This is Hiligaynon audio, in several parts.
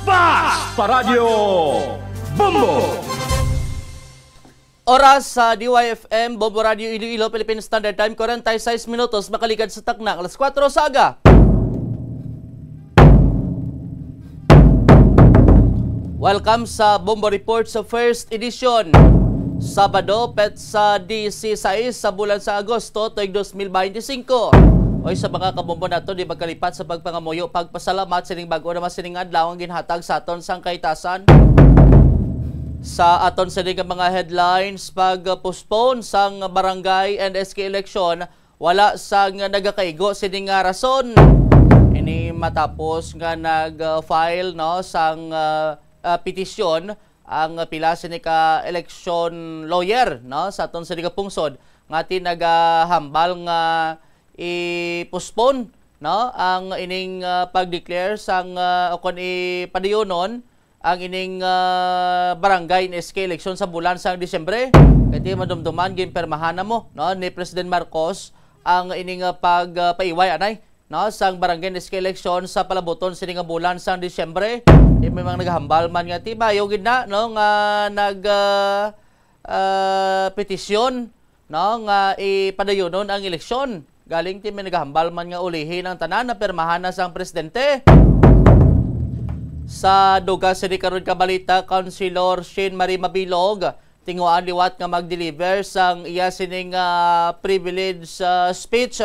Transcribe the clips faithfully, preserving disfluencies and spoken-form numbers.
Basta Radyo Bombo! Oras sa D Y F M, Bombo Radio Iloilo, Philippine Standard Time, forty-six minutos, makaligad sa takna, alas kuwatro sa aga. Welcome sa Bombo Report sa first edition. Sabado, petsa disisais sa bulan sa Agosto, tuig dos mil beinti singko. Oy, sa mga kabombo nato, di magkalipat sa pagpangamuyo, pagpasalamat sining bag-o naman sining adlaw ang ginhatag sa aton sang kaitasan. Sa aton sini nga mga headlines, pag-postpone sang barangay and S K election, wala sang nagakaigo sini nga rason. Ini matapos nga nag-file, no, sang, ah, ah, petisyon ang pila sini ka election lawyer, no, sa aton sini ka pungsod nga ti nagahambal nga i-postpone, no, ang ining, ah, pag-declare sang, ah, o kon ipadayunon ang ining, ah, barangay and S K election sa bulan sang Disyembre. Kay ti madumduman, ginpermahan na mo, no, ni President Marcos ang ining, ah, pag, ah, paiway anay, no, sang barangay and S K election sa palabuton sini nga bulan sang Disyembre. Ti may mga naghambal man nga ti bayo gid na, no, nga nag, ah, ah, petisyon, no, nga ipadayunon ang eleksyon. Galing ti may naghambal man nga ulihi ang tanan na pirmahan na sang presidente. Sa dugang sini karon ka balita, Councilor Shane Marie Mabilog, tinguhaan liwat nga mag-deliver sang iya sining, ah, privilege, ah, speech.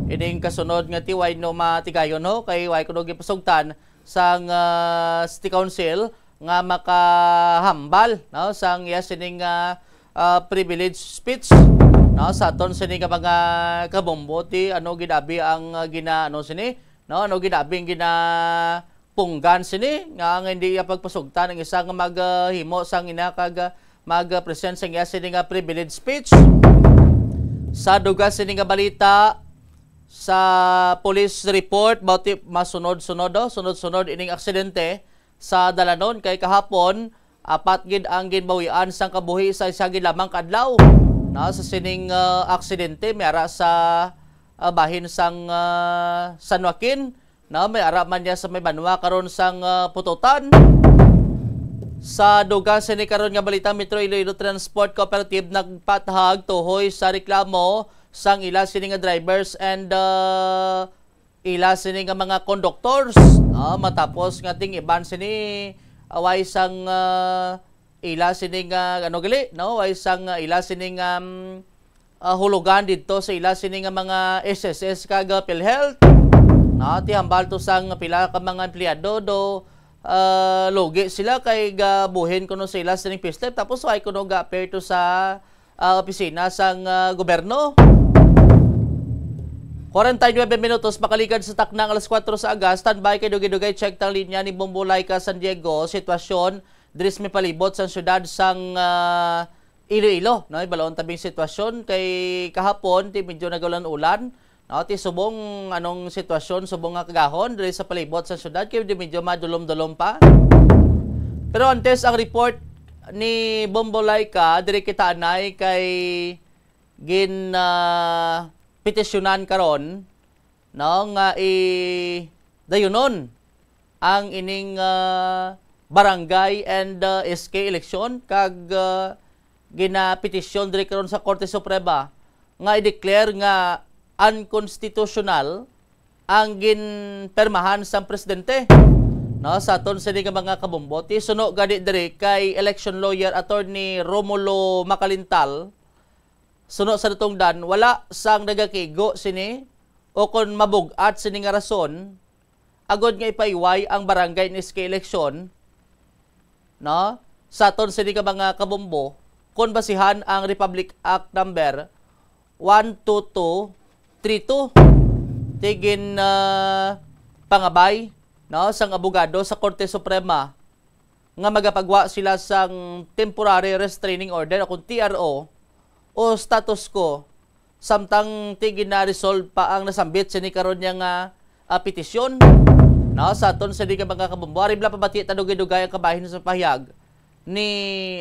Ining kasunod nga ti way no matigayon ho, kay way kuno gipasugtan sang, ah, City Council nga makahambal, no, sang iya sining, ah, ah, privilege speech, no, sa aton sini nga mga kabombo, ti ano ginabi ang, ah, gina-, ano sini, no, ano ginabi ang ginapunggan sini nga ang hindi iya pagpasugtan ang isa nga maghimo sang ina kag, ah, mag-present sang iya sini nga privilege speech. Sa dugang sini nga balita, sa police report, about ti masunod-sunod, oh, sunod-sunod ining aksidente sa dalanon kay kahapon, apat gid ang ginbawian sang kabuhi sa isa gid lamang ka adlaw. Na sa sining, ah, aksidente, may ara sa, ah, bahin sang, ah, San Joaquin, na may ara man niya sa may banwa karon sang, ah, Pututan. Sa dugang sini karon nga balita, Metro Iloilo Transport Cooperative nagpahayag tuhoy sa reklamo sang ila sini nga drivers and, ah, ila sini nga mga conductors, no? Matapos nga ting iban sini, ah, way sang, ah, ila sini nga, ano gali, no? Way sang, ah, ila sini nga, mm, ah, hulugan didto sa ila sini nga mga S S S kag, ah, PhilHealth. No? Ti hambal to sang pila ka mga empleyado do, ah, lugi sila kay gabuhin kuno sa ila sining payslip, tapos way kuno ga-appear to sa ah, opisina sang, ah, gobyerno. Kwarenta y nuebe minutos makaligad sa taknang alas kuwatro sa aga, standby kay dugay-dugay check tang linya ni Bombo Laika San Diego. Sitwasyon diri sa may palibot sang syudad sang, ah, Iloilo, no? Ibaloon tabing sitwasyon kay kahapon ti medyo nagaulan-ulan, no? Ti subong anong sitwasyon, subong nga kagahon diri sa palibot sa syudad kay di medyo madulom-dulom pa. Pero antes ang report ni Bombo Laika, diri kita anay kay gin, ah, petisyonan karon, no, nga i dayunon ang ining, ah, barangay and, ah, S K election kag, ah, ginapetisyon diri karon sa Korte Suprema nga i-declare nga unconstitutional ang ginpermahan sang presidente, no, sa aton sini nga mga kabombo. Ti suno gani diri kay election lawyer Attorney Romulo Macalintal, suno sa natungdan, wala sang nagakigo sini o kon mabug-at sini nga rason agod nga ipaiway ang barangay and S K election, no? Sa aton sini nga mga kabombo, kon basihan ang Republic Act number one two two three two, ti gin, ah, pangabay, no, sang abogado sa Korte Suprema nga magapagwa sila sang temporary restraining order o kon T R O o status quo samtang ti gina-resolve pa ang nasambit sini karon niya nga, ah, petisyon, no, sa aton sini nga mga kabombo. Ari bala pabati ta dugay-dugay ang kabahin sa pahayag ni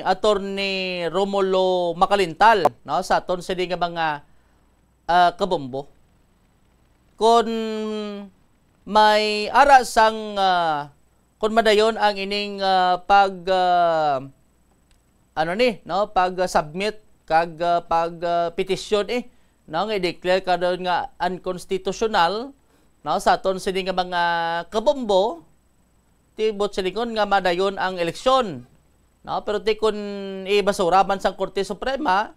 Attorney Romulo Macalintal, no, sa aton sini nga mga, ah, kabombo. Kon may ara sang, ah, Kung madayon ang ining, ah, pag, ah, ano ni, no, pag, ah, submit kag, ah, pag, ah, petisyon, eh, no, nga i-declare ka doon nga unconstitutional, no, sa aton sini nga mga kabombo, ti buot silingon nga madayon ang eleksyon, no? Pero ti kun ibasura man sang Korte Suprema,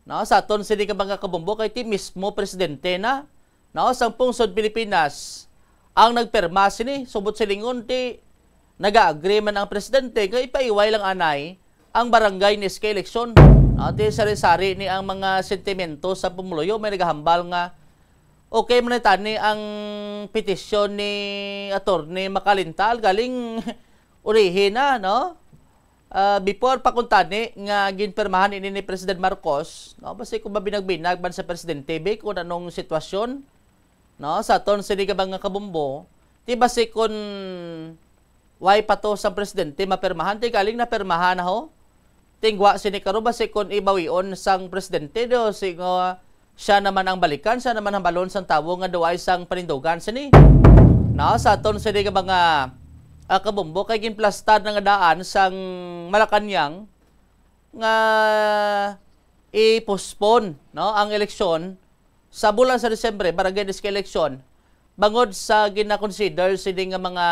no, sa aton sini nga mga kabombo, kay ti mismo presidente na, no, sang pungsod Pilipinas ang nagpirma sini. So buot silingon, ti naga-agree man ang presidente nga ipaiway lang anay ang barangay ni S K election. No, ti sari-sari ni ang mga sentimento sa pumuluyo. May nagahambal nga, okay man tani ang petisyon ni Attorney Macalintal, galing urihin na, no? Ah, before pa kuntani nga ginpirmahan ini ni President Marcos, no? Basi kung mabinag-binag man sa presidente, be, kung anong sitwasyon, no? Sa aton sini nga mga kabombo, ti basi kung way pa to sang presidente mapirmahan, ti galing napirmahan na ho. Tingwa sini karon, basi kung ibawion sang presidente do, si nga siya naman ang balikan, siya naman hambalon sang tawo nga duay sang panindugan sini. Na, sa aton sini nga mga, ah, kabombo, kay ginplastad na nga daan sang Malacañang nga i-postpone, no, ang eleksyon sa bulan sa Disyembre, barangay district election, bangod sa gina-consider sini nga mga,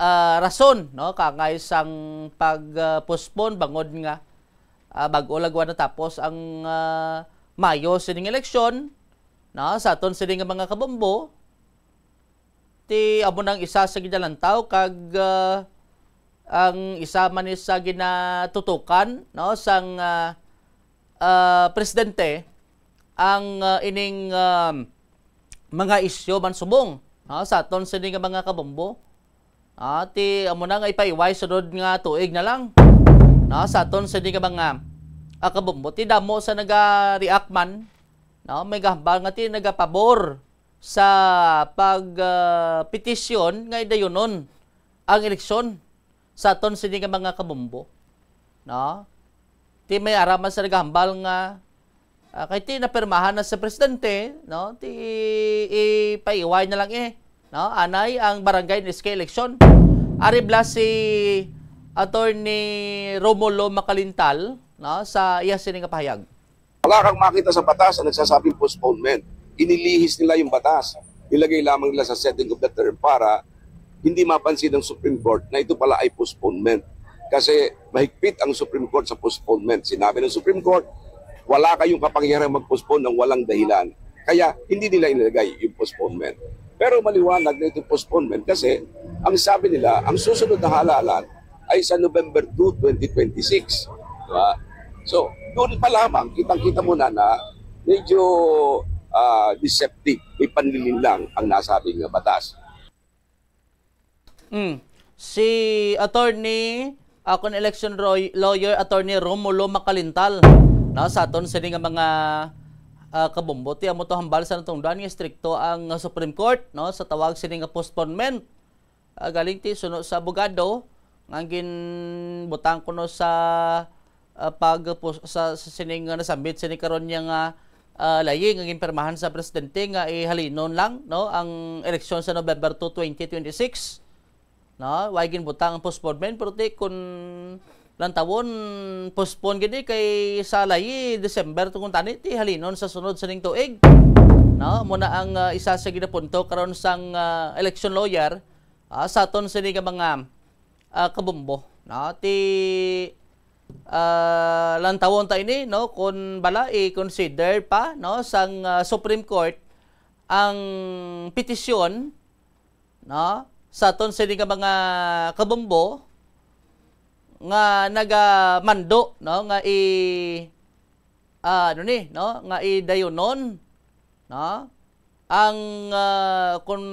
ah, rason, no, kangay sang pag, ah, postpone, bangod nga, ah, bag-o lang natapos ang, ah, Mayo sining eleksyon, no, sa aton sini nga mga kabombo. Ti amo nang isa sa ginalantaw kag, ah, ang isa man ni sa ginatutukan, no, sang, ah, ah, presidente ang, ah, ining, um, mga isyu man subong, no, sa aton sini nga mga kabombo. Ah, ti amo na nga ipaiway sunod nga tuig na lang, no, sa aton sini nga mga, ah, kabombo. Ti damo sa naga-react man, no, may gahambal nga ti nagapabor sa pag, ah, petisyon nga idayunon ang eleksyon sa aton sini nga mga kabombo, no? Ti may ara man sa nagahambal nga, ah, kay ti napirmahan na sa presidente, no? Ti ipaiway na lang, eh, no? Anay ang barangay ni S K election. Ari bala si Attorney Romulo Macalintal, no, sa iya sini nga pahayag. Wala kang makita sa batas na nagsasabing postponement. Inilihis nila yung batas. Nilagay lamang nila sa setting of the term para hindi mapansin ng Supreme Court na ito pala ay postponement. Kasi mahigpit ang Supreme Court sa postponement. Sinabi ng Supreme Court, wala kayong kapangyarihan mag-postpone ng walang dahilan. Kaya hindi nila inilagay yung postponement. Pero maliwanag na itong postponement kasi ang sabi nila, ang susunod na halalan ay sa November two, twenty twenty-six. Diba? So, doon pa lamang, kitang-kita mo na na medyo, ah, deceptive, may panlilin lang ang nasabing batas. Mm. Si Attorney, akon election roy-, lawyer, Attorney Romulo Macalintal, no, sa aton sini nga mga, ah, kabombo, ti amo to hambal sa natungdan nga estrikto ang Supreme Court, no, sa tawag sini nga postponement. Ah, galing ti suno sa abogado nga ginbutang kuno sa, ah, pag-, pus-, sa, sa sining nga nasambit sini karon niya nga, ah, layi nga ginpirmahan sa presidente nga ihalinon lang, no, ang eleksyon sa November two, twenty twenty-six, no? Way ginbutang ang postponement, pero ti kun lantawon, postpone gid, eh, kay sa layi December tungod tani ti halinon sa sunod sining tuig, no? Amo na ang, ah, isa sa ginapunto karon sang, ah, election lawyer, ah, sa aton sini nga mga, ah, kabombo, no? Ti, ah, lantawon ta ini, no, kun bala i-consider pa, no, sang, ah, Supreme Court ang petisyon, no, sa aton sini nga mga kabombo nga nagamando, no, nga i-, ah, ano ni, no, nga idayunon, no, ang, ah, kun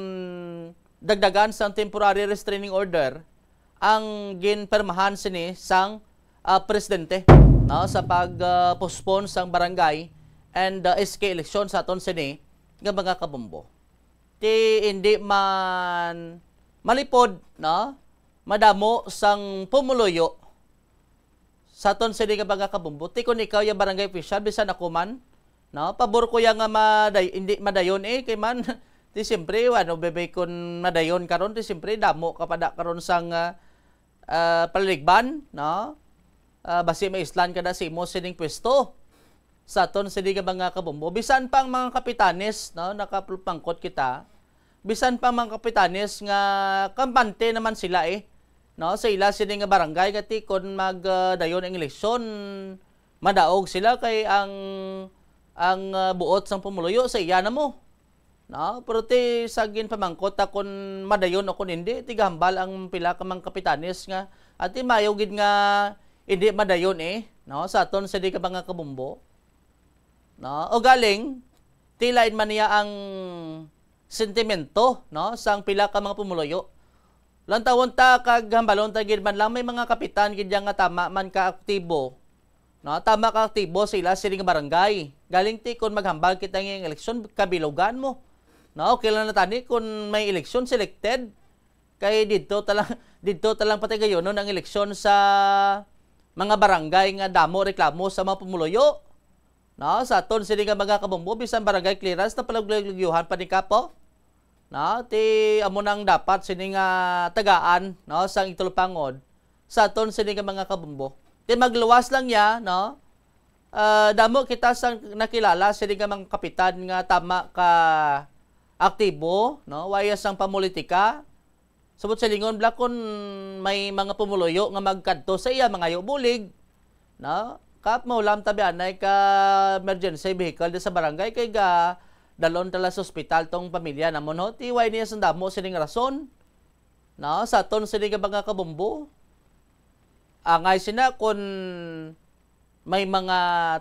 dagdagan sang temporary restraining order ang ginpirmahan sini sang, ah, presidente, no, sa pag, ah, postpone sang barangay and, ah, S K election sa aton sini nga mga kabombo. Ti hindi man malipod, no, madamo sang pumuluyo sa aton sini nga mga kabombo. Ti kun ikaw ya barangay official, bisan ako man, no, pabor ko ya nga maday-, hindi madayon, eh, kay man, Ti siyempre, ano, bebe, kun madayon karon, ti siyempre, damo ka pa da karon sang, ah, ah, palaligban, no? Ah, basi maislan ka da sa imo sining pwesto. Sa aton sini nga mga kabombo, bisan pa ang mga kapitanes, no, nakapangkot kita, bisan pa ang mga kapitanes nga kampante naman sila, eh, no, sa ila sini nga barangay, nga ti kon mag, ah, dayon ang eleksyon, madaog sila kay ang, ang, ah, buot sang pumuluyo sa iya na mo. No? Pero ti sa ginpamangkot ta kon madayon o kon hindi, tigahambal ang pila ka mga kapitanes nga, ati mayo gid nga hindi madayon, eh, no? Sa aton sini ka mga kabombo. No? O galing, ti lain man niya ang sentimento, no, sang pila ka mga pumuluyo. Lantawon ta kag hambalon ta gid man lang may mga kapitan gid nga tama man ka aktibo. No, tama ka aktibo sila sini nga barangay. Galing ti kon maghambal kita nga eleksyon, kabilugan mo. No, okay lang na tani kon may eleksyon selected. Kay didto ta lang, didto ta lang patigayunon ang eleksyon sa mga barangay nga damo reklamo sa mga pumuluyo. No, sa aton sini nga mga kabombo, bisan barangay clearance na palaglagyohan pa ni Kapo. No, ti amo nang dapat sini nga tagaan, no, sang igtulupangod sa aton sini nga mga kabombo. Ti magluwas lang niya, no? Ah, damo kita sang nakilala sini nga mga kapitan nga tama ka aktibo, no? Waya sang pamulitika. Subot sa lingon, bla, kun may mga pumuluyo nga magkadto sa iya, mangayo bulig, no? Kap, maulam tabi anay ka emergency vehicle di sa barangay kay ga dalon tala sa ospital tong pamilya namon, ho. Ti way niya sang damo sining rason, no? Sa aton sini nga mga kabombo, angay sina kun may mga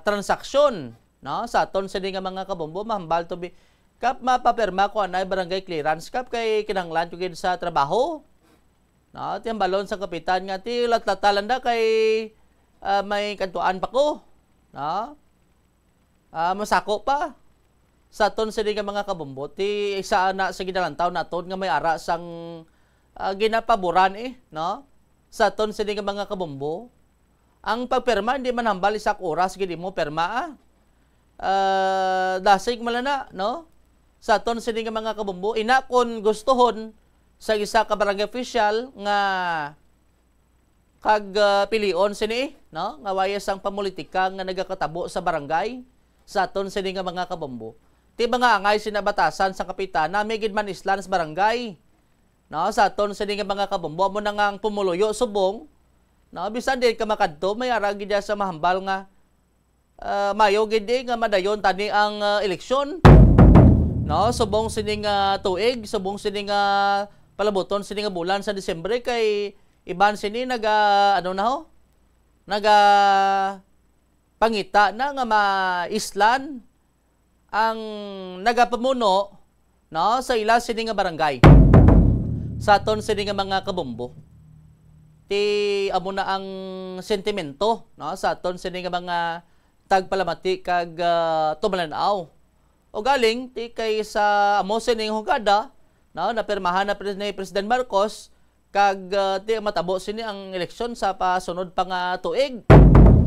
transaksyon, no? Sa aton sini nga mga kabombo, mahambal to be, kap mapapirma ko anay barangay clearance, kap kay kinahanglan ko gid sa trabaho. No? Ti hambalon sa kapitan nga ti latlata lang da kay, ah, may kadtuan pa ko. No? Ah, masako pa. Sa aton sini nga mga kabombo, ti isa na sa ginalantaw naton nga may ara sang, ah, ginapaboran, eh, no? Sa aton sini nga mga kabombo, ang pagpirma hindi man hambal isa ka oras gid imo pirma, ah. Ah, dasig man lang na, no? Sa aton sini nga mga kabombo, ina kon gustuhon sa isa ka barangay official nga kag, ah, pilion sini, no? Nga waya sang pamulitika nga nagakatabo sa barangay, sa aton sini nga mga kabombo. Ti mga angay sina batasan sa kapitan, nami gid man islan sa barangay. No, sa aton sini nga mga kabombo, amo na nga ang pumuluyo subong, no, bisan di ka makadto, may ara gid sa mahambal nga, ah, mayo gid, eh, nga madayon tani ang, ah, eleksyon. No, subong sini nga tuig, subong sini nga palabuton sini nga bulan sa Disyembre kay iban sini naga, ano na ho? Naga pangita na nga maislan ang nagapamuno, no, sa ila sini nga barangay. Sa aton sini nga mga kabombo, ti amo na ang sentimento, no, sa aton sini nga mga tagpalamati kag, ah, tumalan-aw. O galing, ti kay sa amo sining hugada, no, napirmahan na pres-, ni President Marcos, kag, ah, ti matabo sini ang eleksyon sa pasunod pa nga tuig.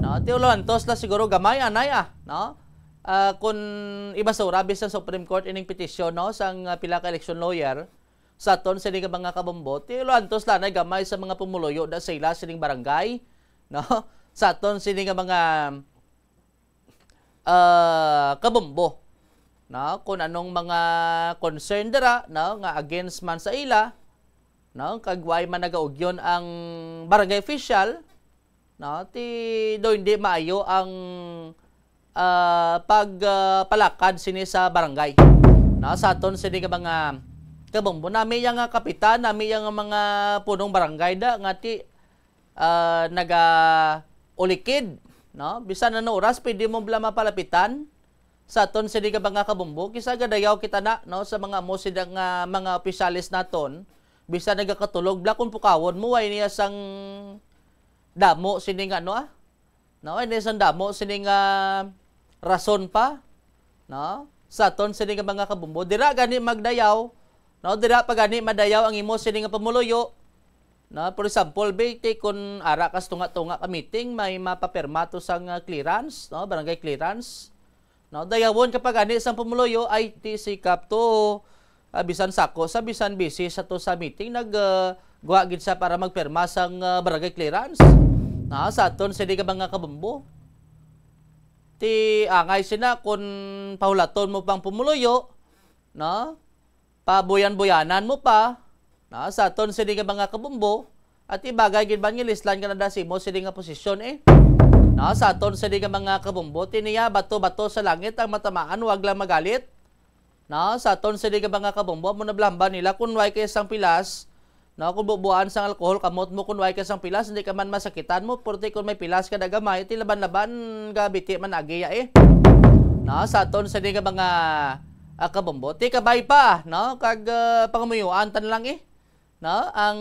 No, ti ulo antos la siguro gamay anay, ah, no? Ah, kun ibasura bisan Supreme Court ining petisyon, no, sang, ah, pila ka election lawyer sa aton sini nga mga kabombo, ti ulo antos la anay gamay sa mga pumuluyo da sa ila sining barangay, no? Sa aton sini nga mga, ah, kabombo, no? Kung anong mga concern dira, no, nga against man sa ila, no, kag way man nagaugyon ang barangay official, no, ti do hindi maayo ang, ah, pag, ah, palakad sini sa barangay. No, sa aton sini nga mga kabombo, nami yang nga kapitan, nami yang nga mga punong barangay da nga ti ah, nagaulikid, no? Bisan ano oras, pwede mo bala mapalapitan sa aton sini nga mga kabombo. Kisa gadayaw kita na, no, sa mga amo sila nga mga opisyales naton. Bisan nagakatulog, bala kung pukawon mo, way niya sang damo sini nga, ano, ah? No, way niya sang damo sini nga rason pa, no? Sa aton sini nga mga kabombo, dira gani magdayaw, no? Dira pa gani madayaw ang imo sini nga pumuluyo, no? For example, be, ti kun ara ka sa tunga-tunga ka meeting, may mapapirma to sang, ah, clearance, no? Barangay clearance, no? Dayawon ka pa gani sang pumuluyo, ay, ti sikap to, Ah, bisan sako sa, bisan busy sa to sa meeting, nag, ah, guwa gid siya para magpirma sang, ah, barangay clearance. Na, sa aton sini nga mga kabumbo. Ti angay sina kun pahulaton mo pang pumuluyo, no? Pabuyan-buyanan mo pa, no? Sa aton sini nga mga kabumbo, at ibagay gid man nga lislan nga nadasimo sini nga posisyon, eh. No? Sa aton sini nga mga kabumbo, tiniya bato-bato sa langit ang matamaan, wag lang magalit. No, sa aton sini nga mga kabombo, amo na blamba nila kung way kay sang pilas, no, kung bubuan sang alcohol kamot mo, kung way kay sang pilas, hindi ka man masakitan mo, porte kung may pilas ka na gamay, ti laban-laban, gabiti man agi ya, eh. No, sa aton sini nga mga, ah, kabombo, ti kabay pa, no, kag, ah, pangamuyuan tan lang, eh. No, ang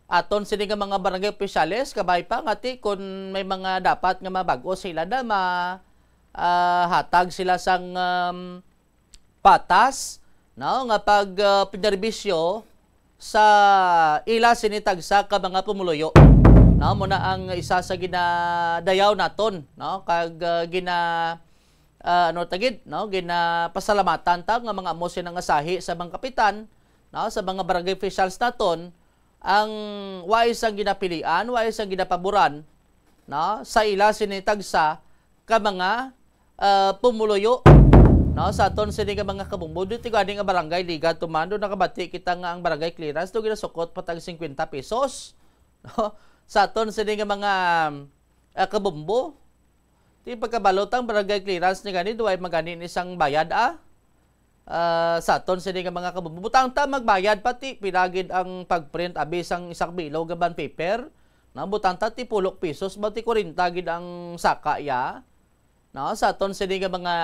aton sini nga mga barangay opisyales, kabay pa nga ti kun may mga dapat nga mabag-o sila na ma-, ah, hatag sila sang, um, patas, no, nga pag, ah, pinerbisyo sa ila sini tagsa ka mga pumuluyo. No, mo na ang isa sa ginadayaw naton, no, kag, ah, gina-, ah, ano ta gid, no, ginapasalamatan ta nga mga amo sini nga sahi sa mga kapitan, no, sa mga barangay officials naton, ang wais ang ginapilian, wais ang ginapaboran, no, sa ila sini tagsa ka mga, ah, pumuluyo, no, sa aton sini nga mga kabumbo. Dito gani nga barangay Liga Tumando, nakabati kita nga ang barangay clearance do ginasukot pa tag singkwenta pesos, no, sa aton sini nga mga, ah, kabumbo. Ti pagkabalo tang barangay clearance ni gani, duway magani ni sang bayad, ah. Ah, sa aton sini nga mga kabubutang ta magbayad pati pila gid ang pagprint abi sang isang bilog nga bond paper. Na butang ta ti pulok pesos ba ti kwarenta gid ang saka ya. No, sa aton sini nga mga,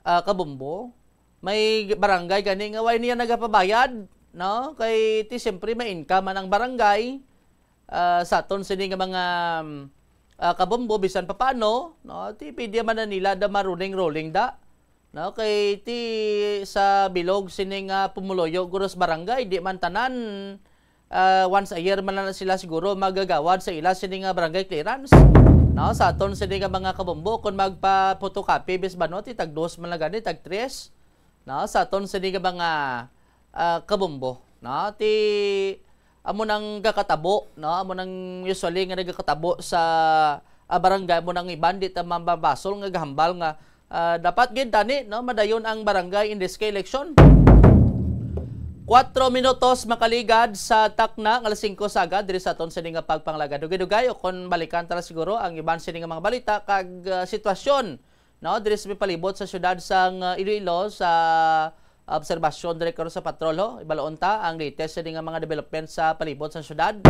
ah, kabumbo, may barangay gani nga way niya nagapabayad, no? Kay ti siyempre may income man ang barangay. Ah, sa aton sini nga mga, ah, kabombo, bisan papaano, no, ti pwede man na nila da maruling-ruling da, no, kay ti sa bilog sini nga pumuluyo guros barangay, di man tanan, ah, once a year man na sila siguro magagawad sa ila sini nga barangay clearance, no, sa aton sini nga mga kabombo, kung magpa-photocopy bis ba, no, ti tag dos man lang gani, tag tres, no, sa aton sini nga mga, ah, kabombo, no, ti amo nang gakatabo, no? Amo nang usually nga nagakatabo sa, ah, barangay, amo nang iban di ta mababasol nga gahambal nga, ah, dapat gid tani, no, madayon ang barangay in this election. Kuwatro minutos makaligad sa takna nga alas singko sagad diri sa aton sini nga pagpangalagad. Dugay-dugay o kon balikan ta na siguro ang iban sini nga mga balita kag, ah, sitwasyon, no, diri sa palibot sa siyudad sang, uh, Iloilo, sa obserbasyon diri karon sa patrol, ho. Ibaloon ta ang latest sini nga mga development sa palibot sa siyudad.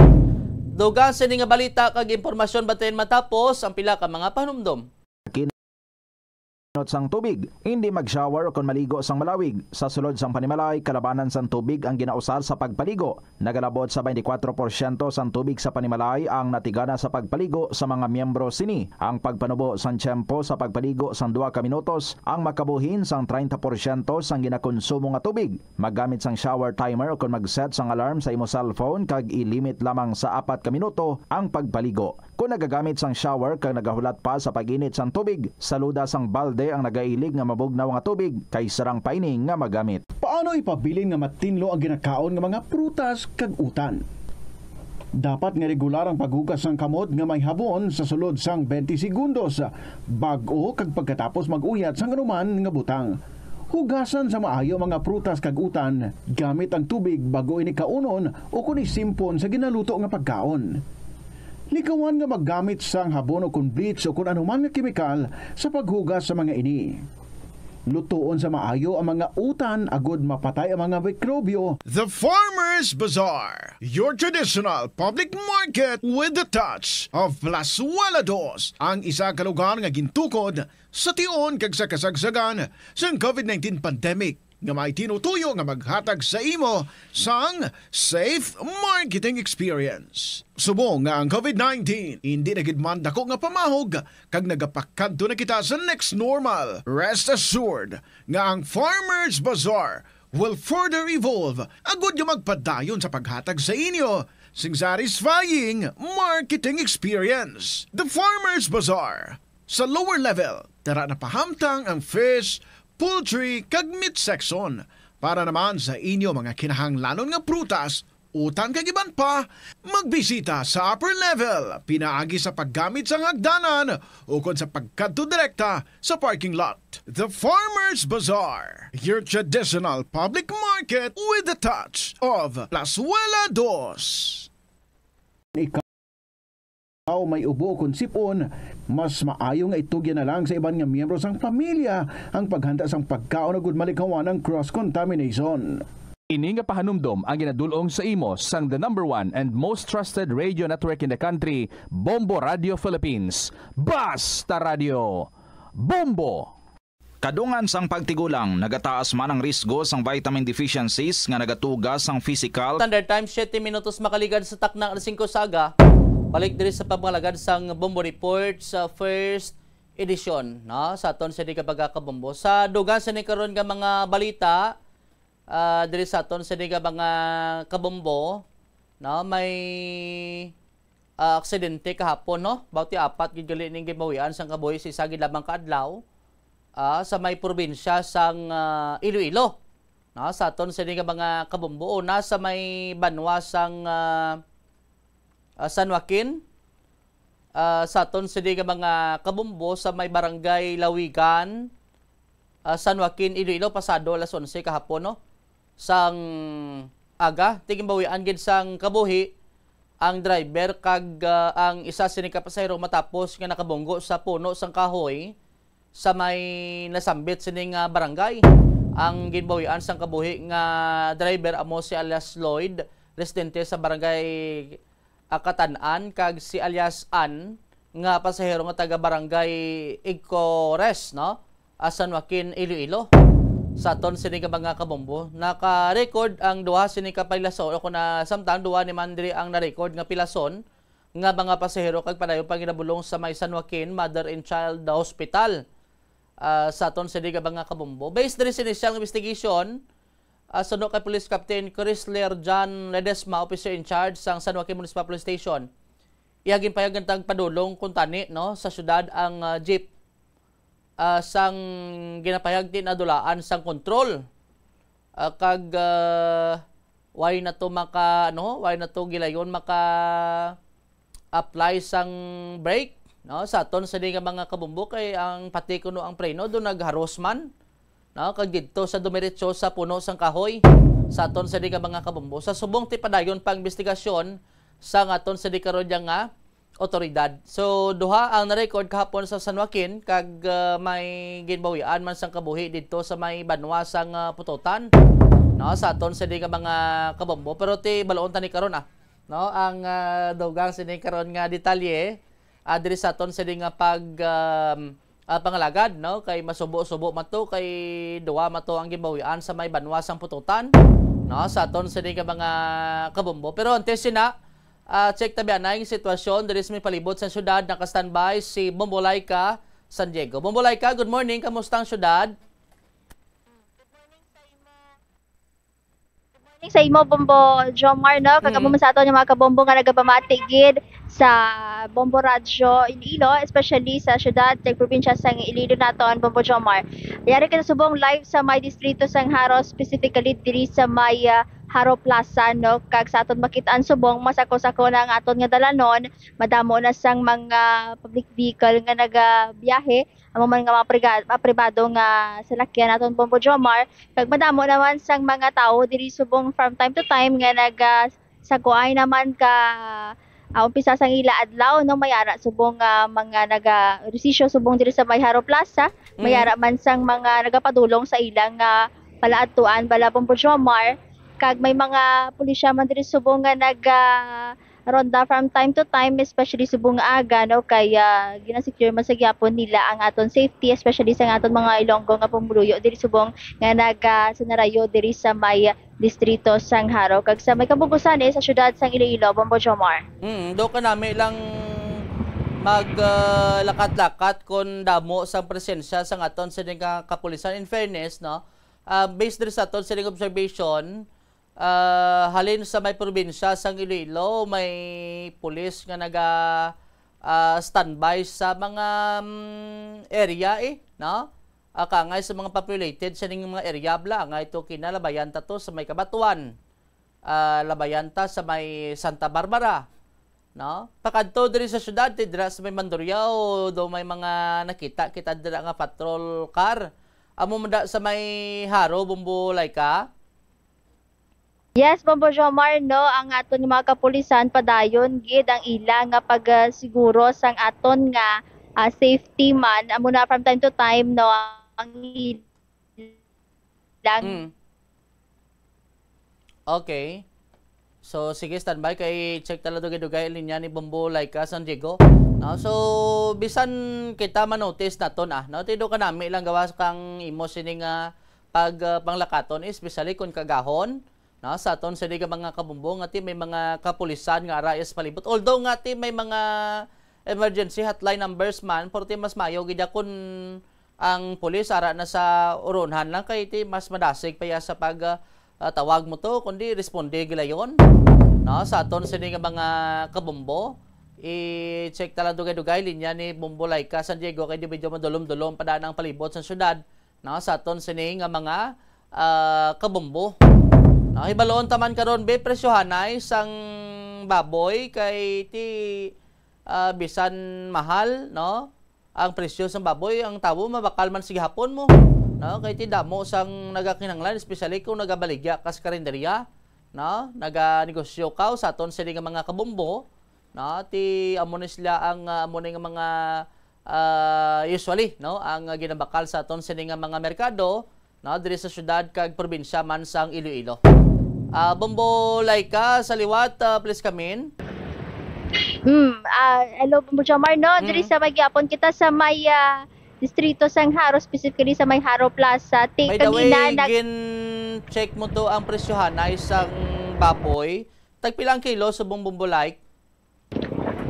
Dugang sini nga balita kag impormasyon, bantayan matapos ang pila ka mga panumdom. Kinot sang tubig, hindi mag-shower o kon maligo sang malawig. Sa sulod sang panimalay, kalabanan sang tubig ang ginausar sa pagpaligo. Nagalabot sa twenty-four porsyento sang tubig sa panimalay ang natigana sa pagpaligo sa mga miyembro sini. Ang pagpanubo sang tiyempo sa pagpaligo sang duha ka minutos ang makabuhin sang treinta porsyento sang ginakonsumo nga tubig. Maggamit sang shower timer ukon mag-set sang alarm sa imo cellphone kag i-limit lamang sa apat ka minuto ang pagpaligo. Kon nagagamit sang shower kag nagahulat pa sa pag-init sang tubig, saluda sang balde ang nagailig nga mabugnaw nga tubig kay sarang pa ini nga magamit. Paano ipabilin nga matinlo ang ginakaon nga mga prutas kag utan? Dapat nga regular ang paghugas sang kamot nga may habon sa sulod sang twenty segundos, bag-o kag pagkatapos mag-uyat sang anuman nga butang. Hugasan sa maayo mga prutas kag utan gamit ang tubig bag-o ini kaunon o kon isimpon sa ginaluto nga pagkaon. Likawan nga maggamit sang habon o kon bleach o kon anuman nga kemikal sa paghugas sa mga ini. Lutoon sa maayo ang mga utan agod mapatay ang mga mikrobyo. The Farmers Bazaar, your traditional public market with the touch of Plazuela Dos, ang isa ka lugar nga gintukod sa tion kag sa kasagsagan sang covid nineteen pandemic nga may tinutuyo nga maghatag sa imo sang safe marketing experience. Subong nga ang covid nineteen indi na gid man dako nga pamahog kag nagapakadto na kita sa next normal, rest assured nga ang Farmers Bazaar will further evolve agud nga magpadayon sa paghatag sa inyo sing satisfying marketing experience. The Farmers Bazaar. Sa lower level, tara na pahamtang ang fish, poultry, kag meat section. Para naman sa inyo mga kinahanglanon nga prutas, utan kag iban pa, magbisita sa upper level pinaagi sa paggamit sang hagdanan ukon sa pagkadto direkta sa parking lot. The Farmers Bazaar, your traditional public market with a touch of Plazuela Dos. Ikaw may ubo kon sip-on, mas maayo nga itugyan na lang sa iban nga miyembro sang pamilya ang paghanda sang pagkaon agud malikawan ang cross-contamination. Ini nga pahanumdom ang ginadul-ong sa imo sang the number one and most trusted radio network in the country, Bombo Radio Philippines. Basta Radio, Bombo! Kadungan sang pagtigulang, nagataas man ang risgo sang vitamin deficiencies nga nagatuga sang physical. Standard Time, siyete minutos makaligad sa takna alas singko sa aga. Balik diri sa pagpangalagad sang Bombo Report sa first edition, no? Sa aton sa di ka pagkakabombo. Sa dugang sa ni karon nga mga balita, ah, diri sa aton sa di ka mga kabombo, no? May ah, aksidente kahapon, no? Bawti apat gid gali ning ginbawian sang kabuhi sa isa gid lamang ka adlaw, ah, sa may probinsya sang, ah, Iloilo. No? Sa aton sini nga mga kabombo, una sa may banwa sang, ah, ah, San Joaquin, ah, sa aton sini nga mga kabombo sa may barangay Lawigan, ah, San Joaquin, Iloilo, pasado alas onse kahapon, no? Sang aga, ti ginbawian gid sang kabuhi ang driver kag, ah, ang isa sini ka pasahero matapos nga nakabunggo sa puno sang kahoy sa may nasambit sini nga barangay. Ang ginbawian sang kabuhi nga driver amo si alias Lloyd, residente sa barangay ah, Katan-an, kag si alias Ann nga pasahero nga taga Barangay Igcores, no? Ah, San Joaquin, Iloilo. Sa aton sini nga mga kabombo, naka-record ang duha sini ka pilason, o kung na, samtang duha ni man diri ang na-record nga pilason nga mga pasahero kag padayon panginabulong sa may San Joaquin Mother and Child Hospital. Ah, sa aton sini nga mga kabombo. Based diri sa inisyal nga investigation, ah, suno kay Police Captain Chrysler John Ledesma, officer in charge sang San Joaquin Municipal Police Station, iya ginpahayag nga nagpadulong kuntani, no, sa syudad ang, ah, jeep, ah, sang ginapahayag ti nadulaan sang kontrol. Ah, kag, ah, why na to maka, ano, why na to gilayon maka apply sang brake, no? Sa aton sini nga mga kabombo kay ang pati kuno ang preno do nagharos man, no? Kag didto sa dumiretso sa puno sang kahoy sa aton sini nga mga kabombo. Sa subong ti padayon pa ang investigasyon sang aton sini karon nga otoridad. So, duha ang na-record kahapon sa San Joaquin kag, ah, may ginbawian man sang kabuhi didto sa may banwa sang, ah, Pututan, no? Sa aton sini nga mga kabombo. Pero ti baloon ta ni karon, ah. No, ang, ah, dugang sini karon nga detalye, ah, diri sa aton sini nga pag, um, ah, pangalagad, no, kay masubo-subo man to, kay duwa man to ang ginbawian sa may banwa sang Pututan, no, sa aton sini nga mga kabombo. Pero antes sina, ah, check tabi anay ang sitwasyon diri sa may palibot sa syudad. Naka-standby si Bombo Laika San Diego. Bombo Laika, good morning. Kamusta ang syudad? Sa imo, Bombo Jomar, no? Kag amo Mm. man sa aton nga mga kabombo nga nagapamati gid sa Bombo Radyo Iloilo, especially sa syudad kag probinsya sang Iloilo naton, Bombo Jomar. Yari ka subong live sa may distrito sang Jaro, specifically diri sa may, ah, Jaro Plaza, no? Kag sa aton makit-an subong, masako-sako na ang aton nga dalanon, madamo na sang mga public vehicle nga nagabiyahe, amo man nga mga priga-, mga pribado nga salakyan naton, Bombo Jomar, kag madamo naman sang mga tawo diri subong from time to time nga naga-, saguay naman ka, ah, umpisa sang ila adlaw, no, may ara subong nga mga naga-resisyo subong diri sa may Jaro Plaza, may Mm. ara man sang mga nagapadulong sa ila nga palaadtuan bala, Bombo Jomar, kag may mga pulisya man diri subong nga naga-, ronda from time to time, especially subong nga aga, no, kay, ah, ginasecure man sa gyapon nila ang aton safety, especially sa aton mga Ilonggo nga pumuluyo diri subong nga naga-, sinarayo diri sa may distrito sang Jaro kag sa may kabugusan, eh, sa syudad sang Iloilo, Bombo Jomar. Mm, do ka nami lang mag, ah, lakat-lakat kon damo sang presensya sang aton sini nga kapulisan. In fairness, no, ah, based diri sa aton sining observation, ah, halin sa may probinsya sang Iloilo, may pulis nga naga, ah, standby sa mga, mm, area, eh, no? ah, kaangay sa mga populated sining mga area, bala, nga ito kinalabayan ta to sa may Cabatuan, ah, labayan ta sa may Santa Barbara, no? Pakadto diri sa syudad, ti dira sa may Mandurriao, do may mga nakita kita dira nga patrol car. Amo man da sa may Jaro, Bombo Laika? Yes, Bombo Jomar, no, ang aton nga mga kapulisan padayon gid ang ila nga pagsiguro sang aton nga, ah, safety man. Amo na, from time to time, no, ang ilang Mm. Okay. So, sige, standby kay check tala dugay-dugay linya ni Bombo Laika San Diego. No? So, bisan kita manotice naton, ah, no? Tido ka nami lang gawas kang imo sini nga pag, ah, panglakaton, especially kung kagahon, no? Sa aton sini nga mga kabumbo, nga ti may mga kapulisan nga ara is palibot. Although nga ti may mga emergency hotline numbers man, pero ti mas mayo gid kun ang pulis ara na sa uronhan lang kay ti mas madasig pa ya sa pag, ah, ah, tawag mo to, kundi responde gilayon, no? Sa aton sini nga mga kabumbo, i-check tala dugay-dugay linya ni Bombo Laika San Diego kay di medyo madulom-dulom pa daan ang palibot sa syudad, no? Sa aton sini nga mga, ah, kabumbo. No, hibaloon taman karon be presyohanay sang baboy kay ti, ah, bisan mahal, no? Ang presyo sang baboy, ang tawo mabakal man sa gihapon mo, no? Kay ti damo sang nagakinahanglan, especially kung nagabaligya ka sa karinderya, no? Naganegosyo ka sa aton sini nga mga kabumbo, no? Ti amo ni sila ang, ah, amo ni nga mga, ah, usually, no? Ang, ah, ginabakal sa aton sini nga mga merkado, no, diri sa syudad kag probinsya man sang Iloilo. Ah, Bombo Laika, sa liwat, ah, please come in. Mm, ah, hello, Bombo Jomar, no? Diri Mm. sa may gihapon kita sa may, ah, distrito sang Jaro, specifically sa may Jaro Plaza. Ti By the kagina way, nag- gin-check mo to ang presyohanay sang baboy. Tagpila ang kilo subong Bombo Laika?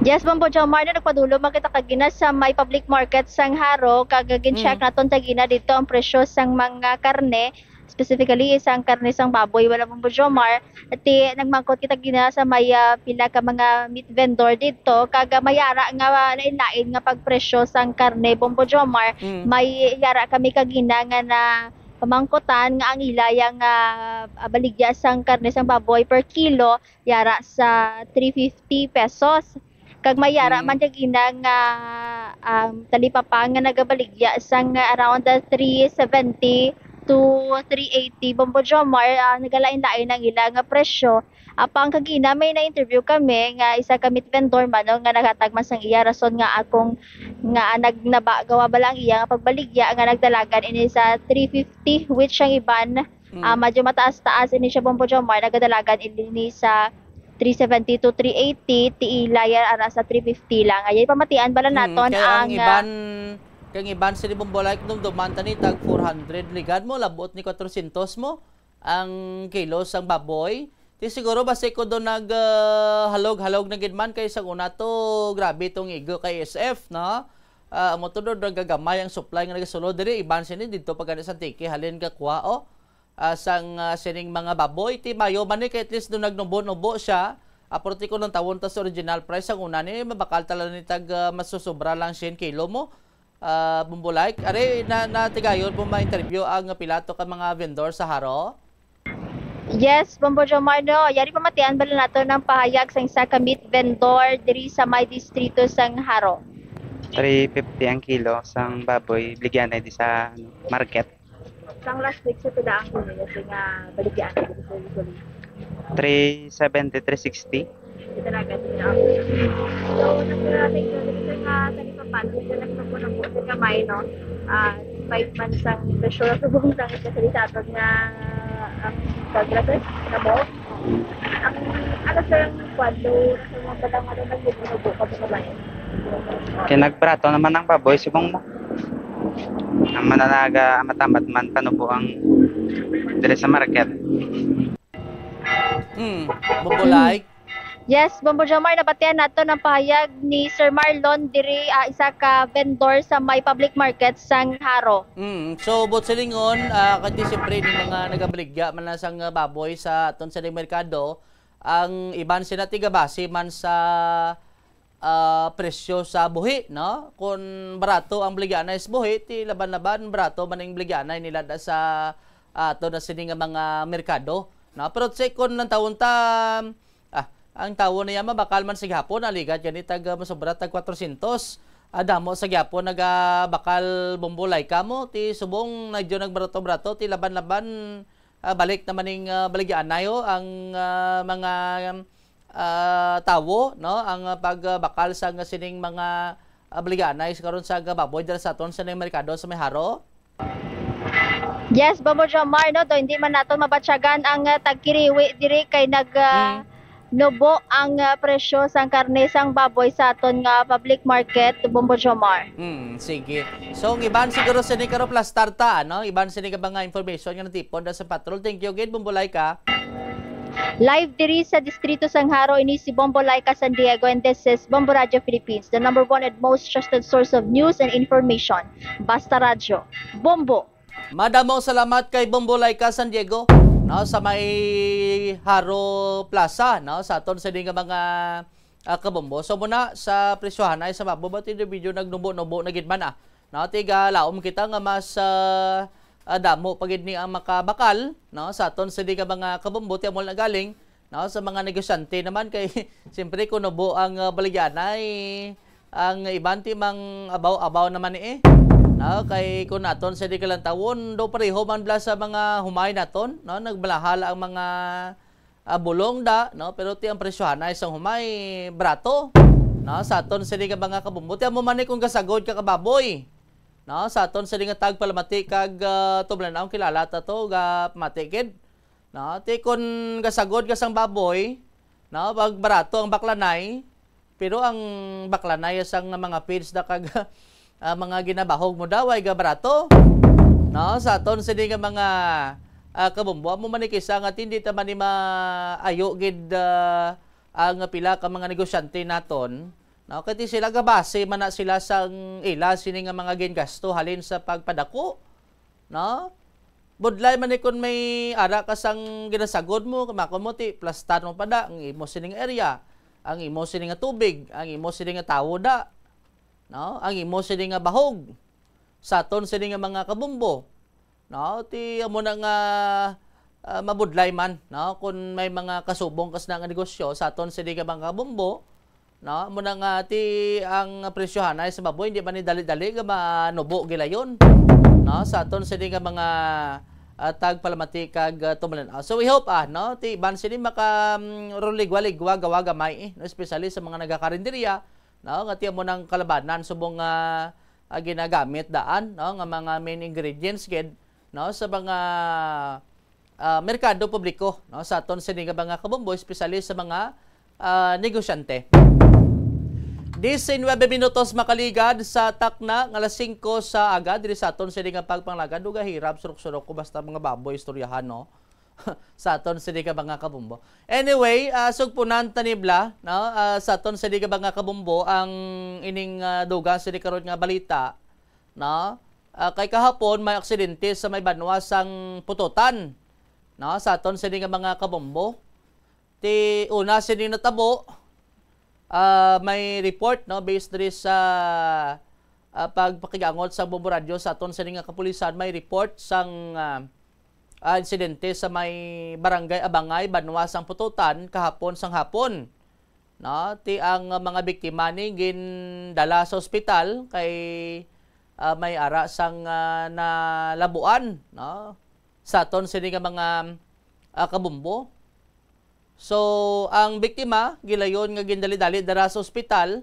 Yes, Bombo Jomar, no, nagpadulom man kita kagina sa may public market sang Jaro, kag gin-check Mm. naton kagina dito ang presyo sang mga karne, specifically sang karne sang baboy, wala, Bombo Jomar. Ti nagmangkot kita gina sa may, ah, pila ka mga meat vendor dito, kag, ah, may ara nga lain-lain nga pagpresyo sang karne, Bombo Jomar. Mm. May yara kami kagina nga na pamangkutan nga ang ila yang, ah, ah, baligya sang karne sang baboy per kilo yara sa three fifty pesos. Kag may yara Mm. man kagina nga, um, talipapa nga nagabaligya sang around the three seventy to three eighty, Bombo Jomar, ah, nagalain-lain ang ila nga presyo. Apang kagina may na-interview kami nga isa ka meat vendor man, no, nga naghatag man sang iya rason nga akong, nga nagnaba gawa bala ang iya nga pagbaligya nga nagdalagan ini sa three fifty, which ang iban Mm. Ah, medyo mataas-taas ini siya, Bombo Jomar, nagadalagan ini sa three seventy to three eighty, ti ila ya ara sa three fifty lang. Ay, pamatian bala Mm, naton kay ang ang, ah, iban, kay ang iban sini, Bombo, like, nung duman tani tag four hundred ligad mo, labot ni kwatrosyentos mo ang kilo sang baboy. Ti siguro basi ko do nag, ah, halog-halog na gid man kay sa una to, grabe tong igo kay S F, no? Ah, amo to do, nagagamay ang supply nga nagasulod diri, iban sini didto pa gani sa Antique, halin ka kuha, oh. Ah, sang, ah, sining mga baboy. Ti mayo man ni kay at least do nagnubo-nubo siya. Ah, pero ti kung ang tawon ta sa original price, ang una ni mabakal tala ni tag, ah, masusubra lang siya kilo mo. Ah, Bumbo Like, are na, natigayon mo ma-interview ang pila to ka mga vendor sa Jaro? Yes, Bombo Jomar, no. Yari pamatian bala nato ng pahayag sa isa ka meat vendor diri sa may distrito sang Jaro. Three fifty ang kilo sang baboy, bligyan na di sa, ano, market. Sang last week sa pila ang kilo, kasi nga baligyan na dito sa usually. Three seventy, three sixty. Hindi talaga, hindi na ako. So, nagkarating ko dito nga sa Lipapan, medyo nagtupo-tupo sa kamay, no? Ah, five months ang pressure sa buong langit kasi sa aton nga ang pag-request na mo. Ang, ano, sir, ang kwan, do, sa mga balang, ano, nagbubunubo ka sa kamay? Kaya nagprato naman ang baboy, subong mo. Ang mananaga, matamat man, panubo ang dire sa market. Hmm, Bombo Like. Yes, Bombo Jomar, nabatian nato ng pahayag ni Sir Marlon diri, ah, isa ka vendor sa may public market sang Jaro. Mm, so, buot silingon, ah, kay siyempre, ni mga nagabaligya man lang sang, ah, baboy sa aton sa merkado, ang iban sila tigabasi man sa, ah, presyo sa buhi, no? Kung barato ang baligyanay sa buhi, ti laban-laban barato man ang baligyanay nila da sa, ah, ato na sini nga mga merkado, no? Pero check kung ang tawon ta, ah, ang tawo na yama bakal man sa gihapon, aligat gani tag, ah, masobra tag kwatrosyentos. Ah, damo sa gihapon nagabakal, Bombo Laika, mo ti subong na nagbato-bato, ti laban-laban, ah, balik naman ning, ah, baligyaanayo ang, ah, mga, ah, tawo, no? Ang, ah, pagbakal sa nga sining mga, ah, baligyaanay sa karon sa baboy dira sa aton sa merkado sa may Jaro. Yes, Bombo Jomar, no? Do hindi man naton mabatyagan ang, ah, tagkiriwi diri kay nag, ah, Hmm. nubo ang, ah, presyo sang karne sang baboy sa aton nga public market, Bombo Jomar. Hmm, sige. So, ang iban siguro sa ni karo plastar ta, ano? Iban sa ni ka mga information nga natipon da sa patrol. Thank you gid, Bombo Laika. Live diri sa distrito sang Jaro, ini si Bombo Laika San Diego, and this is Bombo Radio Philippines, the number one and most trusted source of news and information. Basta Radyo. Bombo! Madamo salamat kay Bombo Laika San Diego, no, sa may Jaro Plaza, no, sa aton sa nga mga, ah, kabombo. So muna sa presyohan ay sa babo, but in the video nagnubo-nubo na gid man, ah. No, tiga laom kita nga mas, ah, ah, damo pa gid ni ang makabakal, no, sa aton sa nga mga kabombo, ti amo na galing, no, sa mga negosyante naman kay siyempre kung nubo ang, ah, baligyanay, ang iban ti mang abaw-abaw naman ni, eh. No, kay kung naton sa di kalantawon, do pareho man bala sa mga humay naton, no, nagbalahal ang mga, ah, bulong da, no, pero ti ang presyohan ay sang humay brato, no, sa aton sa di nga mga kabumbo. Ti amo man ni kung gasagod ka kababoy, no, sa aton sa di nga tagpalamati kag, ah, tublan-aw kilala ta to ga pamati gid. No, ti kon gasagod ka sang baboy, no, pag barato ang baklanay, pero ang baklanay sang mga feeds da kag, ah, mga ginabahog mo daw ay gabarato. No, sa aton sini nga mga, ah, kabumbo, amo man ni kisa nga hindi ta man ni maayo gid, ah, ang pila ka mga negosyante naton. No, kay ti sila gabase man na sila sang ila sini nga mga gingasto halin sa pagpadako. No? Budlay man ni kun may ara ka sang ginasagod mo, kamakon mo ti plastar mo pa da ang imo sining area, ang imo sini nga tubig, ang imo sini nga tawo da, no? Ang imo sini nga bahog, sa aton sini nga mga kabumbo, no? Ti amo na nga, ah, mabudlay man, no? Kun may mga kasubong kas na nga negosyo sa aton sini nga mga kabumbo, no? Amo na nga ti ang presyohan ay sa baboy, hindi man ni dali-dali nga manubo gilayon, no? Sa aton sini nga mga, ah, tagpalamati kag, ah, tumalan-aw. So we hope, ah, no, ti ban sini maka, mm, ruligwa-ligwa gawa gamay, eh, no? Especially sa mga nagakarinderya, no? Nga ti amo nang kalabanan subong nga, ah, ginagamit daan, no, nga mga main ingredients gid, no, sa mga, ah, merkado publiko, no, sa aton sini nga mga kabumbo, especially sa mga, ah, negosyante. Diecinuebe minutos makaligad sa takna nga alas singko sa aga diri sa aton sini nga pagpanglagad. Ug hirap surok-surok ko basta mga baboy istoryahan, no? Sa aton sini ka mga kabumbo. Anyway, ah, sugpunan ta ni bala, no? Ah, sa aton sini ka mga kabumbo ang ining, ah, dugang sini karon nga balita, no? Ah, kay kahapon may aksidente sa may banwa sang Pututan, no? Sa aton sini nga mga kabumbo. Ti una sini natabo, ah, may report, no, based diri sa, ah, pagpakigangot sa Bombo Radyo sa aton sini nga kapulisan, may report sang, ah, ah, insidente sa may Barangay Abangay, banwa sang Pututan, kahapon sang hapon. No, ti ang mga biktima ni gindala sa ospital kay, ah, may ara sang, ah, nalabuan, no, sa aton sini nga mga, ah, kabumbo. So, ang biktima gilayon nga gindali-dali dara sa ospital,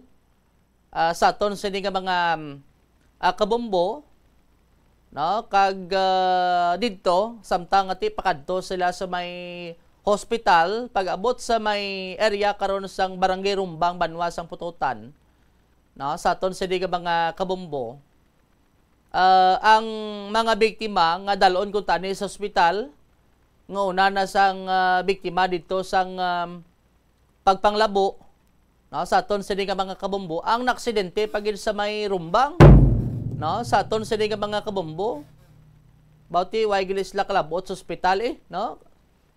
ah, sa aton sini nga mga, ah, kabumbo, no? Kag, ah, didto, samtang nga ti pakadto sila sa may hospital, pag-abot sa may area karon sang Barangay Rumbang, banwa sang Pututan, no? Sa aton sini nga mga kabumbo, ah, ang mga biktima nga dal-on kuntani sa ospital, nga una na sang, ah, biktima didto sang, um, pagpanglabo, no, sa aton sini nga mga kabumbo, ang naksidente pa gid sa may Rumbang, no, sa aton sini nga mga kabumbo. Bauti, way gid sila kalabot sa ospital, eh, no?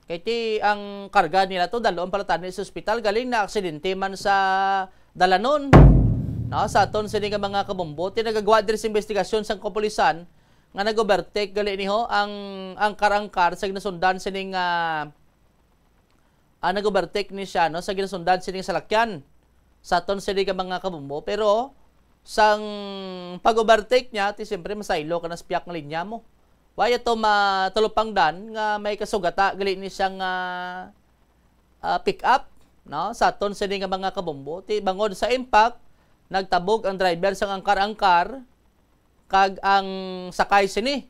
Kay ti ang karga nila to, dal-on pala tani sa ospital, galing na aksidente man sa dalanon, no, sa aton sini nga mga kabombo. Ti nagagwa diri sa investigasyon sang kapulisan nga nag-overtake gali niho ang angkar-angkar sa ginasundan sini nga, ah, nag-overtake ni siya, no, sa ginasundan sini nga salakyan sa aton sini nga mga kabombo. Pero sang pag-overtake niya, ti siyempre masaylo ka na sa piyak nga linya mo. Wala to matulupangdan nga may kasugata gali ni siya nga, ah, pick up, no, sa aton sini nga mga kabombo. Ti bangod sa impact, nagtabog ang driver sang angkar-angkar kag ang sakay sini,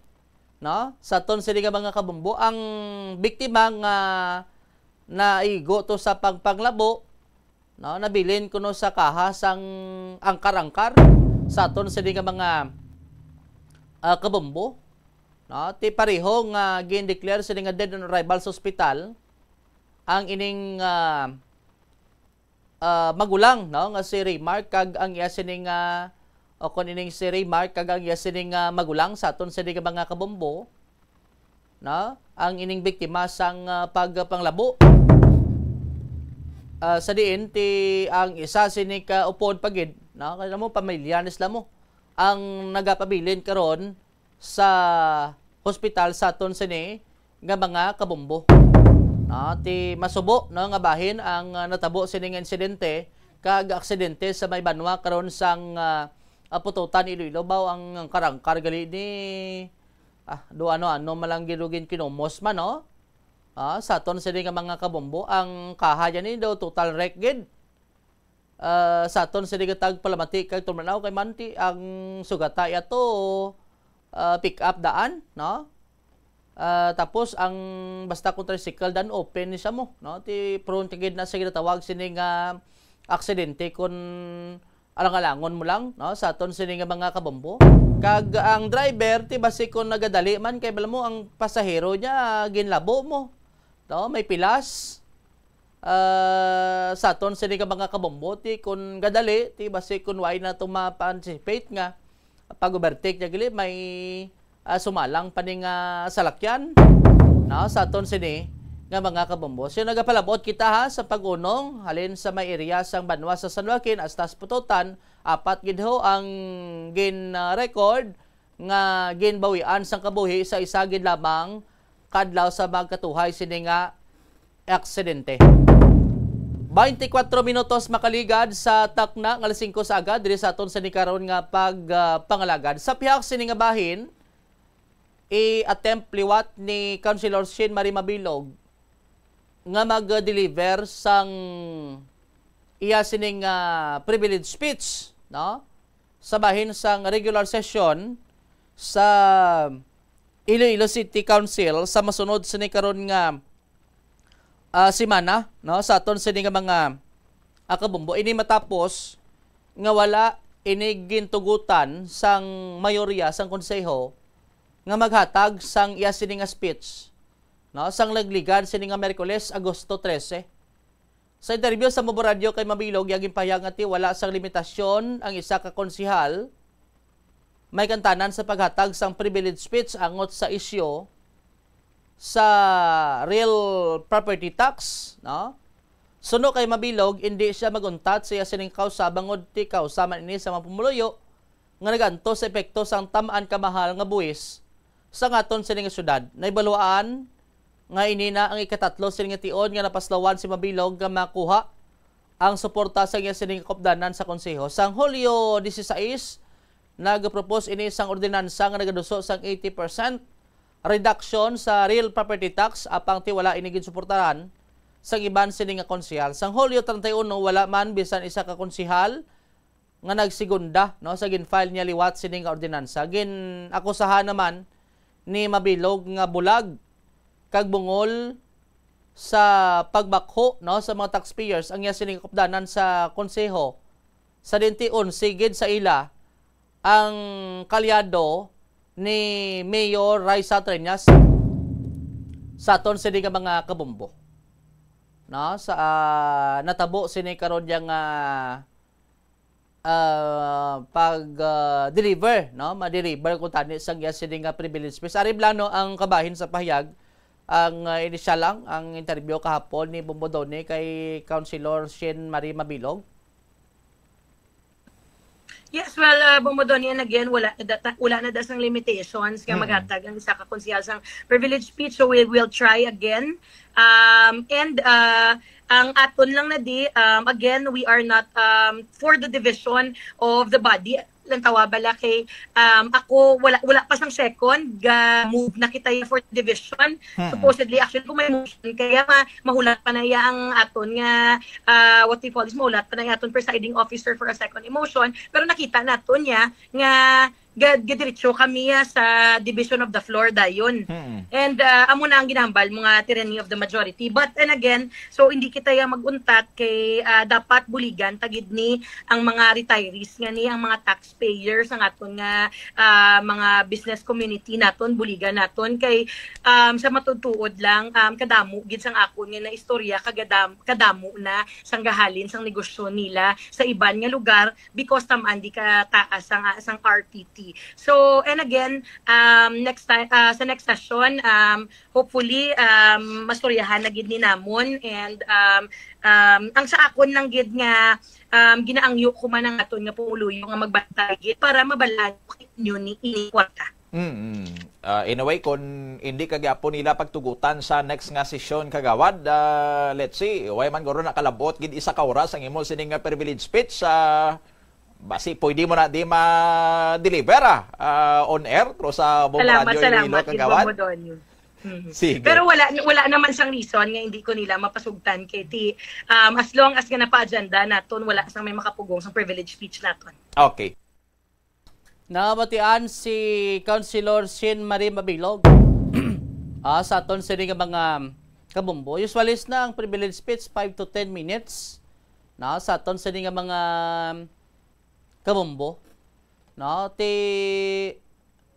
no, sa aton sini nga mga kabombo. Ang biktima nga naigo to sa pagpanglabo, no, nabilin kuno sa kaha sang angkar-angkar sa aton sini nga mga, ah, kabombo, no. Ti pareho nga gin-declare sini nga dead on arrival sa ospital ang ining, ah, ah, magulang, no, nga si Raymark kag ang iya sini nga, o kon ining si Raymark kag ang iya sini nga magulang sa aton sini nga mga kabombo, no, ang ining biktima sang, ah, pagpanglabo. Ah, sa diin ti ang isa sini ka upod pa gid, no, kay mo pamilya ni sila mo ang nagapabilin karon sa hospital sa aton sini nga mga kabombo. No, ti masubo, no, nga bahin ang, ah, natabo sini nga insidente kag aksidente sa may banwa karon sang, ah, ah, Pututan, Iloilo. Baw ang, ang karangkar gali ni, ah, do ano-ano malang ginugin kinumos man, no? Ah, sa aton sini nga mga kabombo, ang kaha ni daw total wreck gid. Ah, sa aton sini nga tagpalamati kag tumanaw kay manti ang sugata yato, ah, pick up daan, no? Ah, tapos ang basta kung tricycle daan open ni siya mo, no? Ti prone ka gid na sa ginatawag sini nga aksidente kung alang-alangon mo lang, no? Sa aton sini nga mga kabombo. Kag ang driver, ti basi kung nagadali man kay bala mo ang pasahero niya ginlabo mo, no? May pilas. Ah, sa aton sini nga mga kabombo, ti kun gadali, ti basi kun wala na to ma-anticipate nga pag-overtake niya gali, may, ah, sumalang pa ni nga salakyan, no, sa aton sini nga mga kabombo. So, nagapalabot kita, ha, sa pag-unong halin sa may area sang banwa sa San Joaquin hasta sa Pututan, apat gid ho ang gin, ah, record nga ginbawian sang kabuhi sa isa gid lamang kadlaw sa magkatuhay sini nga aksidente. Twenty-four minutos makaligad sa takna nga alas singko sa aga diri sa aton sini karon nga pag, ah, pangalagad. Sa pihak sini nga bahin, i-attempt liwat ni Councilor Shane Marie Mabilog nga mag-deliver sang iya sining, ah, privilege speech, no? Sa bahin sang regular session sa Iloilo City Council sa masunod sini karon nga, ah, semana, no? Sa aton sini nga mga, ah, kabombo. Ini matapos nga wala ini gintugutan sang mayorya sang konseho nga maghatag sang iya sini nga speech, no? Sang nagligad sini nga Miyerkules, Agosto trese. Sa interview sa Mubo Radio kay Mabilog, iya ginpahayag nga ti wala sang limitasyon ang isa ka konsehal may kantanan sa paghatag sang privilege speech angot sa isyu sa real property tax, no? Suno kay Mabilog, indi siya mag-untat sa iya sining kausa bangod ti kausa man ini sa mga pumuluyo nga nagaantos sa epekto sang tam-an ka mahal nga buwis sa aton sini nga syudad. Nahibaluan nga ini na ang ikatatlo sini nga tion nga napaslawan si Mabilog nga makuha ang suporta sa iya sining kopdanan sa konseho. Sang Hulyo dieciséis, nagpropose ini sang ordinansa nga nagaduso sang eighty percent reduction sa real property tax, apang ti wala ini ginsuportaran sang iban sini nga konsehal. Sang Hulyo treinta y uno, wala man bisan isa ka konsehal nga nagsegunda, no, sa gin-file niya liwat sini nga ordinansa. Gin-akusahan naman ni Mabilog nga bulag kag bungol sa pagbakho, no, sa mga taxpayers ang iya sini nga kopdanan sa konseho. Sa diin ti onse gid sa ila ang kaalyado ni Mayor Raisa Treñas sa aton sini nga mga kabombo. No, sa, ah, natabo sini karon yang, ah, ah, pag, ah, deliver, no? Ma-deliver ko tani sang iya sini nga privilege speech. Ari bala, no, ang kabahin sa pahayag, ang, ah, inisyal lang ang interview kahapon ni Bombo Donny kay Councilor Shane Marie Mabilog. Yes, well, uh, Bombo Donnie, and again, wala na data, wala na da sang limitations nga Mm. maghatag ang isa ka konsehal sang privilege speech. So we will try again. Um, and uh, ang aton lang na di, um, again, we are not um, for the division of the body. Lantawa bala kay um, ako, wala, wala pa sang second ga move na kita for division. Mm. Supposedly, actually, kung may motion, kaya ma mahulat pa na iya ang aton nga, uh, what we call this, mahulat pa na iya aton presiding officer for a second emotion. Pero nakita nato niya nga gad gadiretso kami ah, sa division of the floor dayon. Mm. And uh, amo na ang ginahambal mo nga tyranny of the majority. But and again, so hindi kita ya mag-untat kay uh, dapat buligan tagid ni ang mga retirees nga ni ang mga taxpayers ang aton nga uh, mga business community naton, buligan naton kay um, sa matutuod lang um, kadamo gid sang akon nga naistorya kagadam kadamo na sang gahalin sang negosyo nila sa iban nga lugar because tam-an di ka taas sang sang R T T. So, and again, um, next time uh, sa next session, um, hopefully um, mastoryahan na gid ni namon and um, um, ang sa akon lang gid nga um, ginaangyo ko man ang aton nga pumuluyo nga magbantay gid para mabalaan ko ninyo ni ini kwarta. Mm-mm. Uh, in a way, kung hindi ka gyapon nila pagtugutan sa next nga sesyon, Kagawad, uh, let's see, way man guro nakalabot gid isa ka oras ang imo sining nga privilege speech, uh, basi pwede mo na di ma-deliver ah, uh, on air pero sa Bombo Radio Iloilo, Kagawad. Salamat, salamat, Bombo Donnie. Mhm. Sige. Pero wala wala naman sang reason nga hindi ko nila mapasugtan kay ti um, as long as nga napa-agenda naton wala sang may makapugong sang privilege speech naton. Okay. Nabatian si Councilor Sin Marie Mabilog. Ah, sa aton sini nga mga kabumbo. Usually na ang privilege speech five to ten minutes. Na sa aton sini nga mga kabumbo. No, ti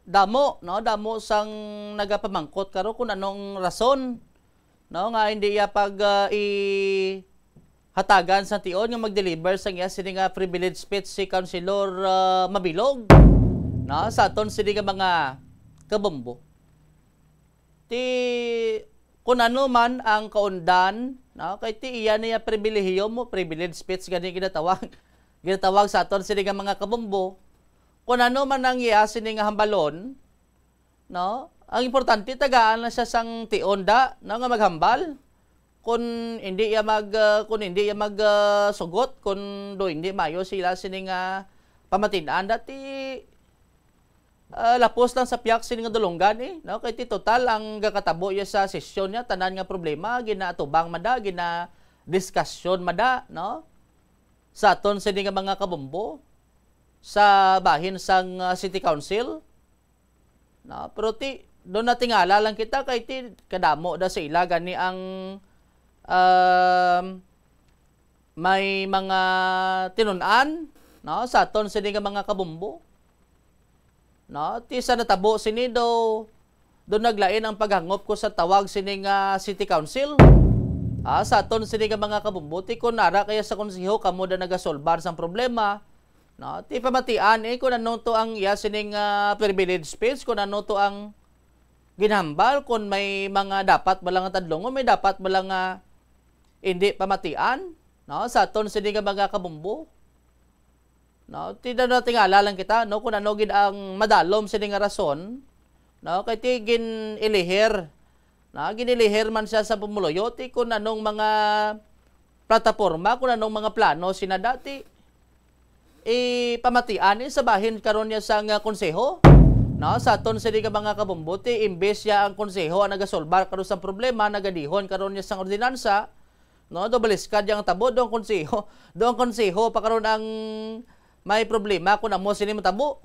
damo, no, damo sang nagapamangkot karo kung anong rason, no, nga hindi iya pag uh, i hatagan sa tion nga mag-deliver sang iya sini nga privilege speech si Councilor uh, Mabilog, no, sa aton sini nga mga kabumbo. Ti kun ano man ang kaundan, no, kay ti iya niya pribilehiyo mo, privilege speech gani ginatawag. Ginatawag sa aton sini nga mga kabumbo. Kun ano man ang iya sini nga hambalon, no? Ang importante tagaan na siya sang tion da, no, nga maghambal. Kun hindi iya mag uh, kun hindi iya mag uh, sugot, kun do hindi mayo sila sini nga pamatin-an dati uh, lapos lang sa piyak sini nga dulonggan eh, no? Kay ti total ang gakatabo iya sa sesyon niya tanan nga problema ginaatubang mada, gina diskusyon mada, no? Sa aton sini nga mga kabumbo sa bahin sang uh, City Council. No? Pero ti, doon na tingala lang kita kay ti kadamo da sa ila gani ang um, may mga tinun-an, no, sa aton sini nga mga kabumbo. No, ti sa natabo sini do do naglain ang paghangop ko sa tawag sini nga City Council. Ah, sa aton sini nga mga kabumbo, ti kun ara kaya sa konseho kamo da nagasolbar sang problema, no, ti pamatian eh kun ano to ang iya sining uh, privilege speech, kun ano to ang ginhambal, kun may mga dapat bala nga tadlongon, may dapat bala nga hindi pamatian, no, sa aton sini nga mga kabumbo. No, ti na tingala lang kita, no, kun ano gid ang madalom sini nga rason, no, kay ti gin-ilihir, no, gin-ilihir man siya sa pumuluyo, ti kun anong mga plataporma, kun anong mga plano sina dati ipamatian ni sa bahin karon niya sang uh, konseho. No, sa aton sini nga mga kabumbo, ti imbes ya ang konseho ang nagasolbar karon sang problema, nagadihon karon niya sang ordinansa, no, do baliskad yang tabo, do ang konseho, do ang konseho pa karon ang may problema kung amo sini matabo.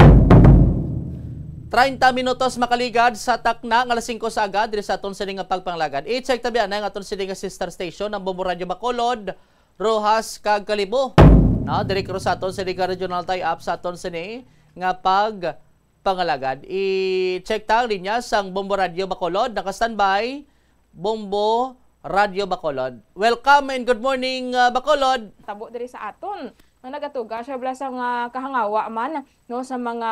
Treinta minutos makaligad sa takna nga alas singko sa aga diri sa aton sini nga pagpanglagad. I-check tabi anay ang aton sini nga sister station, ang Bombo Radio Bacolod, Roxas kag Kalibo. Na, diri karo sa aton sini nga regional tie-up sa aton sini nga pag pangalagad. I-check ta ang linya sang Bombo Radio Bacolod. Naka-standby, Bombo Radio Bacolod. Welcome and good morning, uh, Bacolod. Tabo diri sa aton. nga nagatuga siya bala sa nga kahangawa man, no, sa mga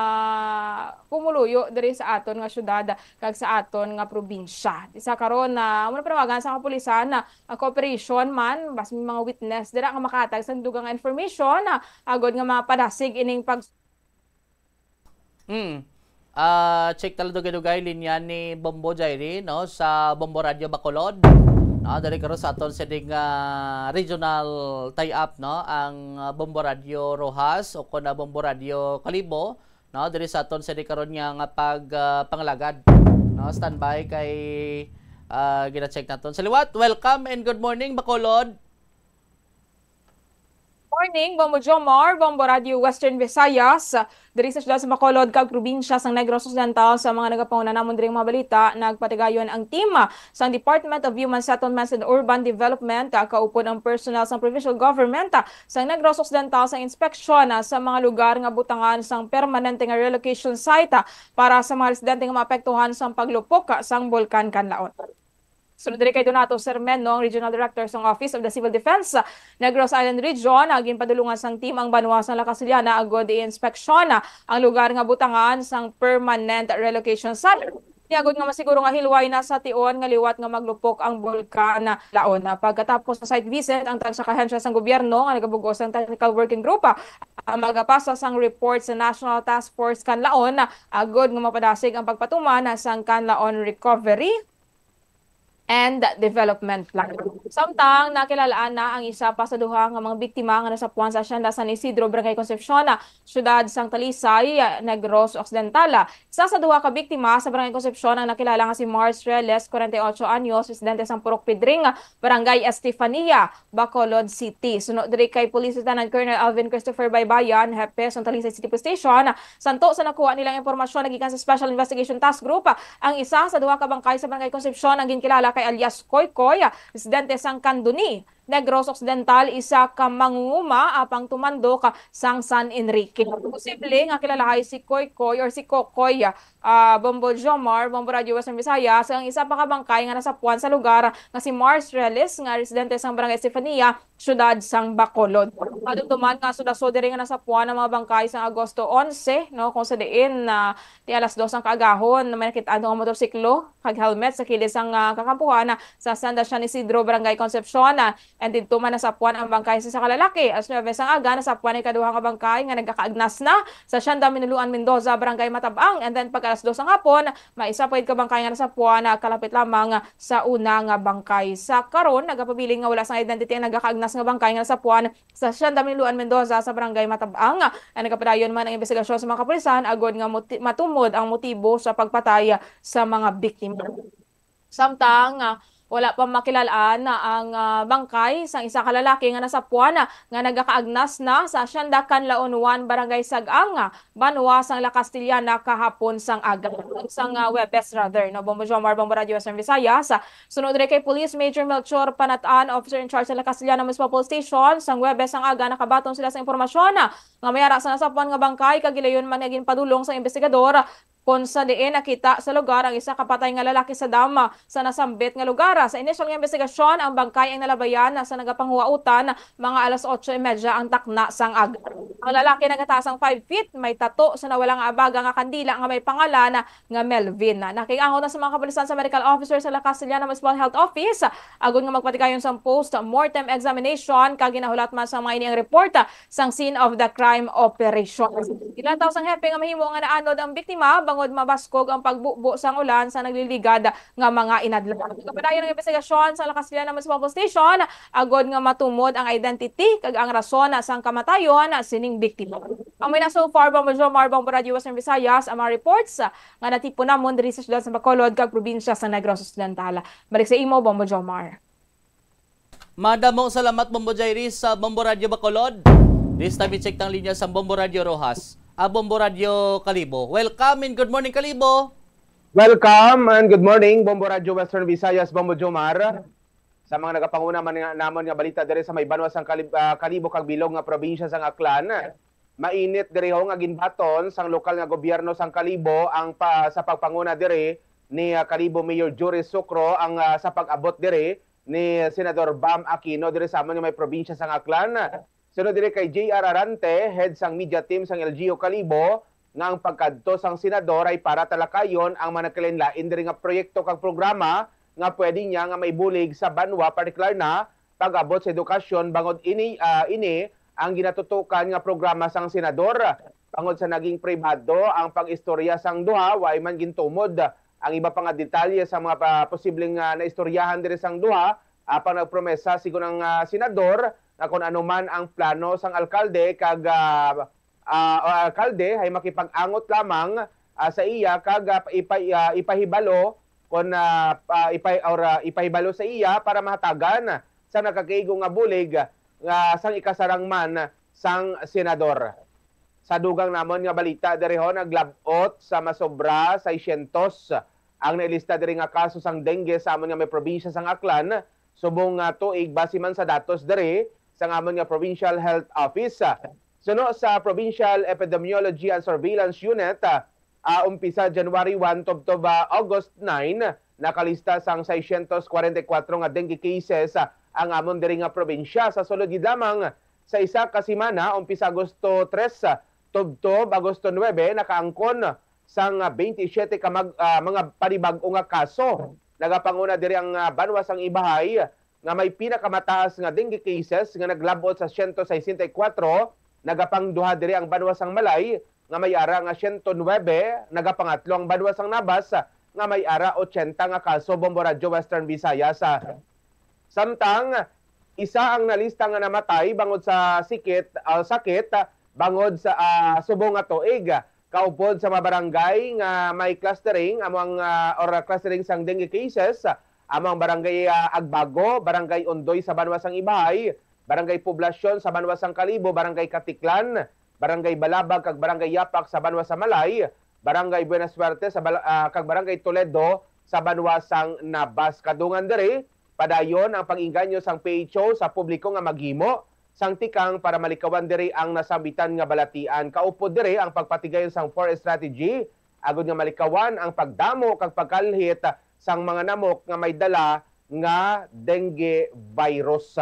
pumuluyo diri sa aton nga syudad kag sa aton nga probinsya. Sa karon na amo na panawagan sa kapulisan na, ah, cooperation man, bas may mga witness dira nga makahatag sa dugang nga information, ah, agod nga mapadasig ining pag- Mm. Ah, check tala dugay-dugay linya ni Bombo Jairi, no, sa Bombo Radio Bacolod. No, dali karon sa aton sining, ah, regional tie-up, no, ang, ah, Bombo Radio Roxas o kon na Bombo Radio Kalibo, no, diri sa aton sining karon nga, nga pag, ah, pangalagad. No, standby kay, ah, gina-check naton. Sa liwat, welcome and good morning, Bacolod. Morning, Bombo Jomar, Bombo Radio Western Visayas. Diri sa siyudad sa Bacolod kag probinsya sang Negros Occidental, sa mga nagapanguna namon diri nga mga balita, nagpatigayon ang team sang Department of Human Settlements and Urban Development, ah, kaupod ang personnel sang provincial government, ah, sang Negros Occidental sa inspeksyon, ah, sa mga lugar nga butangan sang permanente nga relocation site, ah, para sa mga residente nga maapektuhan sang paglupok, ah, sang Bulkan Kanlaon. Sunod diri kay Donato Sermen, no, ang Regional Director sang Office of the Civil Defense, Negros Island Region, nga ginpadulungan sang team ang banwa sang La Castellana agod i-inspeksyon ang lugar nga butangan sang permanent relocation site. Ni agod nga masiguro nga hilway na sa tion nga liwat nga maglupok ang Bulkan Laon. Pagkatapos sa site visit, ang tagsa ka ahensya sang gobyerno nga nagabug-os sang Technical Working Group, ah, magapasa sang report sa National Task Force Kanlaon agod nga mapadasig ang pagpatuman sang Kanlaon recovery and Development Plan. Samtang nakilalaan na ang isa pa sa duha nga mga biktima nga nasapuan sa Hacienda San Isidro, Barangay Concepcion, siyudad sang Talisay, Negros Occidental. Isa sa duha ka biktima sa Barangay Concepcion ang nakilala nga si Mars Reales, forty-eight anyos, residente sang Purok Pidring, Barangay Estefania, Bacolod City. Suno diri kay Police Lieutenant Colonel Alvin Christopher Baybayan, hepe sang Talisay City Police Station, santo sa nakuha nilang impormasyon nagikan sa Special Investigation Task Group, ang isa sa duha ka bangkay sa Barangay Concepcion ang ginkilala kay alias Koykoy, residente sang Candoni, Negros Occidental, isa ka mangunguma apang tumandok sang San Enrique. Posible nga kilalahay si Koykoy or si Kokoy, ah, Bombo Jomar, Bombo Radio Western Visayas, ang isa pa ka bangkay nga nasapuan sa lugar nga si Mars Reales, nga residente sang Barangay Estefania, siyudad sang Bacolod. Madumduman nga sud-a-sud diri nga nasapuan ang mga bangkay sang Agosto onse, no, kung sa diin na ti alas dos ang kaagahon, may nakit-an nga motorsiklo kag helmet sa kilid sang, ah, kakampuhan sa Hacienda San Isidro, Barangay Concepcion. And didto man nasapuan ang bangkay sa isa ka lalaki. Alas nuebe sang aga, nasapuan ang ikaduha nga bangkay nga nagakaagnas na sa Hacienda Minuluan Mendoza, Barangay Matabang. And then pagka alas dos ang hapon, may isa pa gid ka bangkay nga nasapuan na kalapit lamang sa una nga bangkay. Sa karon, nagapabilin nga wala sang identity ang nagakaagnas nga bangkay nga nasapuan sa Hacienda Minuluan Mendoza sa Barangay Matabang. Ang nagapadayon man ang investigasyon sa mga kapulisan agod nga moti-, matumod ang motibo sa pagpatay sa mga biktima. Samtang, ah, wala pa makilal-an ang, ah, bangkay sang isa ka lalaki nga nasapuan, ah, nga nagakaagnas na sa Hacienda Canlaon one, Barangay Sag-ang, ah, banwa sang La Castellana kahapon sang aga. Sang, ah, Huwebes, rather, no? Bombo Jomar, Bombo Radio Western Visayas. Ah, suno diri kay Police Major Melchor Panatan, officer in charge sa La Castellana Municipal Police Station, sang Huwebes sang aga nakabaton sila sa impormasyon, ah, nga may ara sa nasapuan nga bangkay kag gilayon man nga ginpadulong sa investigador, ah, kon sa diin nakita sa lugar ang isa ka patay nga lalaki sa dam, ah, sa nasambit nga lugar. Sa inisyal nga investigasyon, ang bangkay ang nalabayan sa nagapanghuwautan, mga alas otso y media ang takna sang aga. Ang lalaki nagataas sang five feet, may tato sa nawala nga abaga nga kandila nga may pangalan nga Melvin. Nakig-angot na sa mga kapulisan sa medical officer sa La Castellana Municipal Health Office, agod nga magpatigayon sang post-mortem examination, kag ginahulat man sa mga ini ang report sang scene of the crime operation. Ginlantaw sang hepe nga mahimo nga naanod ang biktima bangod mabaskog ang pagbubo sang ulan sa nagliligad nga mga inadlaw. Nagapadayon ang investigasyon sa La Castellana Municipal Police Station agod nga matumod ang identity kag ang rason sang kamatayon sining biktima. Amo na so far, Bombo Jomar, Bombo Radio Western Visayas, ang mga reports nga natipon namon diri sa siyudad sa Bacolod kag probinsya sa Negros Occidental. Balik sa imo, Bombo Jomar. Madamo salamat, Bombo Jairi, sa Bombo Radio Bacolod. This time, i-check tang linya sa Bombo Radio Roxas, ah, Bombo Radio Kalibo. Welcome and good morning, Kalibo. Welcome and good morning, Bombo Radio Western Visayas, Bombo Jomar. Sa mga nagapanguna man nga namon nga balita diri sa may banwa sang Kalib-, ah, Kalibo kag bilog nga probinsya sang Aklan, mainit diri ho nga ginbaton sang lokal nga gobyerno sang Kalibo ang pa, sa pagpanguna diri ni, ah, Kalibo Mayor Joris Sucro ang, ah, sa pag-abot diri ni Senador Bam Aquino diri sa amon nga may probinsya sang Aklan. Sunod diri kay J R Arante, head sang media team sang L G U Kalibo, nga ang pagkadto sang senador ay para talakayon ang mga nagkalain-lain diri nga proyekto kag programa nga pwede niya nga maibulig sa banwa, partikular na pag-abot sa edukasyon, bangod ini, ah, ini ang ginatutukan nga programa sang senador. Bangod sa naging pribado ang pag-istorya sang duha, way man gintumod ang iba pa nga detalye sa mga pa-, posibleng, ah, naistoryahan diri sang duha, apang nagpromesa, sigon ang, ah, senador, nga kon ano man ang plano sang alkalde kag, ah, ah, o alkalde ay makipag-angot lamang, ah, sa iya kag, ah, ipa-, ah, ipahibalo kon, ah, ah, ipa-, or, ah, ipahibalo sa iya para mahatagan sa nakakaigo nga bulig nga sang ikasarang man sang senador. Sa dugang namon nga balita diri ho, naglab-ot sa masobra seiscientos ang nailista diri nga kaso sang dengue sa amon nga may probinsya sang Aklan subong nga tuig, base man sa datos diri sang amon nga Provincial Health Office. Suno sa Provincial Epidemiology and Surveillance Unit, ah, umpisa January one tubtob, ah, August nine, nakalista sang seiscientos kwarenta y kuwatro nga dengue cases, ah, ang amon diri nga probinsya. Sa sulod gid lamang sa isa ka semana, umpisa Agosto tres, ah, tubtob Agosto nuebe, nakaangkon sang, ah, twenty-seven ka mag-, ah, mga panibag-o nga kaso. Nagapanguna diri ang, ah, banwa sang Ibahay, nga may pinakamataas nga dengue cases nga naglab-ot sa siyento sesenta y kuwatro, nagapangduha diri ang banwa sang Malay nga may ara nga siyento nuebe, nagapangatlo ang banwa sang Nabas nga may ara ochenta nga kaso. Bombo Radyo Western Visayas. Samtang isa ang nalista nga namatay bangod sa sikit, ah, sakit bangod sa, ah, subong nga tuig. Kaupod sa mga barangay nga may clustering amo ang, ah, or clustering sang dengue cases, amo ang Barangay, ah, Agbago, Barangay Ondoy sa banwa sang Ibahay, Barangay Poblasyon sa banwa sang Kalibo, Barangay Katiklan, Barangay Balabag kag Barangay Yapak sa banwa sa Malay, Barangay Buena Suerte sa Bal-, ah, kag Barangay Toledo sa banwa sang Nabas. Kadungan diri, padayon ang pag-engganyo sang P H O sa publiko nga maghimo sang tikang para malikawan diri ang nasambitan nga balatian. Kaupod diri ang pagpatigayon sang four strategy agud nga malikawan ang pagdamo kag pagkalhit sang mga namok nga may dala nga dengue virus.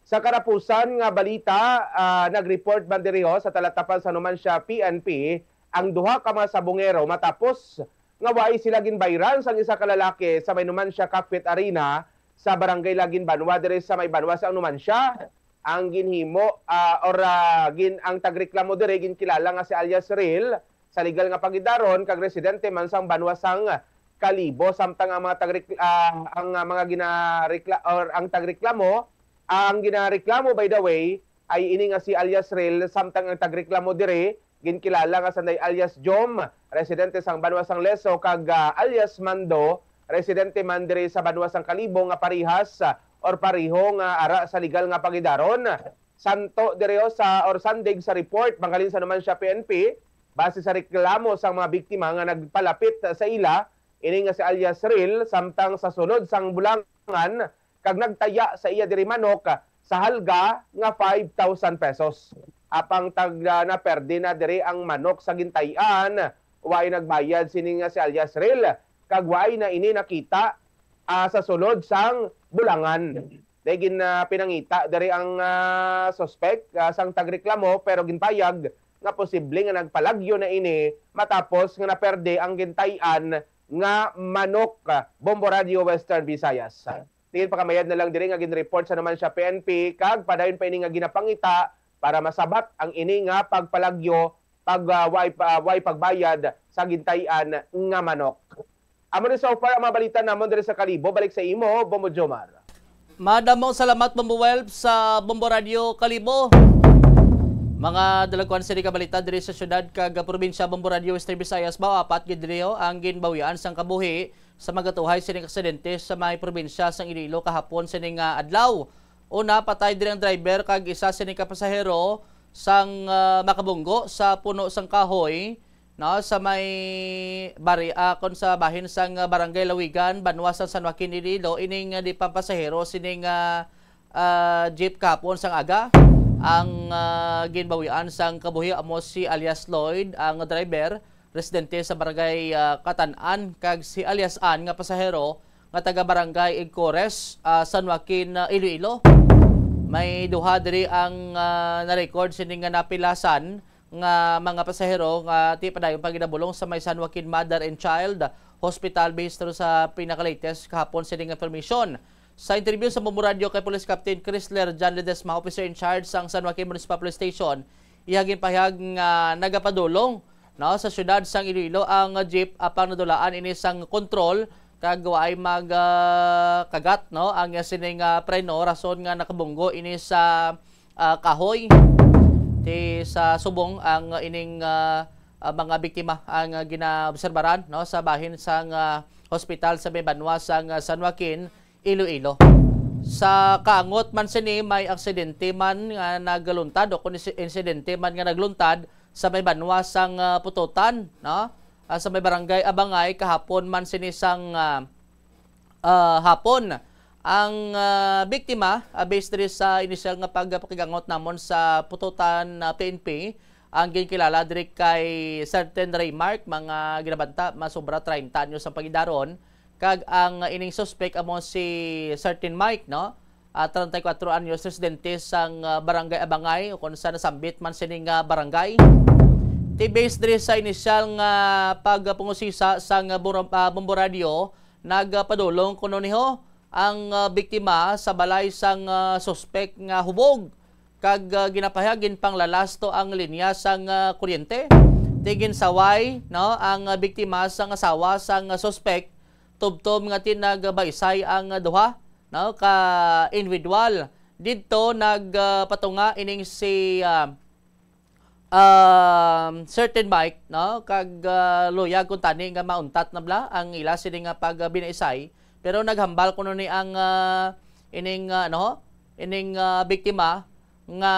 Sa karapusan nga balita, ah, nag-report man diri ho sa Talatapan sa Numancia P N P ang duha ka mga sabongero matapos nga waay sila ginbayran sang isa ka lalaki sa may Numancia Cockpit Arena sa Barangay Laguinbanua diri sa may banwa sa Numancia. Ang ginhimo, ah, or, ah, gin-, ang tagreklamo diri ginkilala nga si alias Real, sa legal nga pagidaron, kag residente man sang banwa sang Kalibo, samtang ang mga tagrek-, ah, ang, ah, mga ginarekla-, or ang tagreklamo, ang ginareklamo, by the way, ay ini nga si alias Real, samtang ang tagreklamo diri ginkilala nga sanday alias Jom, residente sang banwa sang Leso, kag, ah, alias Mando, residente man diri sa banwa sang Kalibo, nga parehas, ah, or pareho nga ara sa legal nga pagidaron. Santo diri ho sa, or sandig sa report, manghalin sa Numancia P N P, base sa reklamo sang mga biktima nga nagpalapit sa ila, ini nga si alias Real, samtang sa sulod sang Bulangan, kag nagtaya sa iya diri manok sa halga nga five thousand pesos. Apang tag, ah, naperde na diri ang manok sa gintay-an, waay nagbayad sini nga si alias Real, kag waay na ini nakita, ah, sa sulod sang Bulangan. Dahil gin, ah, pinangita diri ang, ah, suspek, ah, sang tagreklamo, pero ginpayag nga posible nga nagpalagyo na ini matapos nga naperde ang gintay-an nga manok. Bombo Radio Western Visayas. Tingin pakamayad na lang diri nga ginreport sa Numancia P N P, kag padayon pa ini nga ginapangita para masabat ang ini nga pagpalagyo, pag, ah, way pa, way pagbayad sa gintay-an nga manok. Amo ni so far ang mga balita namon diri sa Kalibo. Balik sa imo, Bombo Jomar. Madamo salamat, Bombo Welp, sa Bombo Radio Kalibo. Mga dalagkuan sini ka balita diri sa syudad kag probinsya. Bombo Radio Western Visayas, mao apat gid diri, oh, ang ginbawian sang kabuhi sa magatuhay sini ka aksidente sa may probinsya sang Iloilo kahapon sini nga adlaw. Una, patay diri ang driver kag isa sini ka pasahero sang, ah, makabunggo sa puno sang kahoy, no, sa may bari-, ah, kon sa bahin sang, ah, Barangay Lawigan, banwa sang San Joaquin, Iloilo. Ining, ah, di pa pasahero sining, ah, ah, jeep kahapon sang aga. Ang, ah, ginbawian sang kabuhi amo si alias Lloyd, ang driver, residente sa Barangay, ah, Katan-an, kag si alias Ann nga pasahero nga taga Barangay Igcores, ah, San Joaquin, ah, Iloilo. May duha diri ang, ah, na-record sini nga napilasan nga mga pasahero nga ti padayon pa ginabulong sa may San Joaquin Mother and Child Hospital base to sa pinaka-latest kahapon sini nga information. Sa interview sa Bombo Radio kay Police Captain Chrysler John Ledesma, officer in charge sang San Joaquin Municipal Police Station, iya ginpahayag nga nagapadulong, no, sa siyudad sang Iloilo ang jeep, apang nadulaan ini sang kontrol kag waay mag, ah, kagat, no, ang sining, ah, preno, rason nga nakabunggo ini sa, ah, kahoy. Ti sa subong ang ining, ah, ah, mga biktima ang, ah, ginaobserbaran, no, sa bahin sang, ah, hospital sa may banwa sang, ah, San Joaquin, Iloilo. Sa kaangot man sini, may aksidente man nga nagluntad o kung isi-, insidente man nga nagluntad sa may banwa sang, ah, Pututan, no? Ah, sa may barangay Abangay kahapon man sini sang, ah, ah, hapon. Ang, ah, biktima, ah, based diri sa inisyal nga pagpakigangot namon sa Pututan, ah, P N P, ang ginkilala diri kay certain Raymark, mga ginabanta, masobra treinta anyos ang pangidaron, kag ang ining suspek amo si certain Mike, no? Ah, treinta y cuatro anyos, residente sang, ah, Barangay Abangay, o kung sa nasambit man sining, ah, barangay. Ti based diri sa inisyal nga pagpangusisa sang, ah, bura-, ah, Bombo Radio, nagpadulong kuno niho ang, ah, biktima sa balay sang, ah, suspek nga hubog, kag, ah, ginapahayag ginpanglalas to ang linya sang, ah, kuryente. Ti ginsaway, no, ang, ah, biktima sang asawa sang, ah, suspek tubtob nga ti nagbaysay ang, ah, duha, no, ka individual. Didto nag, ah, patunga ining si, ah, um, certain Mike, no, kag, ah, luyag kuntani nga mauntat na bala ang ila sini nga pagbinaysay, pero naghambal kuno ni ang, ah, ining, ah, ano, ining, ah, biktima nga,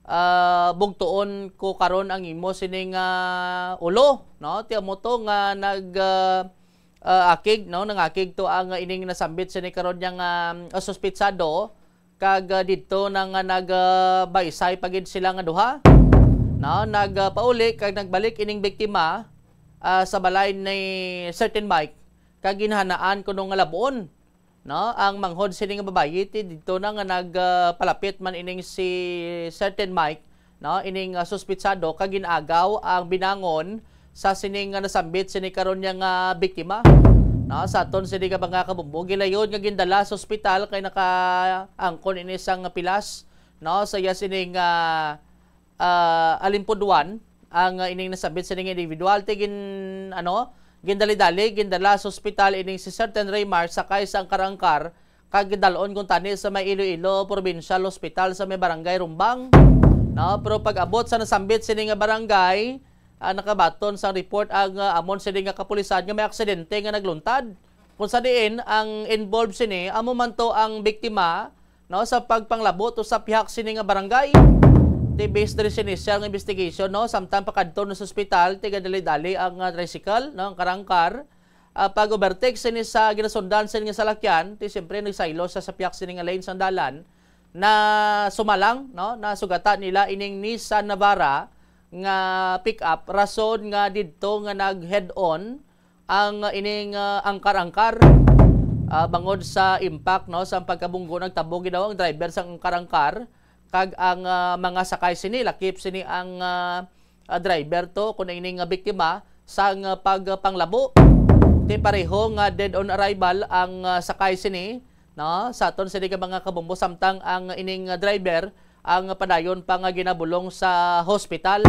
ah, bugtuon ko karon ang imo sining, ah, ulo, no? Ti amo to nga nag, ah, ah, akig, no? Nangakig to ang ining nasambit sini karon niya nga, ah, suspitsado, kag, ah, didto na nga nag, ah, baysay pa gid sila nga duha, no? Nag, ah, pauli kag nagbalik ining biktima, ah, sa balay ni certain Mike, kag ginhanaan kuno nga labuon, no, ang manghod sini nga babayi, ti didto na nga nag, ah, palapit man ining si certain Mike, no, ining, ah, suspitsado, kag gin-agaw ang binangon sa sining nga nasambit sini karon niya nga biktima. No, sa aton sini nga mga kabumbo, gilayon nga gindala sa ospital kay nakaangkon ini sang pilas, no, sa iya sining, ah, ah, alimpudwan ang, ah, ining nasambit sining individual. Ti gin-, ano, gindali-dali, gindala sa ospital ining si Sir Tenrey Mar sakay sa angkar-angkar kag gidalon kuntani sa may Iloilo Provincial Hospital sa may Barangay Rumbang. No, pero pag-abot sa nasambit sini nga barangay, ah, nakabaton sa report ang, ah, amon sini nga kapulisan nga may aksidente nga nagluntad. Kung sa diin ang involved sini, amo man to ang biktima, no, sa pagpanglabo to sa pihak sini nga barangay. Ti based diri sa initial nga investigation, no, samtang pakadto na sa ospital, ti gadali-dali ang, ah, tricycle, no, ang karangkar. Ah, pag-overtake sini sa ginasundan sini nga salakyan, ti siyempre nagsaylo sa, sa pihak sini nga lane sang dalan, na sumalang, no, nasugatan nila ining Nissan Navara nga pick-up, rason nga didto nga nag-head-on ang, uh, ining, uh, angkar-angkar, uh, bangod sa impact, no, sa pagkabunggo, nagtabog gid daw ang driver sa angkar-angkar kag ang, uh, mga sakay sini, lakip sini ang, uh, uh, driver to, kun ining, uh, biktima sang, uh, pagpanglabo. Ti pareho nga dead on arrival ang, uh, sakay sini, no, sa aton sini ka mga kabumbo, samtang ang ining, uh, driver ang padayon pa nga ginabulong sa hospital.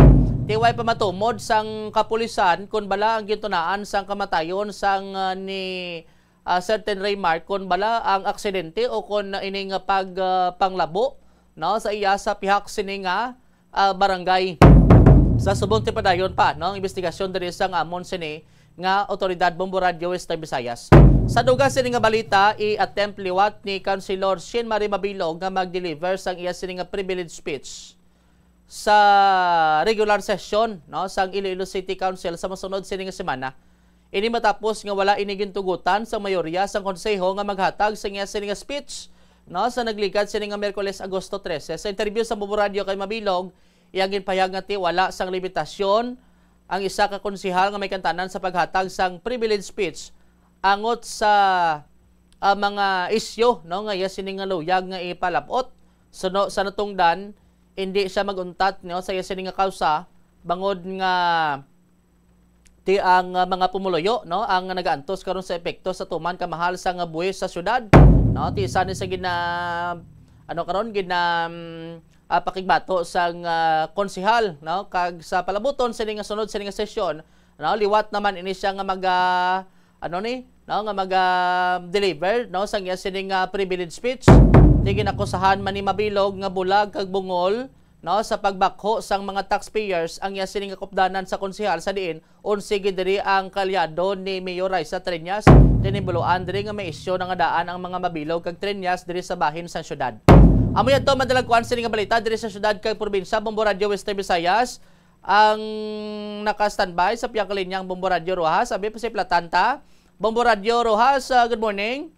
Ti way pa matumod sang kapulisan kon bala ang gintunaan sang kamatayon sang, ah, ni, ah, Sir Tenrey Mark, kon bala ang aksidente o kon ining pag, ah, panglabo, no, sa iya sa pihak sini nga, ah, barangay. Sa subong ti padayon pa, no, ang investigasyon diri sang amon sini nga awtoridad, Bombo Radyo Western Visayas. Sa dugang sini nga balita, i-attempt liwat ni Councilor Shane Marie Mabilog nga mag-deliver sang iya sini nga privilege speech sa regular session, no, sang Iloilo City Council sa masunod sini nga semana. Ini matapos nga wala ini gintugutan sang mayorya sang konseho nga maghatag sa iya sini nga speech, no, sa nagligad sini nga Miyerkules, Agosto trese. Sa interview sa Bombo Radyo kay Mabilog, iya ginpahayag nga ti wala sang limitasyon ang isa ka konsehal nga may kantanan sa paghatag sang privilege speech angot sa ah, mga isyu, no, nga iya sini nga luyag nga ipalab-ot. So, no, sa natungdan, hindi siya mag-untat, no, sa iya sini nga kawsa, bangod nga ti ang, ah, mga pumuluyo, no, ang nagaantos karon sa epekto sa tuman ka mahal sa nga buhis sa syudad, no, ti isa ni sa gina-, ano karon, gina-, mm, ah, pakigbato sang, ah, konsehal, no, kag sa palabuton sini nga sunod sini nga sesyon, no, liwat naman ini siya nga maga-, ano ni, no, nga maga-deliver, no, sang iya sini nga privilege speech. Ti ginakusahan man ni Mabilog nga bulag kag bungol, no, sa pagbakho sang mga taxpayers ang iya sini nga kupdanan sa konsehal, sa diin onse gid diri ang kaalyado ni Mayor Raisa Treñas. Tinimbuluan diri nga may isyu na nga daan ang mga Mabilog kag Treñas diri sa bahin sang syudad. Amo yadto, madalagkuan sini nga balita diri sa syudad kag probinsya. Bombo Radyo Western Visayas ang naka-standby sa pihak linya ang Bombo Radyo Roxas. Abi, pasiplatan ta. Bombo Radyo Roxas, ah, good morning.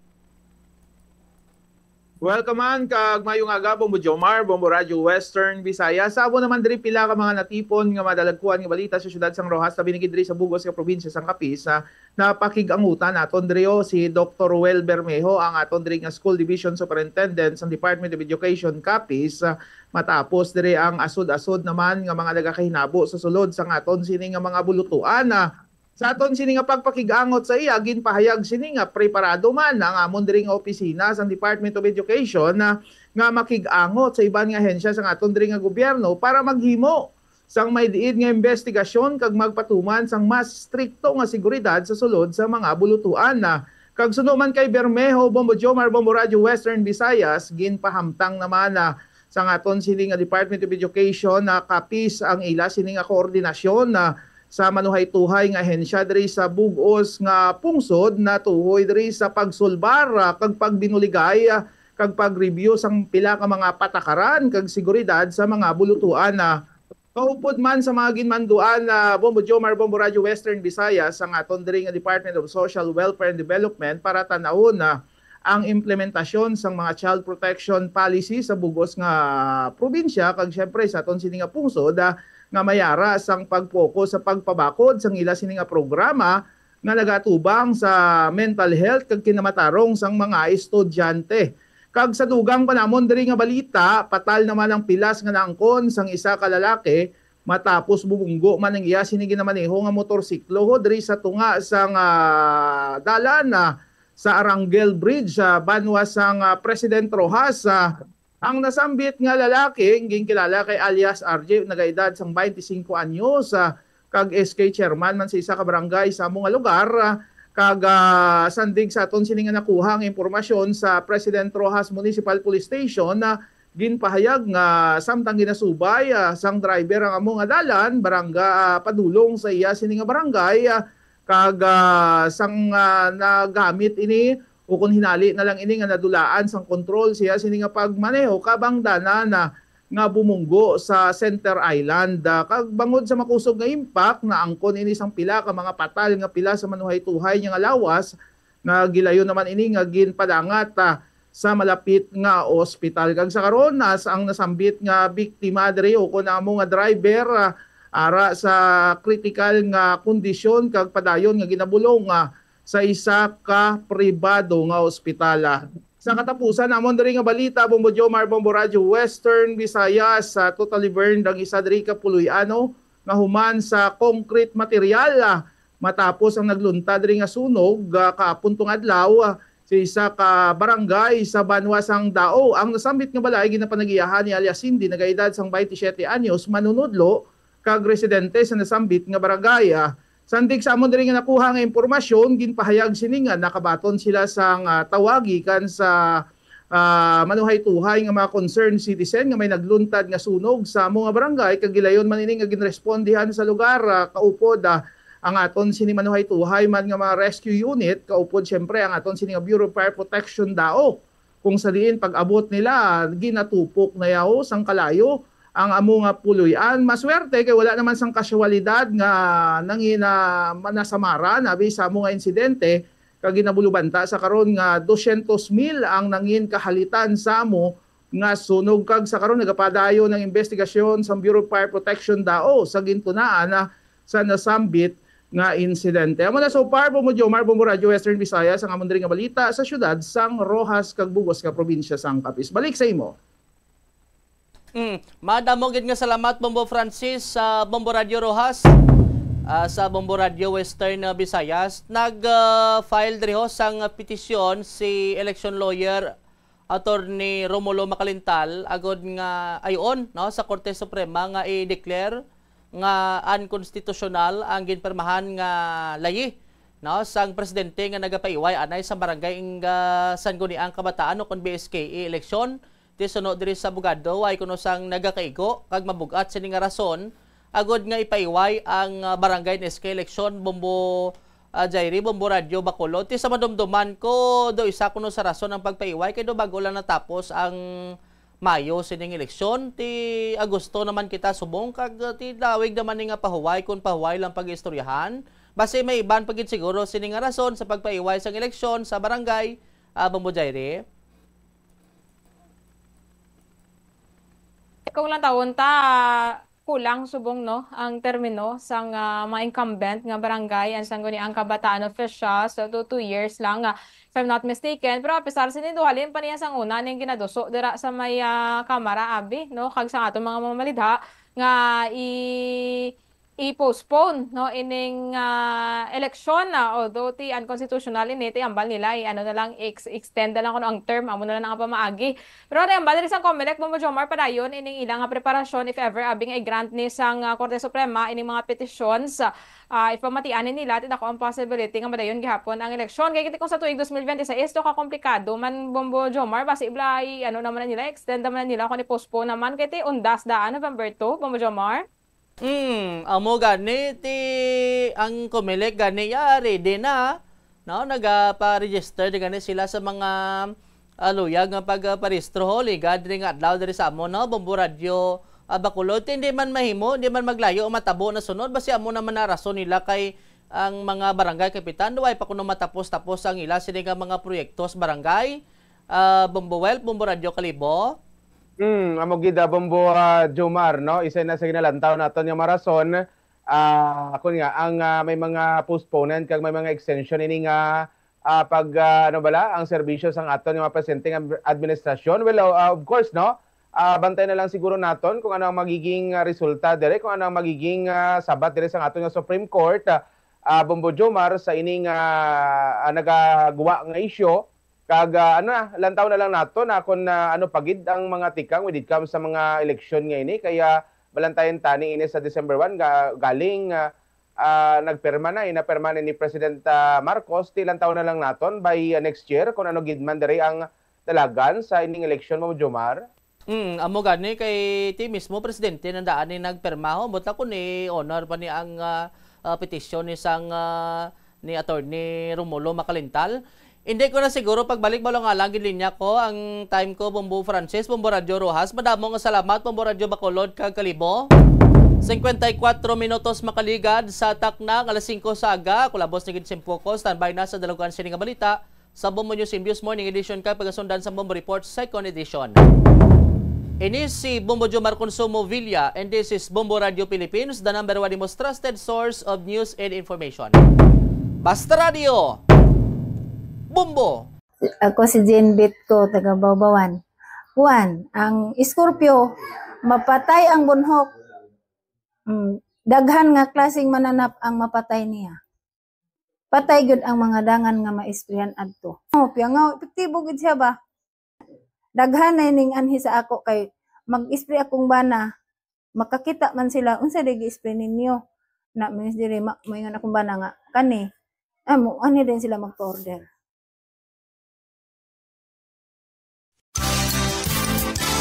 Welcome man, kag mayong aga, Bombo Jomar, Bombo Radyo Western Visayas. Sa amo naman diri pila ka mga natipon nga madalagkuan nga balita sa syudad sang Roxas, labi na gid diri sa bug-os nga probinsya sang Capiz, ah, napakig-angutan naton diri, oh, si Doktor Roel Bermejo, ang aton diri nga School Division Superintendent sang Department of Education, Capiz, ah, matapos diri ang asod-asod naman nga mga nagakahinabo sa sulod sang aton sini nga mga bulutuan, ah. Sa aton sini nga pagpakig-angot sa iya, ginpahayag sini nga preparado man ang amon diri nga opisina sang Department of Education, ah, nga makig-angot sa iban nga ahensya sang aton diri nga gobyerno para maghimo sang may diid nga investigasyon kag magpatuman sang mas strikto nga seguridad sa sulod sa mga bulutuan, ah. Kag suno man kay Bermejo, Bombo Jomar, Bombo Radyo Western Visayas, ginpahamtang naman, ah, sang aton sini nga Department of Education, ah, Capiz ang ila sini nga koordinasyon, ah, sa manuhaytuhay nga ahensya diri sa bug-os nga pungsod, natuhoy diri sa pagsulbar, ah, kag pagbinuligay, ah, kag pag-review sang pila ka mga patakaran kag seguridad sa mga bulutuan, ah. Kaupod man sa mga ginmanduan, ah, Bombo Jomar, Bombo Radyo Western Visayas, ang aton diri nga Department of Social Welfare and Development para tan-awon, ah, ang implementasyon sang mga child protection policy sa bug-os nga probinsya, kag siyempre sa aton sini nga pungsod, ah, nga may ara sang pag-focus sa pagpabakod sang ila sini nga programa nga nagatubang sa mental health kag kinamatarong sang mga estudyante. Kag sa dugang pa namon diri nga balita, patal naman ang pilas nga naangkon sang isa ka lalaki matapos bumunggo man ang iya sini ginamaneho nga motorsiklo ho diri sa tunga sang, ah, dalan, ah, sa Arangel Bridge, ah, banwa sang, ah, President Roxas, ah. Ang nasambit nga lalaki, ginkilala kay alias R J, nagaedad sang twenty-five anyos, ah, kag S K chairman man sa isa ka barangay sa amo nga lugar, ah, kag, ah, sandig sa aton sini nga nakuha nga impormasyon sa President Roxas Municipal Police Station, ah, ginpahayag nga samtang ginasubay, ah, sang driver ang amo nga dalan, barangay, ah, padulong sa iya sini nga barangay, ah, kag, ah, sang, ah, nagamit ini, ukon hinali na lang ini nga nadulaan sang kontrol siya sini nga pagmaneho, kabangdanan na nga bumunggo sa Center Island. Ah, kag bangod sa makusog nga impact, naangkon ini sang pila ka mga patal nga pila sa manuhaytuhay niya nga lawas, nga gilayon naman ini nga ginpadangat, ah, sa malapit nga ospital. Kag sa karon, as ang nasambit nga biktima diri, ukon amo nga driver, ah, ara sa kritikal nga kondisyon kag padayon nga ginabulong, ah, sa isa ka pribado nga ospital, ah. Sa katapusan namon diri nga balita, Bombo Jomar, Bombo Radyo Western Visayas, sa totally burned ang isa diri ka puloy-ano nga human sa concrete material, ah, matapos ang naglunta diri nga sunog, ah, kahapon tong adlaw, ah, sa isa ka barangay sa banwa sang Dao. Ang nasambit nga balay ginapanagiyahan ni alias Cindy, nagaedad sang twenty-seven anyos, manunudlo kag residente sa nasambit nga barangay. Ah, sandig sa amon diri nga nakuha nga impormasyon, ginpahayag sini nga nakabaton sila sang, ah, tawag gikan sa, ah, manuhaytuhay nga mga concerned citizen nga may nagluntad nga sunog sa amo nga barangay, kag gilayon man ini nga ginrespondihan sa lugar, ah, kaupod, ah, ang aton sini manuhaytuhay man nga mga rescue unit, kaupod siyempre ang aton sini nga Bureau of Fire Protection Dao, kung sa diin pag-abot nila, ginatupok na yaw sang kalayo ang amo nga puloy-an. Maswerte kay wala naman sang kasyawalidad nga nangina-, manasamaran abi sa amo nga insidente, kag ginabulubanta sa karon nga dosyentos mil ang nangin kahalitan sa amo nga sunog, kag sa karon nagapadayon ang investigasyon sa Bureau of Fire Protection Dao sa gintunaan na sa nasambit nga insidente. Amo na so far, Bombo Jomar, Bombo Radyo Western Visayas, ang amon diri nga balita sa siyudad sang Roxas kag bug-os nga probinsya sang Capiz. Balik sa imo. Mm. Madamo gid nga salamat, Bombo Francis, sa Bombo Radyo Roxas, ah, sa Bombo Radyo Western, ah, Visayas. Nag, ah, file diri ho sang petisyon si election lawyer Attorney Romulo Macalintal agod nga ayon, no, sa Korte Suprema nga i-declare nga unconstitutional ang ginpirmahan nga layi, no, sang presidente nga nagapaiway anay sa barangay ing, ah, Sangguniang Kabataan o kon B S K A eleksyon. Ti suno diri sa abogado, way kuno sang nagakaigo kag mabug-at sini nga rason agod nga ipaiway ang, ah, barangay ni S K eleksyon, Bombo, ah, Jairi, Bombo Radyo Bacolod. Ti sa madumduman ko, do isa kuno sa rason ang pagpaiway kay do bago lang natapos ang Mayo sining eleksyon. Ti Agosto naman kita subong kag, ah, ti dawig naman ni nga pahuway kun pahuway lang pag-istoryahan. Basi may iban pa gid siguro sini nga rason sa pagpaiway sang eleksyon sa barangay, ah, Bombo Jairi. Kung lang tawon ta, kulang subong, no, ang termino sang, ah, mga incumbent nga barangay, ang Sangguniang Kabataan officials, so, to two years lang, ah, if I'm not mistaken. Pero apisar sini, do halin pa niya sang una ning ginaduso dira sa may, ah, Kamara, abi, no, kag sa aton mga mamalidha nga i-, i-postpone, no, ining, ah, eleksyon na, although ti unconstitutional ini, ti ambal nila, i-, ano na lang, ex-, extend na lang kuno ang term, amo na lang ang pamaagi. Pero ano, ambal diri sang Comelec, Bombo Jomar, padayon ining ilang nga preparasyon, if ever, abi nga i-grant ni sang, ah, Korte Suprema ining mga petitions, ah, if pamatian ni nila, ti dako ang possibility nga madayon gihapon ang eleksyon. Kay kita kung sa tuig twenty twenty-six, to ka komplikado man, Bombo Jomar, basi ibla, i-, ano naman na nila, extend naman na nila, kung i-postpone naman, kay ti undas daan, November two, Bombo Jomar. Hmm, amo gani ti ang Comelec gani ya ready na, no? Nagapa-register na gani sila sa mga, ah, luyag nga pagparehistro ho, ligad diri nga adlaw diri sa amo, no? Bombo Radyo, ah, Bacolod. Ti hindi man mahimo, hindi man maglayo ang matabo na sunod, basi amo naman na rason nila kay ang mga barangay kapitan, way pa kuno matapos-tapos ang ila sini nga mga proyekto sa barangay. Ah, Bombo Wealth, Bombo Radyo Kalibo. Hmm, amo gid, ah, Bombo, ah, Jomar, no? Isa na sa ginalantaw naton nga mga rason, ah, kun nga, ang, ah, may mga postponement kag may mga extension ini nga, ah, pag, ah, ano bala, ang serbisyo sang aton nga mga presente nga administrasyon. Well, ah, of course, no? Ah, bantay na lang siguro naton kung ano ang magiging, ah, resulta dire, kung ano ang magiging, ah, sabat dire sang aton nga Supreme Court, ah, ah, Bombo Jomar, sa ining, ah, ah, nagagwa nga isyu. Kag, ah, ano na, lantaw na lang nato na kung, ah, ano pa gid ang mga tikang when it comes sa mga eleksyon nga ini. Kaya malantayan tani ini sa December one, ga-, galing, ah, ah, nagpirma na, inapirma na ni President, ah, Marcos. Ti lantaw na lang naton by, ah, next year kung ano gid man diri ang dalagan sa ining eleksyon, Ma'am Jomar. Mm, amo gani kay ti mismo presidente nandaan ni nagpirma ho, ambot lang kung ni honor pa ni ang, ah, ah, petisyon ni sang, ah, ni Attorney Romulo Macalintal. Hindi ko na siguro pagbalik, balo nga lang ginlinya ko ang time ko, Bombo Francis, Bombo Radyo Roxas. Madamo nga salamat, Bombo Radyo Bacolod kag Kalibo. Cincuenta y cuatro minutos makaligad sa takna nga alas singko sa aga. Kulabos ni Gid Simpuko, standby na sa dalugan sini nga balita sa Bombo News Imbios Morning Edition kag pagasundan sa Bombo Report Second Edition. Ini si Bombo Jomar Consumo Villa, and this is Bombo Radio Philippines, the number one, the most trusted source of news and information. Basta Radio, Bombo! Ako si Jane Bitco, taga Bawbawan. Kuan, ang Scorpio, mapatay ang bunhok. Mm, daghan nga klaseng mananap ang mapatay niya. Patay gyud ang mga dangan nga maisprihan adto. Oh, piyangaw, epektibo gyud siya ba? Daghan na ning anhi sa ako kay mag-ispri akong bana, makakita man sila, "Unsa di gi-ispri ninyo?" Na, minis diri, ma-, moingon akong bana nga, "Kani." Amo, ani din sila magpa-order.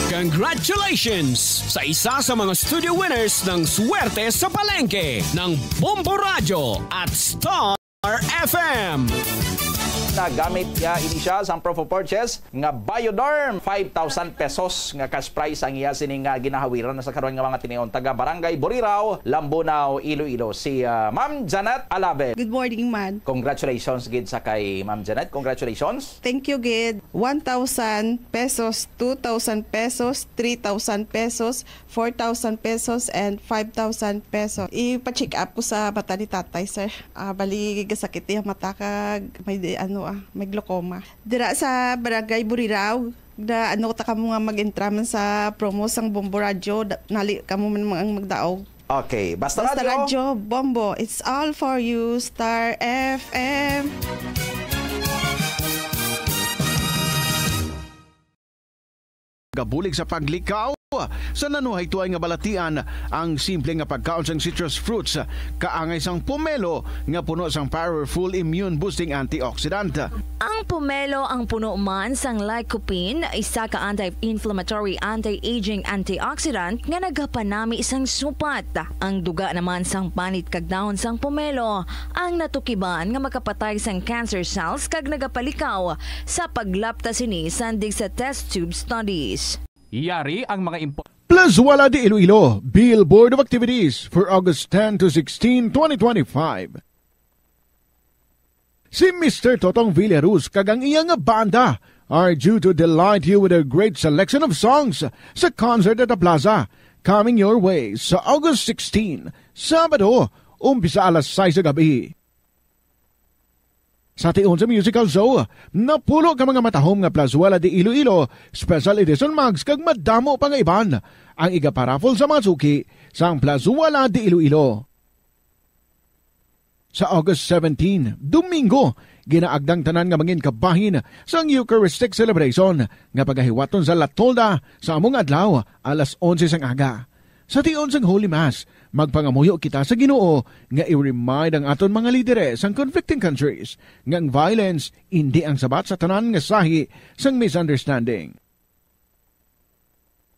Congratulations sa isa sa mga studio winners ng Swerte sa Palengke ng Bombo Radyo at Star F M. Nagamit niya ini siya sang proof of purchase nga Bioderm, five thousand pesos nga cash prize ang iya sini nga ginahawiran na sa karon nga mga tinion. Taga Barangay Burirao, Lambunao, Iloilo, si, ah, Ma'am Janet Alaben. Good morning, man. Congratulations gid sa kay Ma'am Janet. Congratulations. Thank you, gid. One thousand pesos, two thousand pesos, three thousand pesos, four thousand pesos, and five thousand pesos. Ipa-check up ko sa mata ni tatay, sir. Ah, bali, gasakit yung mata kag may di, ano, ah, may glaucoma. Dira sa Barangay Burirao, na ano ta kamo nga mag-entraman sa promo sang Bombo Radyo, da-, nali kamo man ang magdaog. Okay, Basta Basta Radyo. Radyo, Bombo, it's all for you, Star F M. Gabulig sa paglikaw sa nanuhaytoy nga balatian, ang simple nga pagkaon sang citrus fruits kaangay sang pomelo nga puno sang powerful immune boosting antioxidant. Ang pomelo ang puno man sang lycopene, isa ka anti-inflammatory, anti-aging antioxidant nga nagapanami sang supat. Ang duga naman sang panit kag dahon sang pomelo ang natukiban nga makapatay sang cancer cells kag nagapalikaw sa paglapta sini sandig sa test tube studies. Yari ang mga impo- Plazuela de Iloilo, Billboard of Activities for August ten to sixteen, twenty twenty-five. Si Mister Totong Villaruz kag ang iya nga banda are due to delight you with a great selection of songs sa concert at the plaza, coming your way sa August sixteen, Sabado, umpisa alas sais sa gabi. Sa tion sa musical show, napulo ka mga matahom nga Plazuela de Iloilo Special Edition mugs kag madamo pa nga iban ang igaparaffle sa mga suki sang Plazuela de Iloilo. Sa August seventeen, Domingo, ginaagda ang tanan nga mangin kabahin sang Eucharistic celebration nga pagahiwaton sa La Tolda sa among adlaw, alas onse sang aga. Sa tion sang Holy Mass, magpangamuyo kita sa Ginoo nga i-remind ang aton mga lidere sang conflicting countries nga ang violence indi ang sabat sa tanan nga sahi sang misunderstanding.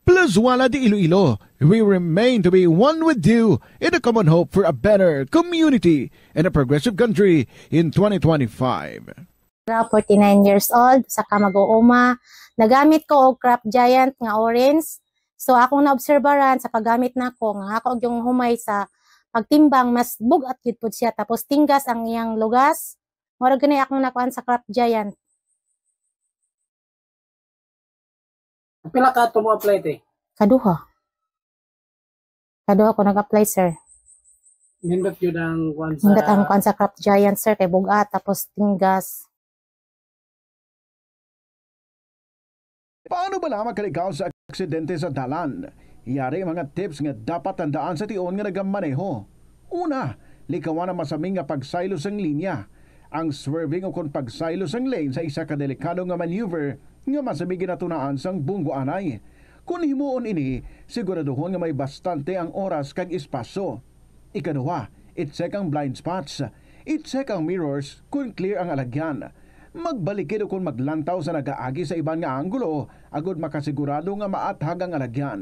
Plazuela de Iloilo, we remain to be one with you in a common hope for a better community and a progressive country in twenty twenty-five. Now, forty-nine years old, sa ka mag-uuma. Nagamit ko og Crop Giant nga orange. So, akong naobserbaran sa paggamit nako nga ako gyung humay sa pagtimbang, mas bug-at gyud pud siya. Tapos tinggas ang iyang lugas. Mura gani akong nakuan sa Crop Giant. Pila ka to mo apply, te? Kaduha. Kaduha ko nag-apply, sir. Nindot yun ang kuwan sa Nindot ang kuwan sa Crop Giant, sir, kay bug-at, tapos tinggas. Paano bala makalikaw sa aksidente sa dalan? Yari ang mga tips nga dapat tandaan sa tion nga nagamaneho. Una, likawan ang masami nga pagsaylo sang linya. Ang swerving ukon pagsaylo sang lane sa isa ka delikado nga maneuver nga masami ginatunaan sang bunggo anay. Kon himuon ini, siguraduhon nga may bastante ang oras kag espasyo. Ikaduha, i-check ang blind spots. I-check ang mirrors kon clear ang alagyan. Magbalikid ukon maglantaw sa nagaagi sa iban nga anggulo agod makasigurado nga maathag ang alagyan.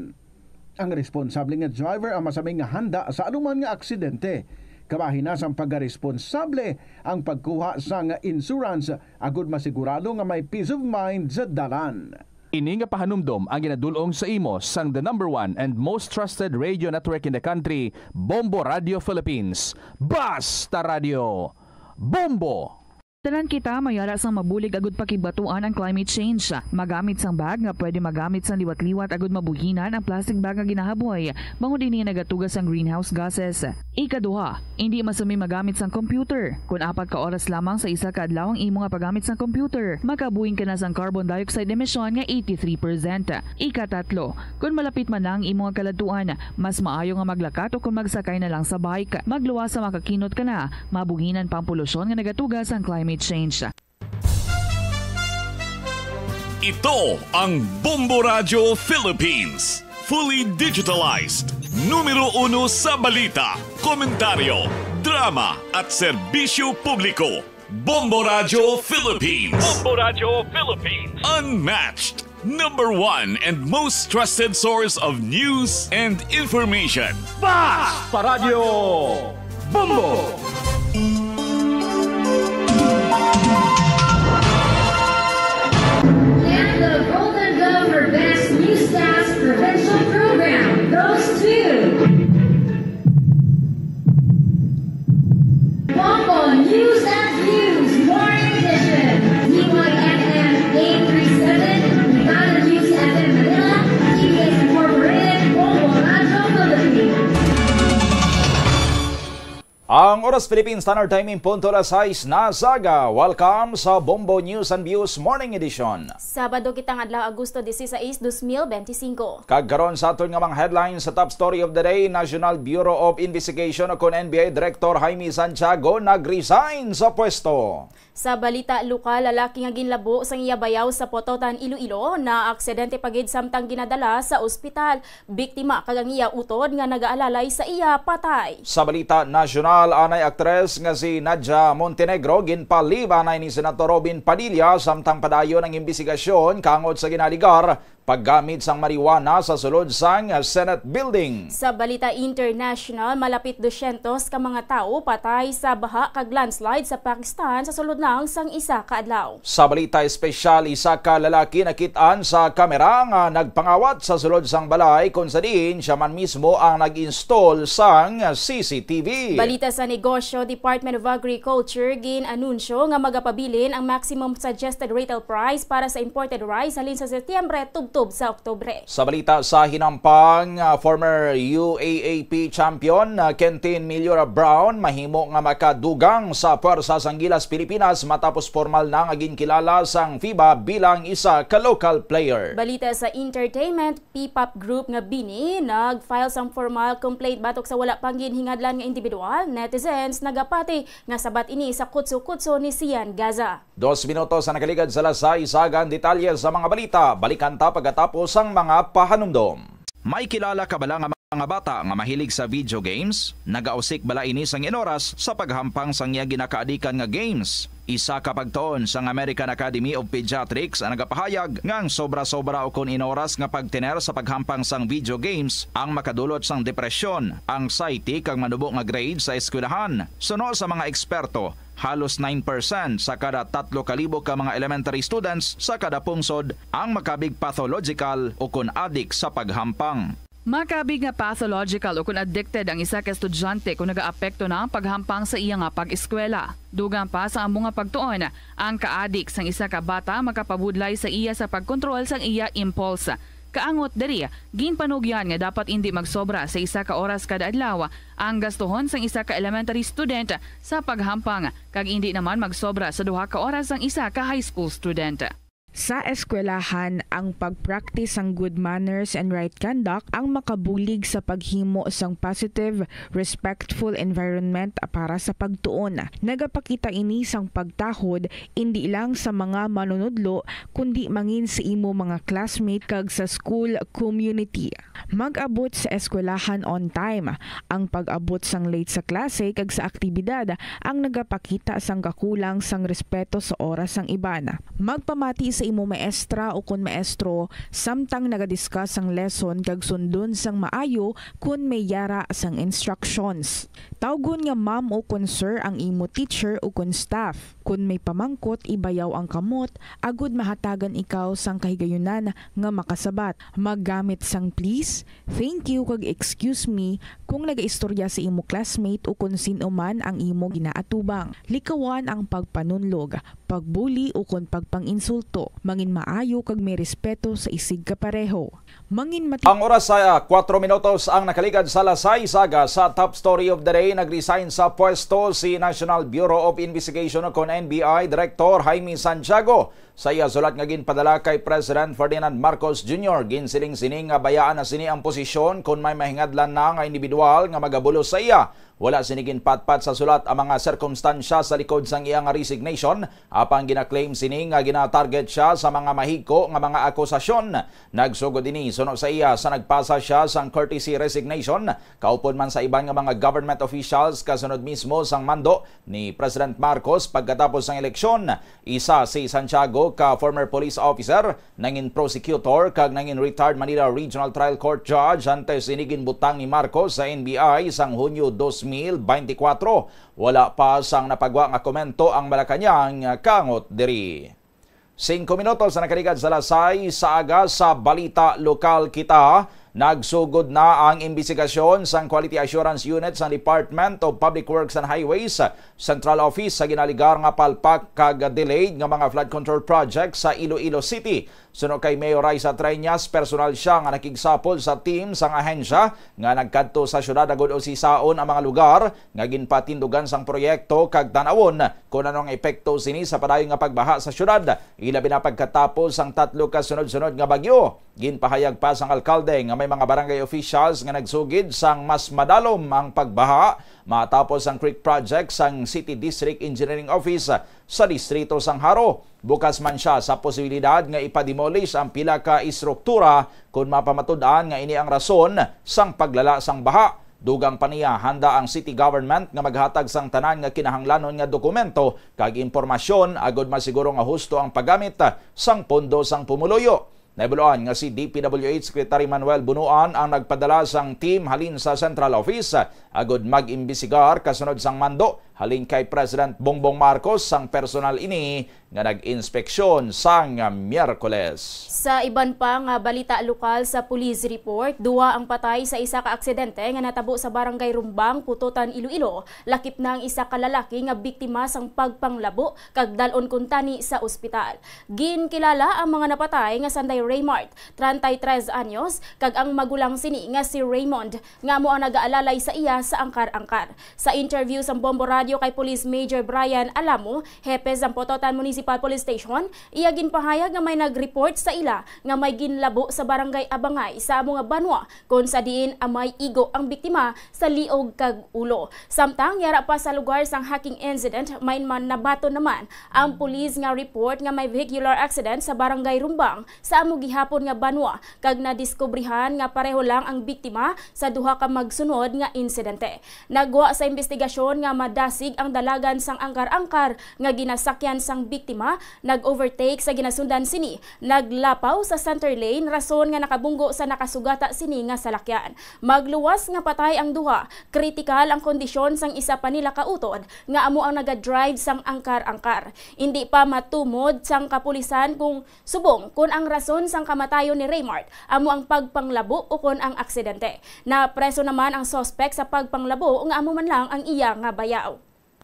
Ang responsable nga driver ang masami nga handa sa anuman nga aksidente. Kabahin na sang pagkaresponsable ang pagkuha sang insurance agod masigurado nga may peace of mind sa dalan. Ini nga pahanumdom ang ginadul-ong sa imo sang the number one and most trusted radio network in the country, Bombo Radio Philippines. Basta Radio, Bombo! Tanan kita may ara sang mabulig agud pakigbatuan ang climate change. Magamit sang bag nga pwede magamit sang liwat-liwat agud mabuhinan ang plastic bag nga ginahaboy, bangod ini nagatuga sang greenhouse gases. Ikaduha, indi masami magamit sang computer. Kon apat ka oras lamang sa isa ka adlaw ang imo nga paggamit sang computer, makabuhin ka na sang carbon dioxide emission nga eighty-three percent. Ikatatlo, kon malapit man na ang imo nga kaladtuan, mas maayo nga maglakat o kon magsakay na lang sa bike. Magluwas sa makakinot ka na, mabuhinan pa ang polusyon nga nagatuga sang climate change. Ito ang Bombo Radyo Philippines. Fully digitalized. Numero uno sa balita, komentaryo, drama, at serbisyo publiko. Bombo Radyo Philippines. Bombo Radyo Philippines. Unmatched. Number one and most trusted source of news and information. Basta Radyo Bombo! Ang oras, Philippine Standard Time, in punto alas sais na sa aga. Welcome sa Bombo News and Views Morning Edition. Sabado kita nga adlaw, Agosto dieciséis, dos mil benti singko. Kag karon sa aton nga mga headlines sa top story of the day, National Bureau of Investigation o kon N B I Director Jaime Santiago nag-resign sa pwesto. Sa balita lokal, lalaki nga ginlabo sang iya bayaw sa Pototan, Iloilo, naaksidente pa gid samtang ginadala sa ospital. Biktima kag ang iya utod nga nagaalalay sa iya patay. Sa balita nasyonal, anay aktres nga si Nadia Montenegro ginpaliban ni Senator Robin Padilla samtang padayon ang imbestigasyon kangod sa ginaligar paggamit sang marijuana sa sulod sang Senate Building. Sa balita international, malapit dosyentos ka mga tawo patay sa baha kag landslide sa Pakistan sa sulod lang sang isa ka adlaw. Sa balita espesyal, isa ka lalaki nakit-an sa kamera nga nagpangawat sa sulod sang balay, kung sa diin siya man mismo ang nag-install sang C C T V. Balita sa negosyo, Department of Agriculture gin-anunsyo nga magapabilin ang maximum suggested retail price para sa imported rice halin sa Setyembre tubtob sa Oktubre. Sa balita sa hinampang, ah, former U A A P champion, ah, Kentin Millora Brown mahimo nga makadugang sa Pwersa sang Gilas Pilipinas matapos formal na nga ginkilala sang FIBA bilang isa ka local player. Balita sa entertainment, P-pop group nga BINI nag-file sang formal complaint batok sa wala pang ginhingadlan nga individual. Netizens nagapati nga sabat ini sa kutso-kutso ni Sian Gaza. Dos minutos ang nakaligad sa alas sais sa aga. Ang detalye sa mga balita, balikan ta pagkatapos ang mga pahanumdom. May kilala ka bala nga mga bata nga mahilig sa video games? Nagausik bala ini sang inoras sa paghampang sang iya ginakaadikan nga games? Isa ka pagtuon sang American Academy of Pediatrics ang nagapahayag nga ang sobra-sobra ukon inoras nga pagtener sa paghampang sang video games ang makadulot sang depresyon, anxiety, kag manubo nga grade sa eskwelahan. Suno sa mga eksperto, halos nine percent sa kada tatlo ka libo ka mga elementary students sa kada pungsod ang makabig pathological ukon adik sa paghampang. Makabig nga pathological ukon addicted ang isa ka estudyante kon nagaapekto na ang paghampang sa iya nga pag-eskwela. Dugang pa sa amo nga pagtuon, ang kaadik sang isa ka bata makapabudlay sa iya sa pagkontrol sang iya impulse. Kaangot diri, ginpanugyan nga dapat indi magsobra sa isa ka oras kada adlaw ang gastuhon sang isa ka elementary student sa paghampang, kag indi naman magsobra sa duha ka oras ang isa ka high school student. Sa eskwelahan, ang pag-practice sang good manners and right conduct ang makabulig sa paghimo sang positive, respectful environment para sa pagtuon. Nagapakita ini sang pagtahod indi lang sa mga manunudlo, kundi mangin sa imo mga classmate kag sa school community. Mag-abot sa eskwelahan on time. Ang pag-abot sang late sa klase kag sa aktibidad ang nagapakita sang kakulang sang respeto sa oras sang iban. Magpamati sa imo maestra ukon maestro samtang nagadiskas sang lesson, kag sundon sang maayo kon may yara sang instructions. Tawgon nga ma'am ukon sir ang imo teacher ukon staff. Kon may pamangkot, ibayaw ang kamot agud mahatagan ikaw sang kahigayunan nga makasabat. Maggamit sang please, thank you, kag excuse me kon nagaistorya sa imo classmate o kon sin-o man ang imo ginaatubang. Likawan ang pagpanunlog, pagbuli, o kon pagpang-insulto. Mangin maayo kag may respeto sa isigkapareho. Mangin mati- Ang oras sa, ah, kuwatro minutos ang nakaligad sa alas sais sa aga. Sa top story of the day, nag-resign sa pwesto si National Bureau of Investigation o kon N B I Director Jaime Santiago. Sa iya sulat nga ginpadala kay President Ferdinand Marcos Junior, ginsiling sini nga bayaan na sini ang posisyon kon may mahingadlan na nga individual nga magabulos sa iya. Wala sini ginpatpat sa sulat ang mga sirkumstansya sa likod sang iya nga resignation, apang gina-claim sini nga gina-target siya sa mga mahigko nga mga akusasyon. Nagsugod ini suno sa iya sa nagpasa siya sang courtesy resignation, kaupod man sa iban nga mga government officials kasunod mismo sang mando ni President Marcos pagkatapos sang eleksyon. Isa si Santiago ka former police officer, nangin prosecutor kag nangin retired Manila Regional Trial Court Judge antes ini ginbutang ni Marcos sa N B I sang Hunyo dos mil beintikwatro. Wala pa sang napagwa nga komento ang Malacañang kaangot diri. Singko minutos na nakaligad sa alas sais sa aga. Sa balita lokal kita, Nagsugod na ang imbestigasyon sang Quality Assurance Unit sang Department of Public Works and Highways Central Office sa ginaligar nga palpak kag delayed nga mga flood control project sa Iloilo City. Suno kay Mayor Raisa Treñas, personal siya nga nakigsapol sa team sang ahensya nga nagkadto sa syudad agud usisaon ang mga lugar nga ginpatindugan sang proyekto kag tan-awon kon ano ang epekto sini sa padayon nga pagbaha sa syudad, ilabi na pagkatapos sang tatlo ka sunod-sunod nga bagyo. Ginpahayag pa sang alkalde nga may mga barangay officials nga nagsugid sang mas madalom ang pagbaha matapos ang creek project sang City District Engineering Office sa distrito sang Jaro. Bukas man sia sa posibilidad nga ipademolish ang pila ka istruktura kon mapamatud-an nga ini ang rason sang paglala sang baha. Dugang pa niya, handa ang city government nga maghatag sang tanan nga kinahanglanon nga dokumento kag impormasyon agud masiguro nga husto ang paggamit sang pondo sang pumuluyo. Nahibaluan nga si D P W H Secretary Manuel Bunuan ang nagpadala sang team halin sa Central Office agud mag-imbestigar kasunod sang mando halin kay President Bongbong Marcos sang personal ini nga nag-inspeksyon sang Miyerkules. Sa iban pa nga balita lokal sa police report, duha ang patay sa isa ka aksidente nga natabo sa Barangay Rumbang, Pututan, Iloilo. Lakip na ang isa ka lalaki nga biktima sang pagpanglabo kag dal-on kuntani sa ospital. Ginkilala ang mga napatay nga sanday Raymart, treinta y tres anyos, kag ang magulang sini nga si Raymond, nga amo ang nagaalalay sa iya sa angkar-angkar. Sa interview sang Bombo Radio kay Police Major Brian Alamo, hepe sang Pototan Municipal Police Station, iya ginpahayag nga may nag-report sa ila nga may ginlabo sa Barangay Abangay sa amo nga banwa, kon sa diin amay igo ang biktima sa liog kag ulo. Samtang yara pa sa lugar sang hacking incident, may man nabaton naman ang pulis nga report nga may vehicular accident sa Barangay Rumbang sa amo gihapon nga banwa, kag nadiskubrihan nga pareho lang ang biktima sa duha ka magsunod nga insidente. Nagwa sa imbestigasyon nga madasig ang dalagan sang angkar-angkar nga ginasakyan sang biktima, nag-overtake sa ginasundan sini, naglapaw sa center lane, rason nga nakabunggo sa nakasugata sini nga salakyan. Magluwas nga patay ang duha, kritikal ang kondisyon sang isa pa nila ka utod nga amo ang nagadrive sang angkar-angkar. Indi pa matumod sang kapulisan kung subong kon ang rason sang kamatayon ni Raymart amo ang pagpanglabo ukon ang aksidente. Napreso naman ang suspek sa pagpanglabo nga amo man lang ang iya nga bayaw.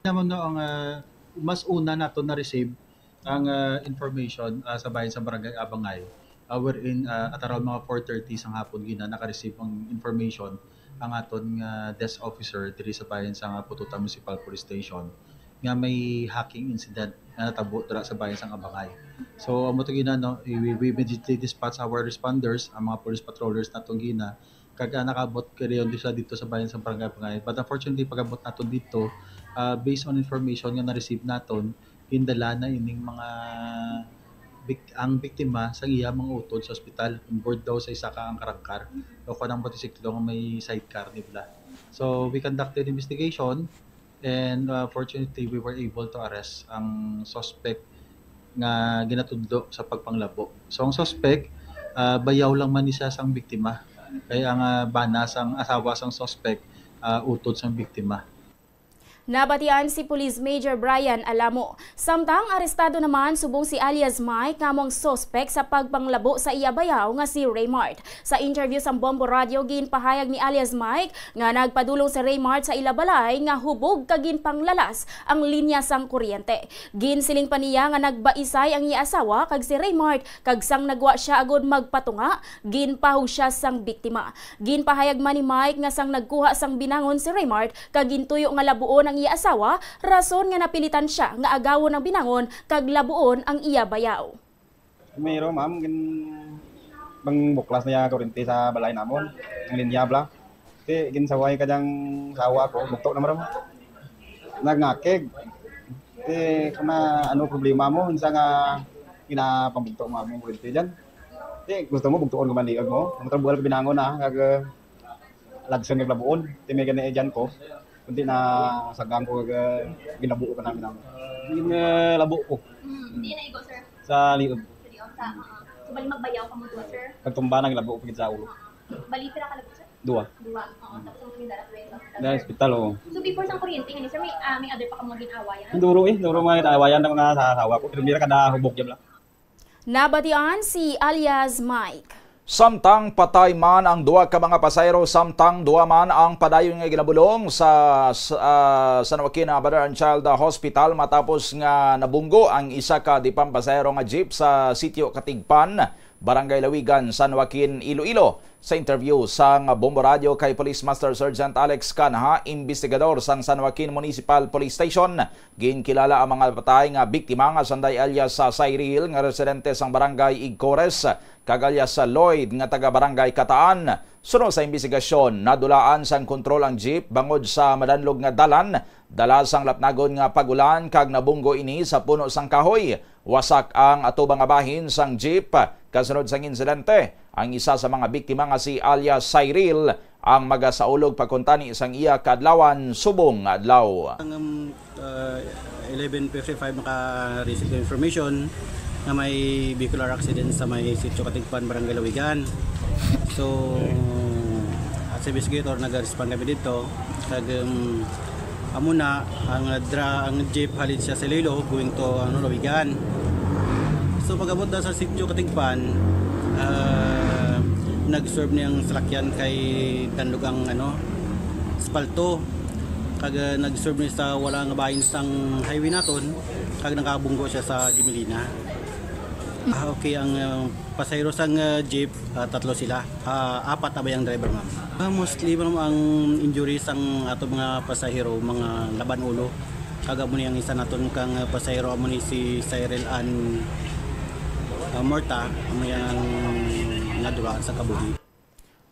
Naman no, ang, ah, mas una nato na-receive ang, ah, information, ah, sa bahin sa Barangay Abangay, ah, wherein, ah, at around mga four thirty sang hapon gina naka-receive ang information ang aton nga desk officer diri sa bahin sa Pototan Municipal Police Station nga may hacking incident nga natabo dira sa bahin sang Abangay. So, amo to gina, no, we, we immediately dispatch our responders, ang mga police patrollers naton gina, kag, ah, nakaabot kay Leon Diosa dito sa bayan sa Barangay Abangay. But unfortunately, pag-abot naton dito, ah, based on information nga na-receive naton, gindala na ining mga bik-, ang biktima sa iya mga utod sa ospital, on board daw sa isa ka angkar-angkar o kanang motorsiklo nga may sidecar nila. So, we conducted investigation. And, uh, fortunately, we were able to arrest ang suspect nga ginatudlo sa pagpanglabo. So, ang suspect, uh, bayaw lang man ni siya sang biktima. Kay ang, uh, bana sang asawa sang suspect, uh, utod sang biktima. Nabatian si Police Major Brian Alamo. Samtang arestado naman subong si alias Mike nga amo ang suspek sa pagpanglabo sa iya bayaw nga si Raymart. Sa interview sa Bombo Radio, ginpahayag ni alias Mike nga nagpadulong si Raymart sa ila balay nga hubog kag ginpanglalas ang linya sang kuryente. Ginsiling pa niya nga nagbaisay ang iya asawa kag si Raymart, kag sang nagwa siya agud magpatunga, ginpahog siya sang biktima. Ginpahayag man ni Mike nga sang nagkuha sang binangon si Raymart kag gintuyo nga labuon ang iya asawa, rason nga napilitan siya nga agawon ang binangon kag labuon ang iya bayaw. Mayro, ma'am, gin-, bang buklas na ya kurente sa balay namon, ang linya bala. Ti, ginsaway ka diyang sawa ko, bugto na, ma'am. Nagngakig. Ti, kana, ano problema mo? Unsa nga ginapambugto mo among kurente diyan? Ti, gusto mo bugtoon ko man liog mo? Ang trabuhal ko binangon na, kag, uh, lagson nga labuon. Ti, may gani diyan ko. Kundi na sagang ko, uh, ginabuo ka namin naman. Yung, uh, labo ko. Hmm, di na igo, sir. Sa liog. Sa liog, sa, uh-uh. So, bali magbayaw ka mo doon, sir? Pagtumba na, gilabo ko sa ulo. Uh-uh. Bali, pira ka labo, sir? Dua. Dua. Oo, tapos ang pinadala ko yun sa hospital. Dahil hospital, oo. So, before sa kuryente, nga ni sir, may, ah, may other pa ka mga ginawayan? Duro eh, duro mga ginawayan ng mga sa asawa ko. Pero mira kada hubog yan lang. Nabatian si alias Mike. Samtang patay man ang duha ka mga pasahero, samtang duha man ang padayon nga ginabulong sa, sa, ah, San Joaquin Mother and Child Hospital matapos nga nabunggo ang isa ka di pa pasahero nga jeep sa Sitio Katigpan, Barangay Lawigan, San Joaquin, Iloilo. Sa interview sang Bombo Radio kay Police Master Sergeant Alex Canha, investigador sang San Joaquin Municipal Police Station, ginkilala ang mga patay nga biktima nga sanday alias sa Cyril nga residente sang Barangay Igcores kag alias sa Lloyd nga taga Barangay Kataan. Suno sa imbestigasyon, nadulaan sang kontrol ang jeep bangod sa madanlog nga dalan, dala sang lapnagon nga pag-ulan kag nabunggo ini sa puno sang kahoy. Wasak ang atubang nga bahin sang jeep. Kasunod sang insidente, ang isa sa mga biktima nga si alias Cyril ang magasaulog pakuntani sang iya kaadlawan subong nga adlaw. Ang, um, uh, eleven fifty-five maka-receive ng information na may vehicular accident sa may Sitio Katigpan, Barangay Lawigan. So, as investigator, nag-respond kami dito. Kag, um, amo na, ang, uh, dra-, ang jeep halin siya sa Iloilo, going to, ano, Lawigan. So, pag-abot na sa Sitio Katigpan, ah, nag-swerve niyang salakyan kay danlog ang, ano, espalto. Kag, ah, nag-swerve niya sa wala nga bahin sang highway naton, kag nakabunggo siya sa Gemelina. Ah, okay, ang, ah, pasahero sang, ah, jeep, ah, tatlo sila. Ah, apat abay ang driver, ma'am. Ah, mostly, ma'am, ang injury sang ato mga pasahero, mga laban ulo. Kag amo ni ang isa naton kang, ah, pasahero, amo ni si Cyril Ann, ah, Morta, amo yang nadulaan sa kabuhi.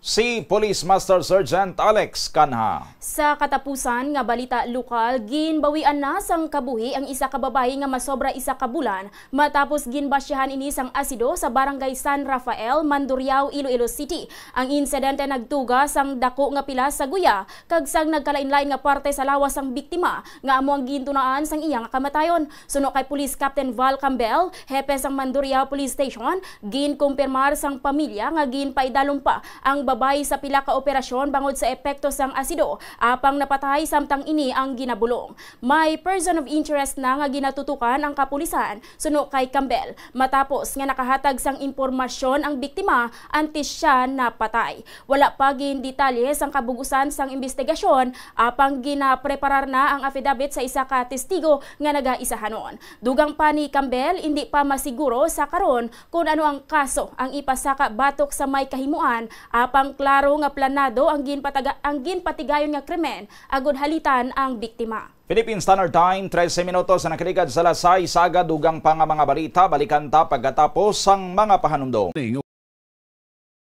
Si Police Master Sergeant Alex Canha. Sa katapusan nga balita lokal, ginbawian na sang kabuhi ang isa ka babayi nga masobra isa ka bulan matapos ginbasyahan ini sang asido sa Barangay San Rafael, Mandurriao, Iloilo City. Ang insidente nagtuga sang dako nga pilas sa guya kag sang nagkalainlain nga parte sa lawas sang biktima nga amo ang gintunaan sang iya nga kamatayon. Suno kay Police Captain Val Cambel, hepe sang Mandurriao Police Station, ginkumpirmar sang pamilya nga ginpaidalom pa ang babayi sa pila ka operasyon bangod sa epekto sang asido, apang napatay samtang ini ang ginabulong. May person of interest na nga ginatutukan ang kapulisan, suno kay Cambel, matapos nga nakahatag sang impormasyon ang biktima antes siya napatay. Wala pa gindetalye sang kabug-usan sang imbestigasyon, apang ginapreparar na ang affidavit sa isa ka testigo nga nagaisahanon. Dugang pa ni Cambel, indi pa masiguro sa karon kon ano ang kaso ang ipasaka batok sa may kahimuan, apang klaro nga planado ang ginpataga-, ang ginpatigayon nga krimen agud halitan ang biktima. Philippine Standard Time, trese minutos ang nakaligad sa alas sais sa aga. Dugang pa nga mga balita, balikan ta pagkatapos sang mga pahanumdom.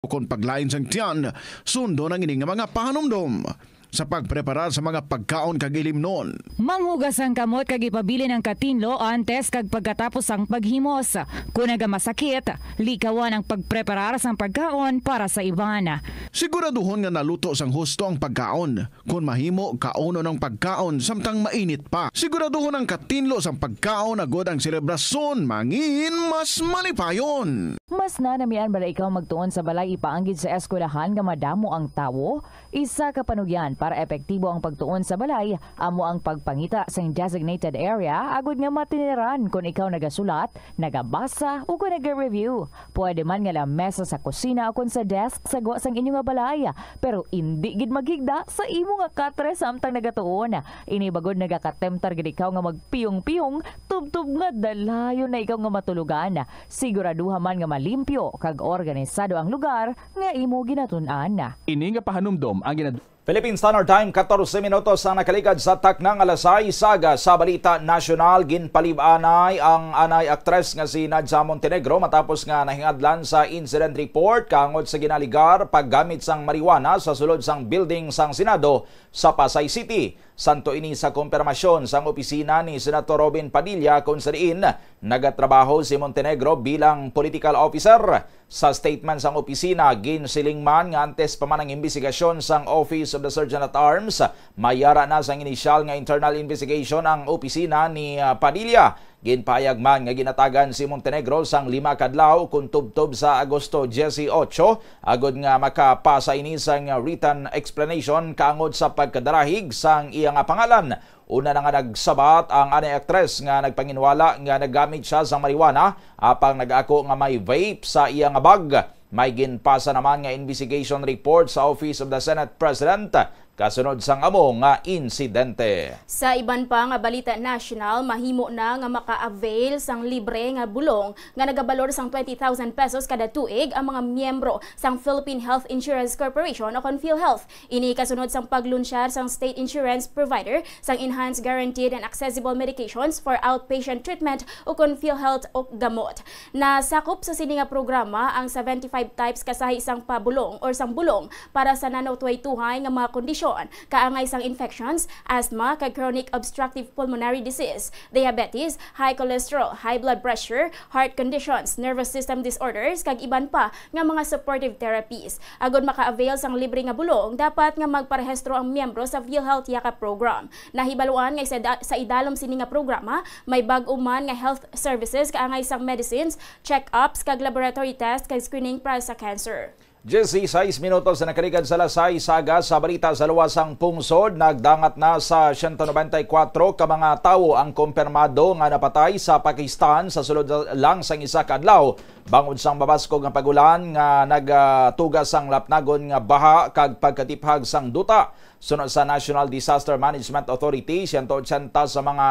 Kon paglain sang tiyan, sundon ang ini nga mga pahanumdom. Sa pagpreparar sa mga pagkaon kag ilimnon. Manghugas ang kamot kag ipabilin ang katinlo antes kag pagkatapos sang paghimos. Kon nagamasakit, likawan ang pagpreparar sang pagkaon para sa iban. Siguraduhon nga naluto sang husto ang pagkaon. Kon mahimo, kaunon ang pagkaon samtang mainit pa. Siguraduhon ang katinlo sang pagkaon agod ang selebrasyon mangin mas malipayon. Mas nanamian bala ikaw magtuon sa balay ipaanggid sa eskwelahan nga madamo ang tawo? Isa ka panugyan para epektibo ang pagtuon sa balay amo ang pagpangita sing designated area agud nga matiniran kon ikaw nagasulat, nagabasa, o kon naga-review. Pwede man nga lamesa sa kusina o kon sa desk sa gwa sang inyo nga balay, pero indi gid maghigda sa imo nga katre samtang nagatuon. Ini bagod nagakatemptar gid ikaw nga magpiyong-piyong tubtob nga dalayon na ikaw nga matulogan. Siguraduha man nga malimpyo kag organisado ang lugar nga imo ginatun-an. Ini nga pahanumdom ang ginad- Philippine Standard Time, katorse minutos ang nakaligad sa taknang alas sais sa aga. Sa balita nasyonal, ginpalib-anay ang anay aktres nga si Nadja Montenegro matapos nga nahingadlan sa incident report kaangod sa ginaligar paggamit sang marijuana sa sulod sang building sang Senado sa Pasay City. Santo ini sa kumpirmasyon sang opisina ni Senator Robin Padilla, kung sa diin nagatrabaho si Montenegro bilang political officer. Sa statement sang opisina, ginsiling man nga antes pa man ang imbestigasyon sang Office of the Surgeon at Arms, may ara na sang inisyal nga internal investigation ang opisina ni, ah, Padilla. Ginpahayag man nga ginatagan si Montenegro sang lima ka adlaw kon tubtob sa Agosto dieciocho, agod nga makapasa ini sang written explanation kaangod sa pagkadarahig sang iya nga pangalan. Una na nga nagsabat ang anay aktres nga nagpanginwala nga naggamit siya sang marijuana, apang nag-ako nga may vape sa iya nga bag. May ginpasa naman nga investigation report sa Office of the Senate President kasunod sang amo nga insidente. Sa iban pa nga balita nasyonal, mahimo na nga maka-avail sang libre nga bulong nga nagabalor sang twenty thousand pesos kada tuig ang mga miyembro sang Philippine Health Insurance Corporation o kon PhilHealth. Ini kasunod sang paglunsyar sang state insurance provider sang Enhanced Guaranteed and Accessible Medications for Outpatient Treatment o kon PhilHealth o gamot. Nasakop sa sini nga programa ang seventy-five types kasahi sang pabulong or sang bulong para sa nanutway-tuhay nga mga kondisyon, kaangay sang infections, asthma, kag chronic obstructive pulmonary disease, diabetes, high cholesterol, high blood pressure, heart conditions, nervous system disorders, kag iban pa nga mga supportive therapies. Agod maka-avail sang libre nga bulong, dapat nga magparehistro ang miyembro sa PhilHealth Yakap Program. Nahibaluan nga sa, sa idalom sini nga programa, may bag-o man nga health services kaangay sang medicines, check-ups, kag laboratory test kag screening para sa cancer. Dieciséis minutos na nakaligad sa alas sais sa aga. Sa balita sa luwas sang pungsod, nagdangat na sa siyento nobenta y kuwatro ka mga tawo ang kumpirmado nga napatay sa Pakistan sa sulod lang sang isa ka adlaw bangod sang mabaskog nga pag-ulan nga nagatuga sang lapnagon nga baha kag pagkatiphag sang duta. Suno sa National Disaster Management Authority, siyento otsenta sa mga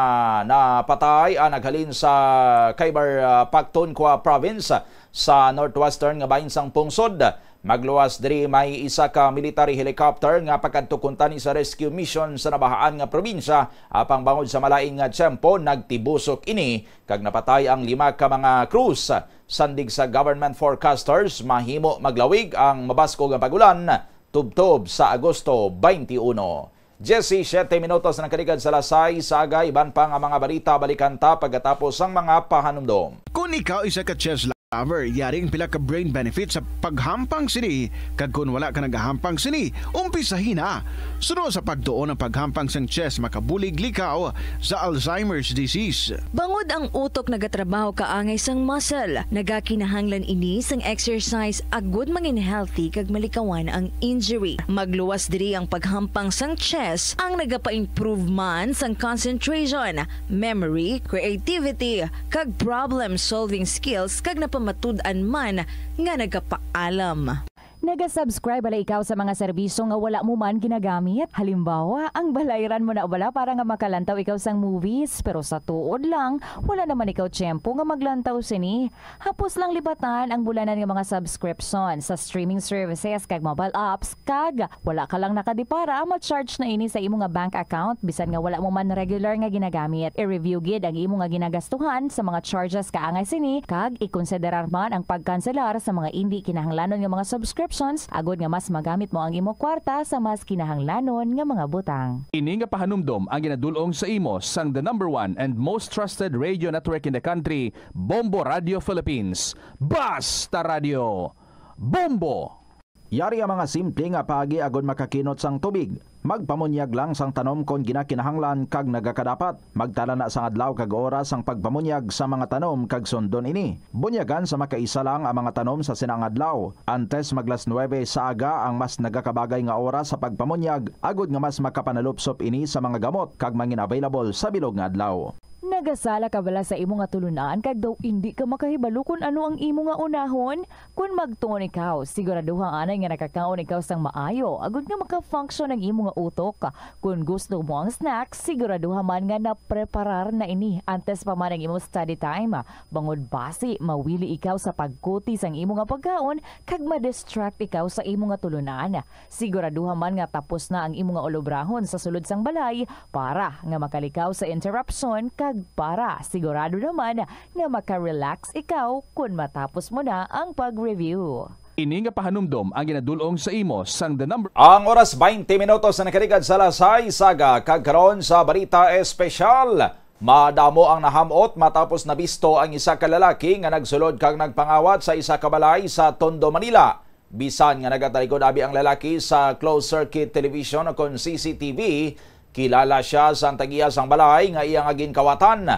napatay ang naghalin sa Khyber, ah, Pakhtunkhwa Province sa northwestern nga bahin sang pungsod. Magluwas diri may isa ka military helicopter nga pagkadto kuntani sa rescue mission sa nabahaan nga probinsya, apang bangod sa malain nga tiyempo, nagtibusok ini kag napatay ang lima ka mga crews. Sandig sa government forecasters, mahimo maglawig ang mabaskog nga pag-ulan tubtob sa Agosto twenty-one. Diecisiete minutos na nakaligad sa alas sais sa aga. Iban pa nga mga balita, balikan ta pagkatapos sang mga pahanumdom. Kung ikaw isa ka chess lover, yari ang pila ka brain benefits sa paghampang sini, kag kung wala ka nagahampang sini, umpisahi na. Suno sa pagtuon, ang paghampang sang chess makabulig likaw sa Alzheimer's disease. Bangod ang utok nagatrabaho kaangay sang muscle, nagakinahanglan ini sang exercise agud mangin healthy kag malikawan ang injury. Magluwas diri ang paghampang sang chess, ang nagapa-improve man sang concentration, memory, creativity, kag problem-solving skills, kag napamatud-an man nga nagapaalam. Naga-subscribe bala ikaw sa mga serbisyo nga wala mo man ginagamit? Halimbawa, ang balayran mo na bala para nga makalantaw ikaw sang movies, pero sa tuod lang, wala naman ikaw tiyempo nga maglantaw sini. Hapos lang libatan ang bulanan nga mga subscription sa streaming services kag mobile apps, kag wala ka lang nakadipara, ma-charge na ini sa imo nga bank account bisan nga wala mo man regular nga ginagamit. I-review gid ang imo nga ginagastuhan sa mga charges kaangay sini, kag ikonsiderar man ang pagkanselar sa mga indi kinahanglanon nga mga subscriptions agod nga mas magamit mo ang imo kwarta sa mas kinahanglanon nga mga butang. Ini nga pahanumdom ang ginadul-ong sa imo sang the number one and most trusted radio network in the country, Bombo Radio Philippines. Basta Radio, Bombo! Yari ang mga simple nga paagi agod makakinot sang tubig. Magpamunyag lang sang tanom kon ginakinahanglan kag nagakadapat. Magtala na sang adlaw kag oras sang pagpamunyag sa mga tanom kag sundon ini. Bunyagan sa makaisa lang ang mga tanom sa sina nga adlaw. Antes mag las nuebe sa aga ang mas nagakabagay nga oras sa pagpamunyag, agod nga mas makapanalupsop ini sa mga gamot kag mangin available sa bilog nga adlaw. Nagasala ka bala sa imo nga tulunan kag daw indi ka makahibalo kon ano ang imo nga unahon? Kon magtuon ikaw, siguraduha anay nga nakakaon ikaw sang maayo agod nga maka-function ang imo nga utok. Kon gusto mo ang snack, siguraduha man nga napreparar na ini antes pa man ang imo study time. Bangod basi mawili ikaw sa pagkuti sang imo nga pagkaon kag ma-distract ikaw sa imo nga tulunan. Siguraduha man nga tapos na ang imo nga ulobrahon sa sulod sang balay para nga makalikaw sa interruption kag para sigurado naman nga maka-relax ikaw kon matapos mo na ang pag-review. Ini nga pahanumdom ang ginadul-ong sa imo sang The Number. Ang oras, baynte minutos na nakaligad sa alas sais sa aga, kag karon sa Balita Espesyal. Madamo ang nahamot matapos nabisto ang isa ka lalaki nga nagsulod kag nagpangawat sa isa ka balay sa Tondo, Manila. Bisan nga nagatalikod abi ang lalaki sa closed circuit television o kon C C T V, kilala sia sang tag-iya sang balay nga iya nga ginkawatan.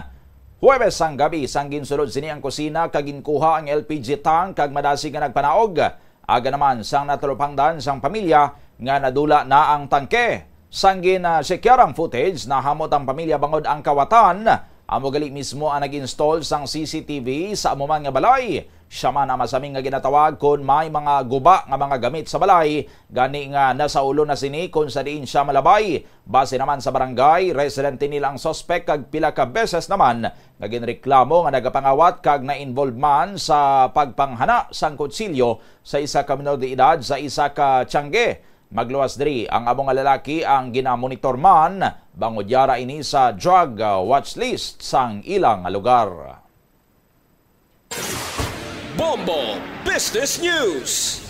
Huwebes sang gabi, sang ginsulod sini ang kusina kag ginkuha ang L P G tank kag madasig nga nagpanaog. Aga naman sang natalupangdan sang pamilya nga nadula na ang tangke. Sang gin-, ah, sekyar ang footage, nahamot ang pamilya bangod ang kawatan amo gali mismo ang nag-install sang C C T V sa amo man nga balay. Siya man ang masami nga ginatawag kon may mga guba nga mga gamit sa balay, gani nga nasaulo na sini kon sa diin siya malabay. Base naman sa barangay, residente nila ang suspek kag pila ka beses naman nga ginreklamo nga nagapangawat kag na-involve man sa pagpanghana sang kutsilyo sa isa ka menor de edad sa isa ka tiyangge. Magluwas diri ang amo nga lalaki ang ginamonitor man, bangod yara ini sa drug, ah, watch list sang ila nga lugar. Bombo Business News.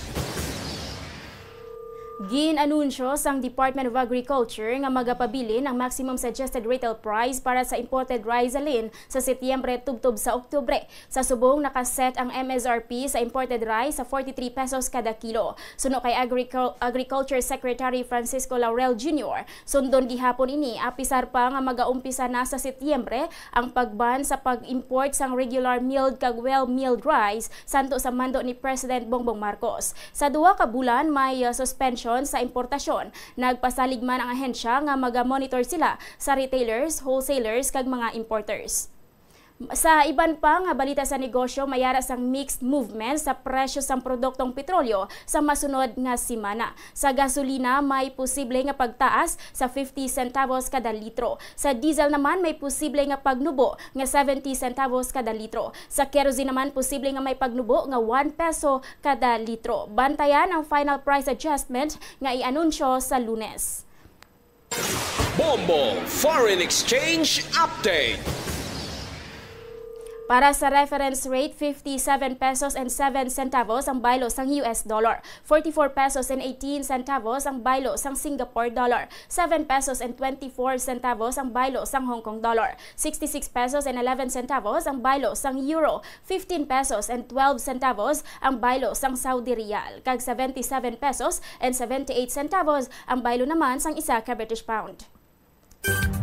Gin-anunsyo sang Department of Agriculture nga magapabilin ang maximum suggested retail price para sa imported rice halin sa Setyembre tubtob sa Oktubre. Sa subong, nakaset ang M S R P sa imported rice sa forty-three pesos kada kilo. Suno kay Agricul-, Agriculture Secretary Francisco Laurel Junior, sundon gihapon ini, apisar pa nga magaumpisa na sa Setyembre ang pag-ban sa pag-import sang regular milled kag well-milled rice santo sa mando ni President Bongbong Marcos. Sa duha ka bulan, may, uh, suspension sa importasyon. Nagpasalig man ang ahensya nga maga-monitor sila sa retailers, wholesalers, kag mga importers. Sa iban pa nga balita sa negosyo, may ara sang mixed movement sa presyo sang produktong petrolyo sa masunod nga semana. Sa gasolina, may posible nga pagtaas sa fifty centavos kada litro. Sa diesel naman, may posible nga pagnubo nga seventy centavos kada litro. Sa kerosene naman, posible nga may pagnubo nga one peso kada litro. Bantayan ang final price adjustment nga i-anunsyo sa Lunes. Bombo Foreign Exchange Update. Para sa reference rate, fifty-seven pesos and seven centavos ang baylo sang U S dollar, forty-four pesos and eighteen centavos ang baylo sang Singapore dollar, seven pesos and twenty-four centavos ang baylo sang Hong Kong dollar, sixty-six pesos and eleven centavos ang baylo sang euro, fifteen pesos and twelve centavos ang baylo sang Saudi riyal, kag seventy-seven pesos and seventy-eight centavos ang baylo naman sang isa ka British pound.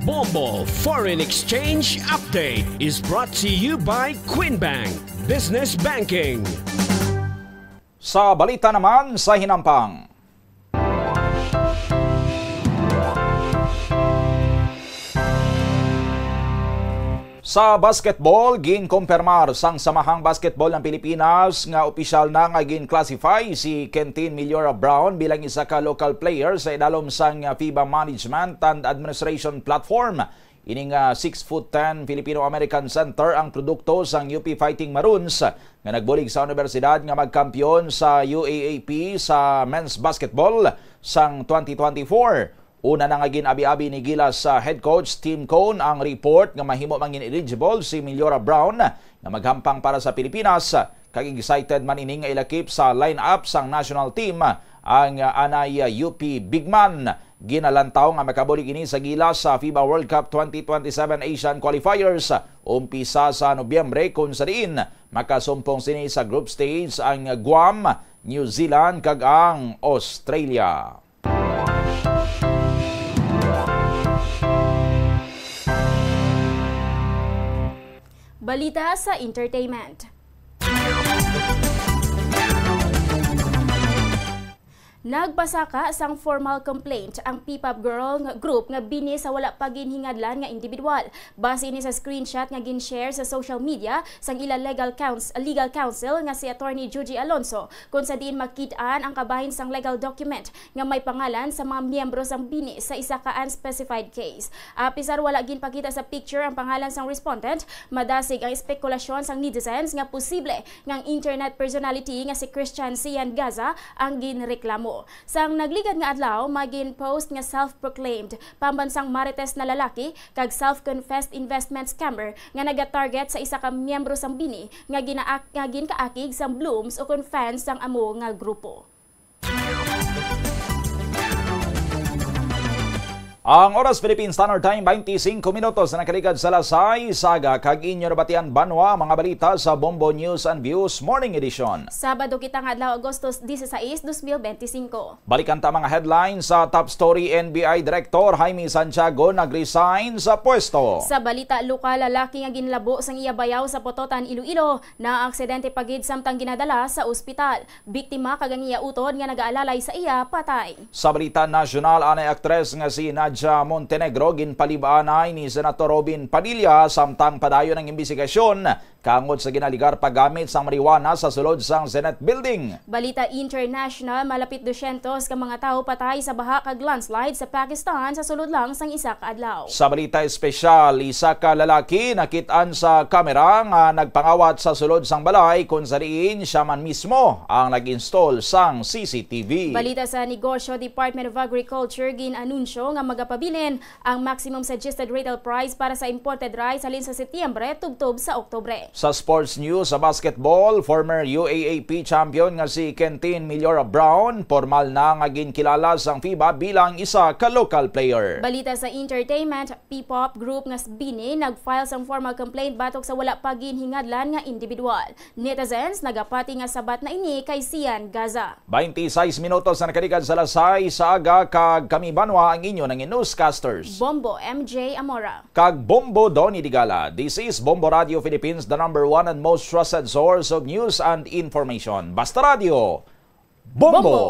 Bombo Foreign Exchange Update is brought to you by Queen Bank Business Banking. Sa balita naman sa hinampang. Sa basketball, ginkumpirmar sang Samahang Basketball ng Pilipinas nga opisyal na nga gin-classify si Kentin Millora Brown bilang isa ka local player sa idalom sang FIBA Management and Administration Platform. Ini nga six foot ten Filipino-American center ang produkto sang U P Fighting Maroons nga nagbulig sa universidad nga magkampiyon sa U A A P sa men's basketball sang twenty twenty-four. Una na nga gin-abi-abi ni Gilas, ah, head coach Tim Cone ang report nga mahimo man gid eligible si Millora Brown nga maghampang para sa Pilipinas, kag excited man ini nga ilakip sa lineup sang national team ang, ah, anay, ah, U P big man. Ginalantaw nga makabulig ini sa Gilas sa FIBA World Cup twenty twenty-seven Asian Qualifiers, umpisa sa Nobyembre, kung sa diin makasumpong sini sa group stage ang Guam, New Zealand, kag ang Australia. Balita sa entertainment. Nagpasaka sang formal complaint ang P-pop girl nga group nga bini sa wala pa ginhingadlan nga individual. Base ini sa screenshot nga gin-share sa social media sang ila legal couns-, legal counsel nga si Attorney Juji Alonso, kung sa diin makit-an ang kabahin sang legal document nga may pangalan sa mga miyembro sang bini sa isa ka unspecified case. Apisar wala ginpakita sa picture ang pangalan sang respondent, madasig ang espekulasyon sang netizens nga posible nga ang internet personality nga si Christian Sian Gaza ang ginreklamo. Sang nagligad nga adlaw, may gin-post nga self-proclaimed pambansang marites na lalaki kag self-confessed investment scammer nga nagatarget sa isa ka miyembro sang bini nga ginaak-, nga ginkaakig sang Blooms ukon fans sang amo nga grupo. Ang oras, Philippine Standard Time, twenty-five minutos na nakaligad sa alas sais, aga, kag inyo nabatian banwa ang mga balita sa Bombo News and Views Morning Edition. Sabado kita nga adlaw, Agosto dieciséis, dos mil benti singko. Balikan ta mga headlines sa top story: N B I Director Jaime Santiago nag-resign sa pwesto. Sa balita lokal, lalaki nga ginlabo sang iya bayaw sa Pototan, Iloilo, naaksidente pa gid samtang ginadala sa ospital. Biktima kag ang iya utod nga nagaalalay sa iya patay. Sa balita nasyonal, anay aktres nga si Nadia sa Montenegro, ginpalib-anay ni Senator Robin Padilla samtang padayon ang imbestigasyon kangod sa ginaligar paggamit sang marijuana sa sulod sang Senate Building. Balita international, malapit dusyentos ka mga tawo patay sa baha kag landslide sa Pakistan sa sulod lang sang isa ka adlaw. Sa balita espesyal, isa ka lalaki nakit-an sa kamera nga nagpangawat sa sulod sang balay, kung sa diin siya man mismo ang nag-install sang C C T V. Balita sa negosyo, Department of Agriculture gin-anunsyo nga magapabilin ang maximum suggested retail price para sa imported rice halin sa Setyembre tubtob sa Oktubre. Sa sports news, sa basketball, former U A A P champion nga si Kentin Millora Brown, pormal na nga ginkilala sang FIBA bilang isa ka local player. Balita sa entertainment, P-pop group nga s-, BINI nag-file sang formal complaint batok sa wala pa ginhingadlan nga individual. Netizens nagapati nga sabat na ini kay Sian Gaza. Twenty-six minutos na nakaligad sa alas sais sa aga, kag kami banwa ang inyo nangin newscasters, Bombo M J Amora kag Bombo Donny Digala. This is Bombo Radio Philippines, the number one and most trusted source of news and information. Basta Radio, Bombo! Bombo!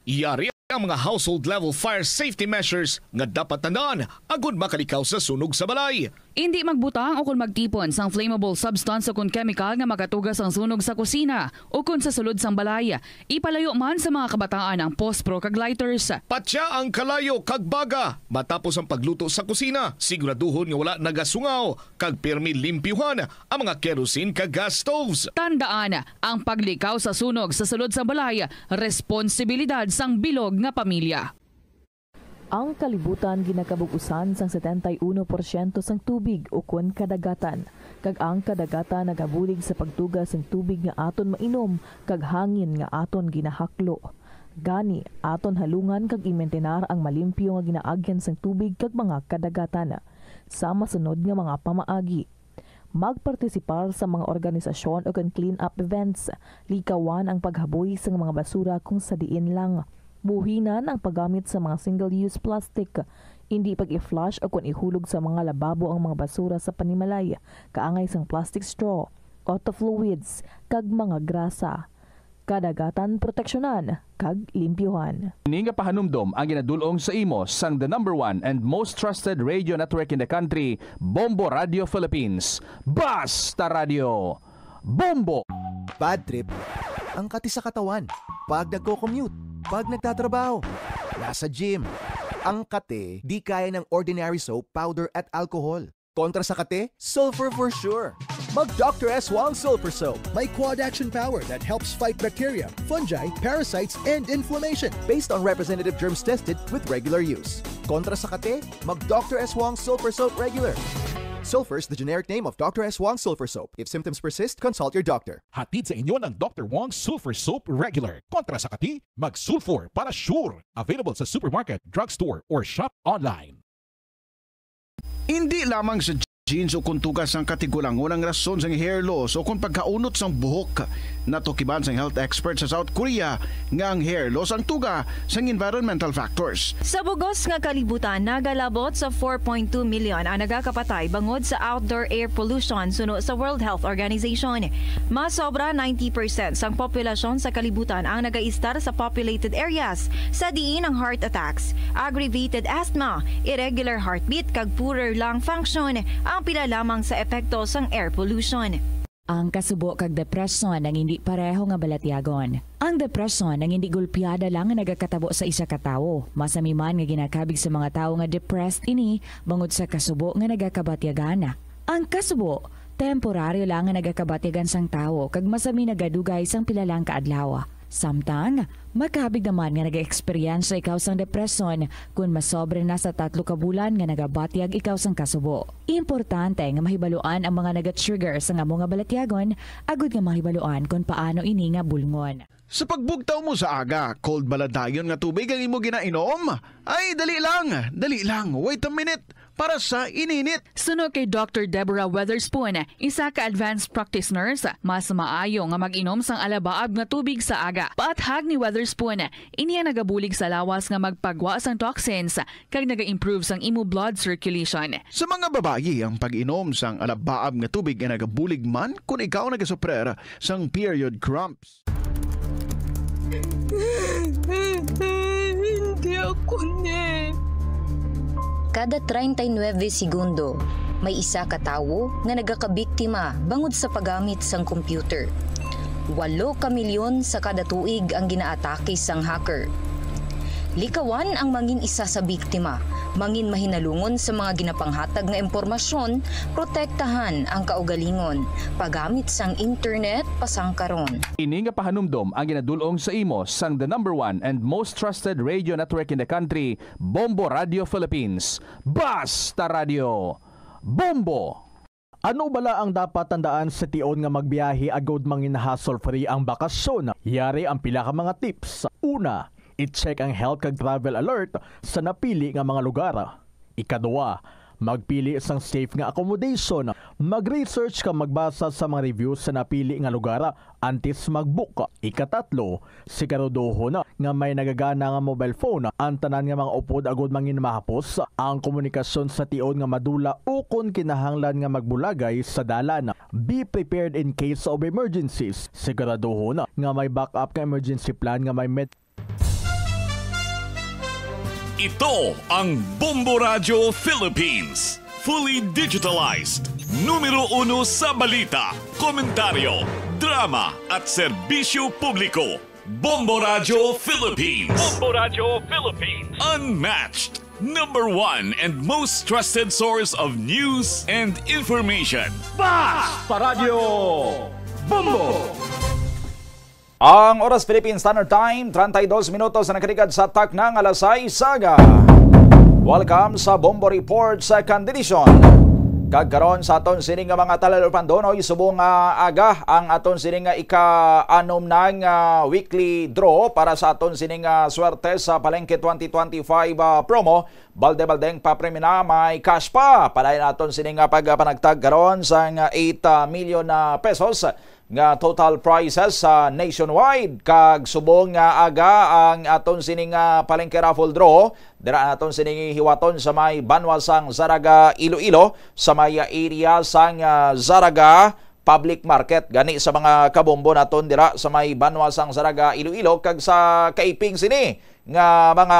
Yari ang mga household level fire safety measures nga dapat tandaan agud makalikaw sa sunog sa balay. Indi magbutang o kon magtipon sang flammable substance o kon chemical nga makatuga sang sunog sa kusina o kon sa sulod sang balay. Ipalayo man sa mga kabataan ang pospro kag lighters. Patya ang kalayo kag baga matapos ang pagluto sa kusina. Siguraduhon nga wala nagasungaw kag pirmi limpyuhan ang mga kerosene kag gas stoves. Tandaan, ang paglikaw sa sunog sa sulod sang balay responsibilidad sang bilog nga pamilya. Ang kalibutan ginakabug-usan sang setenta y uno porsyento sang tubig ukon kadagatan, kag ang kadagatan nagabulig sa pagtuga sang tubig nga aton mainom kag hangin nga aton ginahaklo. Gani, aton halungan kag imintinar ang malimpyo nga ginaagyan sang tubig kag mga kadagatan. Sa masunod nga mga pamaagi, magpartisipar sa mga organisasyon o kon clean-up events. Likawan ang paghaboy sang mga basura kung sa diin lang. Buhinan ang paggamit sa mga single-use plastic. Indi pag-i-flush o kon ihulog sa mga lababo ang mga basura sa panimalay, kaangay sang plastic straw, auto fluids, kag mga grasa. Kadagatan proteksyonan kag limpyuhan. Ini nga pahanumdom ang ginadul-ong sa imo sang the number one and most trusted radio network in the country, Bombo Radio Philippines. Basta Radio, Bombo! Bad trip, ang kati sa katawan. Pag nagko-commute, pag nagtatrabaho, nasa gym. Ang kati, di kaya ng ordinary soap, powder at alcohol. Kontra sa kate, sulfur for sure. Mag Doctor S Wong Sulfur Soap. May quad action power that helps fight bacteria, fungi, parasites, and inflammation. Based on representative germs tested with regular use. Kontra sa kate, mag Doctor S Wong Sulfur Soap Regular. Sulfur is the generic name of Doctor S Wong Sulfur Soap. If symptoms persist, consult your doctor. Hatid sa inyo ng Doctor Wong Sulfur Soap Regular. Kontra sa kati, mag Sulfur para sure. Available sa supermarket, drugstore, or shop online. Indi lamang sa genes o kon tuga sang katigulangon ang rason sang hair loss o kon pagkaunot sang buhok. Natukiban sang health expert sa South Korea nga ang hair loss ang tuga sang environmental factors. Sa bugos nga kalibutan, nagalabot sa four point two million ang nagakapatay bangod sa outdoor air pollution suno sa World Health Organization. Mas sobra ninety percent sang populasyon sa kalibutan ang nagaistar sa populated areas, sa diin ang heart attacks, aggravated asthma, irregular heartbeat, kag poorer lung function ang pila lamang sa epekto sang air pollution. Ang kasubo kag depresyon ang indi pareho nga balatyagon. Ang depresyon ang indi gulpiada lang nga nagakatabo sa isa ka tawo. Masami man nga ginakabig sa mga tawo nga depressed ini bangod sa kasubo nga nagakabatyagan. Ang kasubo, temporaryo lang nga nagakabatyagan sang tawo kag masami nagadugay sang pila lang ka adlaw. Samtang, makabig naman nga nag-eksperyensya ikaw sang depresyon kon masobra na sa tatlo ka bulan nga nagabatyag ikaw sang kasubo. Importante nga mahibaluan ang mga naga-trigger sang amo nga balatyagon agud nga mahibaluan kon paano ini nga bulngon. Sa pagbugtaw mo sa aga, cold bala dayon nga tubig ang imo ginainom? Ay, dali lang, dali lang, wait a minute, para sa ininit. Suno kay Doctor Deborah Weatherspoon, isa ka advanced practice nurse, mas maayo nga mag-inom sang alabaab nga tubig sa aga. Paathag ni Weatherspoon, ini ang nagabulig sa lawas nga magpagwa sang toxins kag naga-improve sang imo blood circulation. Sa mga babayi, ang pag-inom sang alabaab nga tubig ay nagabulig man kon ikaw nagasuprer sang period cramps. Hindi ako ni. Kada treinta y nueve segundo, may isa ka tawo nga nagakabiktima bangod sa paggamit sang computer. Walo ka milyon sa kada tuig ang ginaatake sang hacker. Likawan ang mangin isa sa biktima, mangin mahinalungon sa mga ginapanghatag nga impormasyon, protektahan ang kaugalingon, paggamit sang internet pasangkaron. Ini nga pahanumdom ang ginadul-ong sa imo sang the number one and most trusted radio network in the country, Bombo Radio Philippines. Basta Radio, Bombo! Ano bala ang dapat tandaan sa tion nga magbiyahe agod mangin hassle-free ang bakasyon? Yari ang pila ka mga tips. Una, i-check ang health kag travel alert sa napili nga mga lugar. Ikaduha, magpili sang safe nga accommodation. Mag-research ka magbasa sa mga reviews sa napili nga lugar antes mag-book. Ikatatlo, siguraduhon nga may nagagana nga mobile phone ang tanan nga mga upod agud mangin mahapos ang komunikasyon sa tion nga madula ukon kinahanglan nga magbulagay sa dalan. Be prepared in case of emergencies. Siguraduhon nga may backup nga emergency plan nga may med- Ito ang Bombo Radyo Philippines. Fully digitalized. Numero uno sa balita, komentaryo, drama at serbisyo publiko. Bombo Radyo Philippines. Bombo Radyo Philippines. Unmatched. Number one and most trusted source of news and information. Basta Radyo Bombo! Ang oras, Philippine Standard Time, treinta y dos minutos na nakaligad sa takna nga alas sais aga. Welcome sa Bombo Report sa Kandidisyon. Kag karon sa aton sini nga mga talalupandonoy, subong nga aga ang aton sini nga ika-anom na nga weekly draw para sa aton sini nga swerte sa Palengke twenty twenty-five, ah, promo. Balde-baldeng papremyo na may cash pa. Padayon aton sini nga pagpanagtag karon sang eight million na pesos nga total prizes sa nationwide. Kag subong nga aga ang aton sini nga palengke raffle draw. Dira naton sini hiwaton sa may banwa sang Zarraga, Iloilo, sa may area sang, ah, Zarraga Public Market. Gani sa mga kabombo naton dira sa may banwa sang Zarraga, Iloilo, kag sa kaiping sini nga mga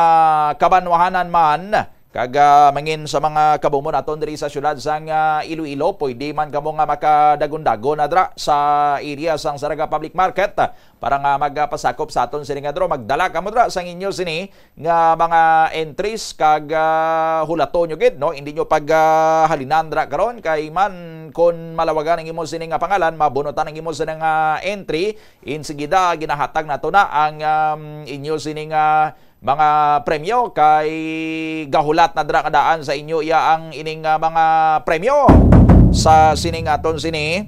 kabanwahanan man, kag, ah, mangin sa mga kabombo naton diri sa siyudad sang, ah, Iloilo, pwede man kamo nga makadagon-dagon na dira sa area sang Zarraga Public Market, ah, para nga magpasakop sa aton sini nga draw. Magdala kamo dira sang inyo sini nga mga entries kag, ah, hulaton nyo gid, no? Hindi nyo pag, ah, halinan dira karon kay man kun malawagan ang imo sini nga pangalan, mabunutan ang imo sini nga entry, insigida ginahatag nato na ang, um, inyo sini nga mga premyo kay gahulat na dira nga daan sa inyo iya ang ining, ah, mga premyo sa sining aton sini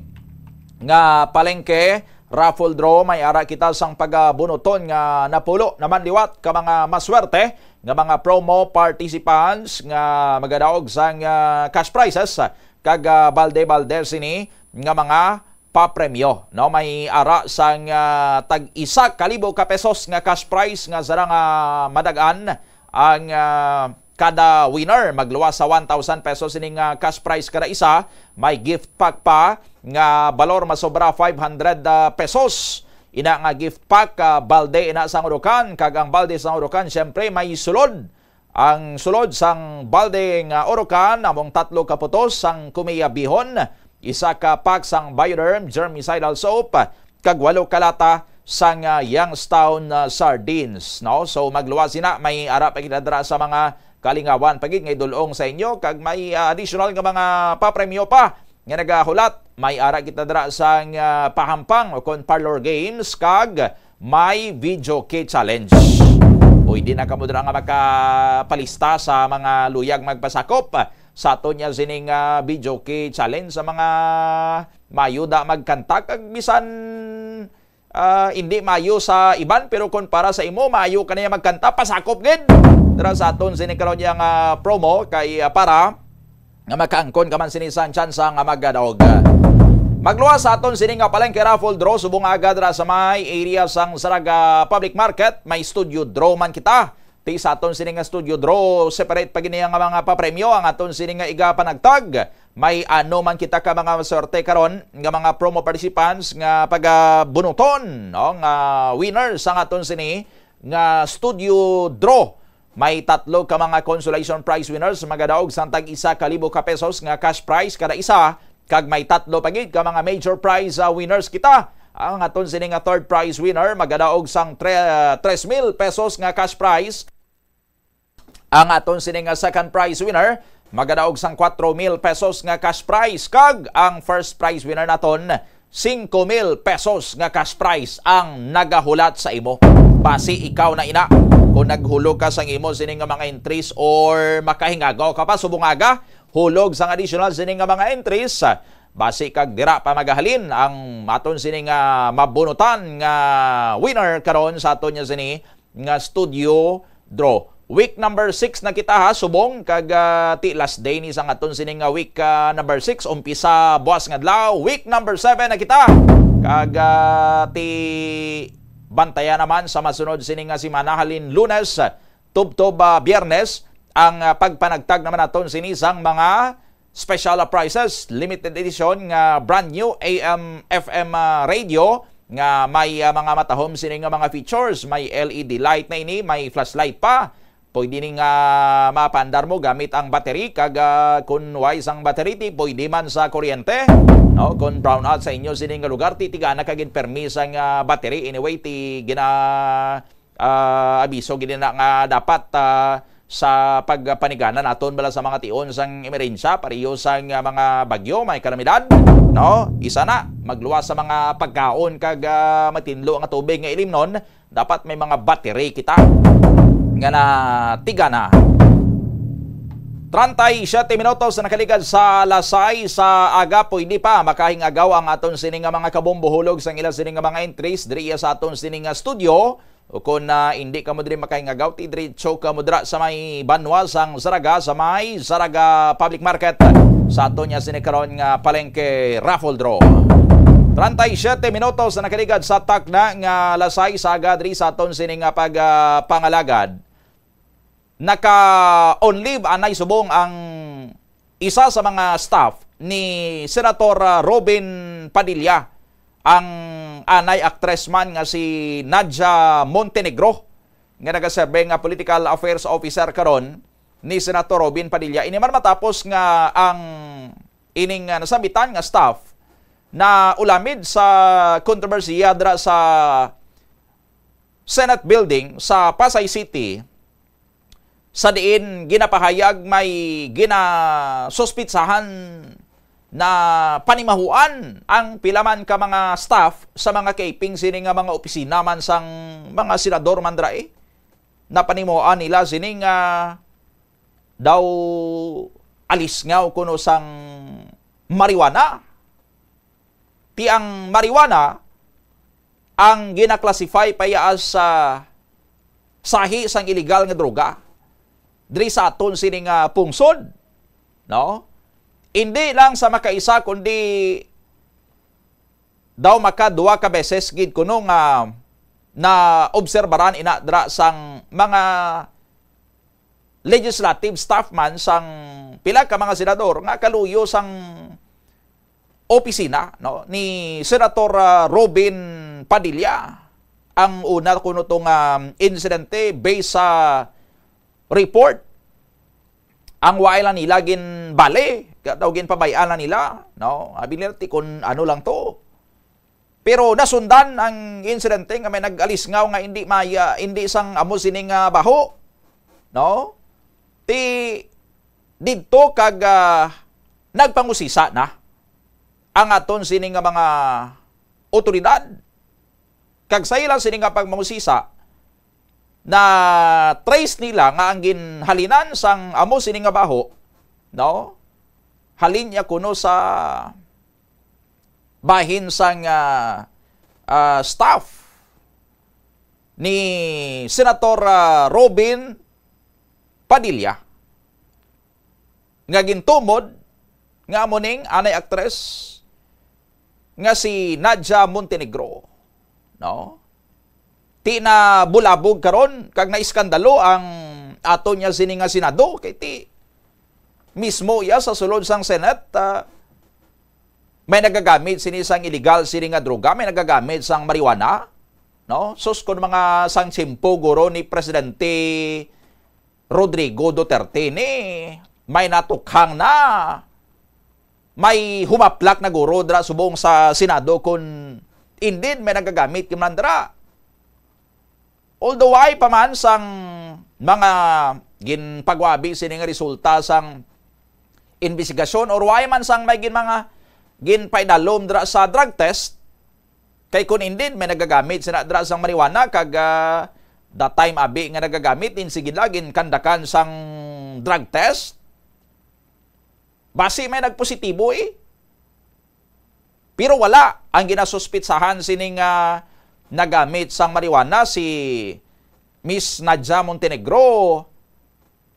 nga palengke raffle draw. May ara kita sang pagabunuton nga napulo naman liwat ka mga maswerte nga mga promo participants nga magadaog sang, ah, cash prizes kag, ah, balde-balde sini nga mga papremyo, no? May ara sang, ah, tag isa ka libo ka pesos nga cash prize nga sarang, ah, madag-an ang, ah, kada winner. Magluwas sa one thousand pesos sining, ah, cash prize kada isa. May gift pack pa nga balor masobra five hundred, ah, pesos. Ina nga gift pack, ah, balde ina sang urukan, kag ang balde sang urukan, siyempre, may sulod. Ang sulod sang balde nga urukan among tatlo ka putos sang kumiya bihon, isa ka pack sang Bioderm germicidal soap, kag walo ka lata sang, ah, Youngstown, ah, sardines, no? So, magluwas sina, may ara pa kita dira sa mga kalingawan pa gid nga idul-ong sa inyo, kag may, ah, additional nga mga papremyo pa nga nagahulat. May ara kita dira sang, ah, pahampang o kon parlor games kag may video key challenge. Pwede na kamo dira nga makapalista sa mga luyag magpasakop sa aton niya sining, ah, video key challenge sa mga mayuda magkanta kag bisan, ah, hindi maayo sa iban, pero kung para sa imo, maayo ka niya magkanta, pasakop gid. Dira sa aton sini karon yang, ah, promo kay, ah, para nga makaangkon ka man sini sang tsansa nga magadaog. Magluwas sa aton sini nga palengke raffle draw subong aga dira sa may area sang Zarraga Public Market, may studio draw man kita. Ti sa aton sini nga studio draw, separate pa gid niya nga mga papremyo ang aton sini nga igapanagtag. May ano man kita ka mga swerte karon nga mga promo participants nga pagabunuton, no, nga winner sa aton sini nga studio draw May tatlo ka mga consolation prize winners magadaog sang tag isa ka libo ka pesos nga cash prize kada isa, kag may tatlo pa gid ka mga major prize, ah, winners kita. Ang aton sini nga third prize winner magadaog sang tre-, tres mil pesos nga cash prize. Ang aton sini nga second prize winner magadaog sang kwatro mil pesos nga cash prize, kag ang first prize winner naton, singko mil pesos nga cash prize ang nagahulat sa imo. Basi ikaw na ina, kung naghulog ka sang imo sini nga mga entries or makahingagaw ka pa subong aga hulog sang additional sini nga mga entries, basi kag dira pa magahalin ang aton sini nga mabunutan nga winner karon sa aton nga sini nga studio draw. Week number six na kita, ha, subong, kag, ah, ti last day ni sang aton sini nga week, ah, number six, umpisa buwas nga adlaw. Week number seven na kita, kag, ah, ti bantaya naman sa masunod sini nga semana, halin Lunes tubtob, ah, Biyernes, ang, ah, pagpanagtag naman naton sini sang mga special, ah, prizes, limited edition nga brand new A M F M, ah, radio nga may, ah, mga matahom sini nga mga features. May L E D light na ini, may flashlight pa. Pwede ni nga mapaandar mo gamit ang battery, kag, ah, kun way sang battery, ti pwede man sa kuryente, no? Kun brownout sa inyo sini nga lugar, ti tigana ka gid permi sang, ah, battery. Anyway, ti gina-, ah, abiso gid na nga dapat, ah, sa pagpanigana naton bala sa mga tion sang emerhensya, pareho sang, ah, mga bagyo, may kalamidad, no? Isa na, magluwas sa mga pagkaon kag, ah, matinlo nga tubig nga ilimnon, dapat may mga battery kita nga natigana. Treinta y siete minutos na nakaligad sa alas sais sa aga, pwede pa makahingagaw ang aton sini nga mga kabombohulog sang ila sini nga mga entries diri sa aton sini nga studio. O kung, ah, indi ka mo diri makahingagaw, ti diretso ka mo dira sa may banwa sang Zaraga, sa may Zaraga Public Market, sa aton niya sini karon nga palengke raffle draw. Treinta y siete minutos na nakaligad sa takna nga alas sais sa aga diri sa aton sini nga pag, ah, pangalagad. Naka-on leave anay subong ang isa sa mga staff ni Senator, ah, Robin Padilla, ang anay aktres man nga si Nadia Montenegro, nga nagaserbe nga political affairs officer karon ni Senator Robin Padilla. Ini man matapos nga ang ining, ah, nasambitan nga staff na ulamid sa kontrobersiya dira sa Senate Building sa Pasay City, sa diin ginapahayag may ginasuspitsahan na panimahuan ang pila man ka mga staff sa mga kaping sini nga mga opisina man sang mga senador man dira, eh. Napanimahuan nila sini nga daw alisngaw kuno sang marijuana. Ti ang marijuana ang gina-classify pa iya as, ah, sahi sang iligal nga droga diri sa aton sini nga pungsod, no? Indi lang sa makaisa, kundi daw makaduwa ka beses gid kuno nga naobserbaran ina dira sang mga legislative staff man sang pila ka mga senador nga kaluyo sang opisina, no, ni Senator, ah, Robin Padilla. Ang una kuno to nga insidente, based sa report, ang waay lang nila ginbali, kataw ginpabay-an lang nila, no? Abi nila ti kun ano lang to. Pero nasundan ang insidente nga may nag-alisngaw nga hindi may, ah, hindi sang amo sini nga baho, no? Ti didto kag, ah, nagpangusisa na ang aton sini nga mga otoridad. Kag sa ila sini nga pagmangusisa, na-trace nila nga ang ginhalinan sang amo sini nga baho, no? Halin niya kuno sa bahin sang, ah, ah, staff ni Senator, ah, Robin Padilla nga gintumod nga amo ning anay aktres nga si Nadia Montenegro, no? Ti na bulabog karon kag naiskandalo ang ato niya sini nga Senado, kay ti mismo iya sa sulod sang Senate, ah, may nagagamit sini sang illegal sini nga droga, may nagagamit sang marijuana, no? Sus, kun mga sang tiyempo guro ni Presidente Rodrigo Duterte ni may natukhang na may humaplak na guro dira subong sa Senado kung indeed may nagagamit kay man dira. Although wala pa man sang mga ginpagwabi sini nga resulta sang imbestigasyon or wala man sang may gin mga ginpaidalom dira sa drug test, kay kung indeed may nagagamit sina dira sang marijuana kag ah, the time abi nga nagagamit din sige lagi kandakan sang drug test, basi may nagpositibo eh. Pero wala ang ginasuspitsahan sining ah, nagamit sang marijuana si Miss Nadia Montenegro.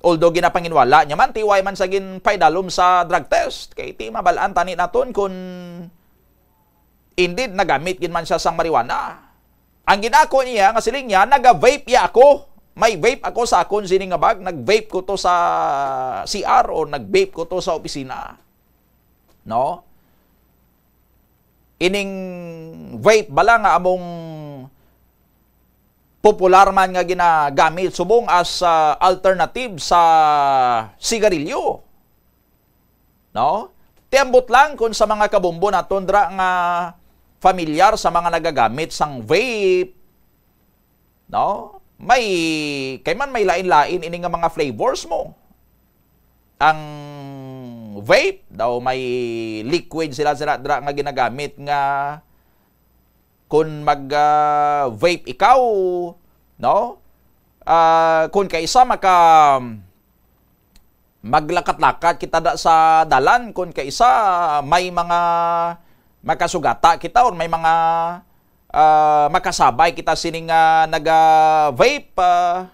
Although ginapanginwala niya man, ti wala man sa ginpaidalom sa drug test. Kay ti mabal-an tani naton kung indeed nagamit gid man siya sang marijuana. Ang ginako niya nga siling niya, "Naga-vape ya ako. May vape ako sa akon sini nga bag. Nag-vape ko to sa C R o nag-vape ko to sa opisina." No? Ining vape bala nga among popular man nga ginagamit subong as ah, alternative sa sigarilyo. No? Ti ambot lang kung sa mga kabumbo naton dira nga familiar sa mga nagagamit sang vape, no? May, kay man may lain-lain ini nga mga flavors mo. Ang vape daw may liquid sila sila dira nga ginagamit nga kung mag ah, vape ikaw, no? Ah, kung kaisa maka maglakat-lakat kita da sa dalan, kung kaisa may mga makasugata kita or may mga ah, makasabay kita sining ah, naga-vape, ah,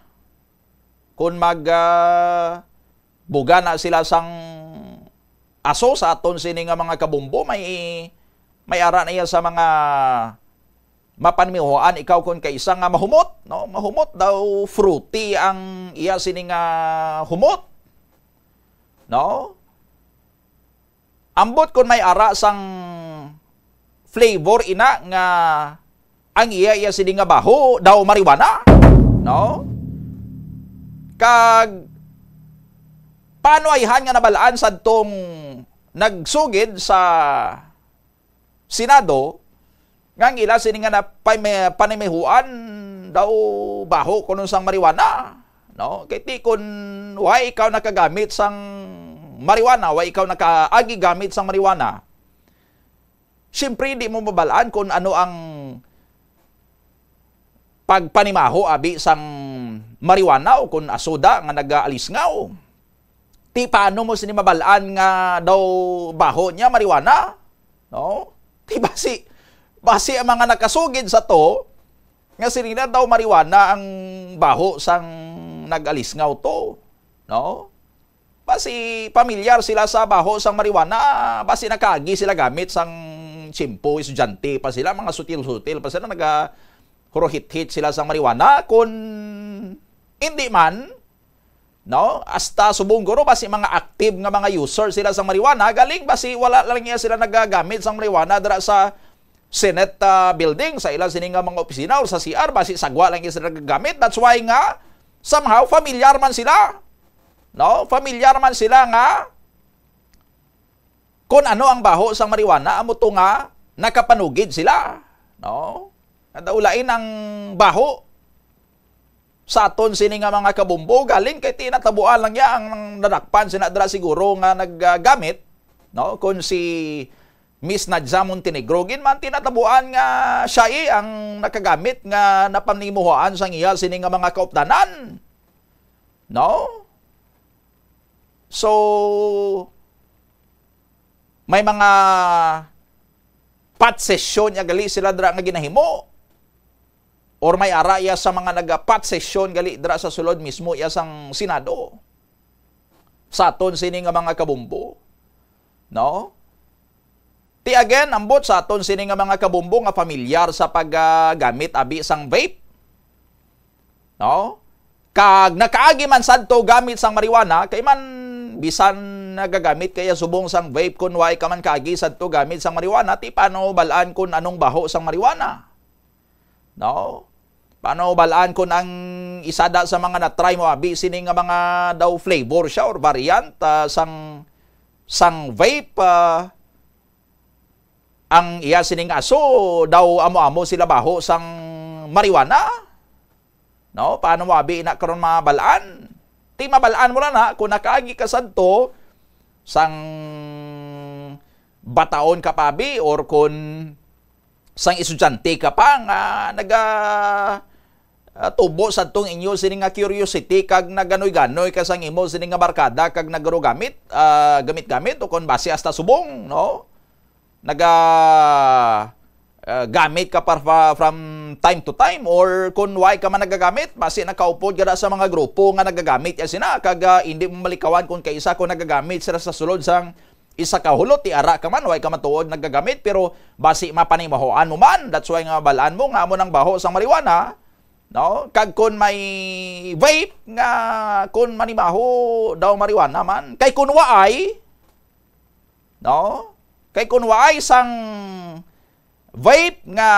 kung mag ah, buga na sila sang aso sa aton sini nga mga kabumbo, may may ara na iya sa mga mapanmihuan ikaw kon kaisa nga mahumot, no? Mahumot daw fruity ang iya sini nga humot, no? Ambot kon may ara sang flavor ina nga ang iya iya sini nga baho daw marijuana, no? Kag paano ayhan nga nabalaan sadtong nagsugid sa Senado nga ang ila sini nga napay-, panimihuan daw baho kuno sang marijuana, no? Kay ti kun wala ikaw nakagamit sang marijuana, wala ikaw nakaagi gamit sang marijuana, siyempre di mo mabalaan kung ano ang pagpanimaho abi sang marijuana o kung asoda nga nagaalisngaw. Ti paano mo sini mabalaan nga daw baho niya marijuana? No? Ti basi, basi ang mga nakasugid sa to, nga sini na daw marijuana ang baho sang nag-alisngaw to. No? Basi pamilyar sila sa baho sang marijuana, basi nakaagi sila gamit sang tiyempo, estudyante pa sila, mga sutil-sutil pa sila, nagahuruhit-hit sila sang marijuana. Kun hindi man, no? Hasta subong guro, basi mga active nga mga user sila sang marijuana, galing basi wala lang niya sila nagagamit sang marijuana dira sa Senate ah, building, sa ila sini nga mga opisina or sa C R, basi sagwa lang niya sila nagagamit. That's why nga somehow familiar man sila, no? Familiar man sila nga kung ano ang baho sang marijuana, amo to nga nakapanugid sila, no? Nadaulain ang baho sa aton sini nga mga kabumbo, galing kay tinatabuan lang niya ang nadakpan sina dira siguro nga naggamit, no? Kung si Miss Nadia Montenegro gid man, tinatabuan nga siya eh ang nakagamit nga napanimuhaan sang iya sini nga mga kaupdanan, no? So, may mga pot session ya gali sila dira nga ginahimo, or may ara iya sa mga naga-pot session gali dira sa sulod mismo iya sang Senado. Sa aton sini nga mga kabumbo, no? Ti again, ambot sa aton sini nga mga kabumbo nga familiar sa paggamit abi sang vape, no? Kag nakaagi man sadto gamit sang marijuana, kay man bisan nagagamit kaya subong sang vape, kun way ka man kaagi sadto gamit sang marijuana, ti paano balaan kun anong baho sang marijuana? No? Paano balaan kung ang isa da sa mga na-try mo abi sini nga mga daw flavor siya or variant, ah, sang, sang vape, ah, ang iya sining aso daw amo-amo sila baho sang marijuana? No? Paano mo abi na karon mabalaan? Ti mabalaan mo lang na kung nakaagi ka sadto sang bataon ka pa abi or kung sang estudyante ka pa nga naga, ah, tubo sa tong inyo sini nga curiosity kag naganoy-ganoy ka sang imo sini nga barkada kag nagarugamit, ah, gamit-gamit o kon basi hasta subong, no? Naga, ah, gamit ka pa, pa from time to time or kon why ka man nagagamit, basi nakaupod ka na sa mga grupo nga nagagamit ya sina kag, ah, hindi mo malikawan kung kaisa kung nagagamit sila sa sulod sang isa ka hulot, ti ara ka man, way ka matuod nagagamit, pero basi mapanimahoan mo man. That's why nga balaan mo nga amo nang baho sang marijuana, no? Kag kun may vape nga kun manimaho daw marijuana man, kay kun waay, no? Kay kun waay sang vape nga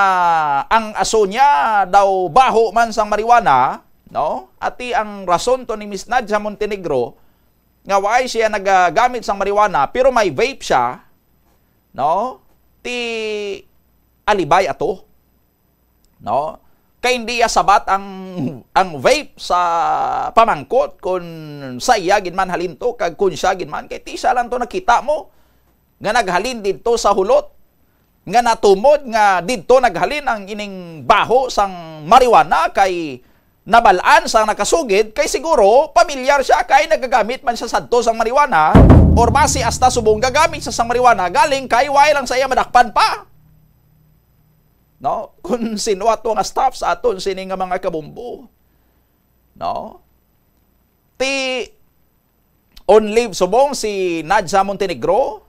ang aso niya daw baho man sang marijuana, no? Ati ang rason to ni Miss Nadia Montenegro nga waay siya nagagamit sang marijuana, pero may vape siya, no? Ti alibay ato, no? Kay hindi iya sabat ang, ang vape sa pamangkot kun sa iya gid man halin to kag kun siya gid man, kay ti siya lang to nakita mo nga naghalin didto sa hulot, nga natumod nga didto naghalin ang ining baho sang marijuana kay nabal-an sang nakasugid, kay siguro pamilyar siya kay nagagamit man siya sadto sang marijuana, or basi hasta subong gagamit siya sang marijuana galing kay way lang sa iya madakpan pa. No? Kung sino ato nga staff sa aton sini nga mga kabombo. No? Ti on leave subong si Nadia Montenegro,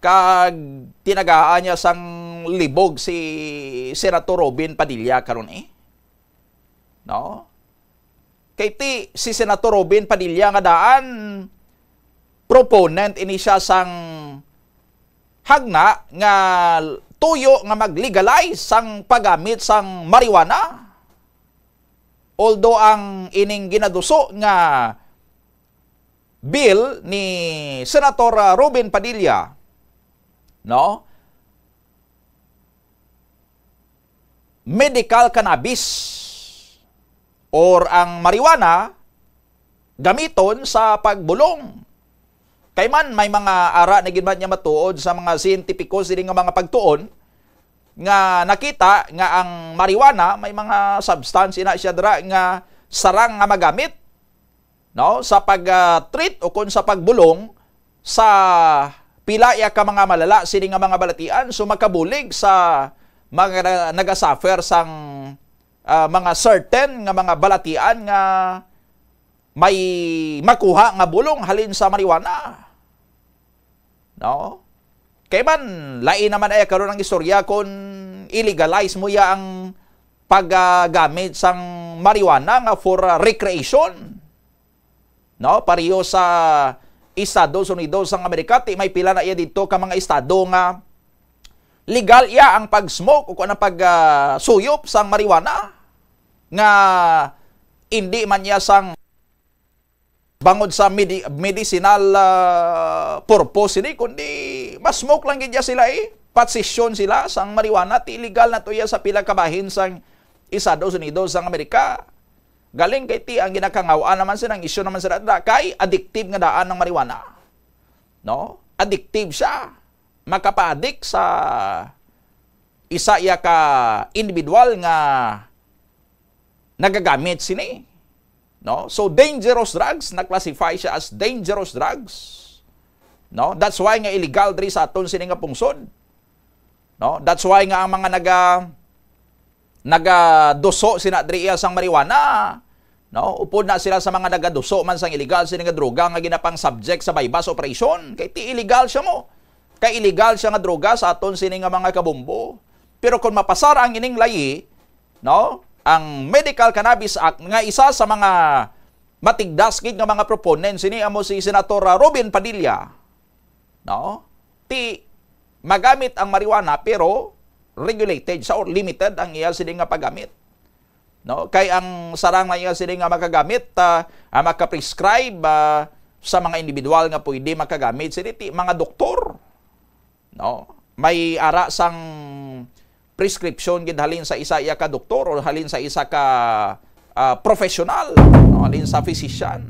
kag tinagaan niya sang libog si Senator Robin Padilla karon, eh. No? Kay ti si Senator Robin Padilla nga daan proponent ini siya sang hagna nga tuyo nga mag-legalize sang paggamit sang marijuana. Although ang ining ginaduso nga bill ni Senator, ah, Robin Padilla, no? Medical cannabis or ang marijuana gamiton sa pagbulong. Kay man may mga ara na gid man niya matuod sa mga siyentipiko sini nga mga pagtuon nga nakita nga ang marijuana may mga substance ina siya dira nga sarang nga magamit, no, sa pag, ah, treat o kon sa pagbulong sa pila ya ka mga malala sini nga mga balatian, so makabulig sa mga na-, nagasuffer sang, ah, mga certain nga mga balatian nga may makuha nga bulong halin sa marijuana. No? Kay man, lain naman ay karon ang istorya kung i-legalize mo ya ang paggamit sang marijuana nga for, ah, recreation. No? Pareho sa Estados Unidos sang Amerika, ti may pila na iya dito ka mga estado nga legal iya ang pag-smoke o kung anong pag, ah, suyop sang marijuana nga hindi man niya sang bangod sa medi-, medicinal, ah, purpose ini, kundi mas smoke lang gid sila, eh. Patsisyon sila sang marijuana, ti illegal na to iya sa pila ka bahin sang Estados Unidos sang Amerika. Galing kay ti ang ginakangaw-an naman sila, ang issue naman sila dira kay addictive nga daan ng marijuana. No? Addictive siya. Makapaadik sa isa iya ka individual nga nagagamit sini. No? So, dangerous drugs, na-classify siya as dangerous drugs. No? That's why nga illegal diri sa aton sini nga pungsod. No? That's why nga ang mga naga-, nagaduso sina diri iya sang marijuana, no? Upod na sila sa mga nagaduso man sang illegal sini nga droga nga ginapang-subject sa buy-bust operation. Kay ti illegal siya mo. Kay illegal siya nga droga sa aton sini nga mga kabombo. Pero kung mapasar ang ining layi, no? Ang Medical Cannabis Act nga isa sa mga matigdas gid nga mga proponents sini amo si Senator, ah, Robin Padilla. No? Ti magamit ang marijuana pero regulated siya or limited ang iya sini nga paggamit. no? Kay ang sarang na iya sini nga makagamit, ah, ah, makaprescribe, ah, sa mga individual nga pwede makagamit sini ti mga doktor, no? May ara sang prescription gid halin sa isa iya ka doktor o halin sa isa ka, ah, professional, no? Halin sa physician,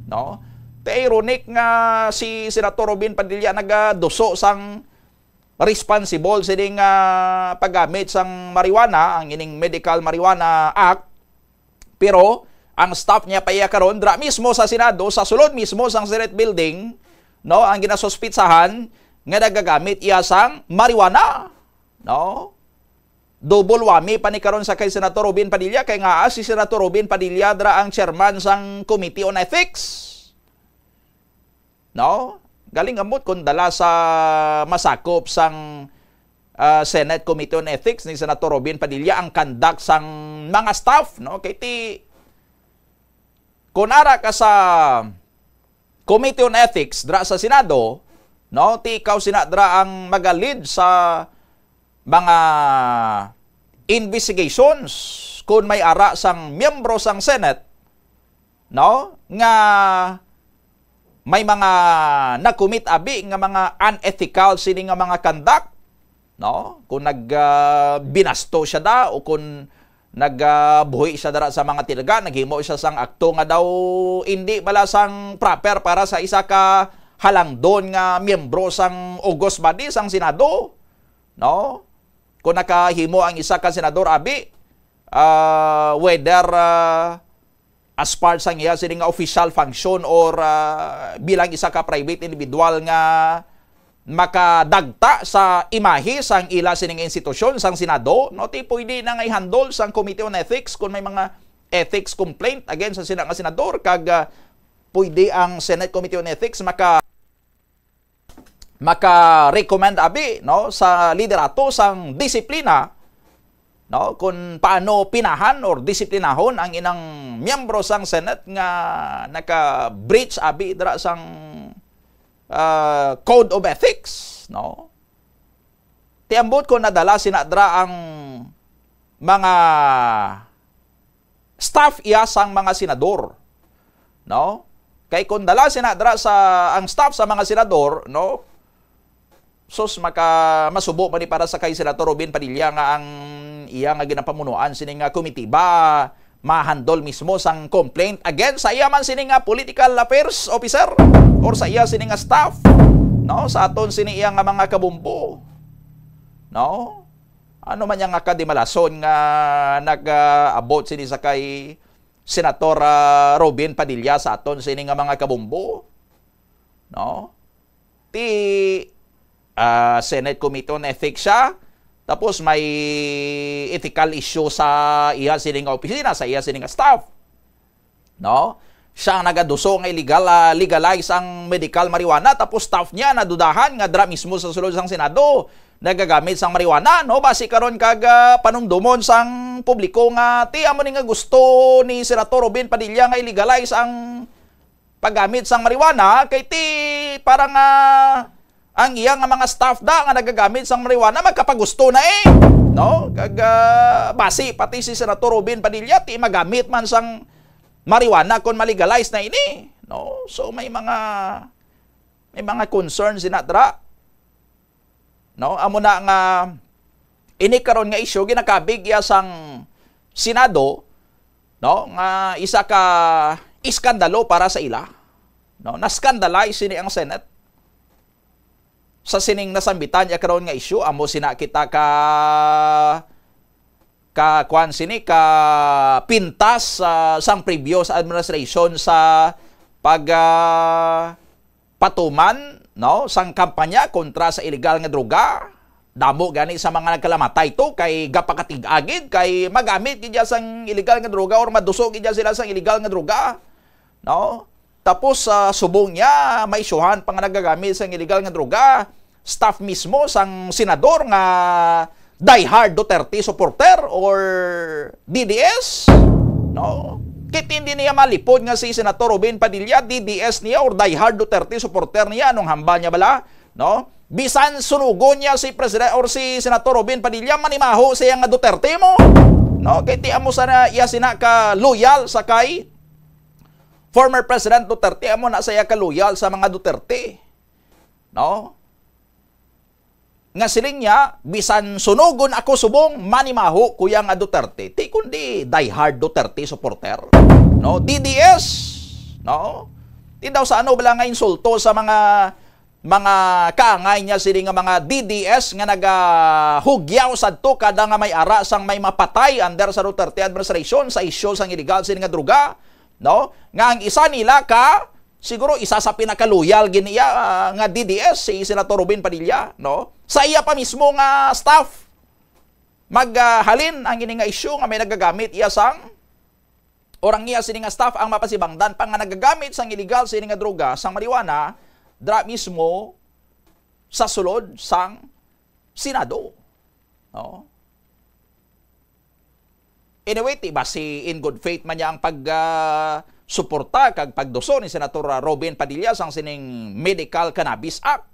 no? Te ironic nga si Senator Robin Padilla nagaduso sang responsible sining, ah, paggamit sang marijuana, ang ining Medical Marijuana Act. Pero ang staff niya pa iya karon dira mismo sa Senado, sa sulod mismo sang Senate building, no, ang ginasuspitsahan nga nagagamit iya sang marijuana, no? Double whammy pa ni karon sa kay Senator Robin Padilla, kay nga, ah, si Senator Robin Padilla dira ang chairman sang Committee on Ethics. No? Galing ambot kung dala sa masakop sang, ah, Senate Committee on Ethics ni Senator Robin Padilla ang conduct sang mga staff, no? Kay ti, kung ara ka sa Committee on Ethics dira sa Senado, no? Ti ikaw sina dira ang magalid sa mga investigations kung may ara sang miyembro sang Senate, no, nga may mga nakumit abi nga mga unethical sini nga mga conduct, no? Kung nag, ah, binasto siya da o kung nagbuhi siya dara sa mga tilaga, naghimo siya sang akto nga daw indi bala sang proper para sa isa ka halangdon nga miyembro sang August body sang Senado, no? Kung nakahimo ang isa ka senador abi, ah, whether, ah, as part sang iya sini nga official function or, ah, bilang isa ka private individual nga makadagta sa imahe sang ila sining institusyon sang Senado, no, ti pwede na nga i-handle sang Committee on Ethics kung may mga ethics complaint against sa sina nga senador, kag, ah, pwede ang Senate Committee on Ethics maka maka-recommend abi, no, sa liderato sang disiplina, no, kung paano pinahan or disiplinahon ang inang miyembro sang Senate nga naka-breach abi dira sang, ah, code of ethics, no? Ti ambot ko nadala sina dira ang mga staff iya sang mga senador, no? Kay kung dala sina dira sa, ang staff sa mga senador, no? Sus, maka-, masubo man ni para sa kay Senator Robin Padilla nga ang iya nga ginapamunuan sini nga komitiba mahandle mismo sang complaint against sa iya man sini nga political affairs officer or sa iya sini nga staff, no? Sa aton sini iya nga mga kabumbo, no? Ano man yang nga kadimalason nga nag-abot sini sa kay Senator, ah, Robin Padilla sa aton sini nga mga kabumbo, no? Ti, ah, Senate Committee on Ethics siya, tapos may ethical issue sa iya sini nga opisina, sa iya sini nga staff, no? Siya ang nagaduso nga illegal, ah, legalize ang medical marijuana, tapos staff niya nadudahan nga dira mismo sa sulod sang Senado nagagamit sang marijuana, no? Basi karon kag, ah, panumdomon sang publiko nga ti amo ni nga gusto ni Senator Robin Padilla nga i-legalize ang paggamit sang marijuana, kay ti para nga ang iya nga mga staff da nga nagagamit sang marijuana magkapagusto na, eh, no? Kag, ah, basi pati si Senator Robin Padilla ti magamit man sang marijuana kon ma-legalize na ini, no? So may mga, may mga concerns sina dira, no? Amo na nga ini karon nga issue ginakabig iya sang Senado, no, nga isa ka iskandalo para sa ila, no? Na-scandalize sini ang Senate sa sining nasambitan niya karon nga issue. Amo sina kita ka, ka kuan sini, ka pintas, ah, sang previous administration sa pag, ah, patuman, no, sang kampanya kontra sa iligal nga droga. Damo gani sa mga nagkalamatay to kay gapakatig-a gid kay magamit gid iya sang iligal nga droga or maduso gid iya sila sang iligal nga droga, no? Tapos, ah, subong niya, may isyuhan pa nga nagagamit sang iligal nga droga, staff mismo sang senador nga diehard Duterte supporter or D D S, no? Kit hindi niya malipod nga si Senator Robin Padilla, D D S niya or diehard Duterte supporter niya. Anong hambal niya bala, no? Bisan sunugon niya si President or si Senator Robin Padilla, manimaho siya nga Duterte mo. No, kay ti amo sa na iya sina ka loyal sa kay former President Duterte, amo na sa iya ka loyal sa mga Duterte. No? Nga siling niya, "Bisan sunugon ako subong, manimaho ko ya nga Duterte." Ti kundi diehard Duterte supporter. No, D D S, no? Ti daw sa ano bala nga insulto sa mga, mga kaangay niya sini nga mga D D S nga nagahugyaw sadto kada nga may ara sang may mapatay under sa Duterte administration sa isyu sang illegal sini nga droga, no? Nga ang isa nila ka, siguro isa sa pinaka-loyal gid niya, ah, nga D D S, si Senator Robin Padilla, no? Sa iya pa mismo nga staff, maghalin ang ini nga isyu nga may nagagamit iya sang, or ang iya sini nga staff ang mapasibangdan pa nga nagagamit sang illegal sini nga droga, sang marijuana, dra mismo sa sulod sang Senado. No? Anyway, ti basi in good faith man niya ang pag, ah, suporta kag pagduso ni Senator, ah, Robin Padilla sang sining Medical Cannabis Act,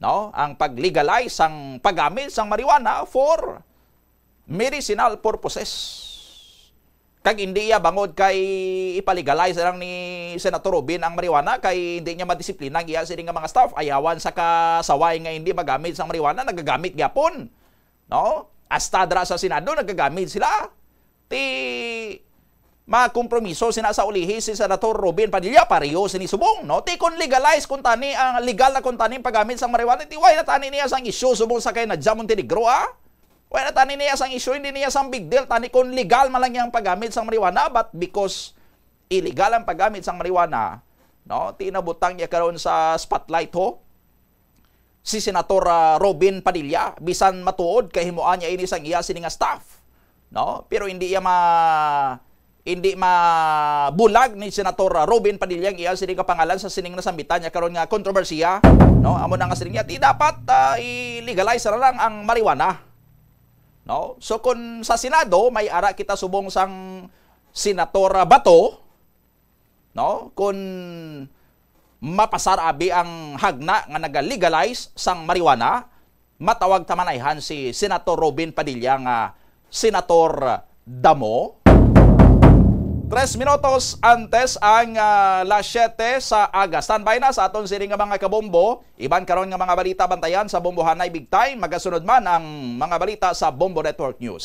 no? Ang pag-legalize sang paggamit sang marijuana for medicinal purposes. Kag hindi iya bangod kay ipa-legalize lang ni Senator Robin ang marijuana kay hindi niya madisiplina ang iya sini nga mga staff. Ayawan sa kasaway nga hindi magamit sang marijuana, nagagamit gyapon. No? Hasta dra sa Senado, nagagamit sila. Ti makompromiso sina sa ulihi si Senator Robin Padilla, pareho sini subong, no? Ti kon legalize kuntani ang, legal na kuntani ang paggamit sang marijuana, ti wala na tani niya sang isyu subong sa kay Nadia Montenegro, ah? Wala na tani niya sang isyu, hindi niya sang big deal tani kon legal man lang yang paggamit sang marijuana, but because illegal ang paggamit sang marijuana, no? Ti nabutang niya karon sa spotlight, ho, si Senator, ah, Robin Padilla, bisan matuod kahimuan niya ini sang iya sini nga staff, no? Pero hindi iya ma-, hindi mabulag ni Senator, ah, Robin Padilla ang iya sini nga pangalan sa sining nasambitan niya karon nga kontrobersiya, no? Amo na nga siling niya, ti dapat, ah, i-legalize na lang ang marijuana, no? So, kung sa Senado may ara kita subong sang Senator, ah, Bato, no? Kun mapasar abi ang hagna nga naga-legalize sang marijuana, matawag ta man ayhan si Senator Robin Padilla nga Senator Damo. Tres minutos antes ang, ah, las siyete sa aga. Standby na sa aton sini nga mga kabombo. Iban karon nga mga balita bantayan sa Bombohanay Big Time. Magasunod man ang mga balita sa Bombo Network News.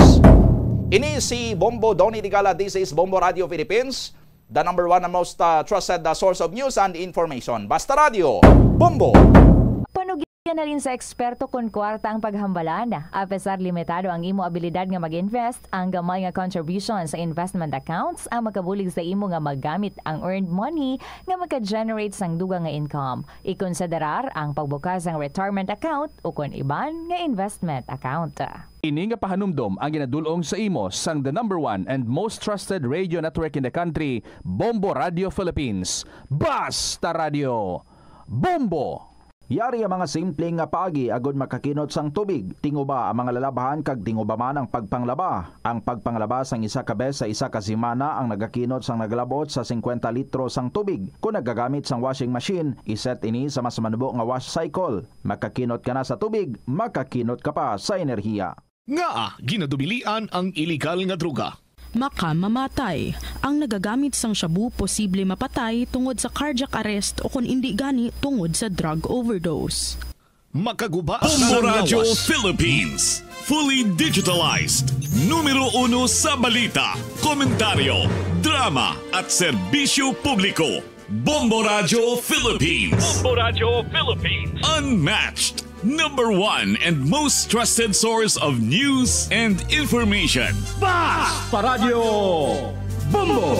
Ini si Bombo Donny Digala. This is Bombo Radio Philippines, the number one and most, uh, trusted, uh, source of news and information. Basta Radio, Bombo! Panugyan na rin sa eksperto kon kwarta ang paghambalan. Apesar limitado ang imo abilidad nga mag-invest, ang gamay nga contribution sa investment accounts ang makabulig sa imo nga magamit ang earned money nga maka-generate sang dugang nga income. Ikonsiderar ang pagbukas sang retirement account o kon iban nga investment account. Ini nga pahanumdom ang ginadul-ong sa imo sang the number one and most trusted radio network in the country, Bombo Radio Philippines. Basta Radio, Bombo! Yari ang mga simple nga paagi agud makakinot sang tubig. Tinguba ang mga lalabhan kag tinguba man ang pagpanglaba. Ang pagpanglaba sang isa ka bes sa isa ka semana ang nagakinot sang nagalabot sa singkwenta litro sang tubig. Kon nagagamit sang washing machine, iset ini sa mas manubo nga wash cycle. Makakinot ka na sa tubig, makakinot ka pa sa enerhiya. Ngaa ginadumilian ang iligal nga droga? Makamamatay. Ang nagagamit sang shabu posible mapatay tungod sa cardiac arrest o kon indi gani tungod sa drug overdose. Makaguba Bombo sang Radyo lawas. Philippines, fully digitalized. Numero uno sa balita, komentaryo, drama, at serbisyo publiko. Bombo Radyo Philippines. Bombo Radyo Philippines. Unmatched. Number one and most trusted source of news and information. Basta Radyo Bombo!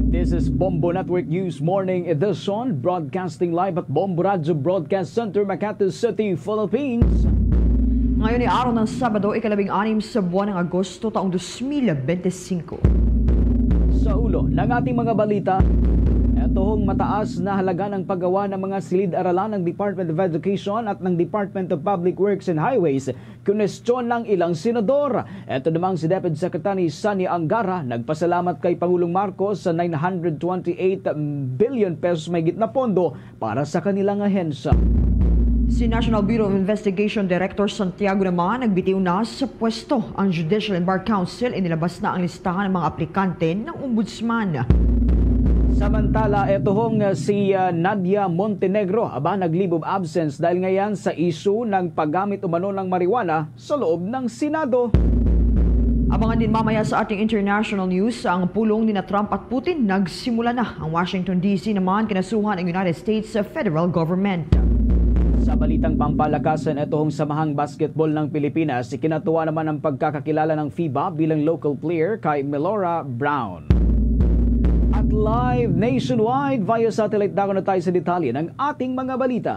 This is Bombo Network News Morning Edition, broadcasting live at Bombo Radyo Broadcast Center, Makati City, Philippines. Ngayon ay araw ng Sabado, ikalabing anim sa buwan ng Agosto, taong dos mil bente singko. Sa ulo ng ating mga balita, eto hong mataas na halaga ng paggawa ng mga silid-aralan ng Department of Education at ng Department of Public Works and Highways, kinwestiyon ng ilang senador. Eto namang si Deputy Secretary Sonny Angara nagpasalamat kay Pangulong Marcos sa nine hundred twenty-eight billion pesos mahigit na pondo para sa kanilang ahensya. Si National Bureau of Investigation Director Santiago naman nagbitiw na sa pwesto ang Judicial and Bar Council. Inilabas na ang listahan ng mga aplikante ng Ombudsman. Samantala, eto hong, uh, si, uh, Nadia Montenegro, aba, nag-leave of absence dahil ngayon sa issue ng paggamit umano ng marijuana sa loob ng Senado. Abangan din mamaya sa ating international news ang pulong ni na Trump at Putin. Nagsimula na ang Washington D C naman kinasuhan ang United States Federal Government. Sa balitang pampalakasan, ito ang samahang basketball ng Pilipinas, ikinatuwa naman ang pagkakakilala ng FIBA bilang local player kay Melora Brown. At live nationwide via satellite, dako na tayo sa detalye ng ating mga balita.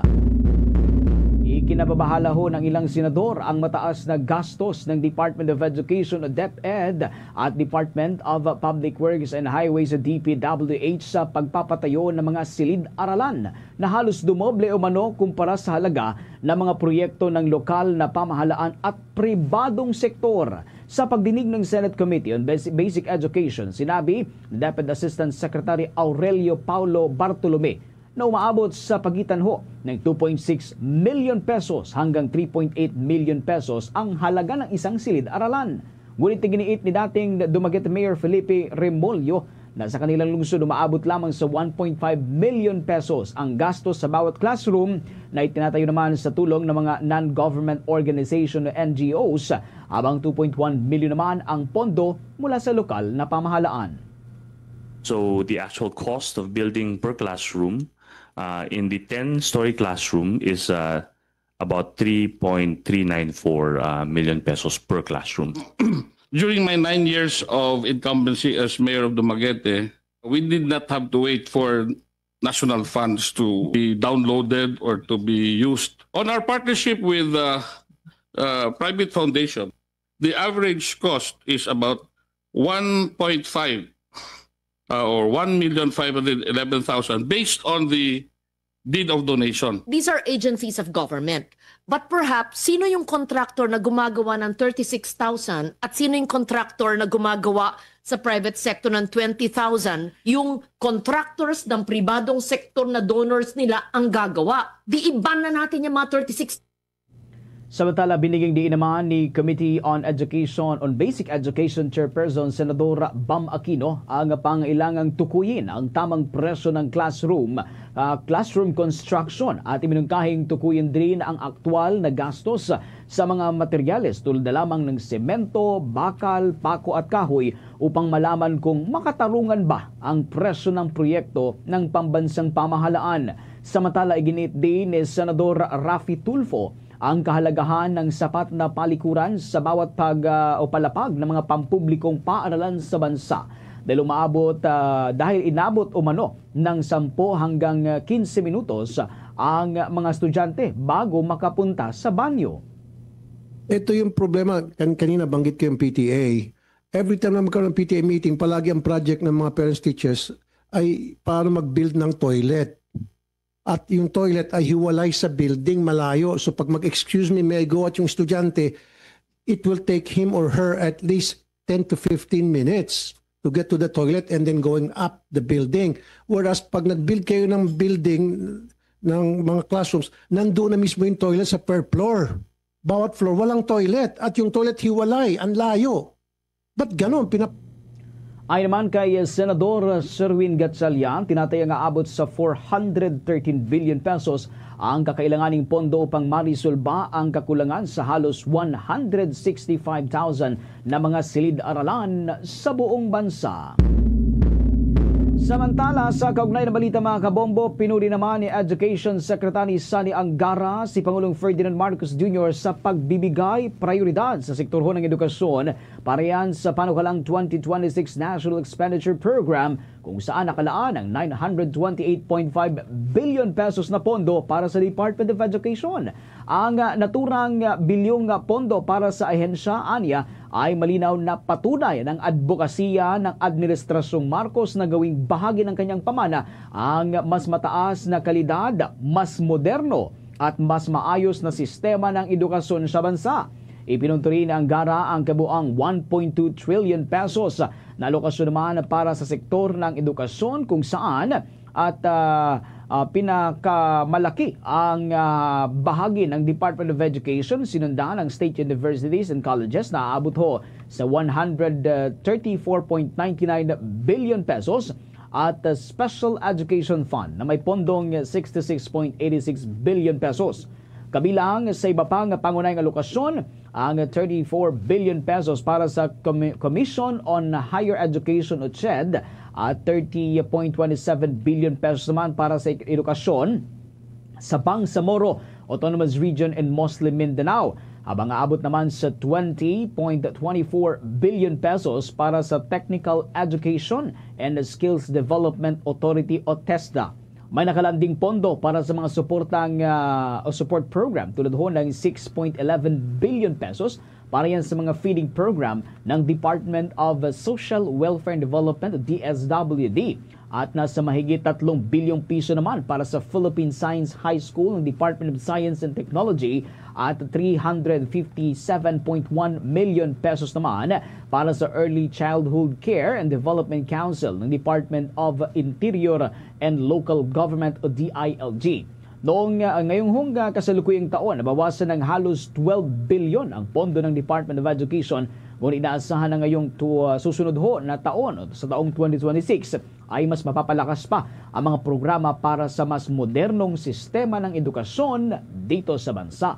Ikinababahala ho ng ilang senador ang mataas na gastos ng Department of Education o DepEd at Department of Public Works and Highways o D P W H sa pagpapatayo ng mga silid-aralan na halos dumoble umano kumpara sa halaga ng mga proyekto ng lokal na pamahalaan at pribadong sektor. Sa pagdinig ng Senate Committee on Basi-, Basic Education, sinabi ni DepEd Assistant Secretary Aurelio Paulo Bartolome na umaabot sa pagitan ho ng two point six million pesos hanggang three point eight million pesos ang halaga ng isang silid-aralan. Ngunit iginiit ni dating Dumaguete Mayor Felipe Remollo na sa kanilang lungsod umaabot lamang sa one point five million pesos ang gastos sa bawat classroom na itinatayo naman sa tulong ng mga non-government organization o N G Os, habang two point one million naman ang pondo mula sa lokal na pamahalaan. So the actual cost of building per classroom uh, in the ten-story classroom is uh, about three point three nine four uh, million pesos per classroom. During my nine years of incumbency as mayor of Dumaguete, we did not have to wait for national funds to be downloaded or to be used. On our partnership with uh, uh, private foundation, the average cost is about one point five uh, or one million five hundred eleven thousand based on the deed of donation. These are agencies of government. But perhaps, sino yung contractor na gumagawa ng thirty-six thousand at sino yung contractor na gumagawa sa private sector ng twenty thousand? Yung contractors ng pribadong sektor na donors nila ang gagawa. Di iban na natin yung mga thirty-six. Samantala, biniging diin naman ni Committee on Education on Basic Education Chairperson Senador Bam Aquino ang pangailangang tukuyin ang tamang presyo ng classroom, ah, classroom construction at iminungkahing tukuyin din ang aktual na gastos sa mga materyales tulad na lamang ng semento, bakal, pako at kahoy upang malaman kung makatarungan ba ang presyo ng proyekto ng pambansang pamahalaan. Samantala, iginiit din ni Senador Raffy Tulfo ang kahalagahan ng sapat na palikuran sa bawat pag, ah, o palapag ng mga pampublikong paaralan sa bansa dahil umaabot, ah, dahil inabot umano ng sampo hanggang, ah, quince minutos ang mga estudyante bago makapunta sa banyo. Ito yung problema, kan kanina banggit ko yung P T A. Every time na magkaroon ng P T A meeting, palagi ang project ng mga parents teachers ay paano mag-build ng toilet. At yung toilet ay hiwalay sa building, malayo. So pag mag-excuse me, may I go out yung estudyante, it will take him or her at least ten to fifteen minutes to get to the toilet and then going up the building. Whereas pag nag-build kayo ng building, ng mga classrooms, nandoon na mismo yung toilet sa per floor. Bawat floor, walang toilet. At yung toilet hiwalay, ang layo. Ba't ganon? Pinap- Ay naman kay Senador Sherwin Gatchalian, tinataya nga abot sa four hundred thirteen billion pesos ang kakailanganing pondo upang marisolba ang kakulangan sa halos one hundred sixty-five thousand na mga silid-aralan sa buong bansa. Samantala, sa kaugnay na balita, mga kabombo, pinuri naman ni Education Secretary Sonny Angara si Pangulong Ferdinand Marcos Junior sa pagbibigay prioridad sa sektor ng edukasyon para yan sa panukalang twenty twenty-six National Expenditure Program, kung saan nakalaan ang nine hundred twenty-eight point five billion pesos na pondo para sa Department of Education. Ang, ah, naturang, ah, bilyong, ah, pondo para sa ahensya, anya, ay malinaw na patunay ng adbokasiya ng Administrasyong Marcos na gawing bahagi ng kanyang pamana ang mas mataas na kalidad, mas moderno, at mas maayos na sistema ng edukasyon sa bansa. Ipinunto rin ni Angara ang kabuang one point two trillion pesos na alokasyon naman para sa sektor ng edukasyon, kung saan at, ah, Ah, pinakamalaki ang, ah, bahagi ng Department of Education, sinundan ang state universities and colleges na aabot ho sa one hundred thirty-four point nine nine billion pesos at, ah, Special Education Fund na may pondong sixty-six point eighty-six billion pesos. Kabilang sa iba pa nga pangunahing alokasyon, ang thirty-four billion pesos para sa Commi-, Commission on Higher Education o CHED, at thirty point twenty-seven billion pesos naman para sa edukasyon sa Bangsamoro Autonomous Region and Muslim Mindanao, habang aabot naman sa twenty point twenty-four billion pesos para sa Technical Education and Skills Development Authority o TESDA. May nakalanding pondo para sa mga suportang, ah, o support program, tulad ho ng six point eleven billion pesos para yan sa mga feeding program ng Department of Social Welfare and Development, D S W D. At nasa mahigit tatlong bilyong piso naman para sa Philippine Science High School ng Department of Science and Technology at three hundred fifty-seven point one million pesos naman para sa Early Childhood Care and Development Council ng Department of Interior and Local Government o D I L G. Noong, ah, ngayong hong, ah, kasalukuyang taon, nabawasan ng halos twelve bilyon ang pondo ng Department of Education, ngunit inaasahan na ngayong tu-, ah, susunod ho na taon o sa taong twenty twenty-six ay mas mapapalakas pa ang mga programa para sa mas modernong sistema ng edukasyon dito sa bansa.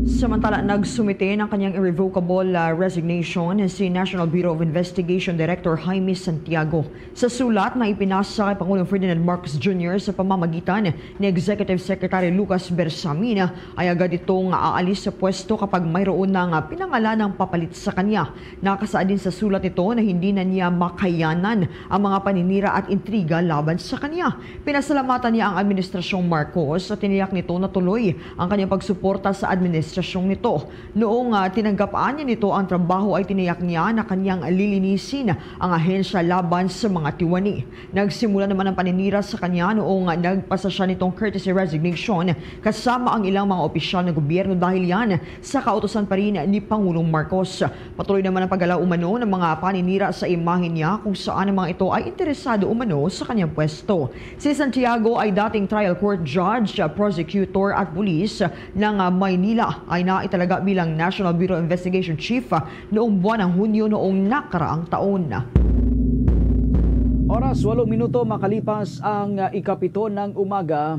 Samantala, nagsumite ng kanyang irrevocable, ah, resignation si National Bureau of Investigation Director Jaime Santiago. Sa sulat na ipinasa kay Pangulong Ferdinand Marcos Junior sa pamamagitan ni Executive Secretary Lucas Bersamin, ay agad itong aalis sa pwesto kapag mayroon na nga pinangalanang papalit sa kanya. Nakasaad din sa sulat nito na hindi na niya makayanan ang mga paninira at intriga laban sa kanya. Pinasalamatan niya ang Administrasyong Marcos at tiniyak nito na tuloy ang kanyang pagsuporta sa administrasyong nito. Noong, ah, tinanggap niya nito ang trabaho, ay tiniyak niya na kanyang lilinisin ang ahensya laban sa mga tiwani. Nagsimula naman ang paninira sa kanya noong nagpasa siya nitong courtesy resignation kasama ang ilang mga opisyal ng gobyerno dahil yan sa kautusan pa rin ni Pangulong Marcos. Patuloy naman ang paggalaw umano ng mga paninira sa imahe niya kung saan ang mga ito ay interesado umano sa kanyang pwesto. Si Santiago ay dating trial court judge, prosecutor at pulis ng, ah, Maynila ay naitalaga bilang National Bureau Investigation Chief, ah, noong buwan ng Hunyo noong nakaraang taon. Oras, walong minuto makalipas ang, ah, ikapito ng umaga.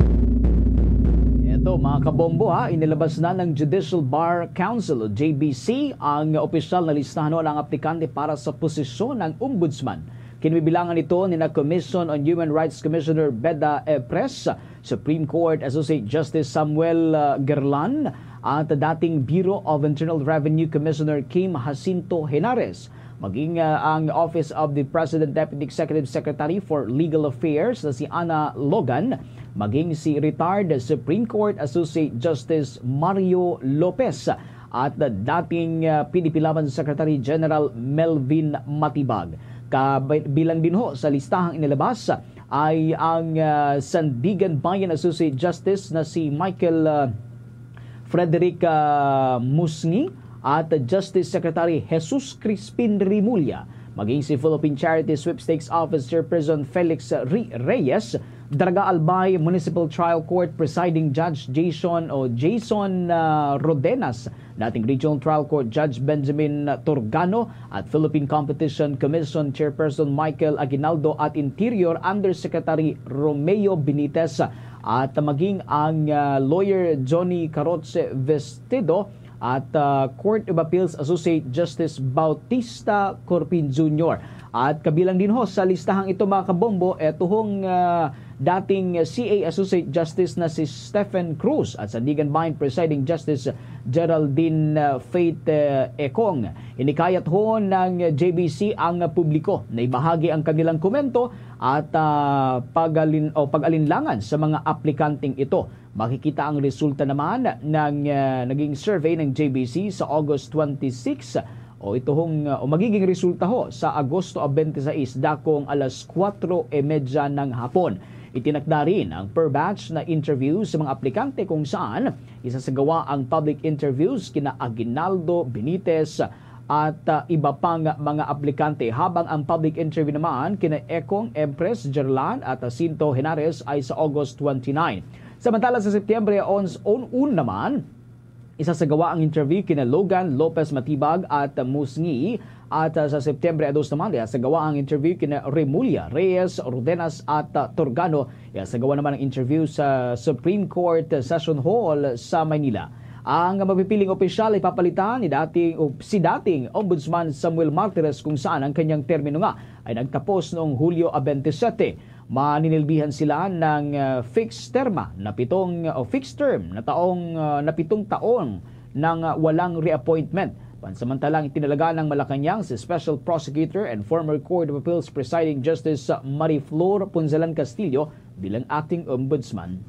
Eto, mga kabombo, ha, inilabas na ng Judicial Bar Council o J B C ang opisyal na listahan ng aplikante para sa posisyon ng ombudsman. Kinbibilangan ito nina Commission on Human Rights Commissioner Beda Epres, Supreme Court Associate Justice Samuel, uh, Guerlan, at dating Bureau of Internal Revenue Commissioner Kim Jacinto Henares, maging, uh, ang Office of the President Deputy Executive Secretary for Legal Affairs na si Ana Logan, maging si retired Supreme Court Associate Justice Mario Lopez, at dating, uh, P D P Laban Secretary General Melvin Matibag. Kabilang din ho sa listahang inilabas ay ang, ah, Sandiganbayan Associate Justice na si Michael, ah, Frederick, ah, Musngi at Justice Secretary Jesus Crispin Remulla, maging si Philippine Charity Sweepstakes Office Chairperson Felix Re-, Reyes, Daraga Albay Municipal Trial Court Presiding Judge Jason o Jason, ah, Rodenas, dating Regional Trial Court Judge Benjamin Turgano at Philippine Competition Commission Chairperson Michael Aguinaldo at Interior Undersecretary Romeo Benitez at maging ang, ah, lawyer Johnny Carotse Vestido at, ah, Court of Appeals Associate Justice Bautista Corpin Junior. At kabilang din ho sa listahang ito, mga kabombo, eh, tuhong, ah, dating C A Associate Justice na si Stephen Cruz at Sandiganbayan Presiding Justice Geraldine, uh, Faith, uh, Ekong. Hinikayat ho ng J B C ang publiko na ibahagi ang kanilang komento at, ah, pagalin-, o pag-alinlangan sa mga aplikanteng ito. Makikita ang resulta naman ng, ah, naging survey ng J B C sa August twenty-six o ituhong, ah, o magiging resulta ho sa Agosto twenty-six, dakong alas kuwatro y medya ng hapon. Itinakda rin ang per batch na interview sa mga aplikante kung saan isasagawa ang public interviews kina Aguinaldo Benitez, at, ah, iba pang mga aplikante, habang ang public interview naman kina Ekong Empress Gerlan at Jacinto Henares ay sa August twenty-nine. Samantala, sa Setyembre on, on, on naman, isasagawa ang interview kina Logan Lopez Matibag at Musngi, at, ah, sa Setyembre dos naman, isasagawa ang interview kina Remulla Reyes, Rodenas at, ah, Torgano. Isasagawa naman ang interview sa Supreme Court Session Hall sa Maynila. Ang mapipiling opisyal ay papalitan ni dating, o si dating Ombudsman Samuel Martires, kung saan ang kanyang termino nga ay nagtapos noong Hulyo a twenty-seven. Maninilbihan sila ng, ah, fixed terma na pitong, o fixed term na taong, ah, na pitong taon nang, ah, walang reappointment. Pansamantalang itinalaga ng Malacañang si Special Prosecutor and former Court of Appeals Presiding Justice Mariflor Punzalan Castillo bilang acting ombudsman.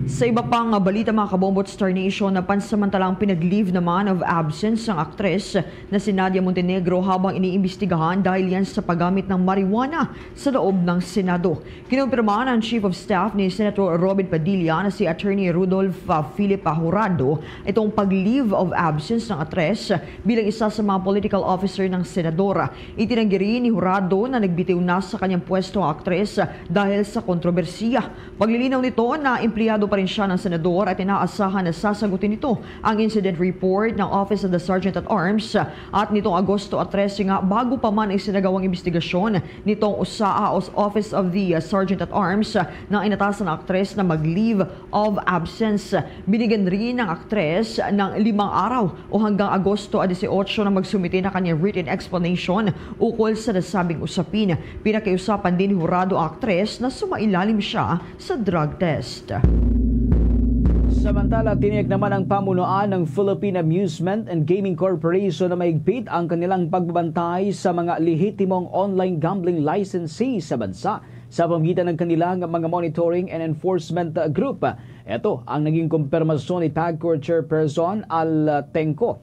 Sa iba pang balita, mga kabombo at Star Nation, na pansamantalang pinag-leave naman of absence ang aktres na si Nadia Montenegro habang iniimbestigahan dahil yan sa paggamit ng marijuana sa loob ng Senado. Kinumpirma ng Chief of Staff ni Senator Robin Padilla na si Attorney Rudolph, ah, Philip, ah, Jurado itong pag-leave of absence ng aktres bilang isa sa mga political officer ng senador. Itinanggi rin ni Jurado na nagbitiw na sa kanyang pwesto ang aktres dahil sa kontrobersiya. Paglilinaw nito na empleyado pa rin siya ng senador at inaasahan na sasagutin nito ang incident report ng Office of the Sergeant at Arms at nitong Agosto trese nga, bago pa man ang isinagawang investigasyon nitong usa, ah, os-, Office of the, ah, Sergeant at Arms, ah, na inatasan ang aktres na mag-leave of absence. Binigyan rin ng aktres ng limang araw o hanggang Agosto a dieciocho na magsumite na kanyang written explanation ukol sa nasabing usapin. Pinakiusapan din ni Jurado ang aktres na sumailalim siya sa drug test. Samantala, tiniyak naman ang pamunuan ng Philippine Amusement and Gaming Corporation na mahigpit ang kanilang pagbabantay sa mga lehitimong online gambling licensee sa bansa sa pamamagitan ng kanilang mga monitoring and enforcement group. Ito ang naging kumpirmasyon ni PAGCOR Chairperson Al Tengco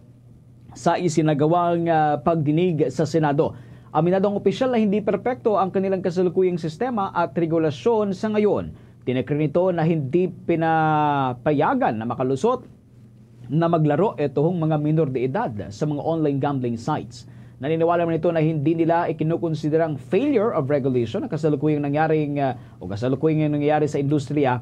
sa isinagawang, ah, pagdinig sa Senado. Aminado ang opisyal na hindi perpekto ang kanilang kasalukuyang sistema at regulasyon sa ngayon. Tinakder nito na hindi pinapayagan na makalusot na maglaro ito ang mga minor de edad sa mga online gambling sites. Naniniwala man ito na hindi nila ikinukonsidera ang failure of regulation ang kasalukuyang nangyaring, ah, o kasalukuyang nangyayari sa industriya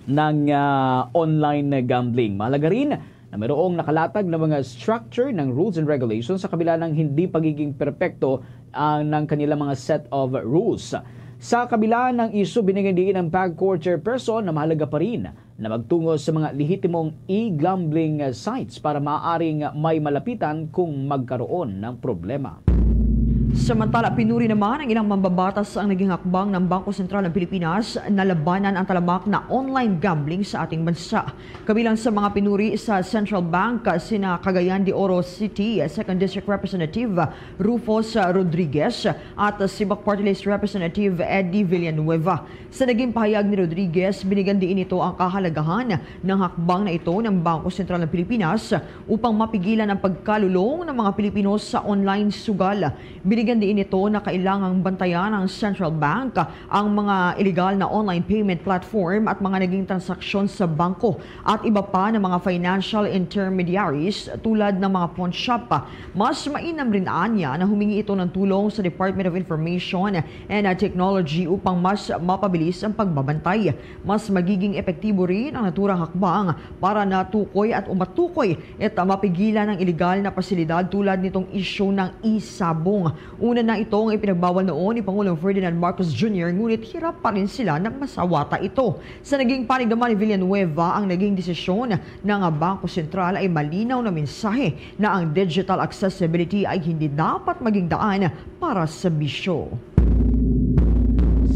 ng, ah, online gambling. Mahalaga rin na mayroong nakalatag na mga structure ng rules and regulations sa kabila ng hindi pagiging perpekto, ah, ng kanilang mga set of rules. Sa kabila ng isyu, binigyan diin ang PAGCOR chairperson na mahalaga pa rin na magtungo sa mga lehitimong e-gambling sites para maaaring may malapitan kung magkaroon ng problema. Samantala, pinuri naman ang ilang mambabatas ang naging hakbang ng Bangko Sentral ng Pilipinas na labanan ang talamak na online gambling sa ating bansa. Kabilang sa mga pinuri sa Central Bank, sina Cagayan de Oro City Second District Representative Rufus Rodriguez at Sibac Party List Representative Eddie Villanueva. Sa naging pahayag ni Rodriguez, binigyan diin nito ang kahalagahan ng hakbang na ito ng Bangko Sentral ng Pilipinas upang mapigilan ang pagkalulong ng mga Pilipino sa online sugal. Binigyan diin nito na kailangang bantayan ng Central Bank ang mga illegal na online payment platform at mga naging transaksyon sa bangko at iba pa na mga financial intermediaries tulad ng mga pawn shop. Mas mainam rin anya na humingi ito ng tulong sa Department of Information and, uh, Technology upang mas mapabilis ang pagbabantay. Mas magiging epektibo rin ang naturang hakbang para natukoy at umatukoy at mapigilan ang iligal na pasilidad tulad nitong isyu ng e-sabong. Una na itong ipinagbawal noon ni Pangulong Ferdinand Marcos Junior, ngunit hirap pa rin sila nang masawata ito. Sa naging panig naman ni Villanueva, ang naging desisyon ng Bangko Sentral ay malinaw na mensahe na ang digital accessibility ay hindi dapat maging daan para sa bisyo.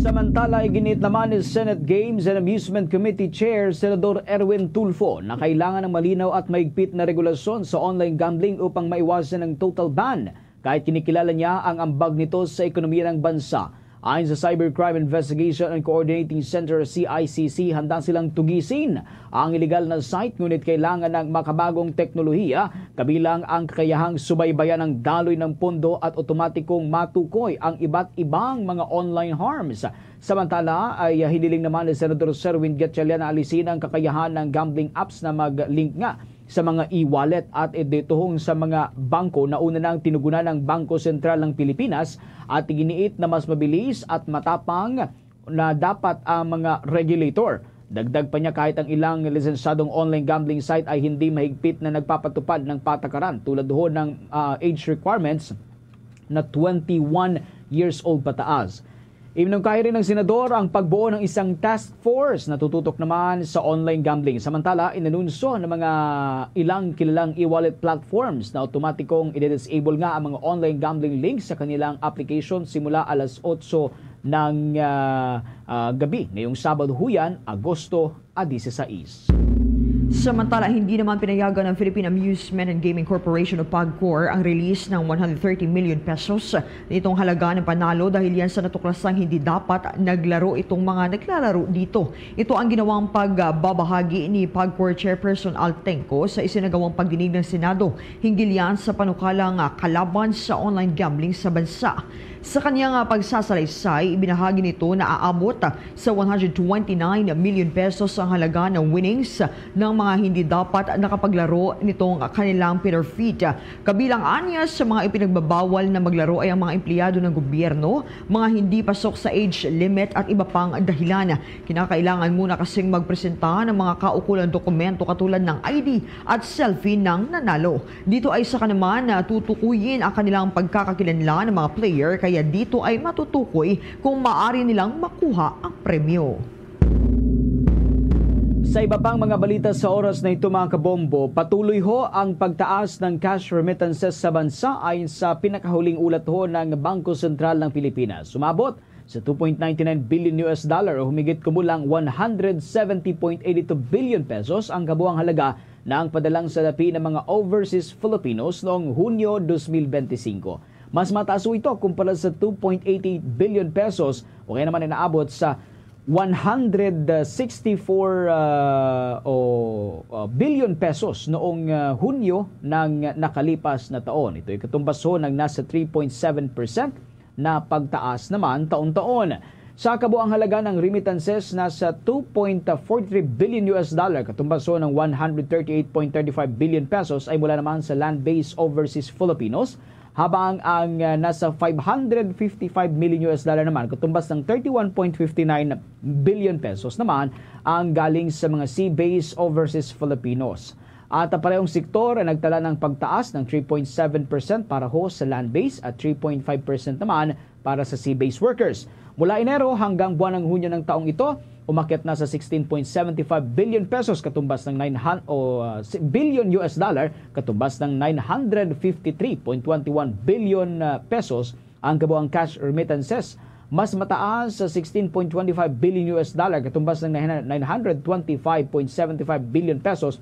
Samantala, iginiit naman ni Senate Games and Amusement Committee Chair Senador Erwin Tulfo na kailangan ng malinaw at mahigpit na regulasyon sa online gambling upang maiwasan ang total ban, kahit kinikilala niya ang ambag nito sa ekonomiya ng bansa. Ayon sa Cybercrime Investigation and Coordinating Center, C I C C, handa silang tugisin ang iligal na site, ngunit kailangan ng makabagong teknolohiya, kabilang ang kakayahang subaybayan ang daloy ng pondo at otomatikong matukoy ang iba't ibang mga online harms. Samantala, ay hiniling naman ni Senador Sherwin Gatchalian na alisin ang kakayahan ng gambling apps na mag-link nga sa mga e-wallet at itohong sa mga bangko. Nauna nang tinugunan ng Bangko Sentral ng Pilipinas at iginiit na mas mabilis at matapang na dapat ang mga regulator. Dagdag pa niya, kahit ang ilang lisensyadong online gambling site ay hindi mahigpit na nagpapatupad ng patakaran tulad ho ng ah, age requirements na twenty-one years old pataas. Iminungkahi rin ng senador ang pagbuo ng isang task force na tututok naman sa online gambling. Samantala, inanunsyo ng mga ilang kilalang e-wallet platforms na automatikong i-disable nga ang mga online gambling links sa kanilang application simula alas otso ng ah, ah, gabi ngayong Sabado, huyan, Agosto a dieciséis. Samantala, hindi naman pinayagan ng Philippine Amusement and Gaming Corporation o PAGCOR ang release ng one hundred thirty million pesos nitong halaga ng panalo dahil yan sa natuklasang hindi dapat naglaro itong mga naglalaro dito. Ito ang ginawang pagbabahagi ni PAGCOR Chairperson Al Tengco sa isinagawang pagdinig ng Senado hinggil yan sa panukalang ah, kalaban sa online gambling sa bansa. Sa kanyang ah, pagsasalaysay, ibinahagi nito na aabot ah, sa one hundred twenty-nine million pesos ang halaga ng winnings ng mga hindi dapat nakapaglaro nitong kanilang Pinterfeet. Kabilang anya sa mga ipinagbabawal na maglaro ay ang mga empleyado ng gobyerno, mga hindi pasok sa age limit at iba pang dahilan. Kinakailangan muna kasing magpresenta ng mga kaukulang dokumento katulad ng I D at selfie ng nanalo. Dito ay saka naman na tutukuyin ang kanilang pagkakakilanlan ng mga player, kaya dito ay matutukoy kung maaari nilang makuha ang premyo. Sa iba pang mga balita sa oras na ito, mga kabombo, patuloy ho ang pagtaas ng cash remittances sa bansa ayon sa pinakahuling ulat ho ng Bangko Sentral ng Pilipinas. Sumabot sa two point nine nine billion U S dollar o humigit kumulang one hundred seventy point eight two billion pesos ang kabuang halaga na ang padalang salapi ng mga overseas Filipinos noong Hunyo dos mil benti singko. Mas mataas ho ito kumpara sa two point eight eight billion pesos o kaya naman inaabot sa one hundred sixty-four ah, o, ah, billion pesos noong ah, Hunyo ng nakalipas na taon. Ito'y katumbas ho ng nasa three point seven percent na pagtaas naman taon-taon. Sa kabuang halaga ng remittances, nasa two point four three billion U S dollar, katumbas ho ng one hundred thirty-eight point thirty-five billion pesos ay mula naman sa land-based overseas Filipinos, habang ang ah, nasa five hundred fifty-five million U S dollar naman, katumbas ng thirty-one point fifty-nine billion pesos naman ang galing sa mga sea-based overseas Filipinos. At ang parehong sektor ay nagtala ng pagtaas ng three point seven percent para ho sa land-based at three point five percent naman para sa sea-based workers. Mula Enero hanggang buwan ng Hunyo ng taong ito, umakyat na sa sixteen point seven five billion pesos, katumbas ng nine hundred, o, ah, si-, billion U S dollar, katumbas ng nine hundred fifty-three point twenty-one billion ah, pesos ang kabuang cash remittances. Mas mataas sa sixteen point twenty-five billion U S dollar, katumbas ng nine hundred twenty-five point seven five billion pesos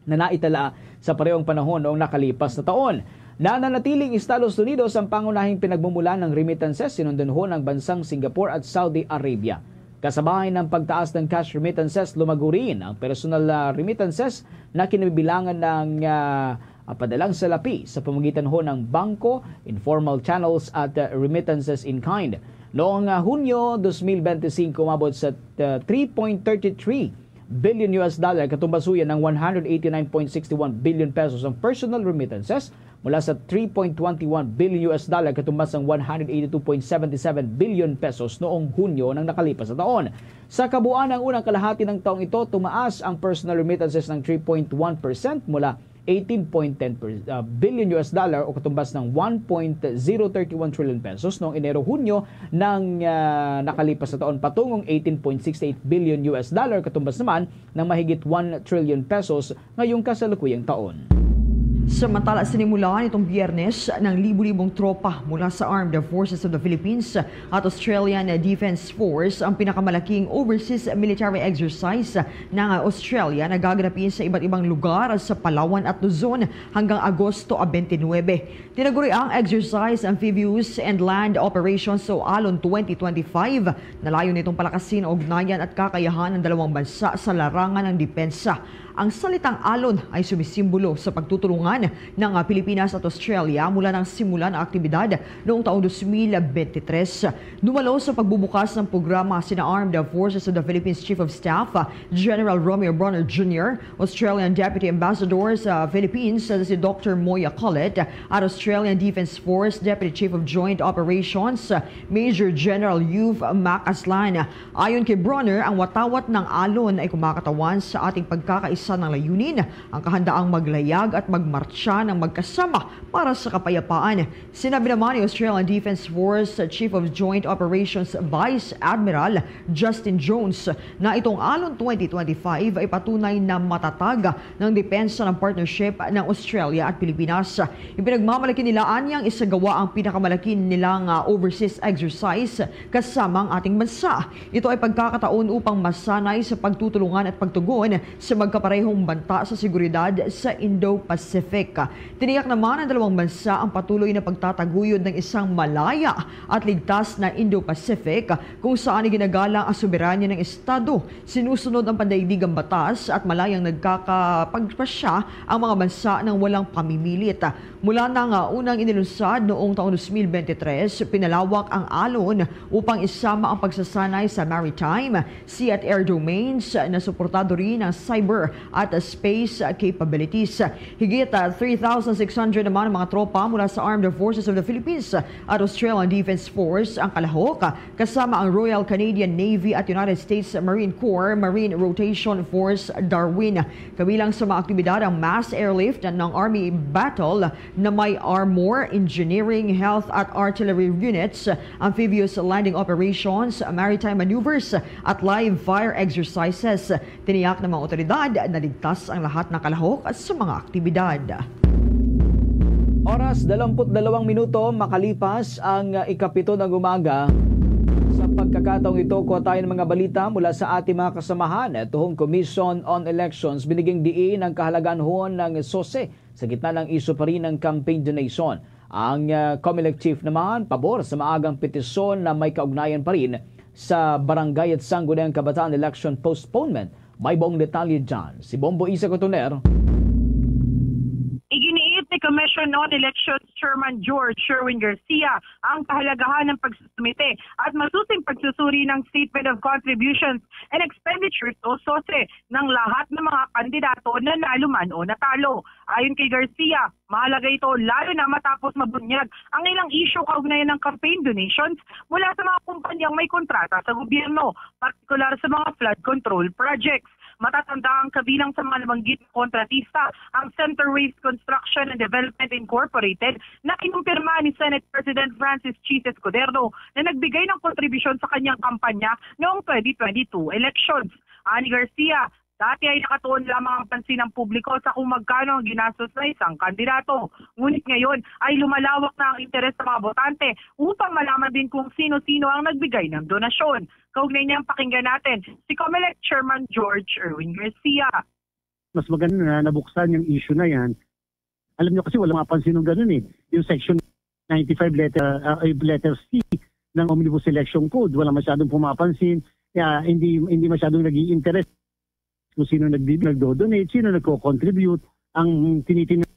na naitala sa parehong panahon noong nakalipas na taon. Nananatiling Estados Unidos ang pangunahing pinagmumulan ng remittances, sinundan ho ng bansang Singapore at Saudi Arabia. Kasabay ng pagtaas ng cash remittances, lumago rin ang personal ah, remittances na kinabibilangan ng ah, ah, padalang salapi sa pamamagitan ho ng bangko, informal channels at ah, remittances in kind. Noong ah, Hunyo dos mil benti singko, umabot sa ah, three point thirty-three billion U S dollar, katumbas ho yan ng one hundred eighty-nine point six one billion pesos ang personal remittances, mula sa three point twenty-one billion U S dollar, katumbas ng one hundred eighty-two point seven seven billion pesos noong Hunyo ng nakalipas na taon. Sa kabuuan, ang unang kalahati ng taong ito, tumaas ang personal remittances ng three point one percent mula eighteen point ten per, ah, billion U S dollar o katumbas ng one point zero thirty one trillion pesos noong Enero-Hunyo ng ah, nakalipas na taon, patungong eighteen point six eight billion U S dollar, katumbas naman ng mahigit one trillion pesos ngayong kasalukuyang taon. Samantala, sinimula nitong Biyernes, ng libu-libong tropa mula sa Armed Forces of the Philippines at Australian Defense Force ang pinakamalaking overseas military exercise ng Australia na gaganapin sa iba't ibang lugar sa Palawan at Luzon hanggang Agosto twenty-nine. Tinaguri ang Exercise Amphibious and Land Operations o ALON twenty twenty-five. Nalayo nitong palakasin ang ugnayan at kakayahan ng dalawang bansa sa larangan ng depensa. Ang salitang alon ay sumisimbolo sa pagtutulungan ng, ah, Pilipinas at Australia mula nang simulan ang aktibidad noong taong dos mil bente tres. Dumalo sa pagbubukas ng programa sina Armed Forces of the Philippines Chief of Staff, ah, General Romeo Bronner Junior, Australian Deputy Ambassador sa Philippines, ah, si Doctor Moya Collett, at Australian Defense Force Deputy Chief of Joint Operations, ah, Major General Youv Mac Aslan. Ayon kay Bronner, ang watawat ng alon ay kumakatawan sa ating pagkakaisa ng layunin, ang kahandaang maglayag at magmartsa ng magkasama para sa kapayapaan. Sinabi naman ni Australian Defense Force Chief of Joint Operations Vice Admiral Justin Jones na itong alon twenty twenty-five ay patunay na matatag ng depensa ng partnership ng Australia at Pilipinas. Ipinagmamalaki nila anyang isagawa ang pinakamalaki nilang, ah, overseas exercise kasama ang ating bansa. Ito ay pagkakataon upang masanay sa pagtutulungan at pagtugon sa magkaparehong banta sa seguridad sa Indo-Pacific. Tiniyak naman ng dalawang bansa ang patuloy na pagtataguyod ng isang malaya at ligtas na Indo-Pacific, kung saan iginagalang ang soberanya ng estado, sinusunod ang pandaigdigang batas at malayang nagkakapagpasya ang mga bansa ng walang pamimilit. Mula nang, ah, unang inilunsad noong taong dos mil bente tres, pinalawak ang alon upang isama ang pagsasanay sa maritime, sea at air domains na suportado rin ng cyber at space capabilities. Higit, ah, three thousand six hundred naman ang mga tropa mula sa Armed Forces of the Philippines at Australian Defense Force ang kalahok, kasama ang Royal Canadian Navy at United States Marine Corps Marine Rotation Force Darwin. Kabilang sa mga aktibidad ang mass airlift ng Army Battle na may armor, engineering, health at artillery units, amphibious landing operations, maritime maneuvers at live fire exercises. Tiniyak ng mga otoridad na ligtas ang lahat ng kalahok sa mga aktibidad. Oras, dalawampu't dalawang minuto makalipas ang, uh, ikapito ng umaga. Sa pagkakataong ito, kuha tayo ng mga balita mula sa ating mga kasamahan. Tuhong Commission on Elections, binigyang diin ang kahalagahan ng SOSE sa gitna ng isyu pa rin ng campaign donation. Ang, uh, Comelec chief naman, pabor sa maagang petisyon na may kaugnayan pa rin sa Barangay at Sangguniang Kabataan Election Postponement. May buong detalye dyan si Bombo Isa Cotoner. Iginiit ni Commission on Elections Chairman George Sherwin Garcia ang kahalagahan ng pagsumite at masusing pagsusuri ng Statement of Contributions and Expenditures o SOSE ng lahat ng mga kandidato, nanalo man o natalo. Ayon kay Garcia, mahalaga ito lalo na matapos mabunyag ang ilang isyu kaugnay ng campaign donations mula sa mga kumpanyang may kontrata sa gobyerno, partikular sa mga flood control projects. Matatanda ang kabilang sa mga nabanggit na kontratista, ang Center Waste Construction and Development Incorporated, na kinumpirma ni Senate President Francis Chiz Escudero na nagbigay ng kontribusyon sa kanyang kampanya noong twenty twenty-two elections. Ani Garcia, dati ay nakatuon lamang ang pansin ng publiko sa kung magkano ang ginastos ng isang kandidato. Ngunit ngayon ay lumalawak na ang interes ng mga botante upang malaman din kung sino-sino ang nagbigay ng donasyon. Kaugnay niyan, pakinggan natin si Comelec Chairman George Erwin Garcia. Mas maganda na nabuksan yung issue na yan. Alam niyo kasi, walang mapansin ng ganun eh. Yung section ninety-five letter, ah, eh, letter C ng Omnibus Election Code, wala masyadong pumapansin. Kaya hindi, hindi masyadong nag-i-interest kung sino nagbi-, nagdo-donate, sino nagko-contribute. Ang tinitingnan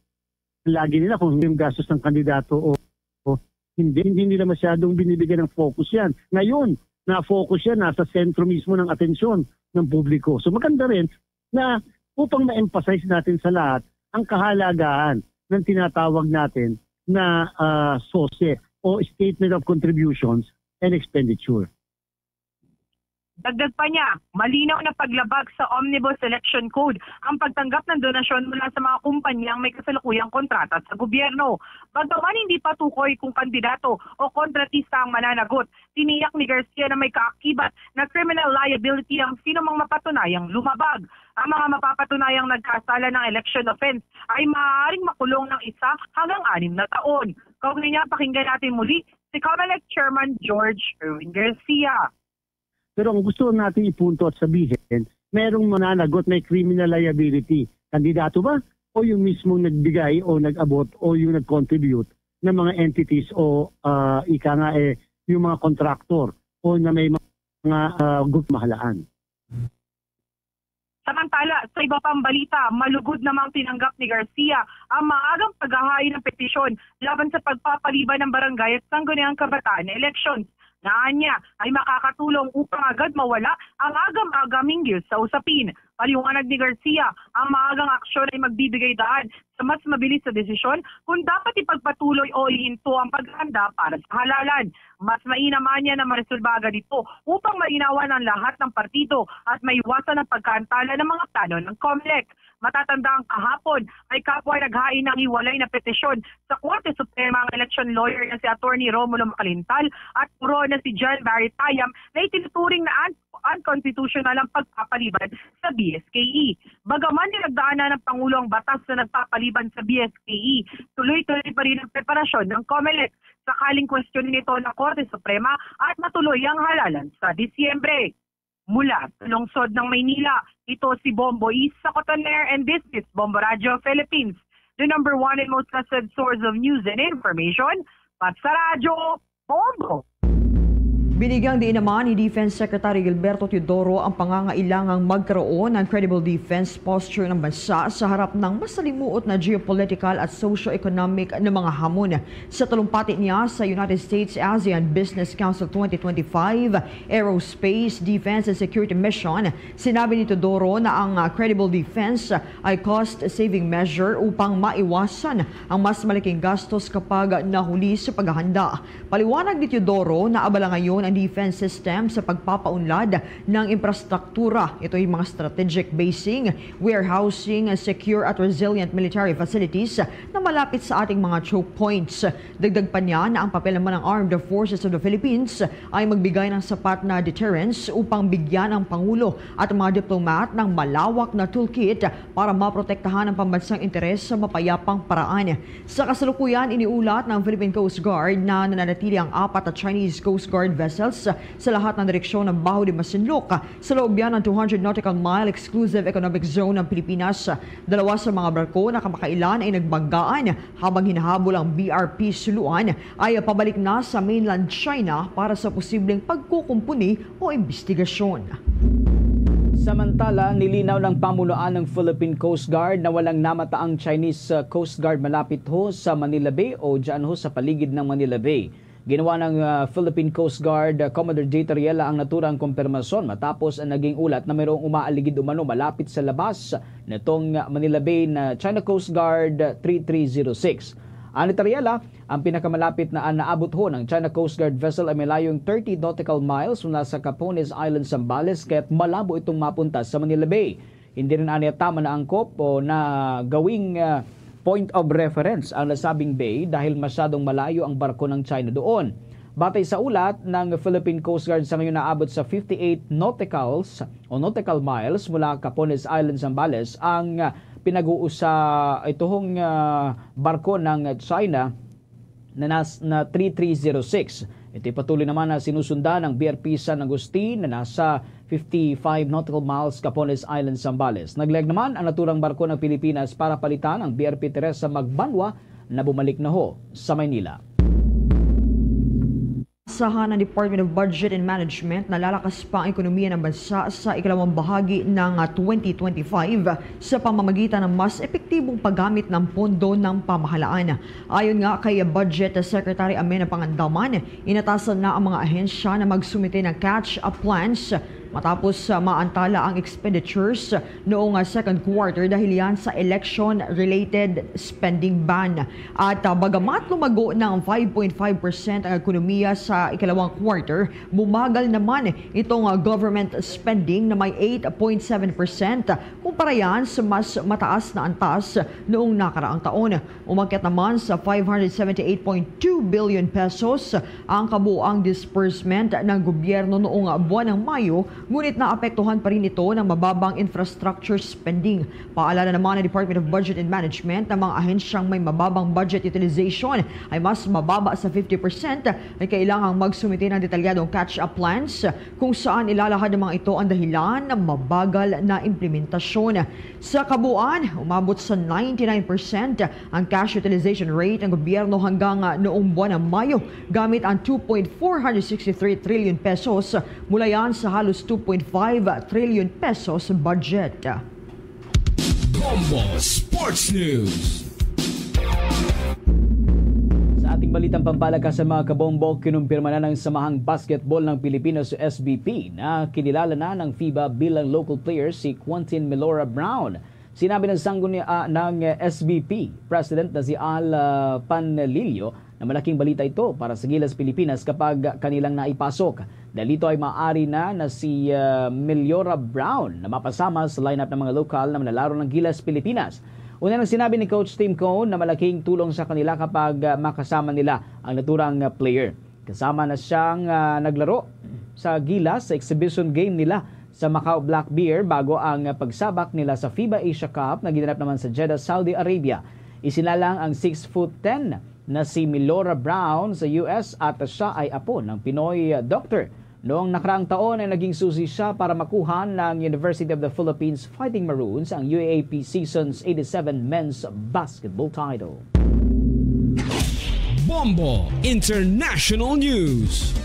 lagi nila kung yung gastos ng kandidato o, o hindi. Hindi nila masyadong binibigyan ng focus yan. Ngayon, na-focus yan, nasa sentro mismo ng atensyon ng publiko. So maganda rin na upang ma-emphasize natin sa lahat ang kahalagahan ng tinatawag natin na, ah, SOSE o Statement of Contributions and Expenditure. Dagdag pa niya, malinaw na paglabag sa Omnibus Election Code ang pagtanggap ng donasyon mula sa mga kumpanyang may kasalukuyang kontrata sa gobyerno. Bagaman hindi patukoy kung kandidato o kontratista ang mananagot, tiniyak ni Garcia na may kaakibat na criminal liability ang sino mang mapatunayang lumabag. Ang mga mapapatunayang nagkasala ng election offense ay maaaring makulong ng isa hanggang anim na taon. Kaugnay niya, pakinggan natin muli si Comelec Chairman George Erwin Garcia. Pero ang gusto natin ipunto at sabihin, merong mananagot, may criminal liability. Kandidato ba? O yung mismong nagbigay o nag-abot o yung nag-contribute ng mga entities o, ah, ika nga, eh, yung mga contractor o na may mga, ah, group mahalaan. Samantala, sa iba pang balita, malugod namang tinanggap ni Garcia ang maagang paghahain ng petisyon laban sa pagpapaliban ng barangay at sangguniang kabataan na eleksyon. Naan niya ay makakatulong upang agad mawala ang agam-agam hinggil sa usapin. Paliwanag ni Garcia, ang maagang aksyon ay magbibigay daan sa mas mabilis na desisyon kung dapat ipagpatuloy o ihinto ang paghanda para sa halalan. Mas mainam niya na maresolba agad ito upang malinawan ang lahat ng partido at maiwasan ang pagkaantala ng mga plano ng COMELEC. Matatandaan, kahapon ay kapwa naghain ng hiwalay na petisyon sa Korte Suprema ang election lawyer na si Attorney Romulo Macalintal at puro na si John Barry Tayam na itinuturing na un- unconstitutional ang pagpapaliban sa B S K E. Bagaman nilagdaan na ng Pangulo ang batas na nagpapaliban sa B S K E, tuloy-tuloy pa rin ang preparasyon ng COMELEC sakaling kwestiyonin ito ng Korte Suprema at matuloy ang halalan sa Disyembre. Mula sa lungsod ng Maynila, ito si Bombo Is sa Cotoner, and this is Bombo Radio Philippines, the number one and most trusted source of news and information. Pat sa radyo, Bombo! Binigyang diin naman ni Defense Secretary Gilberto Teodoro ang pangangailangang magkaroon ng credible defense posture ng bansa sa harap ng masalimuot na geopolitical at socio-economic na mga hamon. Sa talumpati niya sa United States ASEAN Business Council twenty twenty-five Aerospace, Defense and Security Mission, sinabi ni Teodoro na ang, ah, credible defense ay cost-saving measure upang maiwasan ang mas malaking gastos kapag nahuli sa paghahanda. Paliwanag ni Teodoro na abala ngayon ang defense system sa pagpapaunlad ng infrastruktura. Ito ay mga strategic basing, warehousing, secure at resilient military facilities na malapit sa ating mga choke points. Dagdag pa niya na ang papel naman ng Armed Forces of the Philippines ay magbigay ng sapat na deterrence upang bigyan ang Pangulo at ang mga diplomat ng malawak na toolkit para maprotektahan ang pambansang interes sa mapayapang paraan. Sa kasalukuyan, iniulat ng Philippine Coast Guard na nananatili ang apat na Chinese Coast Guard vessels sa lahat ng direksyon ng Baho de Masinloc, sa loob yan ng two hundred nautical mile exclusive economic zone ng Pilipinas. Dalawa sa mga barko na kamakailan ay nagbanggaan habang hinahabol ang B R P Suluan ay pabalik na sa mainland China para sa posibleng pagkukumpuni o imbestigasyon. Samantala, nilinaw ng pamunuan ng Philippine Coast Guard na walang namataang Chinese, uh, Coast Guard malapit ho sa Manila Bay o dyan ho sa paligid ng Manila Bay. Ginawa ng, uh, Philippine Coast Guard, uh, Commodore J Tariela ang naturang kumpirmasyon matapos ang naging ulat na mayroong umaaligid umano malapit sa labas nitong Manila Bay na China Coast Guard three three zero six. Ani Tariela, ang pinakamalapit na naabot ho ng China Coast Guard vessel ay may layong thirty nautical miles mula sa Capones Island, Zambales, kaya't malabo itong mapunta sa Manila Bay. Hindi rin aniya tama na angkop o na gawing, ah, point of reference ang nasabing bay dahil masyadong malayo ang barko ng China doon. Batay sa ulat ng Philippine Coast Guard, sa ngayon naabot sa fifty-eight nauticals o nautical miles mula Capones Island, Zambales ang, ah, pinag-uusa ituhong, ah, barko ng China na, nas, na three three zero six. Ito'y patuloy naman na sinusundan ng B R P San Agustin na nasa fifty-five nautical miles Capones Island, Zambales. Naglayag naman ang naturang barko ng Pilipinas para palitan ang B R P Teresa Magbanwa na bumalik na ho sa Maynila. Asahan ng Department of Budget and Management na lalakas pa ang ekonomiya ng bansa sa ikalawang bahagi ng, ah, twenty twenty-five sa pamamagitan ng mas epektibong paggamit ng pondo ng pamahalaan. Ayon nga kay Budget Secretary Amenah Pangandaman, inatasan na ang mga ahensya na magsumite ng catch-up plans matapos, ah, maantala ang expenditures noong, ah, second quarter dahil yan sa election-related spending ban. At, ah, bagamat lumago ng five point five percent ang ekonomiya sa ikalawang quarter, bumagal naman itong, ah, government spending na may eight point seven percent kumpara yan sa mas mataas na antas noong nakaraang taon. Umakyat naman sa five hundred seventy-eight point two billion pesos ang kabuoang disbursement ng gobyerno noong buwan ng Mayo, ngunit naapektuhan pa rin ito ng mababang infrastructure spending. Paalala naman ng Department of Budget and Management na mga ahensyang may mababang budget utilization ay mas mababa sa fifty percent ay kailangang magsumite ng detalyadong catch-up plans kung saan ilalahad ng mga ito ang dahilan ng mabagal na implementasyon. Sa kabuuan, umabot sa ninety-nine percent ang cash utilization rate ng gobyerno hanggang, ah, noong buwan ng Mayo gamit ang two point four hundred sixty-three trillion pesos, mula yan sa halos two point five trillion pesos budget. Bombo Sports News. Sa ating balitang pampalakasan, mga kabombo, kinumpirma na ng Samahang Basketball ng Pilipinas o S B P na kinilala na ng FIBA bilang local player si Quentin Milora Brown. Sinabi ng sangguni-, ah, ng S B P President na si Al, ah, Panlilio na malaking balita ito para sa Gilas Pilipinas kapag kanilang naipasok. Dahil dito ay maaari na na si, ah, Meliora Brown na mapasama sa lineup ng mga lokal na manlalaro ng Gilas Pilipinas. Una nang sinabi ni Coach Tim Cone na malaking tulong sa kanila kapag, ah, makasama nila ang naturang, ah, player. Kasama na siyang, ah, naglaro sa Gilas sa exhibition game nila sa Macau Black Bear bago ang, ah, pagsabak nila sa FIBA Asia Cup na ginanap naman sa Jeddah, Saudi Arabia. Isinalang ang six foot ten na si Milora Brown sa U S at siya ay apo ng Pinoy, ah, doctor. Noong nakaraang taon ay naging susi siya para makuha ng University of the Philippines Fighting Maroons ang U A A P Seasons eighty-seven men's basketball title. Bombo International News.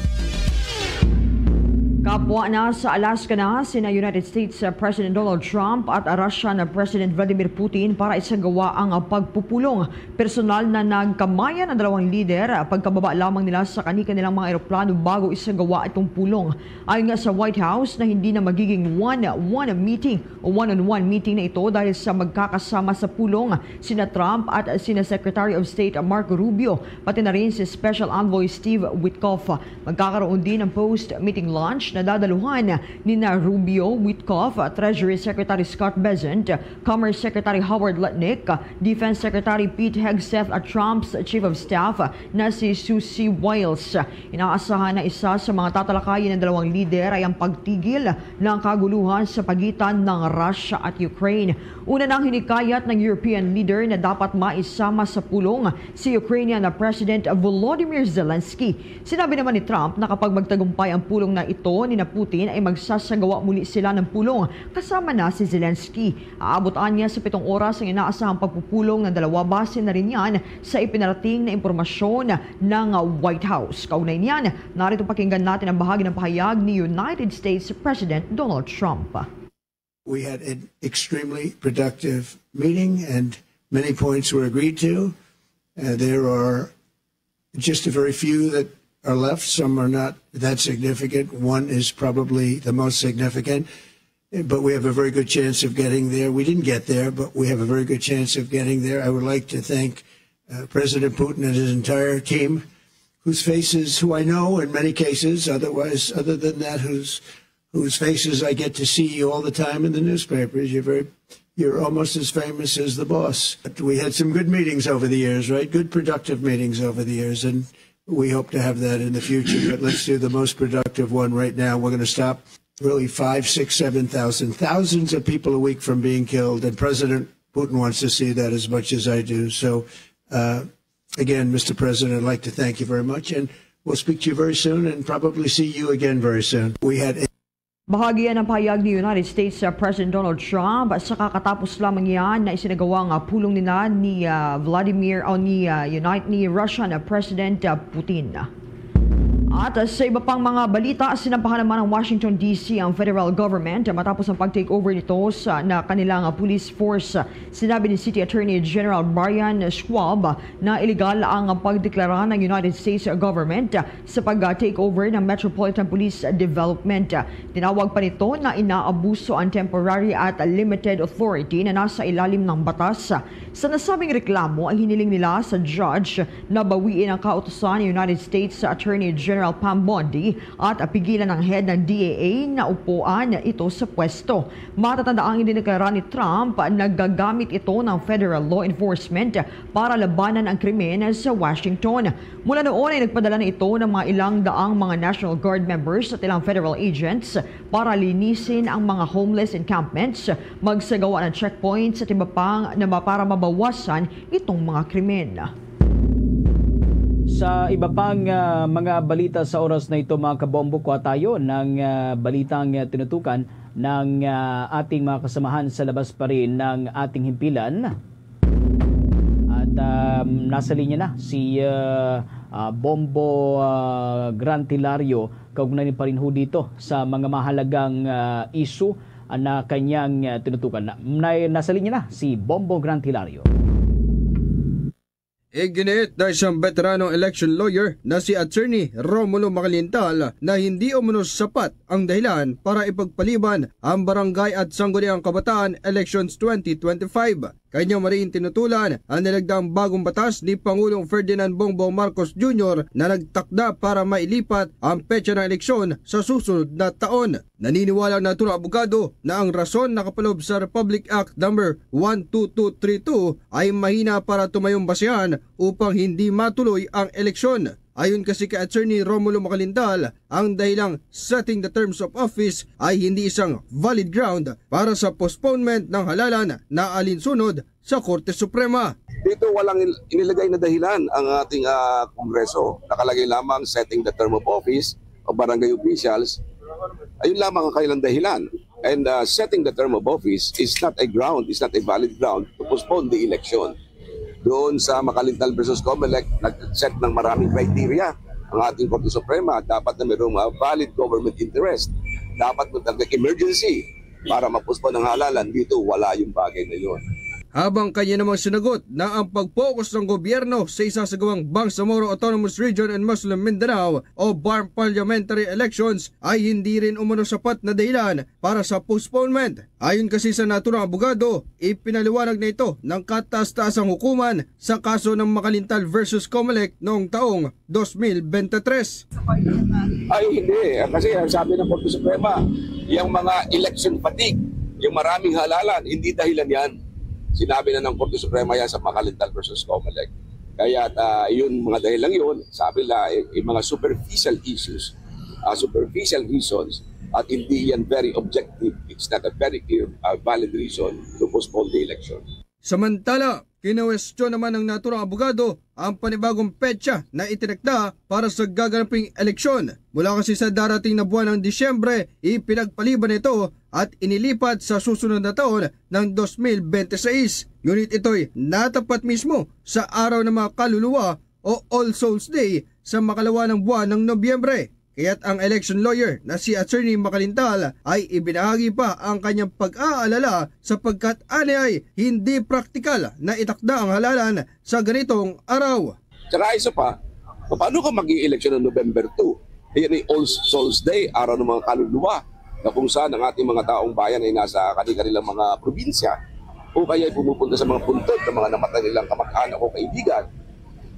Kapwa na sa Alaska na sina United States, uh, President Donald Trump at Russian, uh, President Vladimir Putin para isagawa ang, uh, pagpupulong. Personal na nagkamayan ang dalawang lider, uh, pagkababa lamang nila sa kani-kanilang mga eroplano bago isagawa itong pulong. Ayon nga sa White House na hindi na magiging one-one meeting o one-on-one meeting na ito dahil sa magkakasama sa pulong sina Trump at sina Secretary of State Marco Rubio, pati na rin si Special Envoy Steve Witkoff. Magkakaroon din ng post-meeting lunch na dadaluhan nina Rubio, Witkoff, Treasury Secretary Scott Bessent, Commerce Secretary Howard Lutnick, Defense Secretary Pete Hegseth at Trump's Chief of Staff na si Susie Wiles. Inaasahan na isa sa mga tatalakayin ng dalawang lider ay ang pagtigil ng kaguluhan sa pagitan ng Russia at Ukraine. Una nang hinikayat ng European leader na dapat maisama sa pulong si Ukrainian na President Volodymyr Zelensky. Sinabi naman ni Trump na kapag magtagumpay ang pulong na ito ni na Putin ay magsasagawa muli sila ng pulong kasama na si Zelensky. Aabot anya sa pitong oras ang inaasahang pagpupulong ng dalawa base na rin yan sa ipinarating na impormasyon ng White House. Kaugnay niyan, narito pakinggan natin ang bahagi ng pahayag ni United States President Donald Trump. We had an extremely productive meeting and many points were agreed to. Uh, there are just a very few that are left. Some are not that significant. One is probably the most significant, but we have a very good chance of getting there. We didn't get there, but we have a very good chance of getting there. I would like to thank uh, President Putin and his entire team, whose faces, who I know in many cases, otherwise, other than that, whose whose faces I get to see all the time in the newspapers. You're very, you're almost as famous as the boss. But we had some good meetings over the years, right? Good productive meetings over the years, and we hope to have that in the future. But let's do the most productive one right now. We're going to stop really five, six, seven thousand, thousands of people a week from being killed, and President Putin wants to see that as much as I do. So, uh, again, Mister President, I'd like to thank you very much, and we'll speak to you very soon, and probably see you again very soon. We had Bahagi yan ang pahayag ni United States, uh, President Donald Trump sa kakatapos lamang yan na isinagawa nga pulong nila ni, uh, Vladimir o ni, uh, Unite ni Russian, uh, President, uh, Putin. At, uh, sa iba pang mga balita, sinampahan naman ng Washington D C ang federal government matapos ang pag-take over nito sa na kanilang, uh, police force. Sinabi ni City Attorney General Brian Schwab na iligal ang pagdeklara ng United States government sa pag-take over ng Metropolitan Police Development. Tinawag pa nito na inaabuso ang temporary at limited authority na nasa ilalim ng batas. Sa nasabing reklamo ay hiniling nila sa judge na bawiin ang kautusan ni United States Attorney General Pam Bondi at pigilan ang head ng D E A na upuan ito sa pwesto. Matatanda ang idineklara ni Trump na gagamit ito ng federal law enforcement para labanan ang krimen sa Washington. Mula noon ay nagpadala na ito ng mga ilang daang mga National Guard members at ilang federal agents para linisin ang mga homeless encampments, magsagawa ng checkpoints at iba pang na ma-, para mabawasan itong mga krimen. Sa iba pang, ah, mga balita sa oras na ito, mga kabombo, kuha tayo ng, ah, balitang, ah, tinutukan ng, ah, ating mga kasamahan sa labas pa rin ng ating himpilan. At, um, nasa linya na si, ah, ah, Bombo, ah, Gran Hilario. Kaugnay ni pa rin ho dito sa mga mahalagang, ah, issue, ah, na kanyang, ah, tinutukan. Na, na, nasa linya na si Bombo Grant Hilario. Iginiit na isang veteranong election lawyer na si Attorney Romulo Macalintal na hindi umano sapat ang dahilan para ipagpaliban ang barangay at sangguniang kabataan elections twenty twenty-five. Kanya mariin tinutulan ang nilagdaang bagong batas ni Pangulong Ferdinand Bongbong Marcos Junior na nagtakda para mailipat ang petsa ng eleksyon sa susunod na taon. Naniniwala ang naturang abogado na ang rason nakapalob sa Republic Act Number one two two three two ay mahina para tumayong basehan upang hindi matuloy ang eleksyon. Ayon kasi kay Attorney Romulo Macalintal, ang dahilang setting the terms of office ay hindi isang valid ground para sa postponement ng halalan na alinsunod sa Korte Suprema. Dito walang il-, inilagay na dahilan ang ating, ah, Kongreso. Nakalagay lamang setting the term of office of barangay officials. Ayun lamang ang kanilang dahilan. And, ah, setting the term of office is not a ground, is not a valid ground to postpone the election. Doon sa Macalintal versus Comelec, nag-set ng maraming criteria ang ating Korte Suprema. Dapat na mayroong, ah, valid government interest. Dapat magdagdag emergency para ma-postpone ang halalan. Dito, wala yung bagay na yun. Habang kanya namang sinagot na ang pag-focus ng gobyerno sa isasagawang Bangsamoro Autonomous Region and Muslim Mindanao o BARM parliamentary elections ay hindi rin umano sapat na dahilan para sa postponement. Ayon kasi sa naturang abogado, ipinaliwanag na ito ng kataas-taasang hukuman sa kaso ng Macalintal versus Comelec noong taong dos mil bente tres. Ay, hindi. Kasi ang sabi ng Korte Suprema, yung mga election fatigue, yung maraming halalan, hindi dahilan yan. Sinabi na ng Korte Suprema yan sa Macalintal versus Comelec. Kaya, ah, yun, mga dahilan yun, sabi nila, eh, yung mga superficial issues, ah, superficial reasons, at hindi yan very objective, it's not a very clear, ah, valid reason to postpone the election. Samantala, kinuwestiyon naman ng naturang abogado ang panibagong petsa na itinakda para sa gaganaping eleksyon. Mula kasi sa darating na buwan ng Disyembre, ipinagpaliban ito at inilipat sa susunod na taon ng dos mil bente seis. Ngunit ito'y natapat mismo sa Araw ng mga Kaluluwa o All Souls Day sa makalawa ng buwan ng Nobyembre. Kaya't ang election lawyer na si Attorney Macalintal ay ibinahagi pa ang kanyang pag-aalala sapagkat ani ay hindi praktikal na itakda ang halalan sa ganitong araw. Tsaka isa pa, paano ka mag-i-eleksyon ng November two? Yan ay All Souls Day, Araw ng mga Kaluluwa, na kung saan ang ating mga taong bayan ay nasa kanilang mga probinsya o kaya ay pumupunta sa mga puntod ng mga namatay nilang kamag-anak o kaibigan.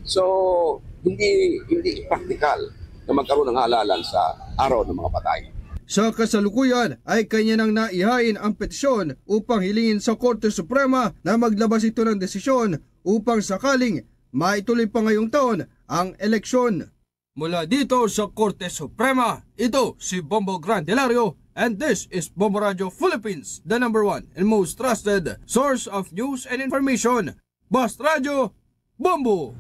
So, hindi, hindi praktikal na magkaroon ng halalan sa Araw ng mga Patay. Sa kasalukuyan ay kanya nang naihain ang petisyon upang hilingin sa Korte Suprema na maglabas ito ng desisyon upang sakaling maituloy pa ngayong taon ang eleksyon. Mula dito sa Korte Suprema, ito si Bombo Grandelario, and this is Bombo Radio Philippines, the number one and most trusted source of news and information. Basta Radyo, Bombo!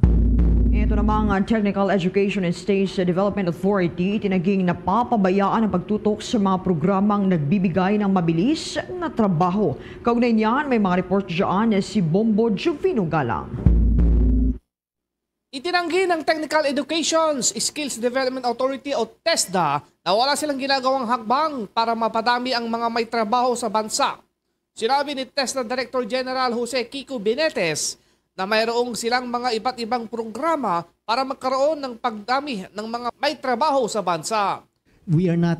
Ito namang ang Technical Education and State Development Authority, itinaging napapabayaan ang pagtutok sa mga programang nagbibigay ng mabilis na trabaho. Kaugnay niyan, may mga report dyan si Bombo Jovino Galang. Itinanggi ng Technical Education Skills Development Authority o TESDA na wala silang ginagawang hakbang para mapadami ang mga may trabaho sa bansa. Sinabi ni TESDA Director General Jose Kiko Benetes na mayroong silang mga iba't ibang programa para magkaroon ng pagdami ng mga may trabaho sa bansa. We are not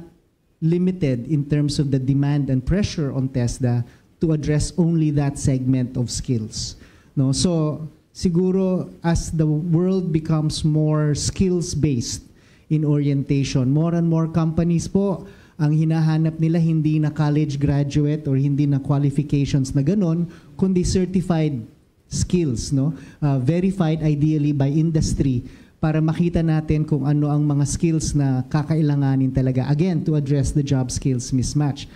limited in terms of the demand and pressure on TESDA to address only that segment of skills. No? So, siguro as the world becomes more skills-based in orientation, more and more companies po, ang hinahanap nila hindi na college graduate or hindi na qualifications na ganon, kundi certified skills, no? Uh, verified ideally by industry para makita natin kung ano ang mga skills na kakailanganin talaga. Again, to address the job skills mismatch.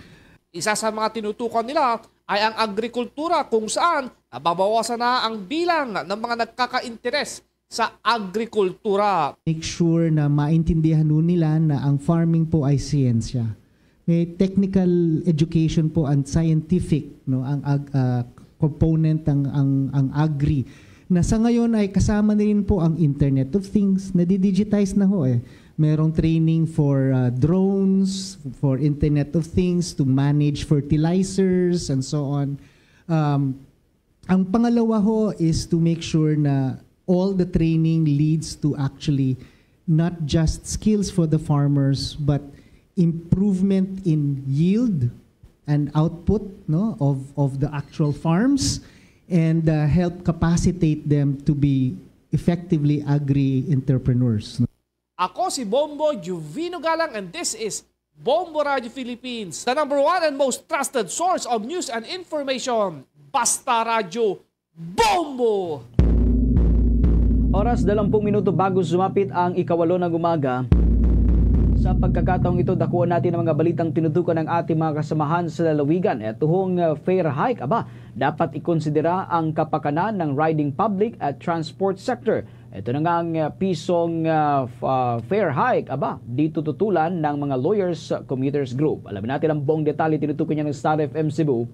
Isa sa mga tinutukan nila ay ang agrikultura, kung saan nababawasan na ang bilang ng mga nagkakainteres sa agrikultura. Make sure na maintindihan nun nila na ang farming po ay siyensya. May technical education po and scientific, no, ang ag-, ah, component, ang, ang, ang agri. Na sa ngayon ay kasama na rin po ang Internet of Things, nadidigitize na ho eh. Merong training for uh, drones, for Internet of Things, to manage fertilizers and so on. Um, ang pangalawa ho is to make sure na all the training leads to actually not just skills for the farmers but improvement in yield and output, no, of of the actual farms and uh, help capacitate them to be effectively agri-entrepreneurs. Ako si Bombo Juvino Galang and this is Bombo Radio Philippines, the number one and most trusted source of news and information. Basta Radyo Bombo! Oras dalampung minuto bago sumapit ang ikawalo ng umaga. Sa pagkakataong ito, dakuan natin ang mga balitang tinutukan ng ating mga kasamahan sa lalawigan. Eh, tuhong uh, fare hike, aba, dapat ikonsidera ang kapakanan ng riding public at transport sector. Ito na nga ang uh, pisong uh, uh, fare hike, aba, dito tutulan ng mga lawyers uh, commuters group. Alamin natin ang buong detalye, tinutukoy niya ng Star F M Cebu.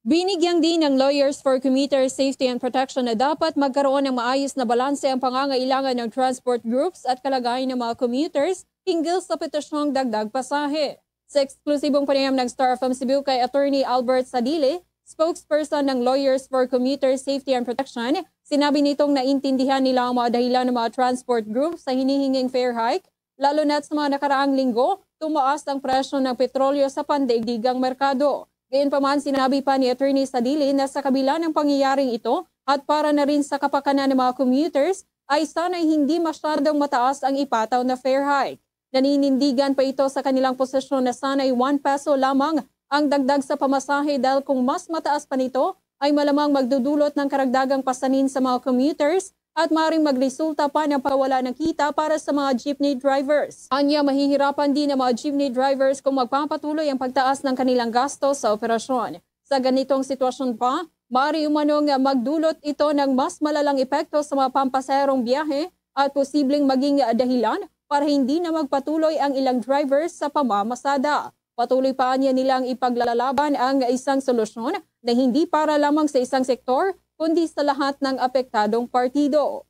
Binigyang din ng Lawyers for Commuter Safety and Protection na dapat magkaroon ng maayos na balanse ang pangangailangan ng transport groups at kalagayan ng mga commuters hinggil sa petisyong dagdag pasahe. Sa eksklusibong panayam ng Star F M Cebu kay Attorney Albert Sadili, spokesperson ng Lawyers for Commuter Safety and Protection, sinabi nitong naintindihan nila ang mga dahilan ng mga transport group sa hinihinging fare hike, lalo na't sa mga nakaraang linggo, tumaas ang presyo ng petrolyo sa pandaigdigang merkado. Gayunpaman, sinabi pa ni Attorney Sadili na sa kabila ng pangyayaring ito at para na rin sa kapakanan ng mga commuters, ay sana'y hindi masyadong mataas ang ipataw na fare hike. Naninindigan pa ito sa kanilang posisyon na sana'y one peso lamang ang dagdag sa pamasahe dahil kung mas mataas pa nito ay malamang magdudulot ng karagdagang pasanin sa mga commuters at maaaring magresulta pa ng pagkawala ng kita para sa mga jeepney drivers. Anya, mahihirapan din ang mga jeepney drivers kung magpapatuloy ang pagtaas ng kanilang gasto sa operasyon. Sa ganitong sitwasyon pa, maaari umanong magdulot ito ng mas malalang epekto sa mga pampasaherong biyahe at posibleng maging dahilan para hindi na magpatuloy ang ilang drivers sa pamamasada. Patuloy pa niya nilang ipaglalaban ang isang solusyon na hindi para lamang sa isang sektor kundi sa lahat ng apektadong partido.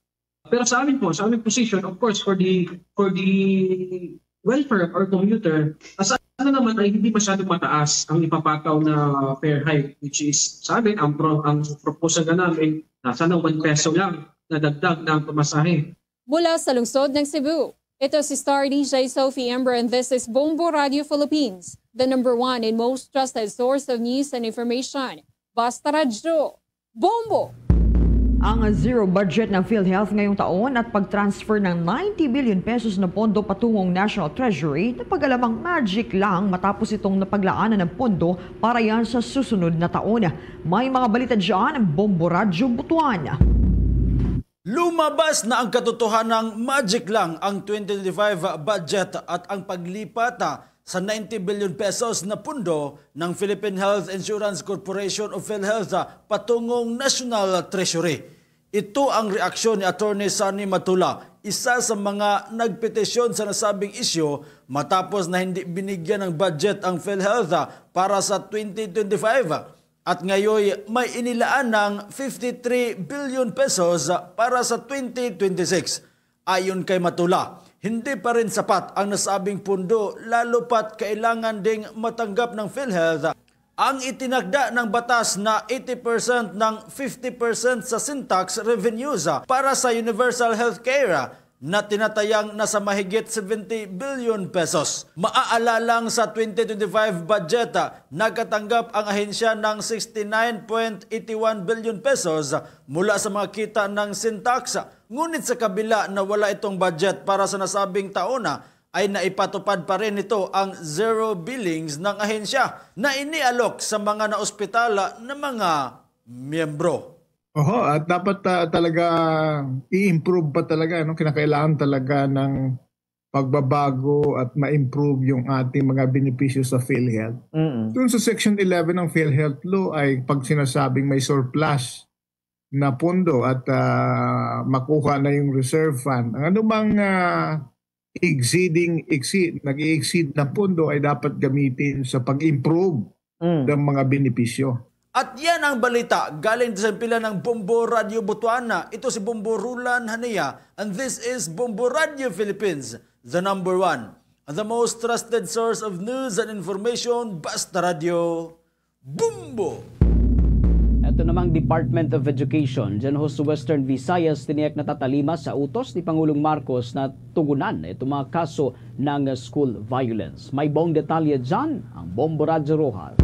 Pero sa amin po, sa aming position, of course, for the for the welfare or commuter, as ano naman ay hindi masyadong mataas ang ipapataw na fare hike, which is sa amin ang pro, ang proposal na namin nasa na one peso lang na dagdag na ang pamasahe. Mula sa lungsod ng Cebu, ito si Star D J Sophie Ember and this is Bombo Radio Philippines, the number one and most trusted source of news and information. Basta Radyo, Bombo! Ang zero budget ng PhilHealth ngayong taon at pag-transfer ng ninety billion pesos na pondo patungong National Treasury na pag-alamang magic lang matapos itong napaglaanan ng pondo para yan sa susunod na taon. May mga balita dyan, Bombo Radyo Butuan. Lumabas na ang katotohanang magic lang ang twenty twenty-five budget at ang paglipat sa ninety billion pesos na pundo ng Philippine Health Insurance Corporation o PhilHealth patungong National Treasury. Ito ang reaksyon ni Attorney Sonny Matula, isa sa mga nagpetisyon sa nasabing isyu matapos na hindi binigyan ng budget ang PhilHealth para sa twenty twenty-five. At ngayoy may inilaan ng fifty-three billion pesos para sa twenty twenty-six. Ayon kay Matula, hindi pa rin sapat ang nasabing pundo, lalo pat kailangan ding matanggap ng PhilHealth ang itinakda ng batas na eighty percent ng fifty percent sa sin-tax revenues para sa universal healthcare na tinatayang nasa mahigit seventy billion pesos. Maaala lang sa twenty twenty-five budget, ah, nakatanggap ang ahensya ng sixty-nine point eighty-one billion pesos mula sa mga kita ng sin-tax. Ngunit sa kabila na wala itong budget para sa nasabing taon, ah, ay naipatupad pa rin nito ang zero billings ng ahensya na inialok sa mga naospital na mga miyembro. Oho, at dapat ah, talaga i-improve pa talaga, no? Kinakailangan talaga ng pagbabago at ma-improve yung ating mga benepisyo sa PhilHealth. Mm. Doon sa Section eleven ng PhilHealth Law ay pag sinasabing may surplus na pondo at ah, makuha na yung reserve fund, ang anumang ah, exceeding, exceed, nag-i-exceed na pondo ay dapat gamitin sa pag-improve Mm. ng mga benepisyo. At yan ang balita galing sa pila ng Bombo Radio Botswana. Ito si Bombo Rulan Hania, and this is Bombo Radio Philippines, the number one, the most trusted source of news and information. Basta Radio Bombo! Ito namang Department of Education dyan ho sa Western Visayas, tiniyak natatalima sa utos ni Pangulong Marcos na tugunan itong mga kaso ng school violence. May buong detalye dyan ang Bombo Radyo Rojas.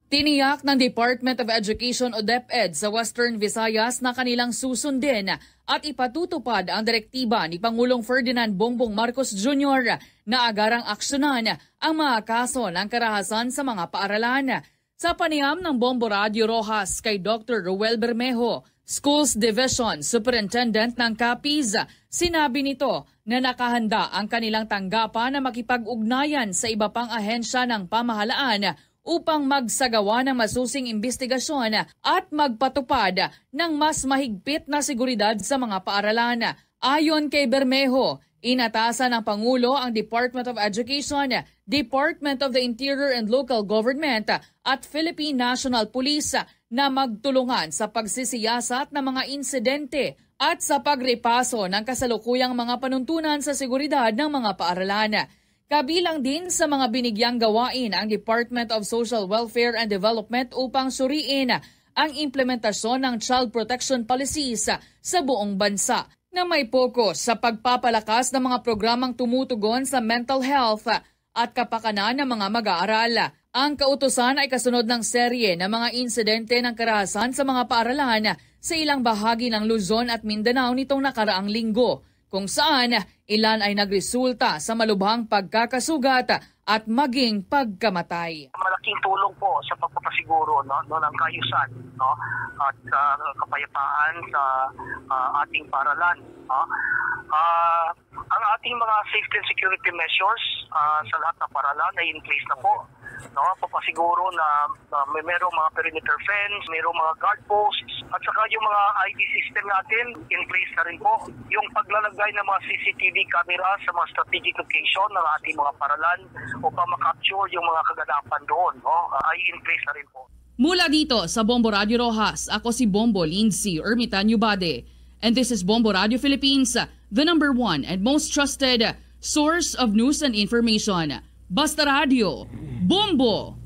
Tiniyak ng Department of Education o DepEd sa Western Visayas na kanilang susundin at ipatutupad ang direktiba ni Pangulong Ferdinand Bongbong Marcos Junior na agarang aksyonan ang mga kaso ng karahasan sa mga paaralan. Sa panayam ng Bombo Radyo Rojas kay Doctor Roel Bermejo, Schools Division Superintendent ng Capiz, sinabi nito na nakahanda ang kanilang tanggapan na makipag-ugnayan sa iba pang ahensya ng pamahalaan upang magsagawa ng masusing imbestigasyon at magpatupad ng mas mahigpit na seguridad sa mga paaralan. Ayon kay Bermejo, inatasan ng Pangulo ang Department of Education, Department of the Interior and Local Government at Philippine National Police na magtulungan sa pagsisiyasat ng mga insidente at sa pagrepaso ng kasalukuyang mga panuntunan sa seguridad ng mga paaralan. Kabilang din sa mga binigyang gawain ang Department of Social Welfare and Development upang suriin ang implementasyon ng child protection policies sa buong bansa na may pokus sa pagpapalakas ng mga programang tumutugon sa mental health at kapakanan ng mga mag-aaral. Ang kautusan ay kasunod ng serye ng mga insidente ng karahasan sa mga paaralan sa ilang bahagi ng Luzon at Mindanao nitong nakaraang linggo, kung saan ilan ay nagresulta sa malubhang pagkakasugat at maging pagkamatay. Malaking tulong po sa pagpapasiguro, no, no, ng kaayusan, no, at, ah, kapayapaan sa, ah, ating paaralan, no. Ah, ang ating mga safety and security measures, ah, sa lahat ng paaralan ay in place na po, no. Papasiguro na, ah, may merong mga perimeter fence, merong mga guard posts, at saka yung mga I D system natin in place na rin po. Yung paglalagay ng mga C C T V camera sa mga strategic location ng ating mga paaralan upang ma-capture yung mga kaganapan doon, no, ah, ay in place na rin po. Mula dito sa Bombo Radio Rojas, ako si Bombo Lindsay Ermitanio Bade. And this is Bombo Radio Philippines, the number one and most trusted source of news and information. Basta Radio, Bombo!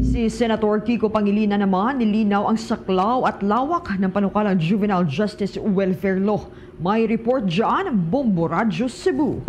Si Senator Kiko Pangilinan naman nilinaw ang saklaw at lawak ng panukalang Juvenile Justice Welfare Law. May report dyan, Bombo Radyo Cebu.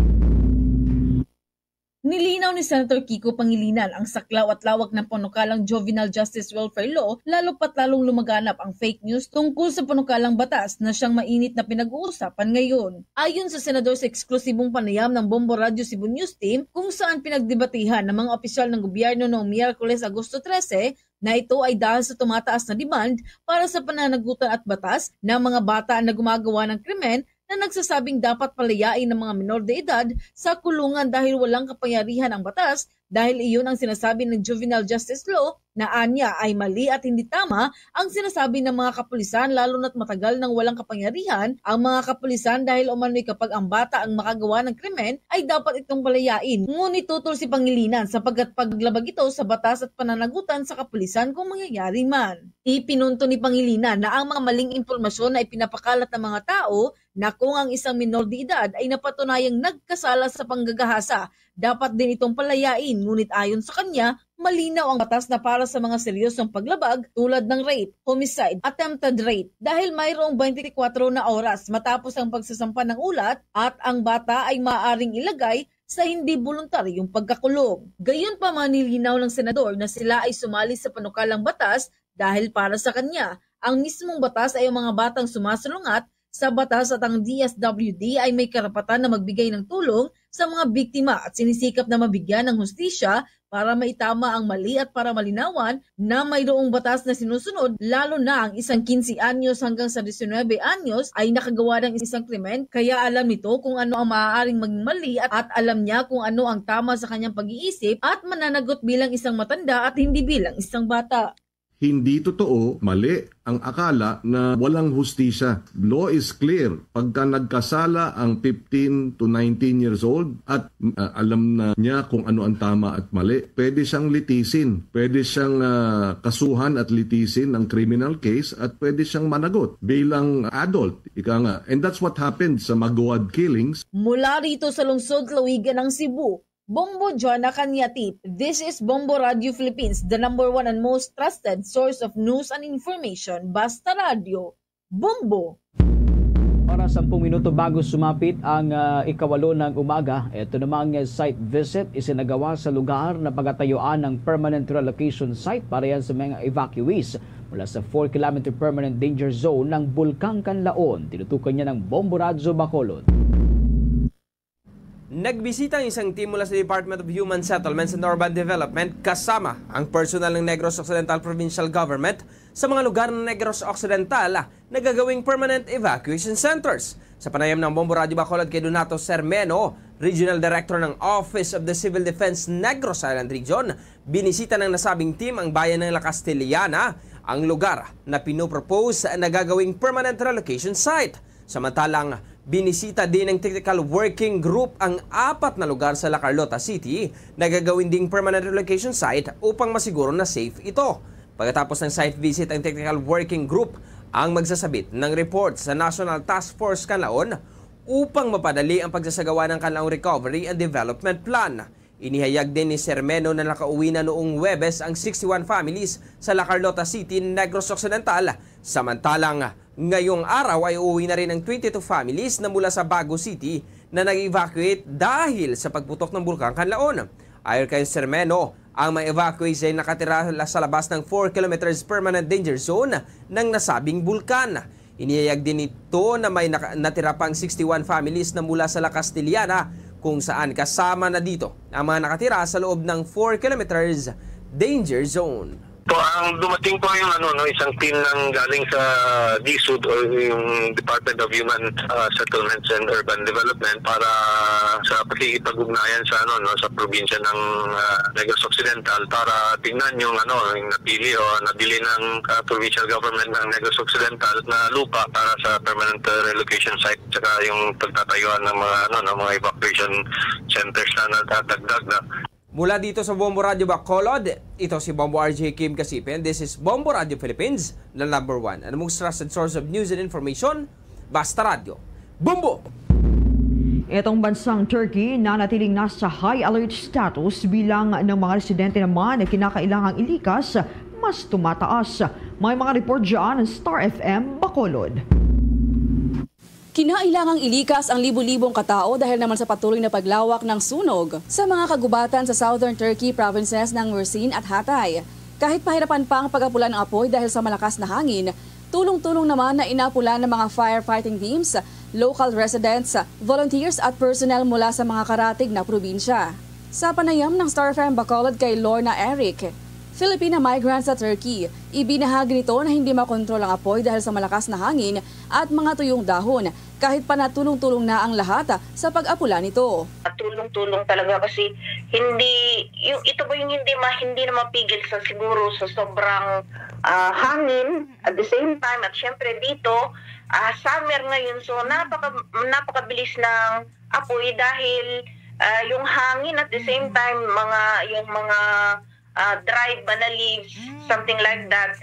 Nilinaw ni Senator Kiko Pangilinan ang saklaw at lawak ng panukalang Juvenile Justice Welfare Law, lalo pat lalong lumaganap ang fake news tungkol sa panukalang batas na siyang mainit na pinag-uusapan ngayon. Ayon sa senador sa eksklusibong panayam ng Bombo Radyo Cebu News Team, kung saan pinagdebatehan ng mga opisyal ng gobyerno noong Miyerkules, Agosto trese, na ito ay dahil sa tumataas na demand para sa pananagutan at batas ng mga bata na gumagawa ng krimen na nagsasabing dapat palayain ang mga menor de edad sa kulungan dahil walang kapangyarihan ang batas, dahil iyon ang sinasabi ng Juvenile Justice Law na anya ay mali at hindi tama ang sinasabi ng mga kapulisan, lalo na't matagal nang walang kapangyarihan ang mga kapulisan dahil umano'y kapag ang bata ang makagawa ng krimen ay dapat itong palayain. Ngunit tutol si Pangilinan sapagkat paglabag ito sa batas at pananagutan sa kapulisan kung mangyayari man. Ipinunto ni Pangilinan na ang mga maling impormasyon na ipinapakalat ng mga tao na kung ang isang minor de edad ay napatunayang nagkasala sa panggagahasa, dapat din itong palayain. Ngunit ayon sa kanya, malinaw ang batas na para sa mga seryosong paglabag tulad ng rape, homicide, attempted rape, dahil mayroong twenty-four na oras matapos ang pagsasampa ng ulat at ang bata ay maaaring ilagay sa hindi boluntaryong pagkakulong. Gayon pa, manilinaw ng senador na sila ay sumali sa panukalang batas dahil para sa kanya, ang mismong batas ay ang mga batang sumasalungat sa batas at ang D S W D ay may karapatan na magbigay ng tulong sa mga biktima at sinisikap na mabigyan ng hustisya para maitama ang mali at para malinawan na mayroong batas na sinusunod, lalo na ang isang quince anyos hanggang sa diecinuebe anyos ay nakagawa ng isang krimen, kaya alam nito kung ano ang maaaring maging mali at, at alam niya kung ano ang tama sa kanyang pag-iisip at mananagot bilang isang matanda at hindi bilang isang bata. Hindi totoo, mali ang akala na walang hustisya. Law is clear. Pagka nagkasala ang fifteen to nineteen years old at, ah, alam na niya kung ano ang tama at mali, pwede siyang litisin. Pwede siyang, ah, kasuhan at litisin ang criminal case at pwede siyang managot bilang adult. Ika nga. And that's what happened sa Maguad killings. Mula rito sa lungsod Lawigan ng Cebu, Bombo Jonah Cañatip. This is Bombo Radio Philippines, the number one and most trusted source of news and information. Basta Radio, Bombo! Para sampung minuto bago sumapit ang, ah, ikawalo ng umaga, ito namang, ah, site visit isinagawa sa lugar na pagatayuan ng permanent relocation site para yan sa mga evacuees mula sa four kilometer permanent danger zone ng Bulkang Kanlaon. Tinutukan niya ng Bombo Radyo Bacolod. Nagbisita ang isang team mula sa Department of Human Settlements and Urban Development kasama ang personal ng Negros Occidental Provincial Government sa mga lugar ng Negros Occidental na gagawing permanent evacuation centers. Sa panayam ng Bombo Radyo Bacolod kay Donato Sermeno, Regional Director ng Office of the Civil Defense Negros Island Region, binisita ng nasabing team ang bayan ng La Castellana, ang lugar na pinopropose na gagawing permanent relocation site. Samantalang, binisita din ng Technical Working Group ang apat na lugar sa La Carlota City na gagawin ding permanent relocation site upang masiguro na safe ito. Pagkatapos ng site visit ang Technical Working Group ang magsasabit ng report sa National Task Force Kanlaon upang mapadali ang pagsasagawa ng Kanlaon Recovery and Development Plan. Inihayag din ni Sermeno na nakauwi na noong Huwebes ang sixty-one families sa La Carlota City, Negros Occidental. Samantalang, ngayong araw ay uuwi na rin ang twenty-two families na mula sa Bago City na nag-evacuate dahil sa pagputok ng Bulkang Kanlaon. Ayon kay Sermeno, ang mga evacuees ay nakatira la- sa labas ng four kilometers permanent danger zone ng nasabing bulkan. Inihayag din nito na may naka- natira pang sixty-one families na mula sa La Castellana, kung saan kasama na dito ang mga nakatira sa loob ng four kilometers danger zone. Po, ang dumating po yung ano, no, isang team ng galing sa DSUD o yung Department of Human, uh, Settlements and Urban Development para sa pakikipag-ugnayan sa ano, no, sa probinsya ng, uh, Negros Occidental para tingnan yung ano, yung napili o nabili ng, uh, provincial government ng Negros Occidental na lupa para sa permanent, uh, relocation site, tsaka yung pagtatayuan ng mga ano, ng mga evacuation centers na natatagdag na. Mula dito sa Bombo Radyo Bacolod, ito si Bombo R J Kim Kasipen. This is Bombo Radyo Philippines, the number one and most trusted source of news and information. Basta Radyo. Bombo! Itong bansang Turkey nanatiling nasa high alert status, bilang ng mga residente naman na kinakailangang ilikas mas tumataas. May mga report dyan ang Star F M Bacolod. Kinailangang ilikas ang libo-libong katao dahil naman sa patuloy na paglawak ng sunog sa mga kagubatan sa southern Turkey provinces ng Mersin at Hatay. Kahit pahirapan pa ang pag-apula ng apoy dahil sa malakas na hangin, tulong-tulong naman na inapula ng mga firefighting teams, local residents, volunteers at personnel mula sa mga karatig na probinsya. Sa panayam ng Star F M Bacolod kay Lorna Eric, Filipina migrant sa Turkey, ibinahagi nito na hindi makontrol ang apoy dahil sa malakas na hangin at mga tuyong dahon, kahit pa natulong-tulong na ang lahat sa pag-apula nito. Tulong-tulong talaga kasi hindi, yung, ito ba yung hindi ma-, hindi na mapigil sa, siguro sa sobrang, ah, hangin at the same time, at syempre dito, ah, summer ngayon, so napaka napakabilis ng apoy dahil, ah, yung hangin at the same time mga, yung mga, ah, dried banana leaves, something like that.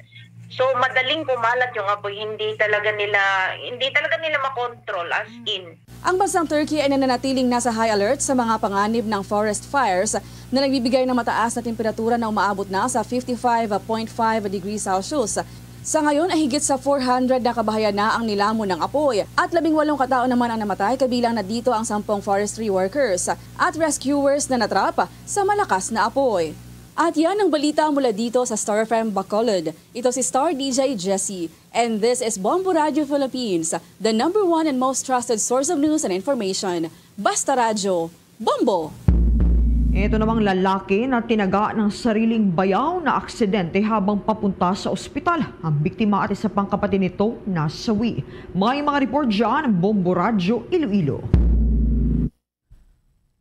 So madaling kumalat yung apoy, hindi talaga nila, hindi talaga nila makontrol, as in. Ang bansang Turkey ay nananatiling nasa high alert sa mga panganib ng forest fires na nagbibigay ng mataas na temperatura na umaabot na sa fifty-five point five degrees Celsius. Sa ngayon ay higit sa four hundred na kabahayan na ang nilamon ng apoy at labing walong katao naman ang namatay, kabilang na dito ang sampung forestry workers at rescuers na natrap sa malakas na apoy. At yan ang balita mula dito sa Star F M Bacolod. Ito si Star D J Jessie, and this is Bombo Radio Philippines, the number one and most trusted source of news and information. Basta Radyo, Bombo! Ito namang lalaki na tinaga ng sariling bayaw na aksidente habang papunta sa ospital. Ang biktima at isa pang kapatid nito nasawi. May mga report dyan ang Bombo Radyo Iloilo.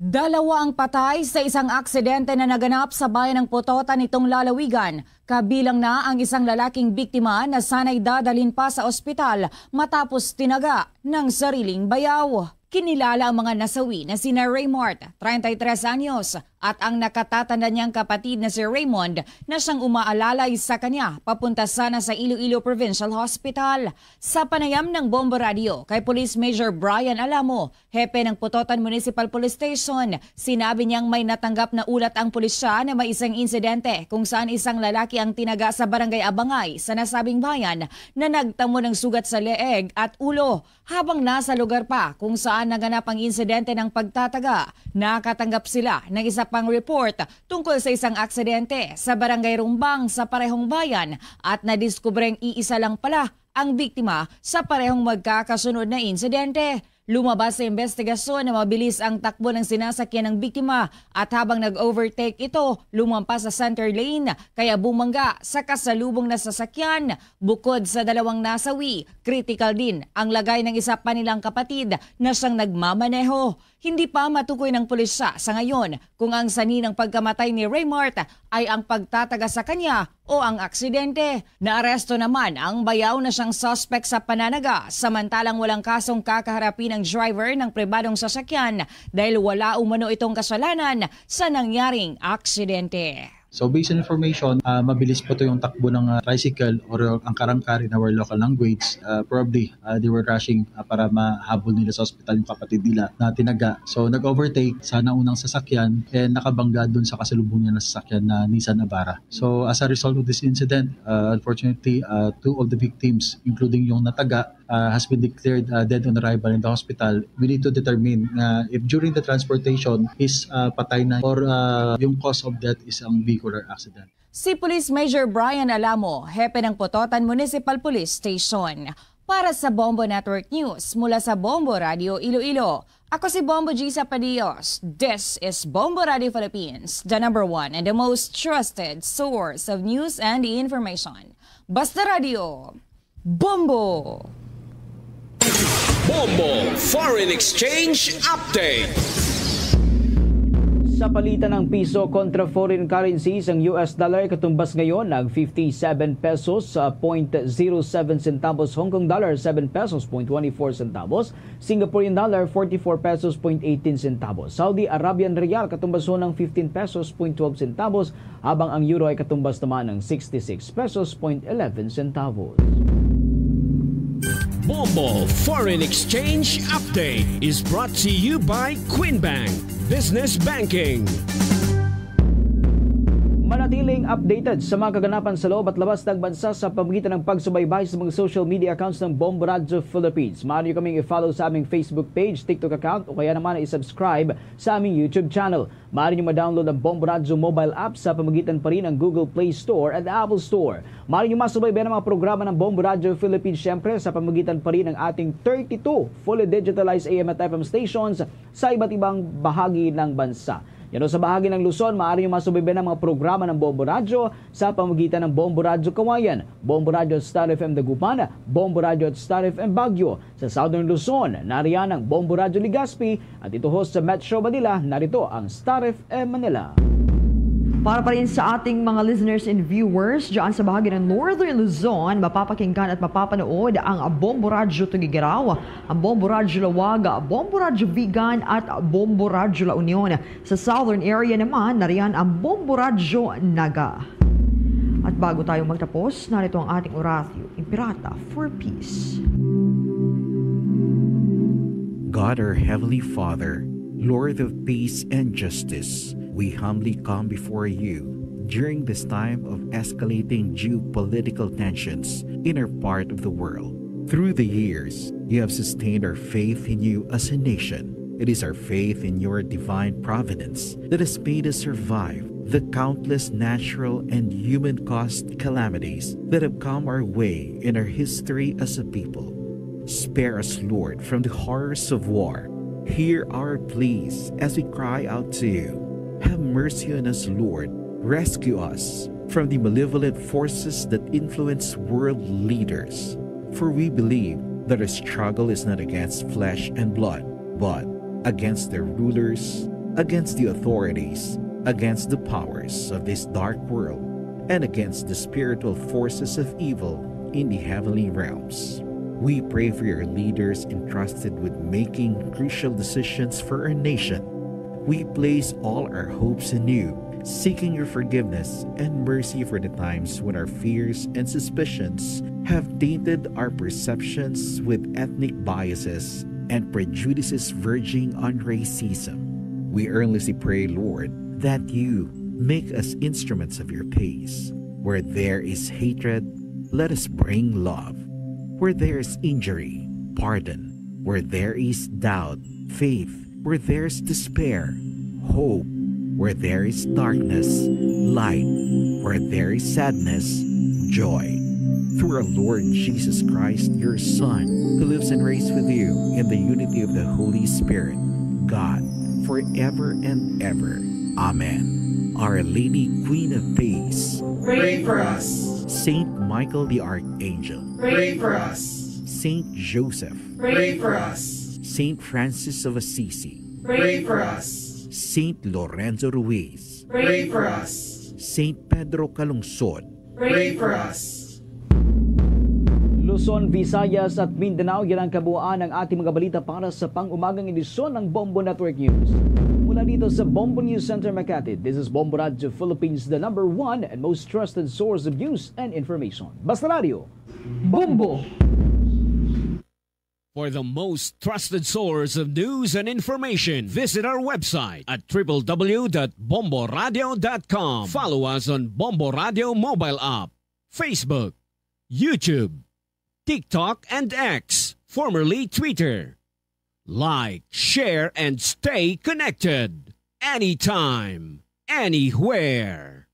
Dalawa ang patay sa isang aksidente na naganap sa bayan ng Pototan nitong lalawigan. Kabilang na ang isang lalaking biktima na sana'y dadalhin pa sa ospital matapos tinaga ng sariling bayaw. Kinilala ang mga nasawi na sina Raymart, treinta y tres anyos, at ang nakatatanda niyang kapatid na si Raymond na siyang umaalalay sa kanya papunta sana sa Iloilo Provincial Hospital. Sa panayam ng Bombo Radio kay Police Major Brian Alamo, hepe ng Pototan Municipal Police Station, sinabi niyang may natanggap na ulat ang pulisya na may isang insidente kung saan isang lalaki ang tinaga sa Barangay Abangay sa nasabing bayan na nagtamo ng sugat sa leeg at ulo. Habang nasa lugar pa kung saan naganap ang insidente ng pagtataga, nakatanggap sila ng isa pang report tungkol sa isang aksidente sa Barangay Rumbang sa parehong bayan at nadiskubreng iisa lang pala ang biktima sa parehong magkakasunod na insidente. Lumabas sa investigasyon na mabilis ang takbo ng sinasakyan ng biktima at habang nag-overtake ito, lumampas sa center lane kaya bumangga sa kasalubong na sasakyan. Bukod sa dalawang nasawi, critical din ang lagay ng isa pa nilang kapatid na siyang nagmamaneho. Hindi pa matukoy ng pulisya sa ngayon kung ang sanhi ng pagkamatay ni Raymart ay ang pagtataga sa kanya o ang aksidente. Naaresto naman ang bayaw na siyang suspect sa pananaga, samantalang walang kasong kakaharapin ang driver ng pribadong sasakyan dahil wala umano itong kasalanan sa nangyaring aksidente. So, based on information, ah, mabilis po to yung takbo ng, ah, tricycle or ang karangkar in our local language. Ah, probably, ah, they were rushing, ah, para mahabol nila sa ospital yung kapatid nila na tinaga. So, nag-overtake sa naunang sasakyan and nakabangga dun sa kasalubong niya na sasakyan na Nissan Navara. So, as a result of this incident, ah, unfortunately, ah, two of the victims, including yung nataga, ah, has been declared, ah, dead on arrival in the hospital. We need to determine na if during the transportation is, ah, patay na or, ah, yung cause of death is ang vehicular accident. Si Police Major Brian Alamo, hepe ng Pototan Municipal Police Station. Para sa Bombo Network News, mula sa Bombo Radio Iloilo, ako si Bombo Gisa Padillos. This is Bombo Radio Philippines, the number one and the most trusted source of news and information. Basta Radio, Bombo! Bombo Foreign Exchange Update. Sa palitan ng piso kontra foreign currencies, ang U S dollar katumbas ngayon nag fifty-seven pesos, ah, point zero seven centavos, Hong Kong dollar seven pesos point twenty-four centavos, Singaporean dollar forty-four pesos point eighteen centavos, Saudi Arabian riyal katumbason ng fifteen pesos point twelve centavos, habang ang euro ay katumbas naman ng sixty-six pesos point eleven centavos. Bombo Foreign Exchange Update is brought to you by Queen Bank Business Banking. Manatiling updated sa mga kaganapan sa loob at labas ng bansa sa pamagitan ng pagsubaybay sa mga social media accounts ng Bombo Radyo Philippines. Maaari niyo kaming i-follow sa aming Facebook page, TikTok account, o kaya naman i-subscribe sa aming YouTube channel. Maaari niyo ma-download ang Bombo Radyo mobile app sa pamagitan pa rin ng Google Play Store at Apple Store. Maaari niyo masubaybayan ang mga programa ng Bombo Radyo Philippines, siyempre, sa pamagitan pa rin ng ating thirty-two fully digitalized A M at F M stations sa iba't ibang bahagi ng bansa. Yan o, sa bahagi ng Luzon, maaari niyo masubaybayan ang mga programa ng Bombo Radyo sa pamagitan ng Bombo Radyo Cauayan, Bombo Radyo at Star F M Dagupan, Bombo Radyo at Star F M Baguio. Sa Southern Luzon, nariyan ang Bombo Radyo Legazpi, at dito ho sa Metro Manila, narito ang Star F M Manila. Para pa rin sa ating mga listeners and viewers dyan sa bahagi ng Northern Luzon, mapapakinggan at mapapanood ang Bombo Radyo Tuguegarao, ang Bombo Radyo Laoag, Bombo Radyo Vigan, at Bombo Radyo La Union. Sa Southern area naman, nariyan ang Bombo Radyo Naga. At bago tayo magtapos, narito ang ating oratio, Imperata for Peace. God, our Heavenly Father, Lord of peace and justice, we humbly come before you during this time of escalating geopolitical tensions in our part of the world. Through the years, you have sustained our faith in you as a nation. It is our faith in your divine providence that has made us survive the countless natural and human-caused calamities that have come our way in our history as a people. Spare us, Lord, from the horrors of war. Hear our pleas as we cry out to you. Have mercy on us, Lord. Rescue us from the malevolent forces that influence world leaders. For we believe that our struggle is not against flesh and blood, but against their rulers, against the authorities, against the powers of this dark world, and against the spiritual forces of evil in the heavenly realms. We pray for your leaders entrusted with making crucial decisions for our nation. We place all our hopes in you, seeking your forgiveness and mercy for the times when our fears and suspicions have tainted our perceptions with ethnic biases and prejudices verging on racism. We earnestly pray, Lord, that you make us instruments of your peace. Where there is hatred, let us bring love. Where there is injury, pardon. Where there is doubt, faith. Where there is despair, hope. Where there is darkness, light. Where there is sadness, joy. Through our Lord Jesus Christ, your Son, who lives and reigns with you in the unity of the Holy Spirit, God, forever and ever. Amen. Our Lady, Queen of Peace, pray for us. Saint Michael the Archangel, pray for us. Saint Joseph, pray for us. Saint Francis of Assisi, pray for us. Saint Lorenzo Ruiz, pray for us. Saint Pedro Calungsod, pray for us. Luzon, Visayas, at Mindanao, yan ang kabuuan ng ating mga balita para sa pang-umagang edisyon ng Bombo Network News. Mula dito sa Bombo News Center, Makati, this is Bombo Radio Philippines, the number one and most trusted source of news and information. Basta Radio, Bombo! For the most trusted source of news and information, visit our website at triple w dot bomboradio dot com. Follow us on Bombo Radio mobile app, Facebook, YouTube, TikTok, and X, formerly Twitter. Like, share, and stay connected anytime, anywhere.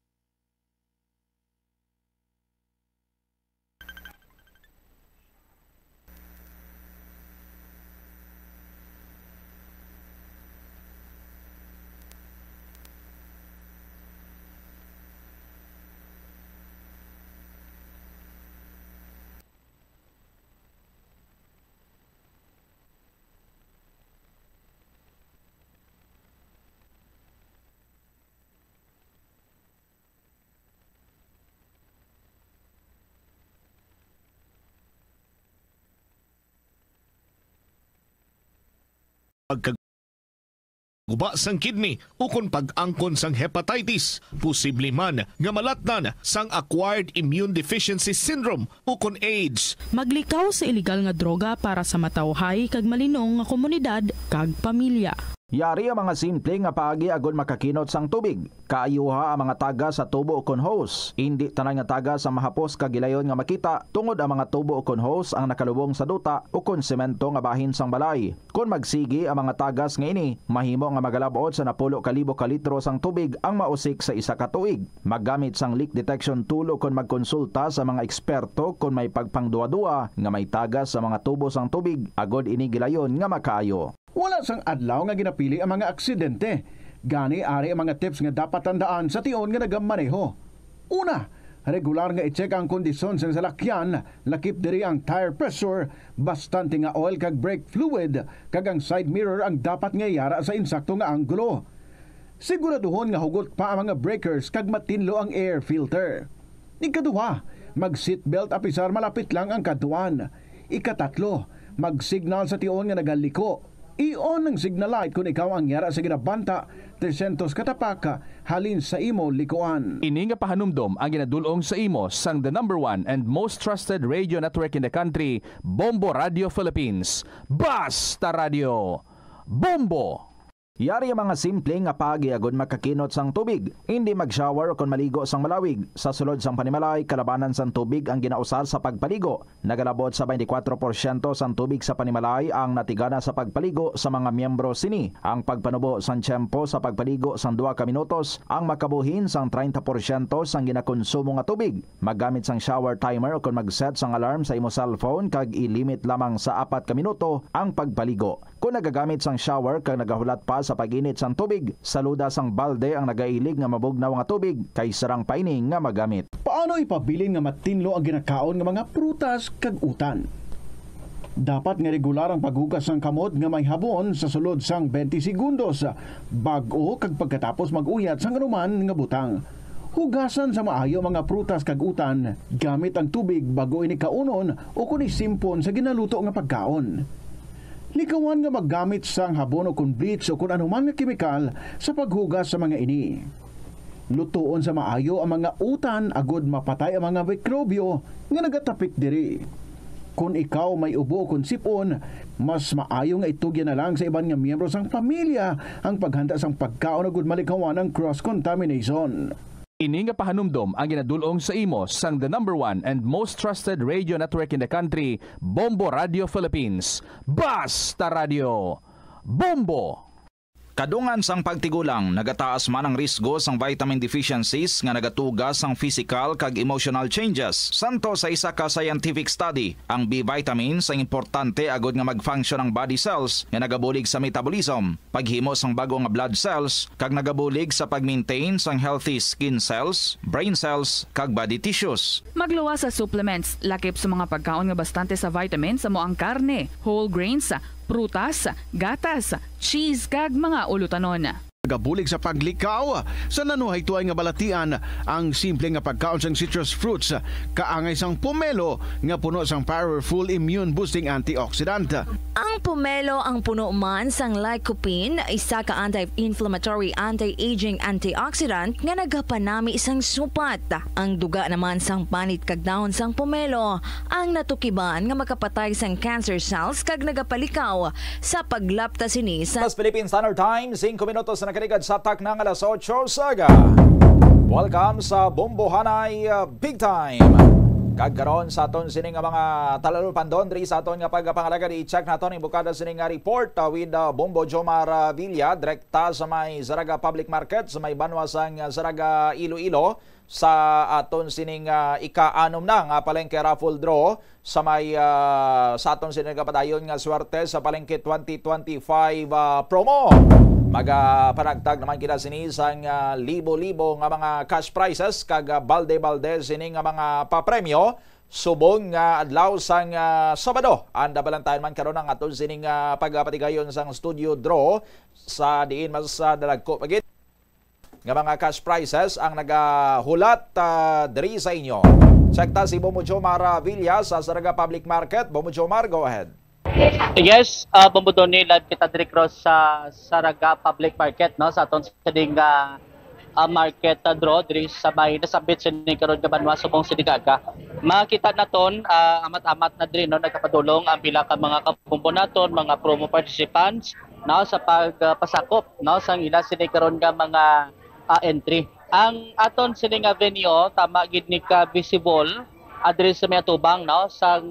Pagkaguba sang kidney ukon pag-angkon sang hepatitis, posible man nga malatnan sang acquired immune deficiency syndrome ukon AIDS. Maglikaw sa iligal nga droga para sa matawhay kag malinong nga komunidad kag pamilya. Yari ang mga simple nga paagi agod makakinot sang tubig. Kaayuha ang mga tagas sa tubo ukon hose. Indi tanan nga tagas ang mahapos kag gilayon nga makita, tungod ang mga tubo ukon hose ang nakalubong sa duta ukon semento nga bahin sang balay. Kon magsigi ang mga tagas nga ini, mahimo nga magalab-ot sa napulo ka libo ka litro sang tubig ang mausik sa isa ka tuig. Maggamit sang leak detection tool ukon magkonsulta sa mga eksperto kon may pagpangduha-duha nga may tagas sa mga tubo sang tubig, agod ini gilayon nga makaayo. Wala sang adlaw nga ginapili ang mga aksidente. Gani, ari ang mga tips nga dapat tandaan sa tion nga nagamaneho. Una, regular nga i-check ang kondisyon sang salakyan, lakip diri ang tire pressure, bastante nga oil kag brake fluid, kag ang side mirror ang dapat nga yara sa insakto nga anggulo. Siguraduhon nga hugot pa ang mga breakers kag matinlo ang air filter. Ikaduha, mag-seatbelt apisar malapit lang ang kadtuan. Ikatatlo, mag-signal sa tion nga nagaliko. I-on ang signal light kon ikaw ang yara sa ginabanta trescientos ka tapak halin sa imo likuan. Ini nga pahanumdom ang ginadul-ong sa imo sang the number one and most trusted radio network in the country, Bombo Radio Philippines. Basta Radio, Bombo! Yari ang mga simple nga paagi agod makakinot sang tubig. Indi mag-shower ukon maligo sang malawig. Sa sulod sang panimalay, kalabanan sang tubig ang ginausar sa pagpaligo. Nagalabot sa twenty-four porsyento sang tubig sa panimalay ang natigana sa pagpaligo sa mga miyembro sini. Ang pagpanubo sang tiyempo sa pagpaligo sang duha ka minutos ang makabuhin sang treinta porsyento sang ginakonsumo nga tubig. Maggamit sang shower timer ukon mag-set sang alarm sa imo cellphone kag i-limit lamang sa apat ka minuto ang pagpaligo. Kon nagagamit sang shower kag nagahulat pa sa pag-init sang tubig, saluda sang balde ang nagailig nga mabugnaw nga tubig kay sarang pa ini nga magamit. Paano ipabilin nga matinlo ang ginakaon nga mga prutas kag utan? Dapat nga regular ang paghugas sang kamot nga may habon sa sulod sang twenty segundos bag-o kag pagkatapos mag-uyat sang anuman nga butang. Hugasan sa maayo ang mga prutas kag utan gamit ang tubig bag-o ini kaunon o kon isimpon sa ginaluto nga pagkaon. Likawan nga maggamit sang habon o kon bleach o kon anuman nga kemikal sa paghugas sa mga ini. Lutoon sa maayo ang mga utan agod mapatay ang mga mikrobyo nga nagatapik diri. Kon ikaw may ubo kon sip-on, mas maayo nga itugyan na lang sa iban nga miyembro sang pamilya ang paghanda sang pagkaon agud malikawan ang cross-contamination. Ini nga pahanumdom ang ginadul-ong sa imo sang the number one and most trusted radio network in the country, Bombo Radio Philippines. Basta Radio, Bombo! Kadungan sang pagtigulang, nagataas man ang risgo sang vitamin deficiencies nga nagatuga sang physical kag emotional changes. Santo sa isa ka scientific study, ang B vitamins ang importante agod nga mag-function ang body cells nga nagabulig sa metabolism, paghimo sang bag-o nga blood cells, kag nagabulig sa pag-maintain sang healthy skin cells, brain cells, kag body tissues. Magluwas sa supplements, lakip sa mga pagkaon nga bastante sa vitamins, amo ang karne, whole grains, prutas, gatas, cheese, kag mga ulutanon. Nagabulig sa paglikaw sa nanuhaytoay nga balatian ang simple nga pagkaon sang citrus fruits, kaangay sang pomelo nga puno sang powerful immune-boosting antioxidant. Ang pomelo ang puno man sang lycopene, isa ka anti-inflammatory, anti-aging antioxidant nga nagapanami sang supat. Ang duga naman sang panit kag dahon sang pomelo ang natukiban nga makapatay sang cancer cells kag nagapalikaw sa paglapta sini sa Sa Philippine Standard Time, singko minutos na nakaligad sa takna nga alas otso sa aga. Welcome sa Bombohanay, uh, Big Time. Kag karon sa aton sini nga mga talalupandon diri sa aton nga pagpangalagad, i-check naton ang bukada sini nga report, uh, with, uh, Bombo Jomar, uh, Villa, direkta sa may Zaraga Public Market, sa may banwa sang, uh, Zaraga, Iloilo, sa aton sining, ah, ika-anom na nga palengke raffle draw sa may, ah, sa aton sining kapadayon nga swerte sa palengke twenty twenty-five, ah, promo. Magapanagtag naman kita sini sang, ah, libo-libo nga mga cash prizes kag, ah, balde-balde sini nga mga papremyo subong nga adlaw sang, ah, Sabado. Anda, balantayan man karon ang aton sining, ah, pagpatigayon sang studio draw sa diin mas, ah, dalagko pa gid nga mga cash prizes ang nagahulat, ah, diri sa inyo. Check ta si Bomo Jomar, ah, Villa sa Saraga Public Market. Bomo Jomar, go ahead. Yes, ah, Bombo Donny, live kita diri cross sa Saraga Public Market, no, sa aton sining, ah, ah, market, ah, draw diri sa may nasambit sini karon nga banwa subong sini nga aga. Makita naton, ah, amat-amat na diri, no, nagkapadulong ang pila ka mga kabombo naton, mga promo participants, no, sa pag, ah, pasakop, no, sang ila sini karon nga mga, ah, entry. Ang aton sini nga venue, tama gid ni ka visible, ah, diri sa may atubang, no, sang,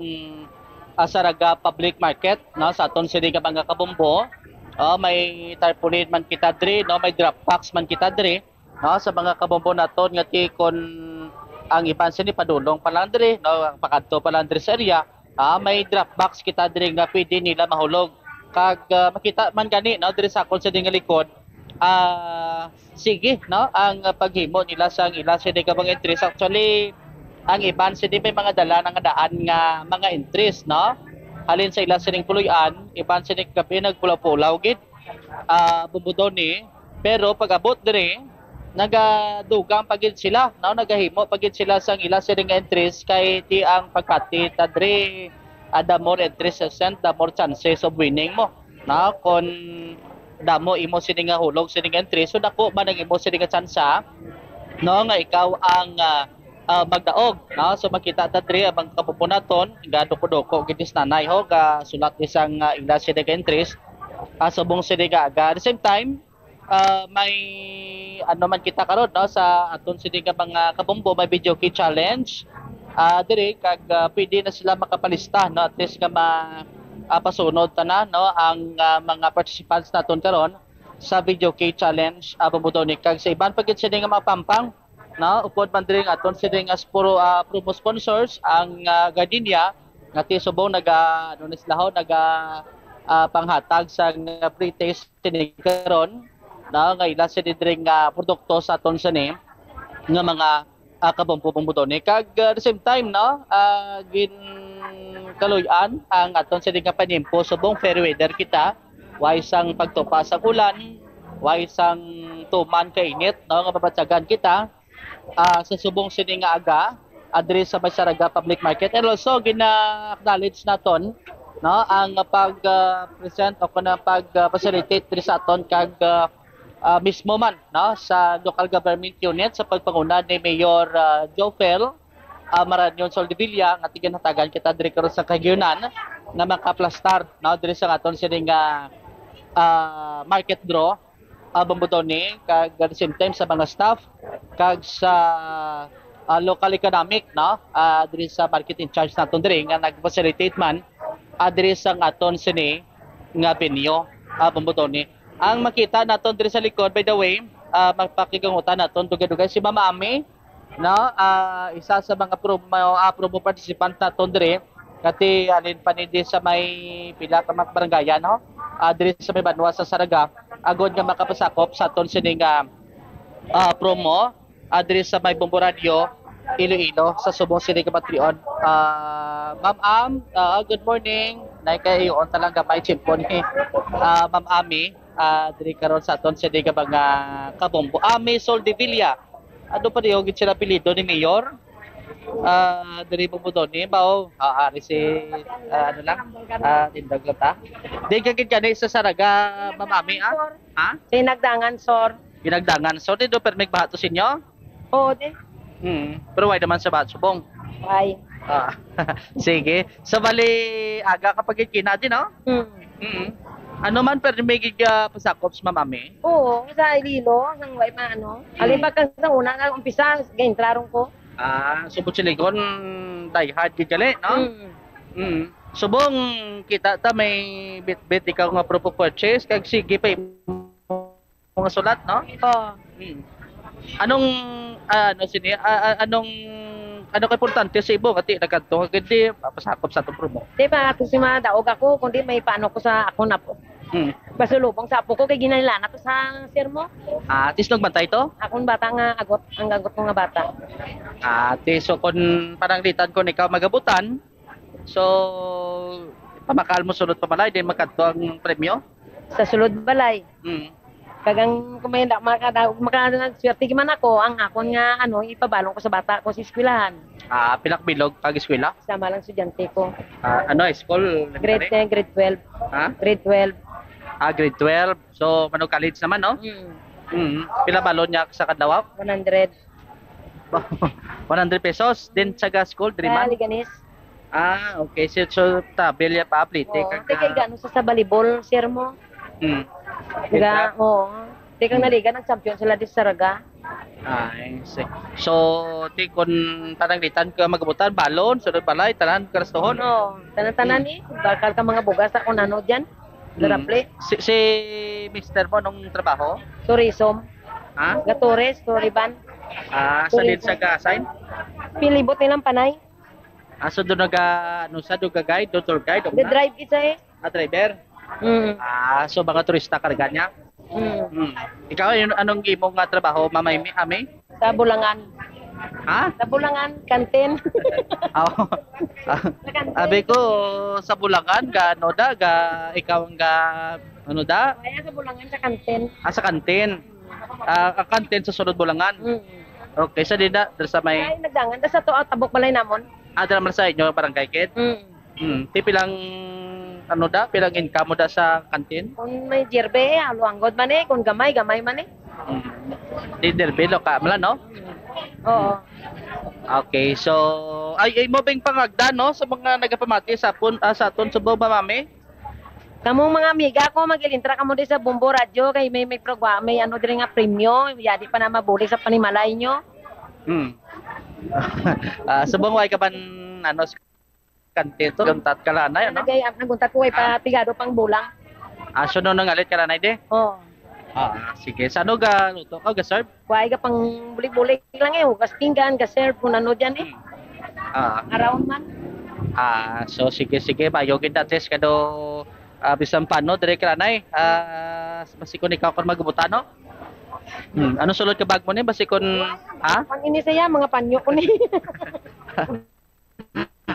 ah, Saraga Public Market, no, sa aton sini nga mga kabombo. Oh, may tarpaulin man kita diri, no, may drop box man kita diri, no, sa mga kabombo naton nga ti kon ang iban sini padulong pa lang diri, no, ang pakadto pa lang diri sa area, ah, may drop box kita diri nga pwede nila mahulog. Kag, ah, makita man gani, no, diri sa akon sa ding likod, ah, sige, no, ang paghimo nila sang ila sini nga mga entries. Actually, ang iban sini may mga dala na nga daan nga mga entries, no, halin sa ila sining puloy-an, iban sini kape nagpulaw-pulaw gid, ah, Bombo Donny. Pero pag-abot diri, nagadugang pa gid sila, no? Nagahimo pa gid sila sang ila sini nga entries kay ti ang pagpati ta diri, ah, the more entries you send, the more chances of winning mo, no? Kon damo imo sini nga hulog, sini nga entries, so dako man ang imo sini nga tsansa, no, nga ikaw ang, ah, ah, magdaog, no? So makita ta diri ang mga kapupunaton, gaduko-duko gid is nanay ho, ga sulat isang, ah, ila sini nga entries, ah, subong sini nga aga. At the same time, ah, may ano man kita karon, no, sa aton sini nga mga kabombo, may video key challenge. Ah, diri kag, ah, pwede na sila makapalista, no, at least nga ma-, ah, pasunod tanan, no, ang, ah, mga participants naton karon sa video key challenge, ah, Bombo Donny. Kag sa iban pa gid sini nga mga pampang, no, upod man diri nga aton sini nga sporo-, ah, promo sponsors, ang, ah, Gardenia, nga ti subong naga, ano ni sila ho, naga, ah, panghatag sa nga free taste sini karon, no, nga ila sini diri nga produkto sa aton sini nga mga, ah, kabombo-bombo Donny. Kag, ah, the same time, no, ah, gin-, kaluy-an ang aton sini nga panimpo subong fair weather kita. Way sang pagtupa sa ulan, way sang tuman kainit, no, nga mabatyagan kita, ah, sa subong sini nga aga, ah, diri sa may Saraga Public Market. And also, gina-acknowledge naton, no, ang pag, ah, present o kung ang pag, ah, facilitate diri sa aton kag, ah, ah, mismo man, no, sa local government unit sa pagpanguna ni Mayor, ah, Jovel, ah, Marañon Soldevilla, nga tiginhatagan kita diri karon sa kahigayonan nga makaplastar, no, diri sa aton sini nga, ah, market draw, ah, Bombo Tony, kag at the same time sa mga staff kag sa, ah, local economic, no, ah, diri sa market in charge naton diri nga nag-facilitate man, ah, diri sa aton sini nga venue, ah, Bombo Tony. Ang makita naton diri sa likod, by the way, ah, magpakigangutan naton dugay-dugay si Ma'am Ami, no? Ah, isa sa mga promo, ah, promo participant naton diri. Kati halin pa ni di sa may pila ka mga barangay, no? Ah, diri sa may banwa sa Saraga, agod nga makapasakop sa aton sini nga, ah, promo, ah, diri sa may Bombo Radio, Iloilo, sa subong sini ka Patreon. Ah, Ma'am Am, ah, good morning. Nay kay iyon talaga may chimpo ni, ah, Ma'am Ami, ah, diri karon sa aton sini ka mga kabombo. Ami Soldevilla. Ano pa diyo gid sila apelyido ni Mayor? Ah, diri Bombo Tony, bao? Ah, ari si, ah, ano lang? Ah, Tindog lang ta. Di ka gid gani sa Saraga, Ma'am Ami, ah? Ha? Sa Inagdangan, sir. Inagdangan. So, di do permig baha to sa inyo? Oo, di. Hmm. Pero why naman sa baha subong? Why? Ah. Sige. So, bali, aga ka pagkikina din, no? Hmm. Mm. Ano man, pero may gig, ah, pasakop sa Ma'am Ami? Oo, sa Iloilo, sang way pa, ano. Mm. Alin pa ka sa una, nga umpisa, gaintraron ko. Ah, so, Butchiligon, die hard gid gali, no? Mm. Mm. Subong kita ta may bit-bit ikaw nga proof of purchase, kag sige pa yung mga sulat, no? Oo. Mm. Anong, ah, ano, sini, ah, ah, anong, ano ka importante sa imo? Kati, nagkadto ka, hindi, pasakop sa atong promo. Di ba, ato si mga daog ako, kundi may paano ko sa ako na po. Mm. Pasulubong sa apo ko, kay ginahilana to sa sir mo. Ah, at least nagbantay to? Akong bata nga agot, ang agot ko nga bata. Ah, at least, so, kung pananglitan ko, ikaw magabutan, so, pamakal mo sulod pa balay, din magkadto ang premyo? Sa sulod balay. Mm. Kagang kumay na, maka, maka, swerte man ako, ang akon nga, ano, ipabalon ko sa bata ko sa eskwelahan. Ah, pilak bilog pag eskwela? Sama lang estudyante ko. Ah, ano, high school? Grade ten, grade twelve. Ha? Grade twelve. Ah, grade twelve. So, mano college naman, no? Mm. Mm. Pila balon niya sa kadlaw? One hundred. One hundred pesos? Din sa school, diri man? Sa Leganes. Ah, okay. So, so travel ya pa, plite. Oo, kag, te kay ah, gano sa, sa volleyball, sir mo? Hmm. Ga, oo. Te kang Hmm. naliga, nag-champion sila di sa Saraga. Ay, si-, so, ti kun pananglitan ka magabutan, balon, sulod balay, tanan karastuhon? Oo, tanan-tanan Hmm. eh. Bakal ka mga bugas, ako nano dyan. Hmm. Daraple. Si, si mister mo, nung trabaho? Tourism. Ha? Ga tourist, touriban. Ah, sa Tourism. Din sa ga-assign? Pilibot nilang panay. Ah, so doon naga, ano sa, doon ga guide, doon tour guide, ano na? Ga-drive isa eh. Ah, driver? Mm. Ah, so mga turista karga niya? Mm. Mm. Ikaw, yun, anong imo nga trabaho, Mama Amy? Ami? Sa Bulangan. Ha? Sa Bulangan, kantin. Oh. Sa kantin. Abi ko, sa Bulangan, ga, ano da, ga, ikaw ang ga, ano da? Kaya sa Bulangan, sa kantin. Ah, sa kantin. Ah, ang kantin sa sulod Bulangan. Mm. Okay, sa dida, dira sa may Ay, nagdangan. Da sa to, ah, tabok balay namon. Ah, dira man sa inyo, barangay kid? Mm. Hmm, ti pilang, ano da, pilang income mo da sa kantin? Kung may jirbe, eh, alo anggod man eh. Kung gamay, gamay man eh. Hmm. Di jirbe, lo ka, mala, no? Oo. Okay, so, ay, ay mo bing pangagda, no, sa mga nagapamati sa pun-, ah, sa aton subong, Mama Amy? Kamong mga amiga ko, magilintra kamo di sa Bombo Radyo, kay may, may programa, may ano diri nga premyo, yadi pa na mabulig sa panimalay nyo. Hmm. Ah, subong, way ka ban, ano, kantin to, guntat ka lanay, ano? Nagay-, naguntat ko kay Ah? pa pigado pang bulang. Ah, so, no, nangalit ka lanay, di? Oo. Ah, sige. Sa ano ga luto ka, ga-serve? Kuway ka pang bulig-bulig lang eh. Hugas pinggan, ga-serve, kung ano dyan eh. Hmm. Ah. Around man. Ah, so, sige, sige. Bayo gid at least kado, ah, bisan pa, no, dire ka lanay. Ah, basi kung ikaw kon magbuta, no? Hmm. Ano sulod ka bag mo ni? Basi kung, ha? Ang ini saya, mga panyo ko ni.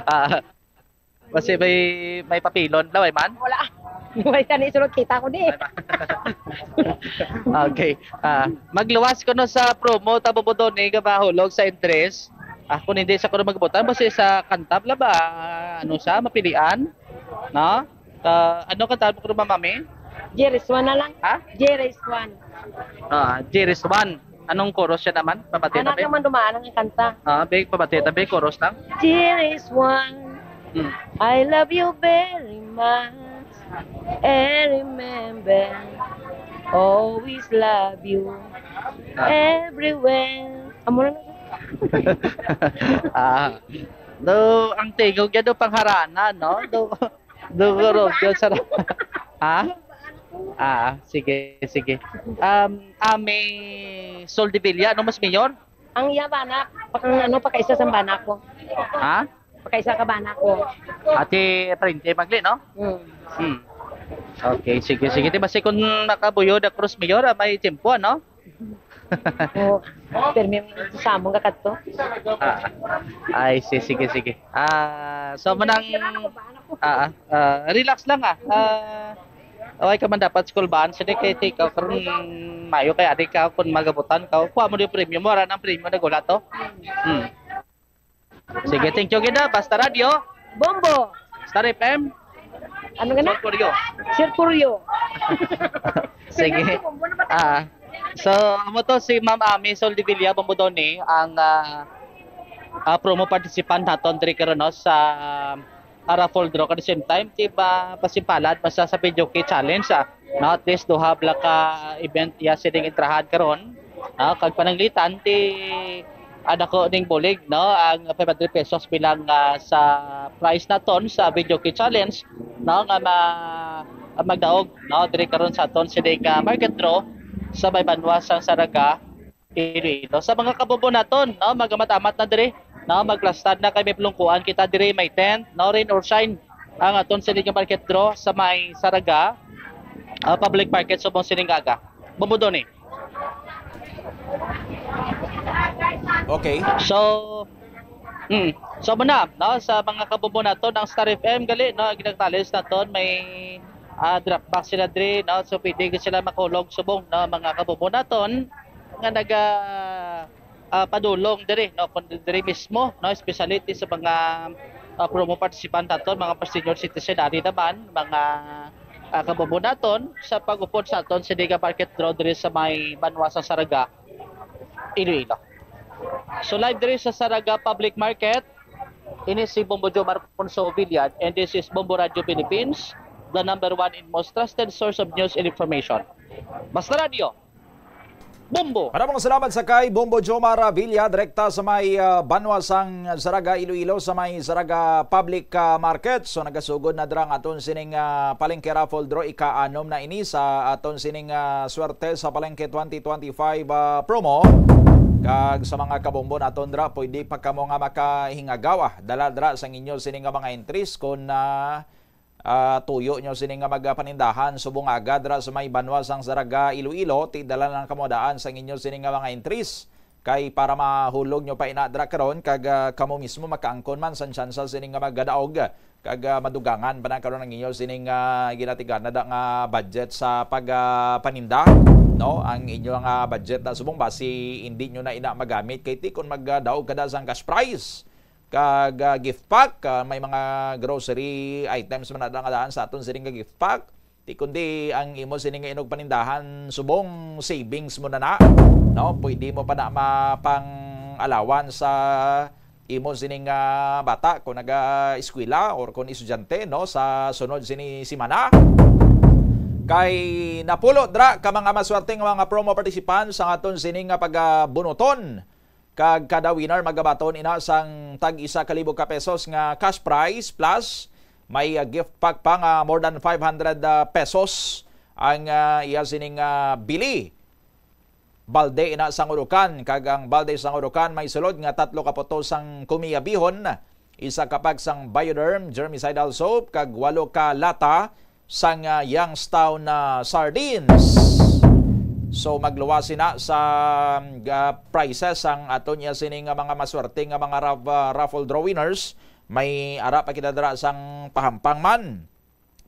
Ah, Basi may, may papilon. Laway man? Wala. Wala ka ni sulod kita ko ni. Okay. Ah, magluwas ko no sa promo ta, Bobo Donny, nga mahulog sa interest. Ah, kung hindi sa kuno magbutan, basi sa kanta bala ba? Ano sa mapilian? No? Ah, ano kanta mo kuno, Ma'am Ami? Jerry's one na lang. Ha? Jerry's one. Ah, Jerry's one. Anong chorus siya naman? Pabati Anak naman dumaan ang kanta. Ah, big pabati tabi, chorus lang. Jerry's one. Hmm. I love you very much. And remember, always love you Ah. everywhere. Amo lang. Ah. Do, ang tingog niya do pangharana, no? Do, do, do, do, sa, ha? Ah, sige, sige. Um, ah, may Sol de Villa, ano mas mayor? Ang iya bana, pakang ano, pakaisa sa bana ko. Ha? Pakaisa ka bana ko. Ate Printe Magli, no? Hmm. Hmm. Okay, sige, sige. Di ba si kun makabuyo na Cruz Mayor, ah, may tiyempo, no? Oh, permi sa among kakadto. Ah, ay, si, sige, sige. Ah, so manang, ah, ah, ah, relax lang, ah. Ah, okay ka man dapat school ban, sige kay ikaw karon mayo kay adi ka kun magabutan ka. Kuha mo yung premium mo, ara ang premium na gula to. Hmm. Sige, thank you gid, ah. Basta Radyo. Bombo. Star F M. Ano ka na? Sir Puryo. Sir Puryo. Sige. Bombo na ba tayo? Ah. So, amo to si Ma'am Ami Soldevilla Bombodoni, ang, ah, ah, promo participant naton diri karon, no, sa, ah, raffle draw. At the same time, di ba, pasipalad, basta sa video key challenge, ah. No, at least duha bala ka event iya sining entrahan karon. No, kag pananglitan ti, ah, dako ning bulig, no, ang five hundred pesos bilang, ah, sa prize naton sa video key challenge, no, nga ma-, magdaog, no, diri karon sa aton sining, ah, market draw sa may banwa sang Saraga, Iloilo. Sa mga kabombo naton, no, magamat-amat na diri, no, magplastad na kay may plungkuan kita diri, may tent, no, rain or shine, ang aton sining market draw sa may Saraga, ah, public market subong sining aga. Bombodoni. Okay. So, mm, so muna, no, sa mga kabombo naton, ang Star F M gali, no, ginagtalis naton, may, ah, drop box sila diri, no, so pwede gid sila makulog subong, no, mga kabombo naton nga naga, ah, padulong diri, no, kun diri mismo, no, especially ti sa mga, ah, promo participant naton, mga pa-senior citizen, ari naman mga, ah, kabombo naton sa pag-upod sa aton sining market draw diri sa may banwa sa Saraga, Iloilo. So live diri sa Saraga Public Market, ini si Bombo Jomar Alfonso Villad, and this is Bombo Radio Philippines, the number one and most trusted source of news and information. Basta Radio, Bombo! Maramong salamat sa kay Bombo Jomar Villa, direkta sa may, ah, banwa sang Saraga, Iloilo, sa may Saraga Public, ah, Market. So, nagasugod na dira ang aton sining, ah, palengke raffle draw, ika-anom na ini sa aton sining, ah, Swerte sa Palengke twenty twenty-five, ah, promo. Kag sa mga kabombo naton dira, pwede pa kamo nga makahingagaw, ah, dala dira sang inyo sining nga mga entries kung, ah, ah, tuyo nyo sini nga magapanindahan subong aga dira sa may banwa sang Saraga, Iloilo, ti dala lang kamo daan sang inyo sini nga mga entries. Kay para mahulog nyo pa ina dira karon, kag, ah, kamo mismo makaangkon man sang tsansa sini nga magadaog, kag, ah, madugangan pa na karon ang inyo sini nga ginatigana da nga budget sa pag, ah, paninda, no? Ang inyo nga budget na subong basi hindi nyo na ina magamit kay ti kon magadaog ka da sang cash prize, kag, ah, gift pack, ah, may mga grocery items man na nga daan sa aton sining nga gift pack. Ti kundi ang imo sining nga inugpanindahan, subong savings mo na na, no? Pwede mo pa na mapang-alawan sa imo sining, ah, bata kung naga-eskwela or kung estudyante, no, sa sunod sini simana. Kay napulo dra ka mga maswerte nga mga promo participants ang aton sining nga pagabunuton. Kag kada winner magabaton ina sang tag isa ka libo ka pesos nga cash prize, plus may, ah, gift pack pa nga more than five hundred, ah, pesos ang, ah, iya sining, ah, bili. Balde ina sang urukan, kag ang balde sang urukan may sulod nga tatlo ka puto sang kumiyabihon, isa ka pack sang Bioderm germicidal soap, kag walo ka lata sang, ah, Youngstown, ah, sardines. So, magluwas sina sa, ah, prizes ang aton niya sini nga mga maswerte nga mga raf-, ah, raffle draw winners. May ara pa kita dira sang pahampang man.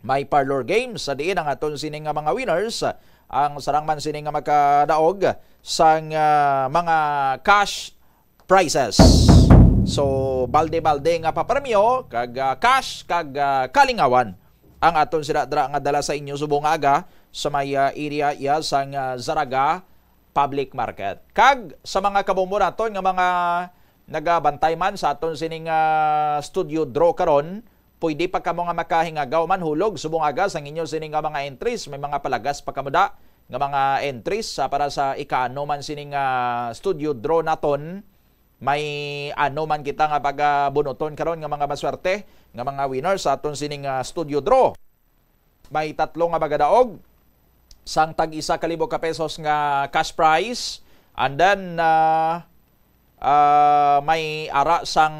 May parlor games sa diin ang aton sini nga mga winners, ang sarang man sini nga makadaog sang, ah, mga cash prizes. So, balde-balde nga papremyo kag, ah, cash kag, ah, kalingawan ang aton sila dira nga dala sa inyo subong nga aga sa may, ah, area iya sang, ah, Zaraga Public Market. Kag sa mga kabombo naton nga mga nagabantay man sa aton sining, ah, studio draw karon, pwede pa kamo nga makahingagaw man hulog subong aga sang inyo sini nga mga entries. May mga palagas pa kamo da nga mga entries, ah, para sa ikaano man sini nga studio draw naton. May ano man kita nga pagabunuton karon nga mga maswerte nga mga winners sa aton sining, ah, studio draw. May tatlo nga magadaog sang tag isa ka libo ka pesos nga cash prize. And then, ah, ah, may ara sang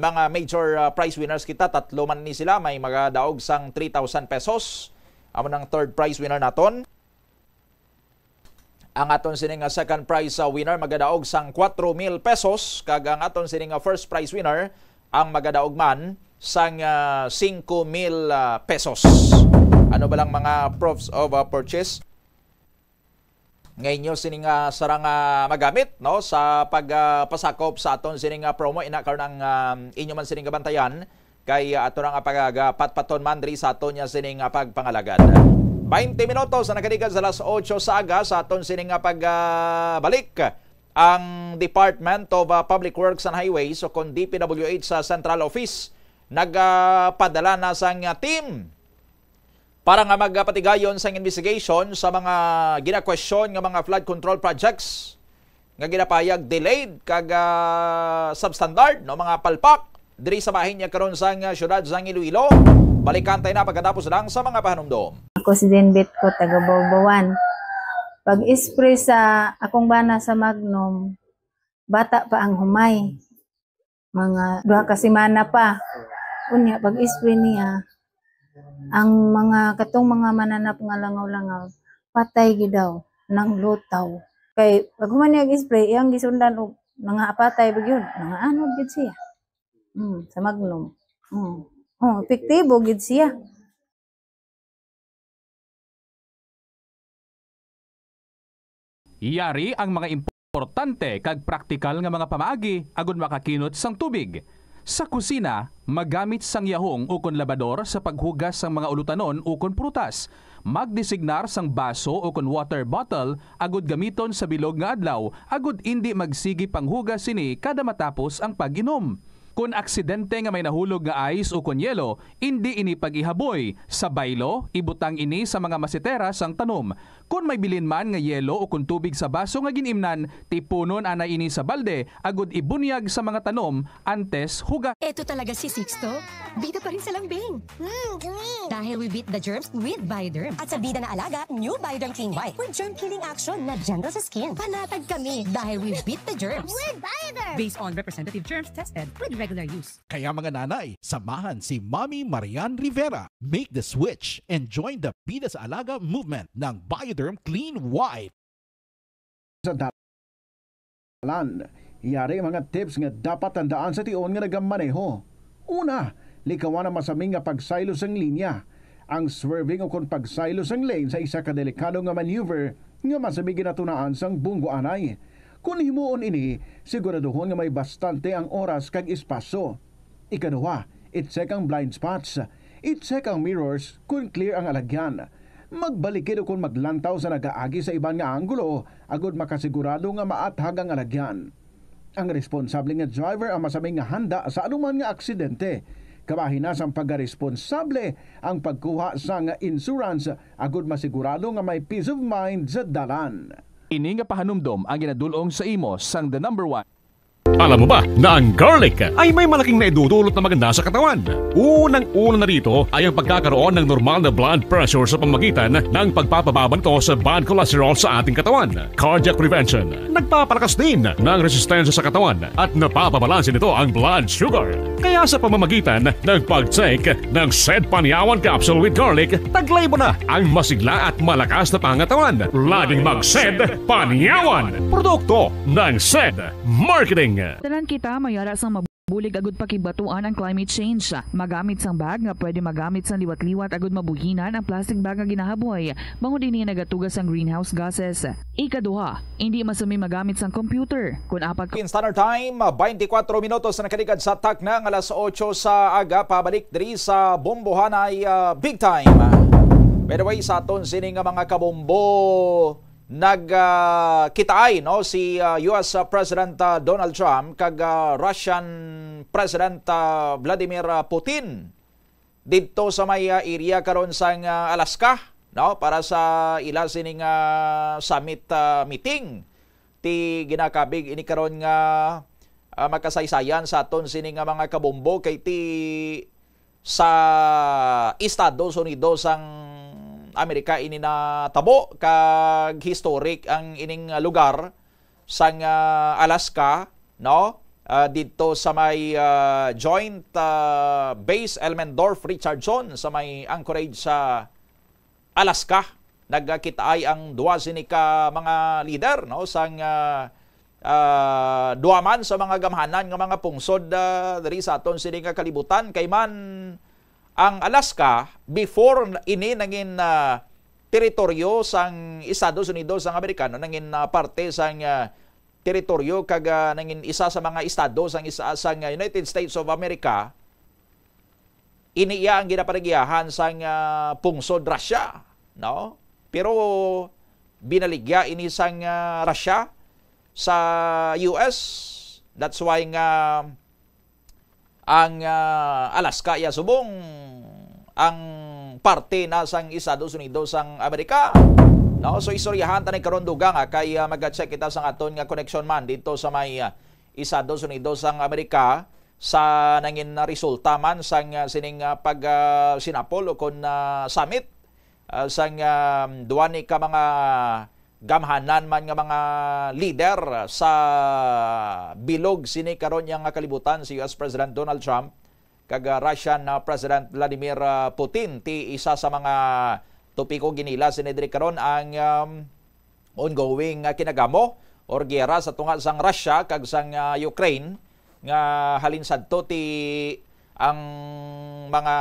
mga major, ah, prize winners kita. Tatlo man ni sila. May magadaog sang three thousand pesos. Amo nang third prize winner naton. Ang aton sini nga second prize, ah, winner magadaog sang kwatro mil pesos, kag ang aton sini nga first prize winner ang magadaog man sang, ah, singko mil, ah, pesos. Ano ba lang mga proofs of, ah, purchase nga inyo sini nga sarang, ah, magamit, no, sa pag, ah, pasakop sa aton sini nga promo? Ina karon ang, ah, inyo man sini nga bantayan kay, ah, ato na nga pagagapatpaton man diri sa aton niya sini nga pagpangalagad. Baynte minutos na nakaligad sa alas otso sa aga sa aton sini nga pagbalik. Ang Department of, ah, Public Works and Highways o kon D P W H sa Central Office nagpadala na sang, ah, team para nga magpatigayon sang investigation sa mga ginakwestiyon nga mga flood control projects nga ginapahayag delayed kag, ah, substandard, no, mga palpak diri sa bahin niya karon sang, ah, siyudad sang Iloilo. Balikan tayo na pagkatapos lang sa mga pahanumdom. Ako si Denbet ko, taga Bawbawan. Pag-spray sa akong bana sa Magnum, bata pa ang humay. Mga duha ka semana pa. Unya, pag-spray niya, ang mga katong mga mananap nga langaw-langaw, patay gyud daw, nanglutaw. Kay pag human niya spray, iyang gisundan og nangaapatay ba gyud? Nangaanod gyud siya. Mm, sa Magnum. Mm. Oh, epektibo gyud siya. Yari ang mga importante kag praktikal nga mga pamaagi agud makakinot sang tubig. Sa kusina, magamit sang yahong ukon labador sa paghugas sang mga ulutanon ukon prutas. Magdesignar sang baso ukon water bottle agud gamiton sa bilog nga adlaw agud indi magsigi panghugas sini kada matapos ang pag-inom. Kon aksidente nga may nahulog nga ice ukon yelo, indi ini pag-ihaboy. Sa baylo, ibutang ini sa mga masetera sang tanom. Kon may bilin man nga yelo ukon tubig sa baso nga gin-imnan, tipunon anay ini sa balde agud ibunyag sa mga tanom antes hugas. Eto talaga si Sixto? Bida pa rin sa lambing. Mm, galing. Dahil we beat the germs with Bioderm. At sa bida na alaga, new Bioderm Clean Wipe. With germ killing action na gentle sa skin. Panatag kami dahil we beat the germs. With Bioderm. Based on representative germs tested with regular use. Kaya mga nanay, samahan si Mommy Marian Rivera. Make the switch and join the Bida sa Alaga movement ng Bioderm Clean Wipe. Sa dalan, yari mga tips nga dapat tandaan sa tion nga nagamaneho. Una, likawan ang masaming nga pagsaylo sang linya. Ang swerving ukon pagsaylo sang lane sa isa ka delikado nga maneuver nga masamig ginatunaan sang bunggo anay. Kon himuon ini, siguraduhon nga may bastante ang oras kag espasyo. Ikaduha, i-check ang blind spots. I-check ang mirrors kon clear ang alagyan. Magbalikid ukon maglantaw sa nagaagi sa iban nga anggulo agud makasigurado nga maathag ang alagyan. Ang responsable nga driver ang masaming nga handa sa anuman nga aksidente. Kabahin na sang pagkaresponsable ang pagkuha sang insurance agud masigurado nga may peace of mind sa dalan. Ini nga pahanumdom ang ginadul-ong sa imo sang The Number One. Alam mo ba na ang garlic ay may malaking naidudulot na maganda sa katawan? Unang-una na dito ay ang pagkakaroon ng normal na blood pressure sa pamamagitan ng pagpapababa nito sa bad cholesterol sa ating katawan. Cardiac prevention, nagpapalakas din ng resistensya sa katawan at napapabalanse nito ang blood sugar. Kaya sa pamamagitan ng pag-take ng Sed Panyawan Capsule with Garlic, taglay mo na ang masigla at malakas na pangatawan. Laging mag-Sed Panyawan. Produkto ng Sed Marketing. Tanan kita may ara sang Bulig agud pakibatuan ang climate change. Magamit sang bag nga pwede magamit sang liwat-liwat agud mabuhinan ang plastic bag nga ginahaboy, bangod ini nagatuga sang greenhouse gases. Ikaduha, indi masumi magamit sang computer. Kun apat ka In Standard Time, twenty-four minutos na nakaligad sa takna nga alas otso sa aga, pabalik diri sa Bombohanay, ah, Big Time. By the way, sa aton sini nga mga kabombo, nag, ah, kitaay, no, si, ah, U S President, ah, Donald Trump kag, ah, Russian President, ah, Vladimir, ah, Putin didto sa may, ah, area karon sang, ah, Alaska, no, para sa ila sining, ah, summit, ah, meeting. Ti ginakabig ini karon nga, ah, makasaysayan sa aton sini nga mga kabombo kay ti sa Estados Unidos ang Amerika ini natabo, kag historic ang ining lugar sang, ah, Alaska, no? Ah, didto sa may, ah, Joint, ah, Base Elmendorf Richardson sa may Anchorage sa Alaska. Nagkitaay ang duwa sini ka mga lider, no, sang, ah, ah, duha man sa mga gamhanan nga mga pungsod, ah, diri sa aton sini nga kalibutan. Kay man ang Alaska, before ini nangin, ah, teritoryo sang Estados Unidos sang Amerikano, nangin, ah, parte sang, ah, teritoryo kag, ah, nangin isa sa mga estado sang isa, sang, ah, United States of America. Ini iya ang ginaparigiyahan sang, ah, pungsod Russia, no? Pero binaligya ini sang, ah, Russia sa U S. That's why nga ang, ah, Alaska iya subong ang parte na sang Estados Unidos sang Amerika. No? So istoryahan ta ni karon, dugang, ah, kay, ah, mag-check kita sang aton nga connection man dito sa may, ah, Estados Unidos sang Amerika sa nangin resulta man sang, ah, sining, ah, pag, ah, sinapol o kon, ah, summit, ah, sang, ah, duwa ni ka mga gamhanan man nga mga lider sa bilog sini karon yang nga kalibutan, si U S President Donald Trump kag, ah, Russian, ah, President Vladimir, ah, Putin. Ti isa sa mga topiko ginila sini diri karon ang, um, ongoing nga kinagamo or giyera sa tunga sang Russia kag sang, ah, Ukraine, nga halin sadto ti ang mga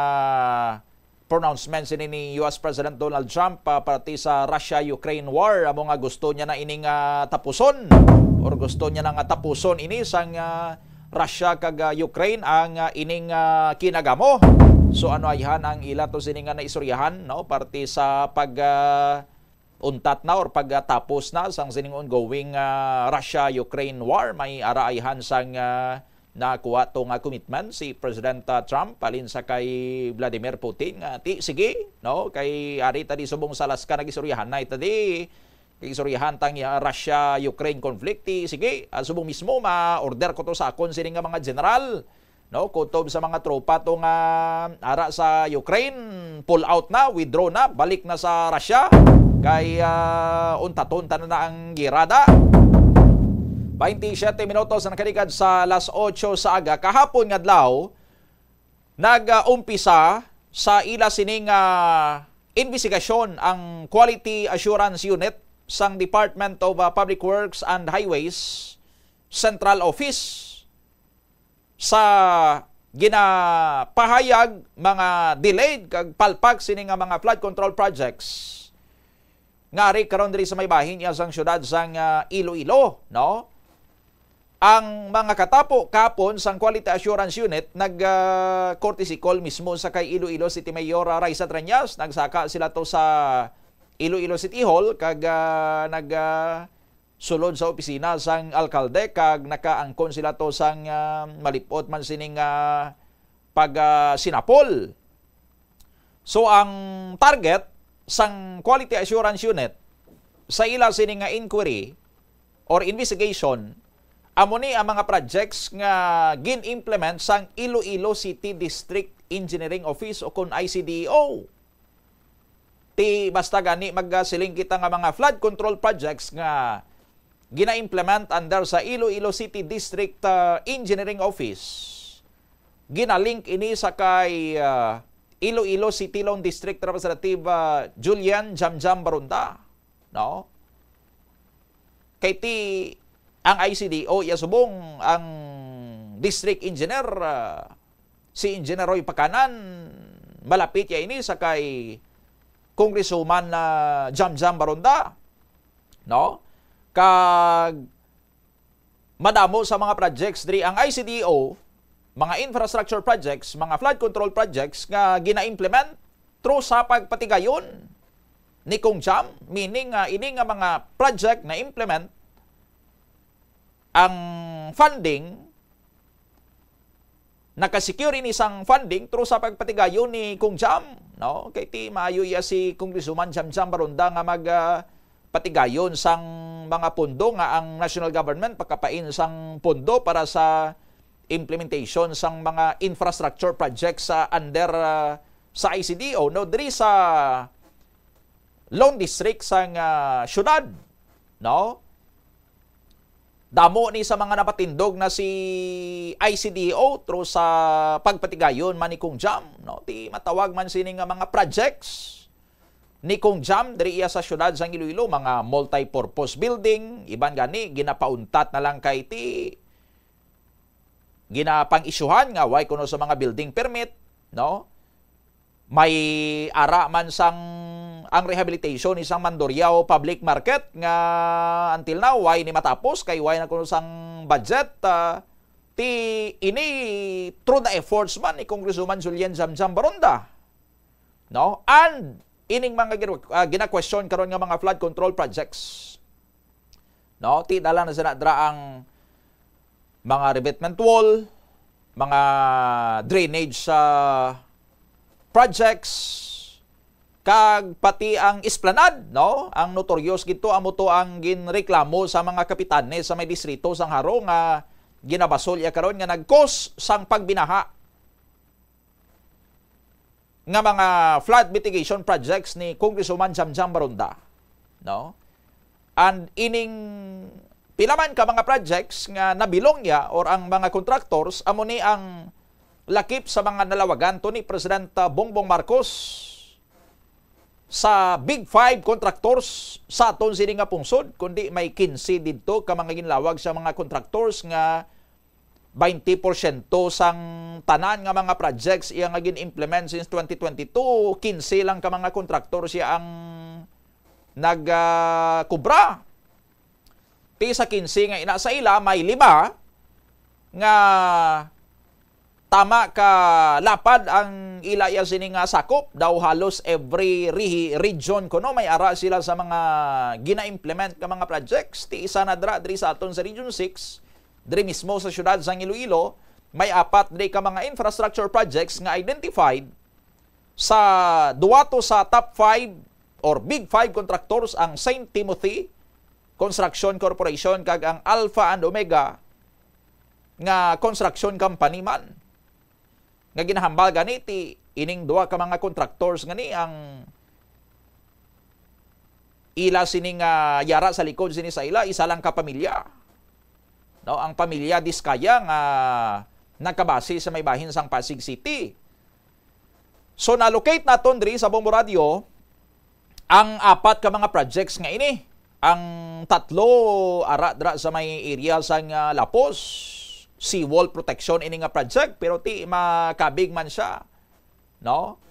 pronouncement sini ni U S President Donald Trump, ah, para ti sa Russia-Ukraine war, amo nga gusto niya na ining, ah, tapuson or gusto niya na nga tapuson ini sang, ah, Russia kag, ah, Ukraine ang, ah, ining, ah, kinagamo. So ano ayhan ang ila to sini nga naistoryahan, no, parte sa pag, ah, untat na or pagtapos na sang sining ongoing, ah, Russia-Ukraine war? May ara ayhan sang, ah, nakuha to nga commitment si President, ah, Trump halin sa kay Vladimir Putin nga, "Ti, sige, no, kay ari ta di subong sa Alaska, nagistoryahan na ita di. Nagistoryahan tang, ah, Russia-Ukraine conflict. Ti, sige, ah, subong mismo ma-order ko to sa akon sini nga mga general, no, kutob sa mga tropa to nga ara sa Ukraine, pull out na, withdraw na, balik na sa Russia. Kay, ah, untaton ta na ang girada." Twenty-seven minutos na nakaligad sa alas otso sa aga. Kahapon nga adlaw, nag-umpisa sa ila sining, ah, investigasyon ang Quality Assurance Unit sang Department of, ah, Public Works and Highways Central Office sa ginapahayag mga delayed kag palpak sini nga mga flood control projects nga ari karon diri sa may bahin iya sang siyudad sang, ah, Iloilo, no? Ang mga katapo kapon sang Quality Assurance Unit nag, ah, courtesy call mismo sa kay Iloilo City Mayor, ah, Raisa Treñas. Nagsaka sila to sa Iloilo City Hall kag, ah, nag, ah, sulod sa opisina sang alkalde kag nakaangkon sila to sang, ah, malipot man sining, ah, pag, ah, sinapol. So, ang target sang Quality Assurance Unit sa ila sini nga inquiry or investigation, amo ni ang mga projects nga gin-implement sang Iloilo City District Engineering Office o kon I C D E O. Ti basta gani magasiling kita nga mga flood control projects nga gina-implement under sa Iloilo City District, ah, Engineering Office, ginalink ini sa kay, ah, Iloilo City Loan District Representative, ah, Julian Jamjam Barunda, no? Kay ti ang I C D O iya subong ang District Engineer, ah, si Engineer Roy Pacanan, malapit ya ini sa kay Congresswoman na Jamjam Baronda, no? Kag madamo sa mga projects diri ang I C D O, mga infrastructure projects, mga flood control projects nga gina-implement through sa pagpatigayon ni Kong Jam, meaning nga ini nga mga project na implement ang funding, nakasecure ini sang funding through sa pagpatigayon ni Kong Jam, no? Kay ti maayo iya si Congresswoman Jam Jam Baronda nga mag, ah, patigayon sang mga pondo nga ang national government pakapain sang pondo para sa implementation sang mga infrastructure projects sa under, ah, sa I C D O, no? Diri sa Lone District sang, ah, syudad, no? Damo ni sa mga napatindog na si I C D O through sa pagpatigayon man ni Kong Jam, no? Ti matawag man sini nga mga projects ni Kong Jam diri iya sa syudad sang Iloilo, mga multi-purpose building, iban gani ginapauntat na lang kay ti ginapang-isyuhan nga way kuno sa mga building permit, no? May ara man sang ang rehabilitation isang Mandurriao Public Market nga until now way ni matapos kay way na kuno sang budget, ah, ti ini through the efforts man ni Congresswoman Julian Jamjam Baronda, no? And ining mga gin-, ah, gina-question karon nga mga flood control projects, no? Ti dala na sila dra ang mga revetment wall, mga drainage sa projects, kag pati ang esplanade, no? Ang notorious gid to, amo to ang ginreklamo sa mga kapitanes sa may distrito sang Jaro nga ginabasol iya karon nga nag-cause sang pagbinaha nga mga flood mitigation projects ni Congresswoman Jamjam Baronda, no? And ining pila man ka mga projects nga nabilong niya or ang mga contractors, amo ni ang lakip sa mga nalawagan to ni President, uh, Bongbong Marcos sa Big Five contractors sa aton sini nga pungsod, kundi may kinse didto ka mga ginlawag sa mga contractors nga twenty porsyento sang tanan nga mga projects iya nga gin-implement since twenty twenty-two, kinse lang ka mga contractor siya ang nag, ah, kubra. Ti sa kinse nga ina sa ila, may lima nga tama ka lapad ang ila iya sini nga sakop. Daw halos every rehi-, region kuno may ara sila sa mga gina-implement nga mga projects. Ti isa na dira diri sa aton sa Region six, diri mismo sa siyudad sang Iloilo, may apat diri ka mga infrastructure projects nga identified sa duwa to sa top five or big five contractors, ang Saint Timothy Construction Corporation kag ang Alpha and Omega nga construction company man. Nga ginahambal gani ti ining duha ka mga contractors gani ang ila sini nga yara sa likod sini sa ila, isa lang ka pamilya. No, ang pamilya Discaya nga nagkabase sa may bahin sang Pasig City. So, na-locate naton diri sa Bombo Radio ang apat ka mga projects nga ini. Ang tatlo ara dira sa may area sang, ah, Lapos, seawall protection ini nga project, pero ti makabig man siya, no?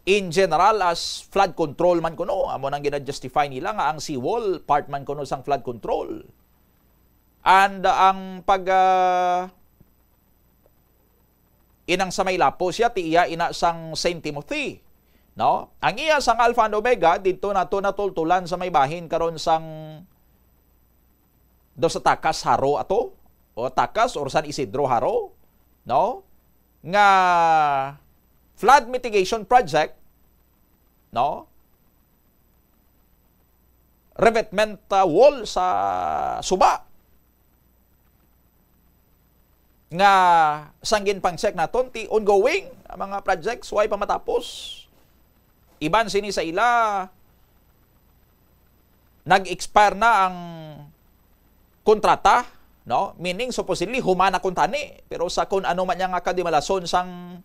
In general, as flood control man kuno, amo nang gina-justify nila nga ang seawall part man kuno sang flood control. And, uh, ang pag, uh, inang sa may Lapos siya, ti iya ina sang Saint Timothy, no? Ang iya sang Alpha and Omega, didto nato natultulan sa may bahin karon sang daw sa Takas Jaro ato, o Takas or San Isidro Jaro, no? Nga flood mitigation project, no? Revetment, uh, wall sa suba nga sang ginpang-check naton, ti ongoing ang mga projects, way pa matapos. Iban sini sa ila, nag-expire na ang kontrata, no? Meaning, supposedly, human na kuntani. Pero sa kun ano man niya nga kadimalason sang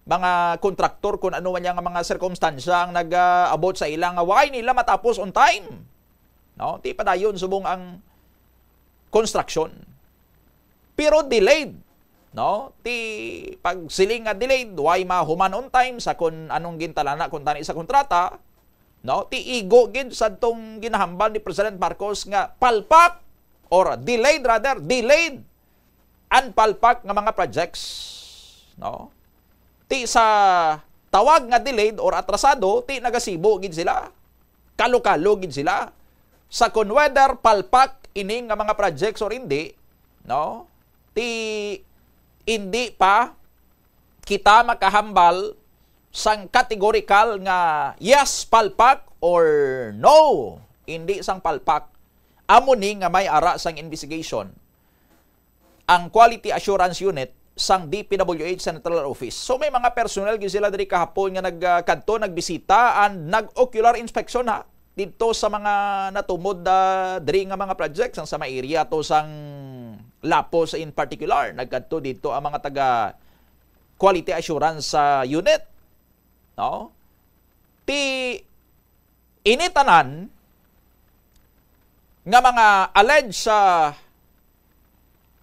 mga kontraktor, kun ano man niya nga mga sirkumstansya ang nag-abot sa ila nga way nila matapos on time, no? Ti padayon subong ang construction. Pero delayed, no? Ti pagsiling nga delayed, way mahuman on time sa kun anong gintalana kuntani sa kontrata, no? Ti igo gid sadtong ginahambal ni President Marcos nga palpak or delayed, rather, delayed and palpak nga mga projects, no? Ti sa tawag nga delayed or atrasado, ti nagasibo gid sila. Kalo-kalo gid sila. Sa kun whether palpak ini nga mga projects or hindi, no? Ti hindi pa kita makahambal sang categorical nga yes, palpak, or no, hindi sang palpak. Amo ni nga may ara sang investigation ang Quality Assurance Unit sang D P W H Central Office. So, may mga personnel gid sila diri kahapon nga nagkadto, nagbisita, and nag-ocular inspection, ha, didto sa mga natumod, ah, diri nga mga projects, ang sa may area to sang Lapos in particular. Nagkadto didto ang mga taga Quality Assurance, ah, Unit, no? Ti ini tanan nga mga alleged sa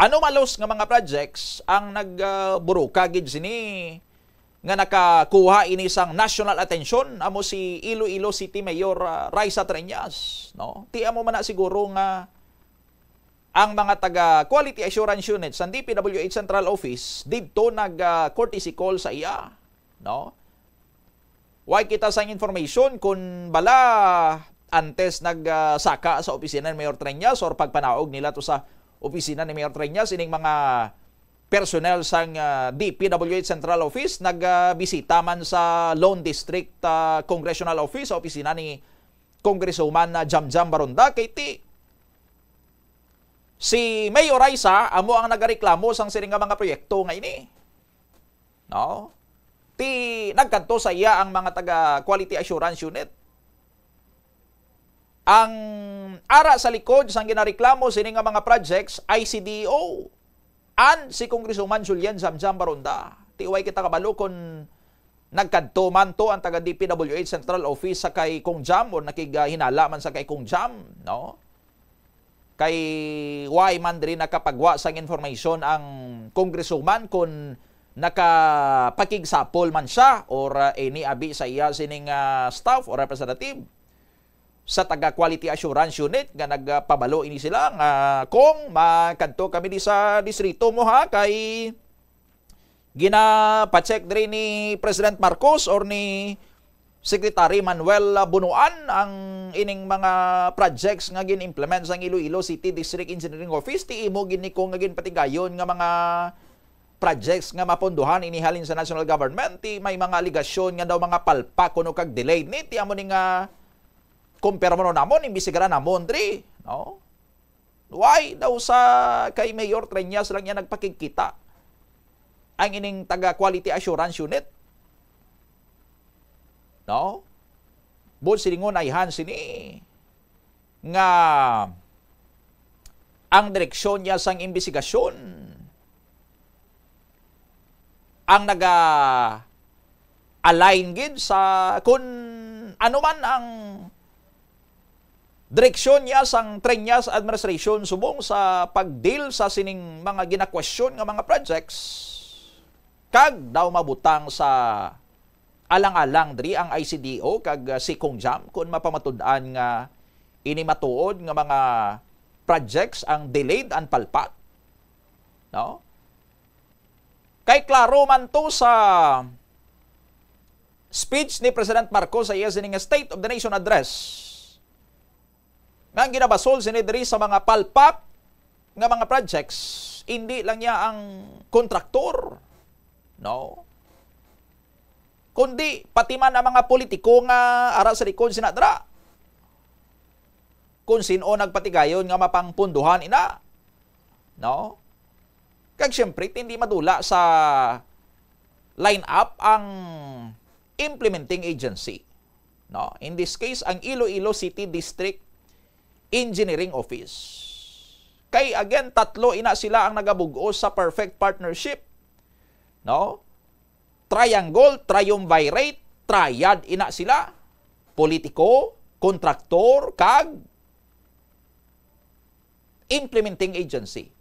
anomalous nga mga projects ang nagburuka gid sini nga nakakuha ini sang national attention, amo si Iloilo City Mayor, ah, Raisa Treñas, no? Ti amo man na siguro nga ang mga taga Quality Assurance Unit sa D P W H Central Office didto nag, ah, courtesy call sa iya, no? Way kita sang information kun bala antes nag, ah, saka sa opisina ni Mayor Treñas or pagpanaog nila to sa opisina ni Mayor Treñas, ining mga personnel sang, ah, D P W H Central Office nagbisita man sa Lone District, ah, Congressional Office, sa opisina ni Congresswoman, ah, Jamjam Baronda, kay ti si Mayor Raisa amo ang nagareklamo sang sini nga mga proyekto nga ini. No? Ti nagkadto sa iya ang mga taga Quality Assurance Unit. Ang ara sa likod sang ginareklamo sini nga mga projects, I C D O and si Congresswoman Julian Jamjam Baronda. Ti way kita kabalo kung nagkadto man to ang taga D P W H Central Office sa kay Kong Jam o nakighinala man sa kay Kong Jam, no? Kay way man diri nakapagwa sang information ang congresswoman kung nakapakigsapol man siya or, uh, any abi sa iya sining, uh, staff or representative sa taga Quality Assurance Unit nga nagpabalo ini sila nga, "Kong, makadto kami di sa distrito mo, ha, kay ginapacheck diri ni President Marcos or ni Secretary Manuel Bonoan ang ining mga projects nga gin-implement sang Iloilo City District Engineering Office, ti imo gid ni ko nga ginpatigayon nga mga projects nga mapondohan ini halin sa national government, ti may mga alegasyon nga daw mga palpak kuno kag delayed ni, ti amo ni nga kumpirma namon, imbestigaran namon diri, no? Why daw sa kay Mayor Treñas lang niya nagpakigkita ang ining taga Quality Assurance Unit? No? Buot silingon, ayhan sini nga ang direksyon niya sang imbestigasyon ang naga-align gid sa kun ano man ang direksyon niya sang Treñas administration subong sa pag-deal sa sining mga ginakwestiyon nga mga projects, kag daw mabutang sa alang-alang diri ang I C D O kag, ah, si Kong Jam kun mapamatud-an nga ini matuod nga mga projects ang delayed and palpak, no? Kay klaro man to sa speech ni President Marcos sa iya sini nga State of the Nation Address nga ang ginabasol sini diri sa mga palpak nga mga projects, hindi lang niya ang kontraktor, no? Kundi pati man ang mga politiko nga ara sa likod sina dira. Kung sin-o nagpatigayon nga mapangpunduhan ina, no? Kag siyempre, hindi madula sa line-up ang implementing agency, no? In this case, ang Iloilo City District Engineering Office. Kay again, tatlo ina sila ang nagabug-os sa perfect partnership, no? Triangle, triumvirate, triad ina sila. Politiko, kontraktor, kag implementing agency.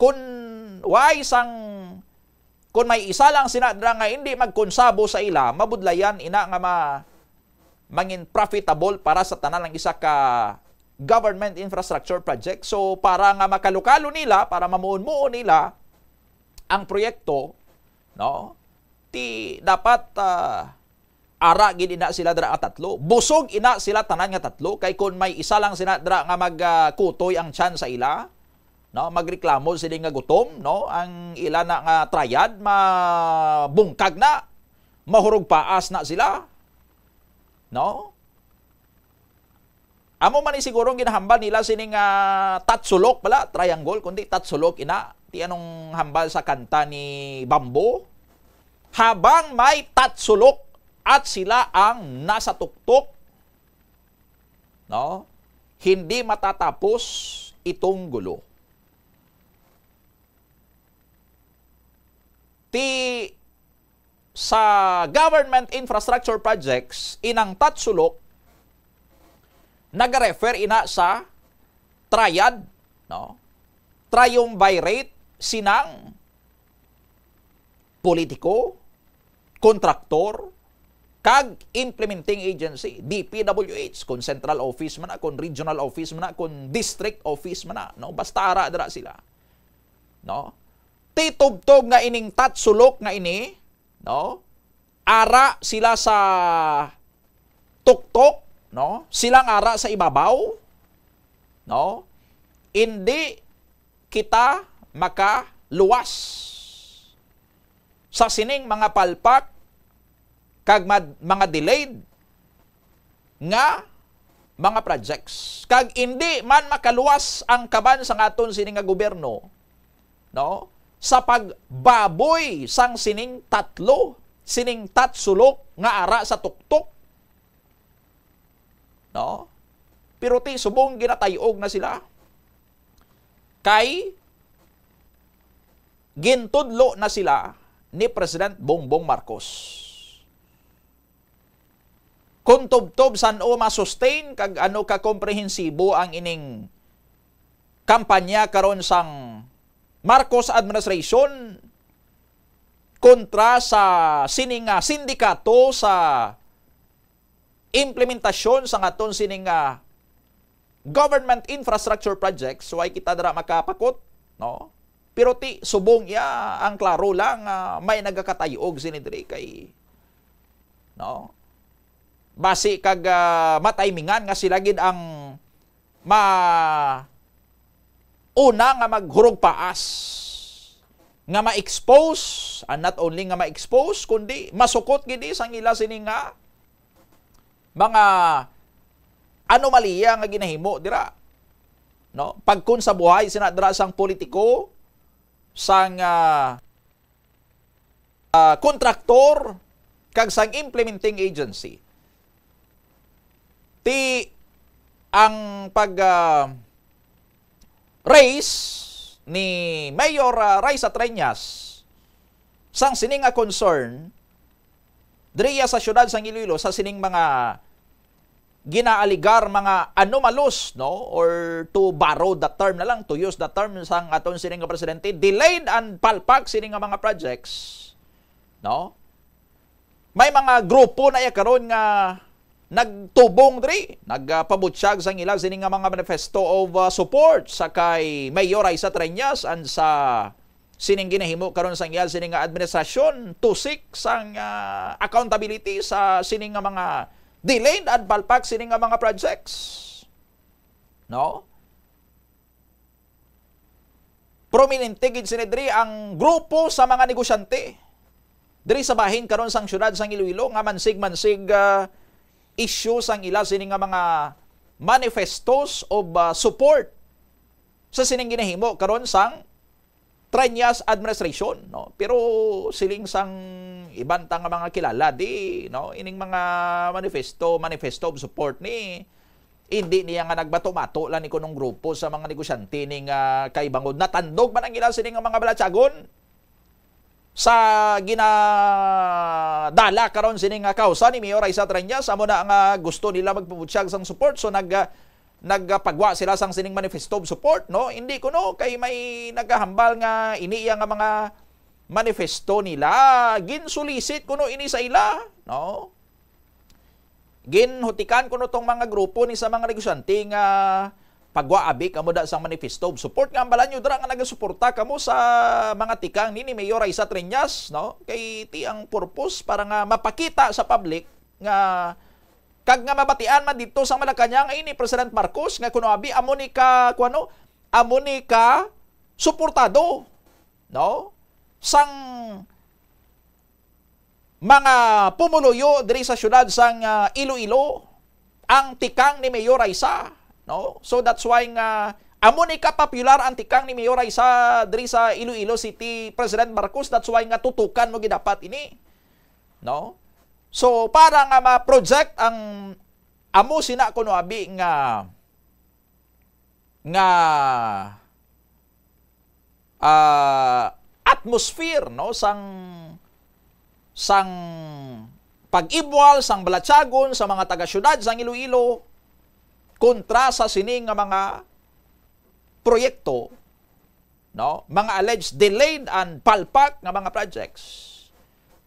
Kun Why sang, kung may isa lang sina dira nga hindi magkonsabo sa ila, mabudlayan ina nga ma-, mangin profitable para sa tanan ang isa ka government infrastructure project. So, para nga makalukalo nila, para mamuon-muon nila ang proyekto, no? Ti dapat, ah, ara gid ina sila dira nga tatlo. Busog ina sila tanan nga tatlo, kay kun may isa lang sina dira nga mag, ah, kutoy ang tiyan sa ila, no, magreklamo sila nga gutom, no, ang ila na nga triad, mabungkag na, mahurog paas na sila, no? Amo man ni siguro ang ginahambal nila sining, ah, tatsulok pala, triangle, kundi tatsulok ina. Ti anong hambal sa kanta ni Bamboo? Habang may tatsulok at sila ang nasa tuktok, no? Hindi matatapos itong gulo. Ti sa government infrastructure projects, inang tatsulok, nagarefer ina sa triad, no? Triumvirate, sinang politiko, kontraktor, kag implementing agency, D P W H, kung central office man na, kung regional office man na, kung district office man na, no? Basta ara dira sila, no? Ti tubtob nga ining tatsulok nga ini, no? Ara sila sa tuktok, no? Silang ara sa ibabaw, no? Indi kita makaluwas sa sining mga palpak kag mad-, mga delayed nga mga projects. Kag indi man makaluwas ang kaban sang aton sini nga gobyerno, no, sa pagbaboy sang sining tatlo, sining tatsulok nga ara sa tuktok, no? Pero ti subong ginatay-og na sila kay gintudlo na sila ni President Bongbong Marcos. Kung tubtob san-o ma-sustain kag ano ka komprehensibo ang ining kampanya karon sang Marcos administration kontra sa sini nga sindikato sa implementasyon sang aton sini nga government infrastructure projects, so ay kita dira makapakot, no? Pero ti subong iya ang klaro lang nga may nagakatay-og sini diri kay, no? Basi kag, ah, matimingan nga sila gid ang ma-, una nga maghurog paas, nga ma-expose, and not only nga ma-expose, kundi masukot gid sang ila sini nga mga anomalya nga ginahimo dira, no? Pagkonsabuhay sina dira sang politiko, sang, ah, ah, kontraktor, kag sang implementing agency. Ti ang pag, ah, raise ni Mayor, ah, Raisa Treñas sang sini nga concern diriya sa siyudad sang Iloilo sa sining mga ginaaligar mga anomalous, no? Or to borrow the term na lang, to use the term sang aton sining nga presidente, delayed and palpak sining nga mga projects, no? May mga grupo na iya karon nga nagtubong diri, nagpabutyag sang ila sini nga mga manifesto of, uh, support sa kay Mayor Raisa Treñas and sa sining ginahimo karon sang iya sini nga administrasyon to seek sang, uh, accountability sa sini nga mga delayed and palpak sini nga mga projects. No? Prominente gid sini diri ang grupo sa mga negosyante diri sa bahin karon sang siyudad sang Iloilo nga mansig-mansig, ah, issue sang ila sini nga mga manifestos of, ah, support sa sining ginahimo karon sang Treñas administration, no? Pero siling sang iban ta nga mga kilala, di, no, ining mga manifesto, manifesto of support ni, hindi niya nga nagbato-bato lang ni kunong grupo sa mga negosyante ni nga kay bangod natandog man ang ila sini nga mga balatyagon sa ginadala karon sini nga kausa ni Mayor Raisa Treñas, amo na nga gusto nila magpabutyag sang support. So nag, ah, nagapagwa sila sang sining manifesto of support, no? Hindi kuno kay may nagahambal nga ini iya nga mga manifesto nila, ginsulisit kuno ini sa ila, no? Ginhutikan kuno tong mga grupo ni sa mga negosyante nga pagwa abi kamo da sang manifesto of support nga hambalan nyo dira nga nagasuporta kamo sa mga tikang ni, ni Mayor Raisa Treñas, no? Kay ti ang purpose para nga mapakita sa public nga kag nga mabatian man dito sa Malacañang ay ni President Marcos nga kuno abi amo ni ka, kuno, amo ni ka suportado, no? Sang mga pumuluyo diri sa siyudad sang, ah, Iloilo ang tikang ni Mayor Raisa, no? So that's why nga amo ni ka popular ang tikang ni Mayor Raisa diri sa Iloilo City, President Marcos. That's why nga tutukan mo gidapat ini, no? So para nga ma-project ang amo sina kuno abi nga nga, ah, atmosphere, no, sang, sang pag-ibwal, sang balatyagon sa mga taga-siyudad sang Iloilo kontra sa sini nga mga proyekto, no, mga alleged delayed and palpak nga mga projects,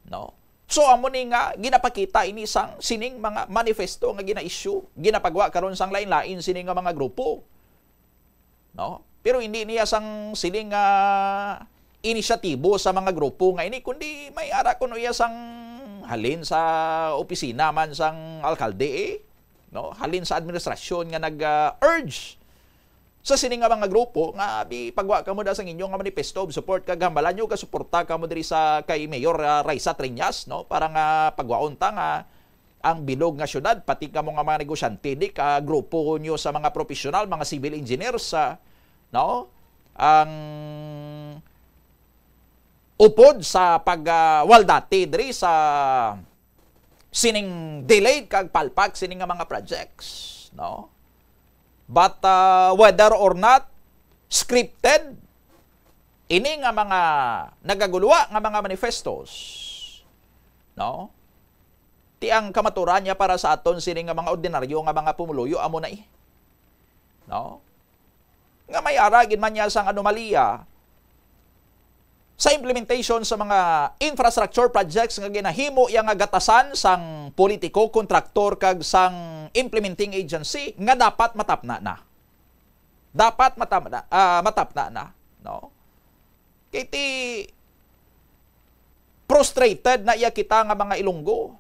no. So amo ni nga ginapakita ini sang sining mga manifesto nga gina-issue, ginapagwa karon sang lain-lain sini nga mga grupo, no? Pero hindi niya sang siling nga inisyatibo sa mga grupo nga ini, kundi may ara kuno iya sang halin sa opisina man sang alkalde, eh, no? Halin sa administrasyon nga nag, ah, urge sa sini nga mga grupo nga abi pagwa kamo da sang inyo nga manifesto of support kag hambalan nyo, gasuporta kamo diri sa kay Mayor, ah, Raisa Treñas, no? Para nga pagwaon ta nga ang bilog nga syudad, pati kamo nga mga negosyante, di ka grupo nyo sa mga professional, mga civil engineers, ah, no? Ang upod sa pag, ah, waldati diri sa sining delayed kag palpak sining nga mga projects, no? But, ah, whether or not scripted, ini nga mga nagaguluwa nga mga manifestos, no? Ti ang kamaturan niya para sa aton sini nga mga ordinaryo nga mga pumuluyo amo na, eh, no? Nga may ara gid man niya sang anomalya sa implementation sa mga infrastructure projects nga ginahimo iya nga gatasan sang politiko, kontraktor, kag sang implementing agency nga dapat matapna na. Dapat matapna, ah, matapna na, no? Kay ti frustrated na iya kita nga mga Ilonggo,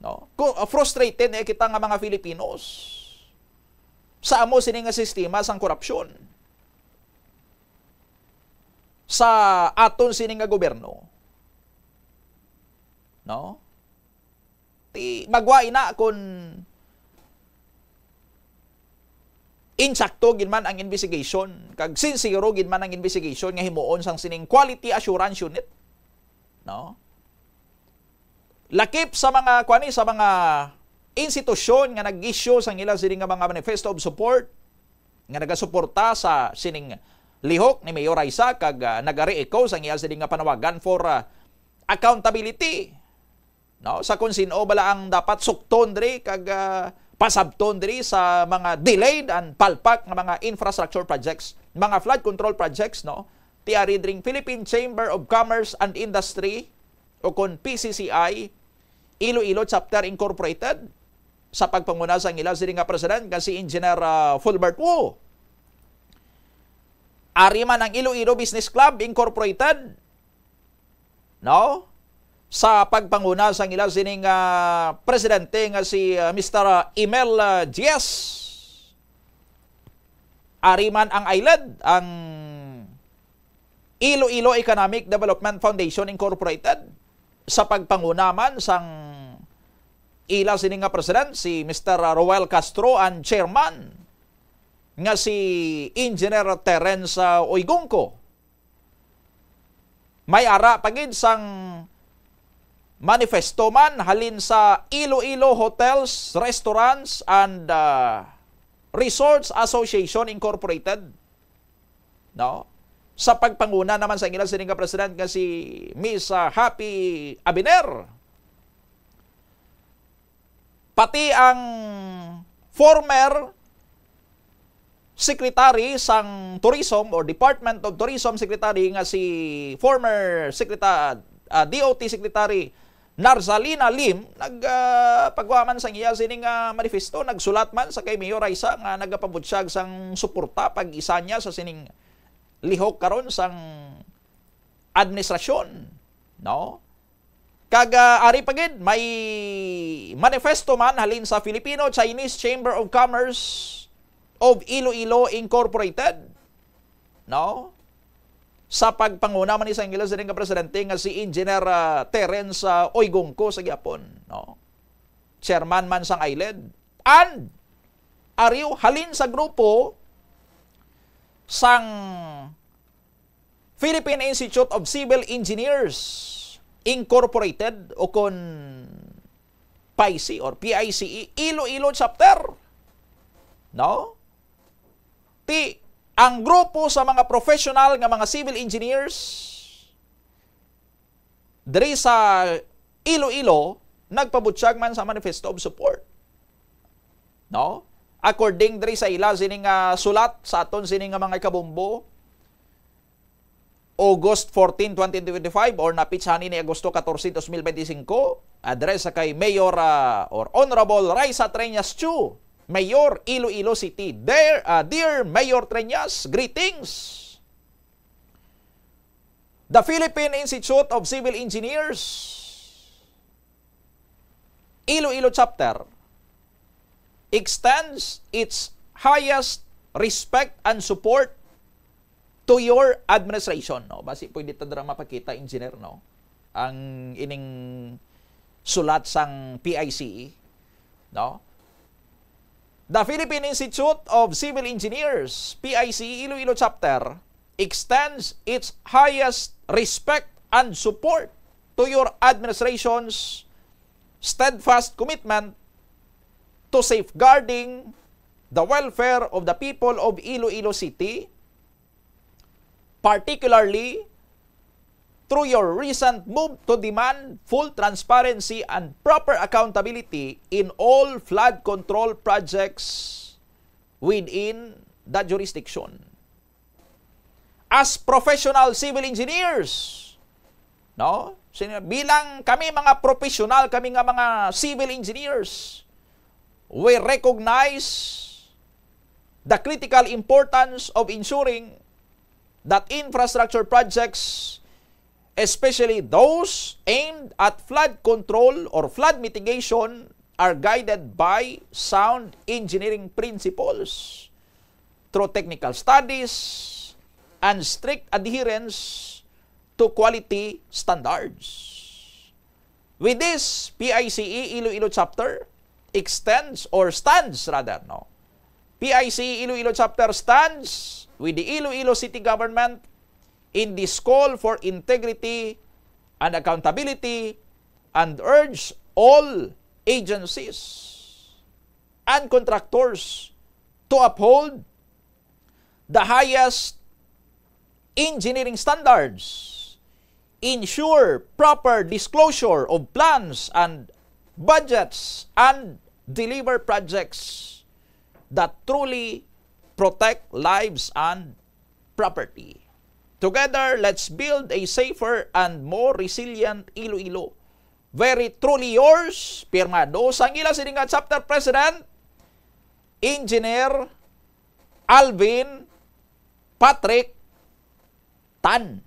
no? Ku-, ah, frustrated na iya kita nga mga Filipinos sa amo sini nga sistema sang korupsyon sa aton sini nga gobyerno, no? Ti magwa ina kun insakto gid man ang investigation kag sinsero gid man ang investigation nga himuon sang sining quality assurance unit, no? Lakip sa mga, kuani, sa mga institusyon nga nag-issue sang ila sini nga mga manifesto of support nga nagasuporta sa sining lihok ni Mayor Raisa kag, ah, nagari-echo sang iya sini nga panawagan for, ah, accountability, no, sa kung sin-o bala ang dapat sukton diri kag, ah, pasabton diri sa mga delayed and palpak nga mga infrastructure projects, mga flood control projects, no? Ti ari dring Philippine Chamber of Commerce and Industry o kon P C C I Iloilo Chapter Incorporated sa pagpanguna sang ila sini nga president nga si Engineer, ah, Fulbert Wu. Ari man ang Iloilo Business Club Incorporated, no? Sa pagpanguna sang ila sining, ah, presidente nga si, ah, Mister, ah, Emel, ah, Diaz. Ari man ang I L E D, ang Iloilo Economic Development Foundation Incorporated, sa pagpanguna man sang ila sini nga president, si Mister Roel Castro, ang chairman nga si Engineer Terence, ah, Oigungco. May ara pa gid sang manifesto man halin sa Iloilo Hotels, Restaurants, and, ah, Resorts Association Incorporated, no? Sa pagpanguna naman sa ila sini nga president nga si Miss, ah, Happy Abiner, pati ang former secretary sang tourism or Department of Tourism secretary nga si former secreta-, ah, D O T secretary Narzalina Lim, nag, ah, pagwa man sang iya sining, ah, manifesto, nagsulat man sa kay Mayor Raisa nga nagapabutyag sang suporta pag-isa niya sa sining lihok karon sang administrasyon, no? Kag, ah, ari pa gid, may manifesto man halin sa Filipino-Chinese Chamber of Commerce of Iloilo Incorporated, no? Sa pagpanguna man ni sa Angeles din nga presidente nga si Engineer, ah, Terence, ah, Oigongco sa gyapon, no? Chairman man sang I L E D. And ariw halin sa grupo sang Philippine Institute of Civil Engineers Incorporated, o kon PICE or P I C E, Iloilo Chapter. No? Ti, ang grupo sa mga professional nga mga civil engineers diri sa Iloilo nagpabutyag man sa manifesto of support. No? According diri sa ila sini nga sulat sa aton sini nga mga kabumbo, August fourteen, twenty twenty-five, or napitsa ni Agosto catorce, dos mil benti singko, address sa kay Mayor, ah, or Honorable Raisa Treñas Chu, Mayor, Iloilo City. Dear, ah, dear Mayor Treñas, greetings. The Philippine Institute of Civil Engineers, Iloilo Chapter, extends its highest respect and support to your administration. No? Basi pwede ta dira mapakita, engineer, no? Ang ining sulat sang P I C E, no? The Philippine Institute of Civil Engineers, P I C E Iloilo Chapter, extends its highest respect and support to your administration's steadfast commitment to safeguarding the welfare of the people of Iloilo City, particularly through your recent move to demand full transparency and proper accountability in all flood control projects within the jurisdiction. As professional civil engineers, no? Sini-, bilang kami mga professional, kami nga mga civil engineers, we recognize the critical importance of ensuring that infrastructure projects, especially those aimed at flood control or flood mitigation, are guided by sound engineering principles through technical studies and strict adherence to quality standards. With this, P I C E Iloilo Chapter extends, or stands rather, no? P I C E Iloilo Chapter stands with the Iloilo City Government in this call for integrity and accountability and urge all agencies and contractors to uphold the highest engineering standards, ensure proper disclosure of plans and budgets, and deliver projects that truly protect lives and property. Together, let's build a safer and more resilient Iloilo. Very truly yours, pirmado sang ila sini nga chapter president, Engineer Alvin Patrick Tan.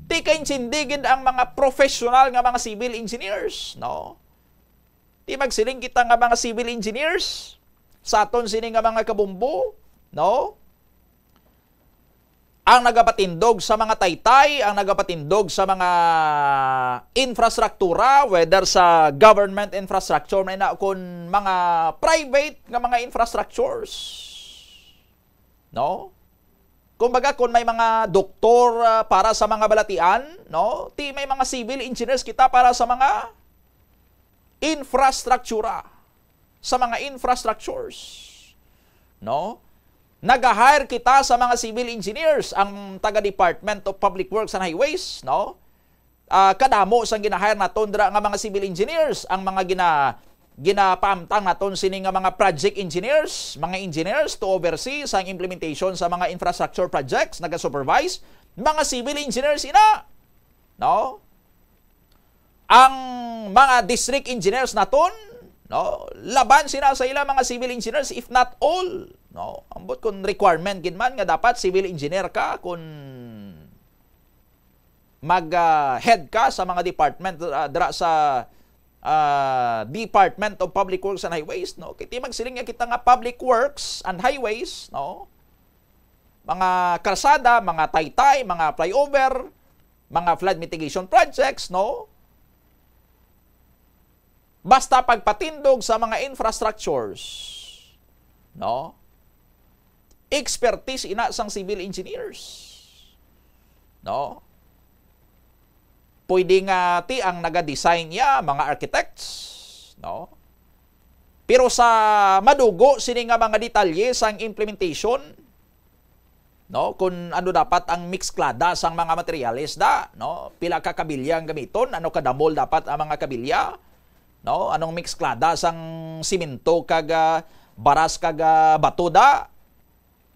Ti kaintindi gid ang mga professional nga mga civil engineers, no? Ti magsiling kita nga mga civil engineers sa aton sini nga mga kabumbo, no? Ang nagapatindog sa mga taytay, ang nagapatindog sa mga infrastruktura, whether sa government infrastructure man na kun mga private nga mga infrastructures. No? Kumbaga, kung may mga doktor, ah, para sa mga balatian, no? Ti may mga civil engineers kita para sa mga infrastruktura, sa mga infrastructures, no? Nag-hire kita sa mga civil engineers, ang taga Department of Public Works and Highways, no? Ah, kadamo sang gina-hire naton dira nga mga civil engineers, ang mga gina-, ginapaamtang naton sini nga mga project engineers, mga engineers to oversee sang implementation sa mga infrastructure projects, naga-supervise, mga civil engineers ina, no? Ang mga district engineers naton, no, laban sina sa ila mga civil engineers, if not all, no? Ambot kung requirement gid man nga dapat civil engineer ka kung mag, ah, head ka sa mga department, ah, dira sa, ah, Department of Public Works and Highways, no? Kay ti magsiling nga kita nga public works and highways, no? Mga kalsada, mga taytay, mga flyover, mga flood mitigation projects, no? Basta pagpatindog sa mga infrastructures, no? Expertise ina sang civil engineers, no? Pwede nga ti ang naga-design niya, mga architects, no? Pero sa madugo sini nga mga detalye sang implementation, no, kung ano dapat ang miksklada sang mga materyales da, no? Pila ka kabilya ang gamiton, ano kadamol dapat ang mga kabilya, no? Anong miksklada sang simento kag, ah, baras kag, ah, bato da,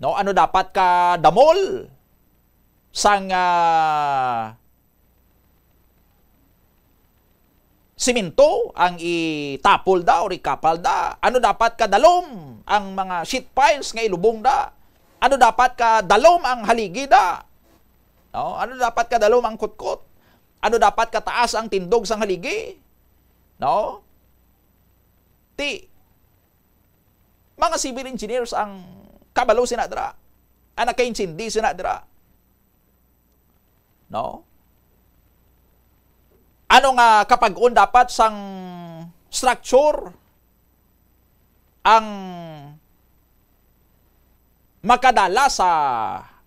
no? Ano dapat ka damol sang, ah, simento ang itapol da or ikapal da? Ano dapat kadalom ang mga sheet piles nga ilubong da? Ano dapat kadalom ang haligi da? No? Ano dapat kadalom ang kutkot? Ano dapat kataas ang tindog sang haligi? No? Ti, mga civil engineers ang kabalo sina dira. Ang nakaintindi sina dira. No? Ano nga kapag-on dapat sang structure ang makadala sa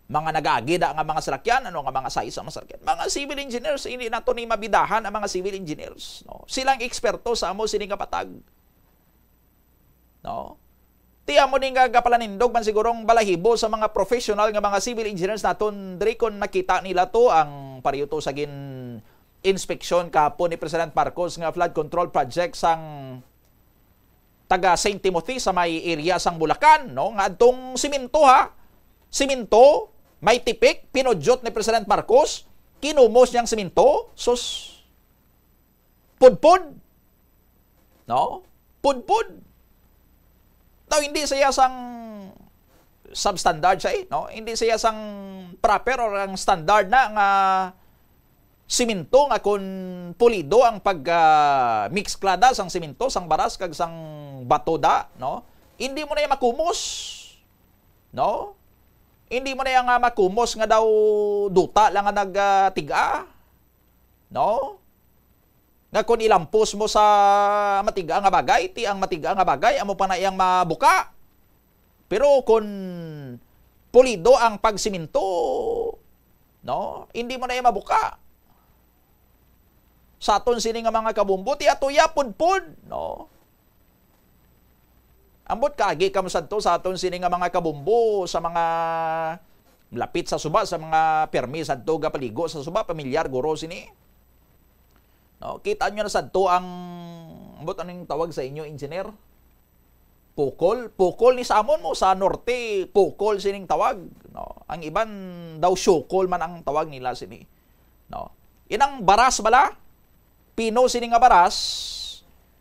mga nag-aagi da nga mga salakyan, ano nga mga size ang mga salakyan? Mga civil engineers, hindi nato ni mabidahan ang mga civil engineers, no? Silang eksperto sa amo sini nga patag. No? Ti amo ni nga gapalanindog man siguro ang balahibo sa mga professional nga mga civil engineers naton diri kon nakita nila to ang pareho to sa gin-inspeksyon kahapon ni President Marcos nga flood control project sang taga Saint Timothy sa may area sang Bulacan, no? Nga adtong simento, ha? Simento, may tipik, pinudyot ni President Marcos, kinumos niyang simento, sus, pudpod. No? Pudpod. Daw hindi siya sang substandard siya, eh, no? Hindi siya sang proper or ang standard na nga simento nga kun pulido ang pag, ah, mix klada sang simento, sang baras kag sang bato da, no? Hindi mo na iya makumos, no? Hindi mo na iya nga makumos nga daw duta lang nga nag, ah, tiga, no? Nga kun ilampos mo sa matiga nga bagay, ti ang matiga nga bagay amo pa na iyang mabuka. Pero kun pulido ang pagsiminto, no, hindi mo na iya mabuka. Sa aton sini nga mga kabumbo, ti ato iya pudpod, no? Ambot kaagi kamo sadto sa aton sini nga mga kabumbo, sa mga lapit sa suba, sa mga pirmi sadto gapaligo sa suba, pamilyar guro sini. No, kita nyo na sadto ang, ambot, anong tawag sa inyo, engineer? Pukol? Pukol ni sa amon mo, sa norte, pukol sining tawag, no? Ang iban daw syukol man ang tawag nila sini, no? Inang baras bala, pino sini nga baras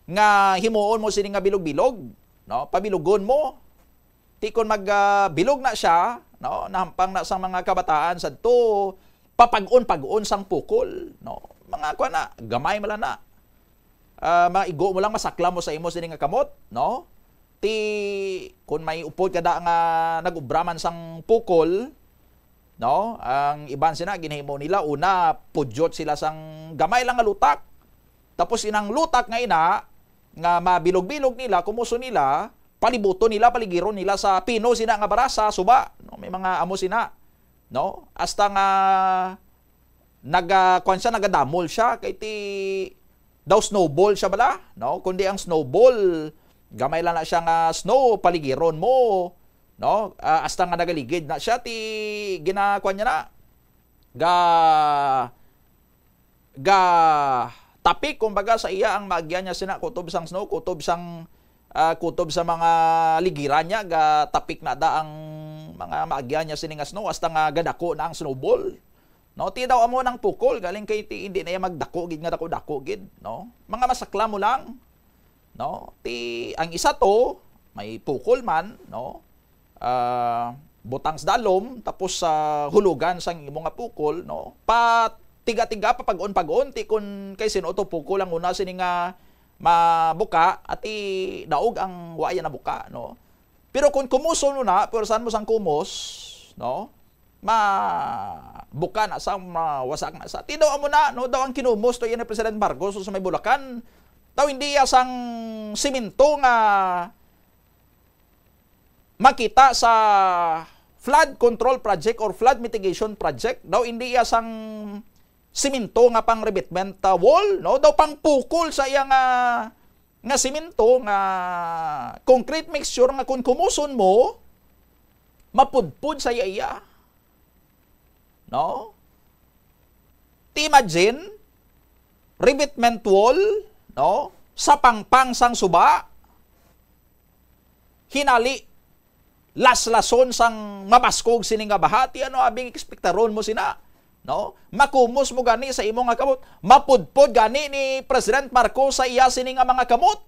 nga himuon mo sini nga bilog-bilog, no? Pabilugon mo. Ti kon mag, ah, bilog na siya, no? Nahampang na sang mga kabataan sadto, papag-on-pag-on sang pukol, no? Mga kuwan na, gamay man lang na. Ah, maigo mo lang, masakla mo sa imo sini nga kamot, no? Ti, kun may upod ka da nga nag-ubra man sang pukol, no? Ang iban sina, ginhimo nila, una, pudyot sila sang gamay lang nga lutak. Tapos inang lutak nga ina, nga mabilog-bilog nila, kumuso nila, palibuton nila, paligiron nila sa pino sina nga baras sa suba, no? May mga amo sina, no? Hasta nga naga, kuwan siya, nagadamol siya, kay ti, daw snowball siya bala, no? Kundi ang snowball, gamay lang na siya nga snow, paligiron mo, no? Ah, hasta nga nagaligid na siya, ti, gina, kuwan niya na, ga, ga, Tapik, kumbaga, sa iya ang maagyan niya sina kutob sang snow, kutob sang, ah, kutob sa mga ligiran niya, ga tapik na da ang mga maagyan niya sini nga snow, hasta nga gadako na ang snowball. No, ti daw amo nang pukol, galing kay ti hindi na iya magdako gid nga dako-dako gid, no? Mga masakla mo lang, no? Ti ang isa to, may pukol man, no? Ah, butang sa dalom, tapos sa hulugan sang imo nga pukol, no? Pa tiga-tiga, pa pag-on-pag-on, ti kun kay sino to pukol ang una sini nga mabuka, ati daog ang wa iya nabuka, no? Pero kung kumuson mo na, pwersahan mo sang kumos, no? Mabuka na sa, mawasak na sa. Ti daw amo na, no? Daw ang kinumos to yan ni President Marcos sa may Bulacan. Daw hindi iya sang simento nga makita sa flood control project or flood mitigation project. Daw hindi iya sang simento nga pang revetment, ah, wall, no? Daw pang pukol sa iya nga, nga simento, nga concrete mixture nga kung kumuson mo, mapudpod sa iya iya. No? Ti imagine, revetment wall, no? Sa pangpang sang suba, hinali, laslason sang mabaskog sini nga baha, ti ano abing ekspektaron mo sina, no? Makumos mo gani sa imo nga kamot, mapudpod gani ni President Marcos sa iya sini nga mga kamot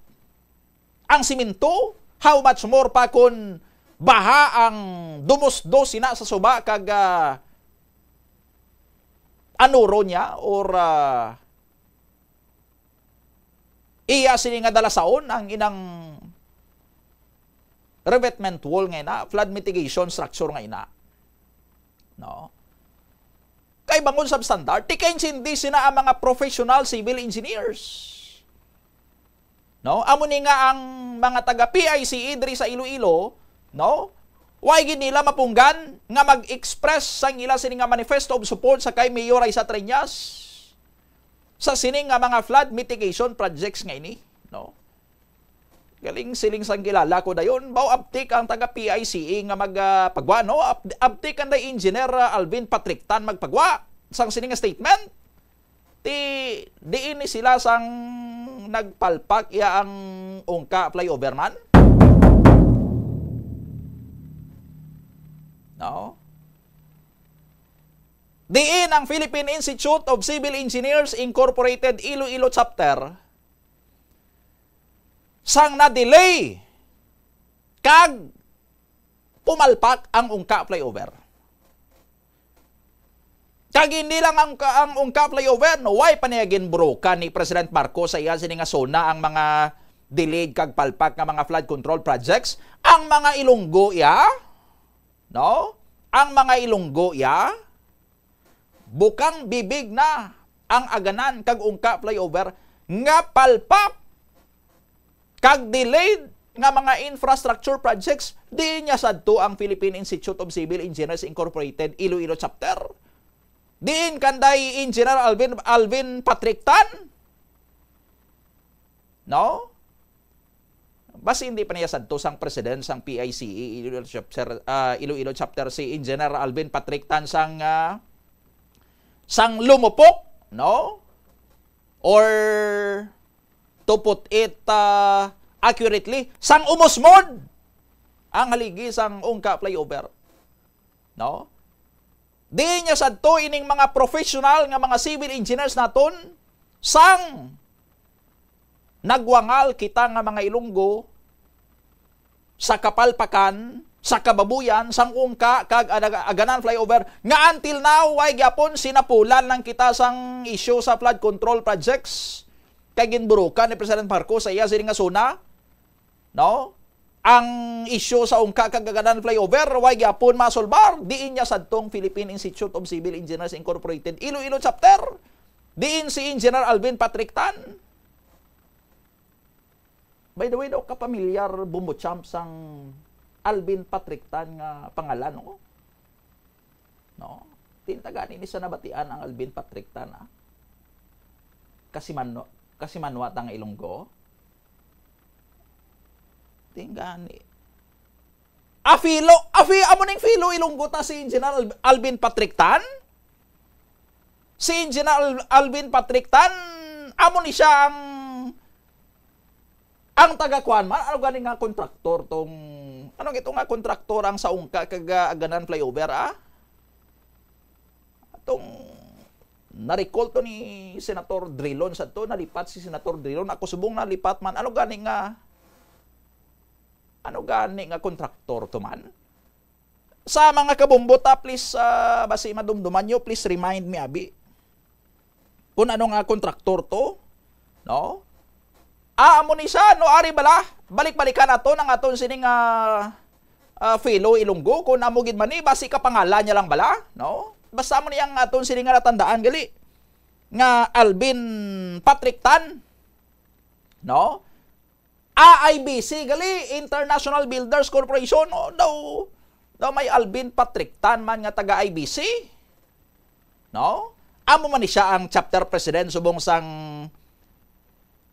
ang simento, how much more pa kun baha ang dumusdos sina sa suba kag, ah, anuro niya or, ah, iya sini nga dalasaon ang inang revetment wall nga ina, flood mitigation structure nga ina. No? Kay bangod sa standard, ti kaintindi sina ang mga professional civil engineers. No? Amo ni nga ang mga taga P I C E diri sa Iloilo, no? Why gid nila mapunggan nga mag-express sang ila sini nga manifesto of support sa kay Mayor Raisa Treñas sa sini nga mga flood mitigation projects nga ini, no? Galing siling sang kilala ko dayon, baw abtik ang taga P I C E nga mag, ah, pagwa, no? Ab-, abtik ang day Engineer, ah, Alvin Patrick Tan magpagwa sang sini nga statement. Ti, diin ni sila sang nagpalpak iya ang Ungka flyover man? No? Diin ang Philippine Institute of Civil Engineers Incorporated Iloilo Chapter sang na-delay kag pumalpak ang Ungka flyover. Kag hindi lang ang, ang Ungka flyover, no, way pa niya ginburukan ni President Marcos sa iya sini nga SONA ang mga delayed kag palpak nga mga flood control projects, ang mga Ilonggo iya, no? Ang mga Ilonggo iya, bukang bibig na ang Aganan kag Ungka flyover nga palpak kag delayed nga mga infrastructure projects. Diin niya sadto ang Philippine Institute of Civil Engineers Incorporated Iloilo Chapter? Diin kanday Engineer Alvin, Alvin Patrick Tan? No? Basi hindi pa niya sadto sang president sang P I C E Iloilo Chapter, ah, Iloilo Chapter si Engineer Alvin Patrick Tan sang, ah, sang lumupok, no? Or to put it, ah, accurately, sang umusmod ang haligi sang Ungka flyover. No? Diin niya sadto ining mga professional nga mga civil engineers naton sang nagwangal kita nga mga Ilonggo sa kapalpakan, sa kababuyan sang Ungka kag Aga-, Aganan flyover, nga until now way gyapon sinapulan lang kita sang issue sa flood control projects kay ginburukan ni President Marcos sa iya sini nga SONA, no? Ang issue sa Ungka kag Aganan flyover, way gyapon masolbar. Diin niya sadtong Philippine Institute of Civil Engineers Incorporated Iloilo Chapter, diin si Engineer Alvin Patrick Tan. By the way, daw kapamilyar, Bumbo Champ, sang Alvin Patrick Tan nga pangalan, no? No? Tintagan ini sa nabatian ang Alvin Patrick Tan, ah. Kasimanwa, kasimanwa ta nga Ilonggo. Tinggani. Afilo, afi, amo ning filo Ilonggo ta si Engineer Al-, Alvin Patrick Tan? Si Engineer Al-, Alvin Patrick Tan, Amo ni siya ang, ang taga-kuan man, ano gani nga kontraktor tong, ano gito nga kontraktor ang sa Ungka kag, ah, Aganan flyover, ah? Atong na-recall to ni Senator Drilon sa to, nalipat si Senator Drilon. Ako subong nalipat man. Ano gani nga, ano gani nga kontraktor to man? Sa mga kabumbot, ah, please, ah, basi madumduman nyo, please remind me, abi. Kung ano nga kontraktor to, no? Ah, amo ni siya, no, ari bala, balik-balikan nato ang aton sining, ah, ah, Philo Ilonggo, kung amo gid man ni, basi kapangalan niya lang bala, no? Basta amo ni ang aton sining nga natandaan, gali, nga Alvin Patrick Tan, no? A I B C, gali, International Builders Corporation, no? Daw, daw may Alvin Patrick Tan man nga taga I B C, no? Amo man ni siya ang chapter president subong sang,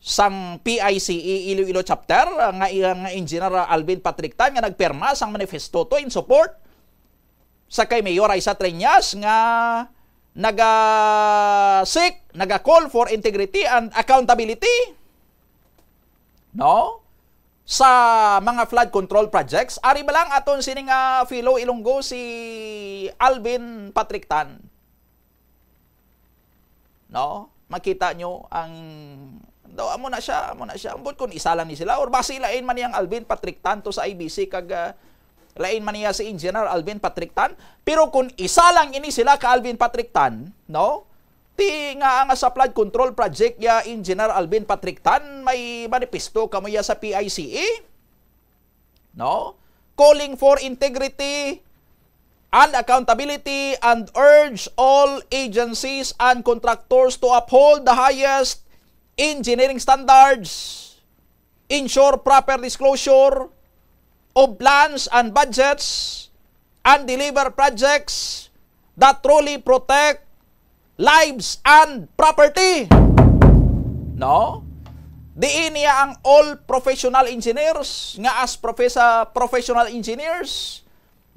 sang P I C E Iloilo chapter, nga, nga Engineer Alvin Patrick Tan nga nagpirma sang manifesto to in support sa kay Mayor Raisa Treñas nga naga-seek, naga-call for integrity and accountability, no? Sa mga flood control projects. Ari ba lang aton sini nga Philo Ilonggo si Alvin Patrick Tan? No? Makita nyo ang, daw, amo na siya, amo na siya. Ambot kung isa lang ni sila, or basi lain man niyang Alvin Patrick Tan to sa I B C, kag, ah, lain man niya si Engineer Alvin Patrick Tan. Pero kung isa lang ini sila ka Alvin Patrick Tan, no? Ti nga ang sa flood control project ya Engineer Alvin Patrick Tan, may manifesto kamo ya sa P I C E, no? Calling for integrity and accountability and urge all agencies and contractors to uphold the highest engineering standards, ensure proper disclosure of plans and budgets, and deliver projects that truly protect lives and property. No? Diin niya ang all professional engineers nga as profes-, ah, professional engineers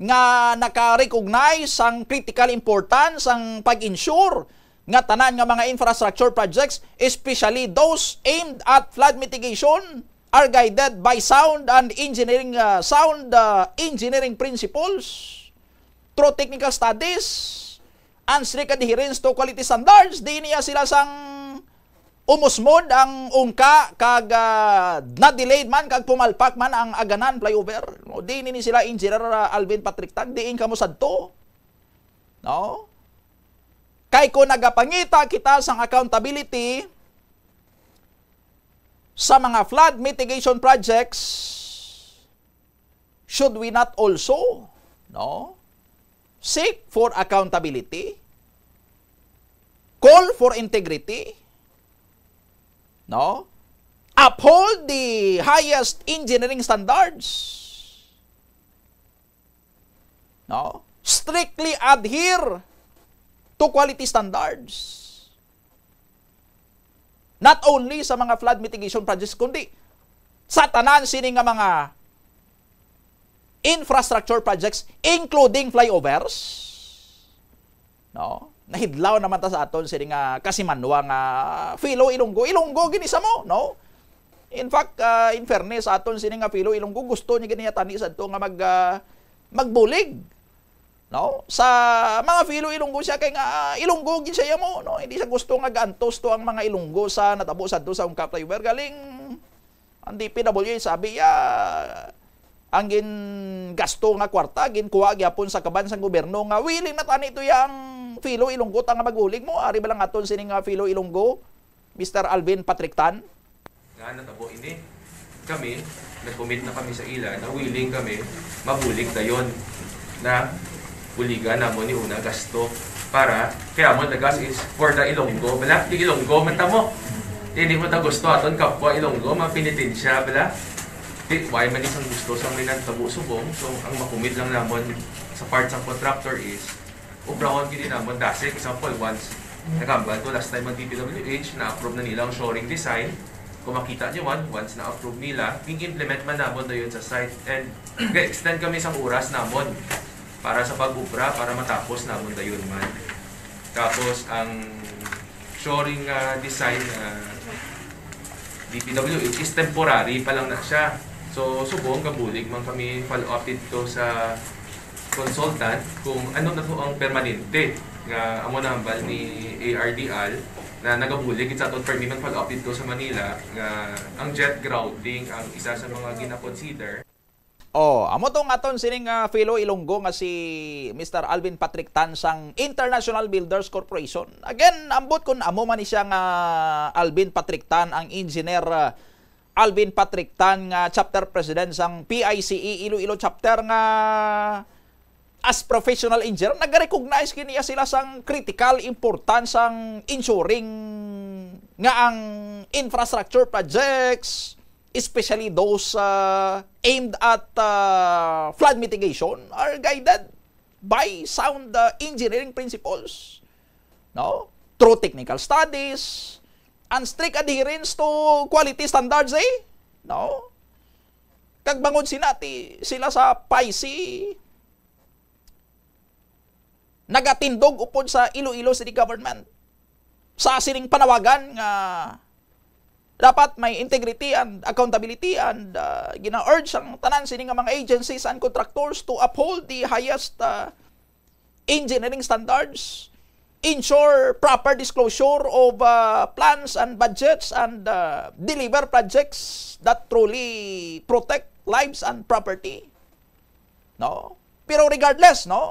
nga naka-recognize ang critical importance ang pag-ensure nga tanan nga mga infrastructure projects, especially those aimed at flood mitigation, are guided by sound and engineering, ah, sound, ah, engineering principles through technical studies and strict adherence to quality standards. Di niya sila sang umusmod ang Ungka kag, ah, na-delayed man kag pumalpak man ang Aganan flyover. No, di nini sila Engineer, ah, Alvin Patrick Tan, diin kamo sadto. No? Kay kung nagapangita kita sang accountability sa mga flood mitigation projects, should we not also, no, seek for accountability, call for integrity, no, uphold the highest engineering standards, no, strictly adhere to quality standards? Not only sa mga flood mitigation projects, kundi sa tanan sini nga mga infrastructure projects, including flyovers. No? Nahidlaw naman ta sa aton sini nga kasimanwa nga Philo Ilonggo. Ilonggo gini sa mo, no? In fact, ah, in fairness sa aton sini nga Philo Ilonggo, gusto niya gini tani sa ato nga mag, ah, magbulig. No? Sa mga Philo Ilonggo siya kay nga, ah, Ilonggo gid siya mo, no? Hindi siya gusto nga gaantos to ang mga Ilonggo sa natabo sadto sa Ungka flyover. Galing ang D P W sabi ya ang gingasto nga kwarta ginkuha gyapon sa kaban sang gobyerno nga willing na tani to ya ang Philo Ilonggo ta nga magbulig mo. Ari ba lang aton sini nga Philo Ilonggo? Mister Alvin Patrick Tan? Nga natabo ini. Kami, nag-commit na kami sa ila na willing kami mabulig dayon na buligan namon ni una gasto para kaya mo the gas is for the Ilonggo. Bala, di Ilonggo man tamo. Di, di mo ta gusto aton kapwa Ilonggo, mapenitensya, bala. Di, why man isang gusto sa may nagtabo subong. So, ang makumit lang namon sa part sa contractor is obrahon gid namon dasi. Example, once, nagambal ko last time ang D P W H, na-approve na nila ang shoring design. Kung makita niyo man, once na-approve nila, ging-implement man namon dayon sa site. And ga-extend kami sa oras namon para sa pag-obra, para matapos namon dayon man. Tapos, ang Shoring nga design nga D P W H is temporary pa lang na siya. So, subong gabulig man kami follow up dito sa consultant kung ano na to ang permanente nga amo nambal ni A R D L na nagabulig gid sa aton permi man follow up dito sa Manila nga ang jet grouting ang isa sa mga gina-consider. Oh, amo tong aton sining uh, fellow Ilonggo nga si Mister Alvin Patrick Tan sang International Builders Corporation. Again, ambot kun amo man ni siya nga Alvin Patrick Tan, ang engineer uh, Alvin Patrick Tan nga chapter president sang P I C E Iloilo chapter nga as professional engineer, nag-recognize kini sila sang critical importance sang ensuring nga ang infrastructure projects, especially those uh, aimed at uh, flood mitigation, are guided by sound uh, engineering principles, no? Through technical studies and strict adherence to quality standards, eh, no? Kag bangod sinati sila sa P I C E, nagatindog upod sa Iloilo City Government sa sining panawagan nga dapat may integrity and accountability and uh, gina-urge ang tanan sini nga mga agencies and contractors to uphold the highest uh, engineering standards, ensure proper disclosure of uh, plans and budgets and uh, deliver projects that truly protect lives and property. No? Pero regardless, no?